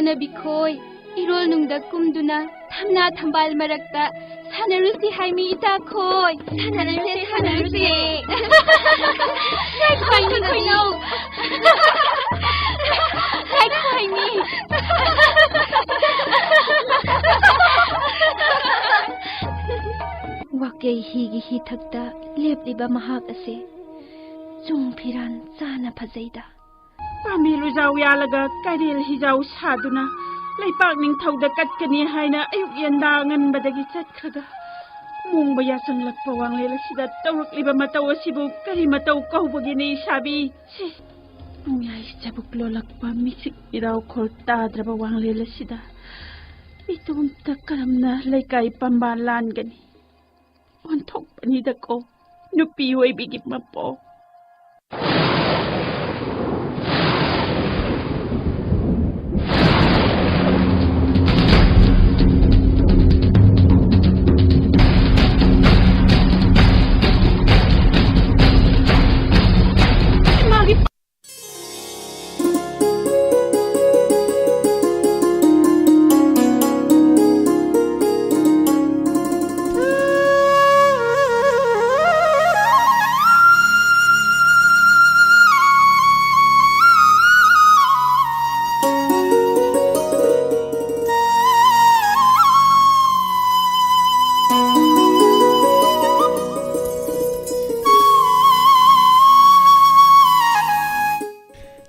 ꯅꯕꯤꯈꯣꯏ, ꯏꯔꯣꯜ ꯅꯨꯡꯗ ꯀꯨꯝꯗꯨꯅ ꯊꯝꯅꯥ ꯊꯝꯕꯥꯜ ꯃꯔꯛꯇ ꯁꯥꯟꯅꯔꯨꯁꯤ ꯍꯥꯏꯃꯤ ꯏꯇꯥꯈꯣꯏ꯫ ꯁꯥꯟꯅꯔꯨꯁꯦ, ꯁꯥꯟꯅꯔꯨꯁꯦ꯫ ꯉꯥꯏꯈꯣ ꯍꯥꯏꯃꯤ꯫ ꯉꯥꯏꯈꯣ ꯍꯥꯏꯃꯤ꯫ ꯋꯥꯀꯩ ꯍꯤꯒꯤ ꯍꯤꯊꯛꯇ ꯂꯦꯞꯂꯤꯕ ꯃꯍꯥꯛ ꯑꯁꯦ ꯆꯨꯡ ꯐꯤꯔꯥꯟ ꯆꯥꯅ ꯐꯖꯩꯗ꯫ ꯄꯥꯝꯕꯤ ꯂꯨꯖꯥꯎ ꯌꯥꯜꯂꯒ ꯀꯩꯔꯦꯜ ꯍꯤꯖꯥꯎ ꯁꯥꯗꯨꯅ ꯂꯩꯄꯥꯛ ꯅꯤꯡꯊꯧꯗ ꯀꯠꯀꯅꯤ ꯍꯥꯏꯅ ꯑꯌꯨꯛ ꯌꯦꯟꯗꯥ ꯉꯟꯕꯗꯒꯤ ꯆꯠꯈ꯭ꯔꯒ ꯃꯣꯡꯕ ꯌꯥꯆꯪꯂꯛꯄ ꯋꯥꯡꯂꯦꯟ ꯑꯁꯤꯗ ꯇꯧꯔꯛꯂꯤꯕ ꯃꯇꯧ ꯑꯁꯤꯕꯨ ꯀꯔꯤ ꯃꯇꯧ ꯀꯧꯕꯒꯦꯅꯦ ꯏꯁꯥꯕꯤ? ꯁꯤ ꯅꯣꯡꯌꯥꯏ ꯆꯕꯨꯛ ꯂꯣꯜꯂꯛꯄ ꯃꯤꯆꯤꯛ ꯃꯤꯔꯥꯎꯈꯣꯜ ꯇꯥꯗ꯭ꯔꯕ ꯋꯥꯡꯂꯦꯟ ꯑꯁꯤꯗ ꯏꯇꯣꯝꯇ ꯀꯔꯝꯅ ꯂꯩꯀꯥꯏ ꯄꯥꯝꯕꯥꯜ ꯂꯥꯟꯒꯅꯤ? ꯑꯣꯟꯊꯣꯛꯄꯅꯤꯗꯀꯣ ꯅꯨꯄꯤ ꯑꯣꯏꯕꯤꯒꯤ ꯃꯄꯣꯛ꯫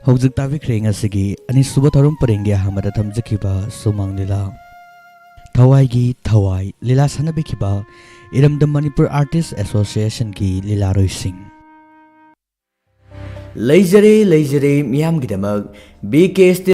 ꯍꯧꯖꯤꯛ ꯇꯥꯕꯤꯈ꯭ꯔꯦ ꯉꯁꯤꯒꯤ ꯑꯅꯤꯁꯨꯕ ꯊꯧꯔꯝ ꯄꯔꯦꯡꯒꯤ ꯑꯍꯥꯟꯕꯗ ꯊꯝꯖꯈꯤꯕ ꯁꯨꯃꯥꯡ ꯂꯤꯂꯥ꯫ ꯊꯋꯥꯏꯒꯤ ꯊꯋꯥꯏ ꯂꯤꯂꯥ ꯁꯥꯟꯅꯕꯤꯈꯤꯕ ꯏꯔꯝꯗꯝ ꯃꯅꯤꯄꯨꯔ ꯑꯥꯔꯇꯤꯁ ꯑꯦꯁꯣꯁꯤꯌꯦꯁꯟꯒꯤ ꯂꯤꯂꯥꯔꯣꯏꯁꯤꯡ꯫ ꯂꯩꯖꯔꯦ, ꯂꯩꯖꯔꯦ, ꯃꯤꯌꯥꯝꯒꯤꯗꯃꯛ ꯕꯤ ꯀꯦ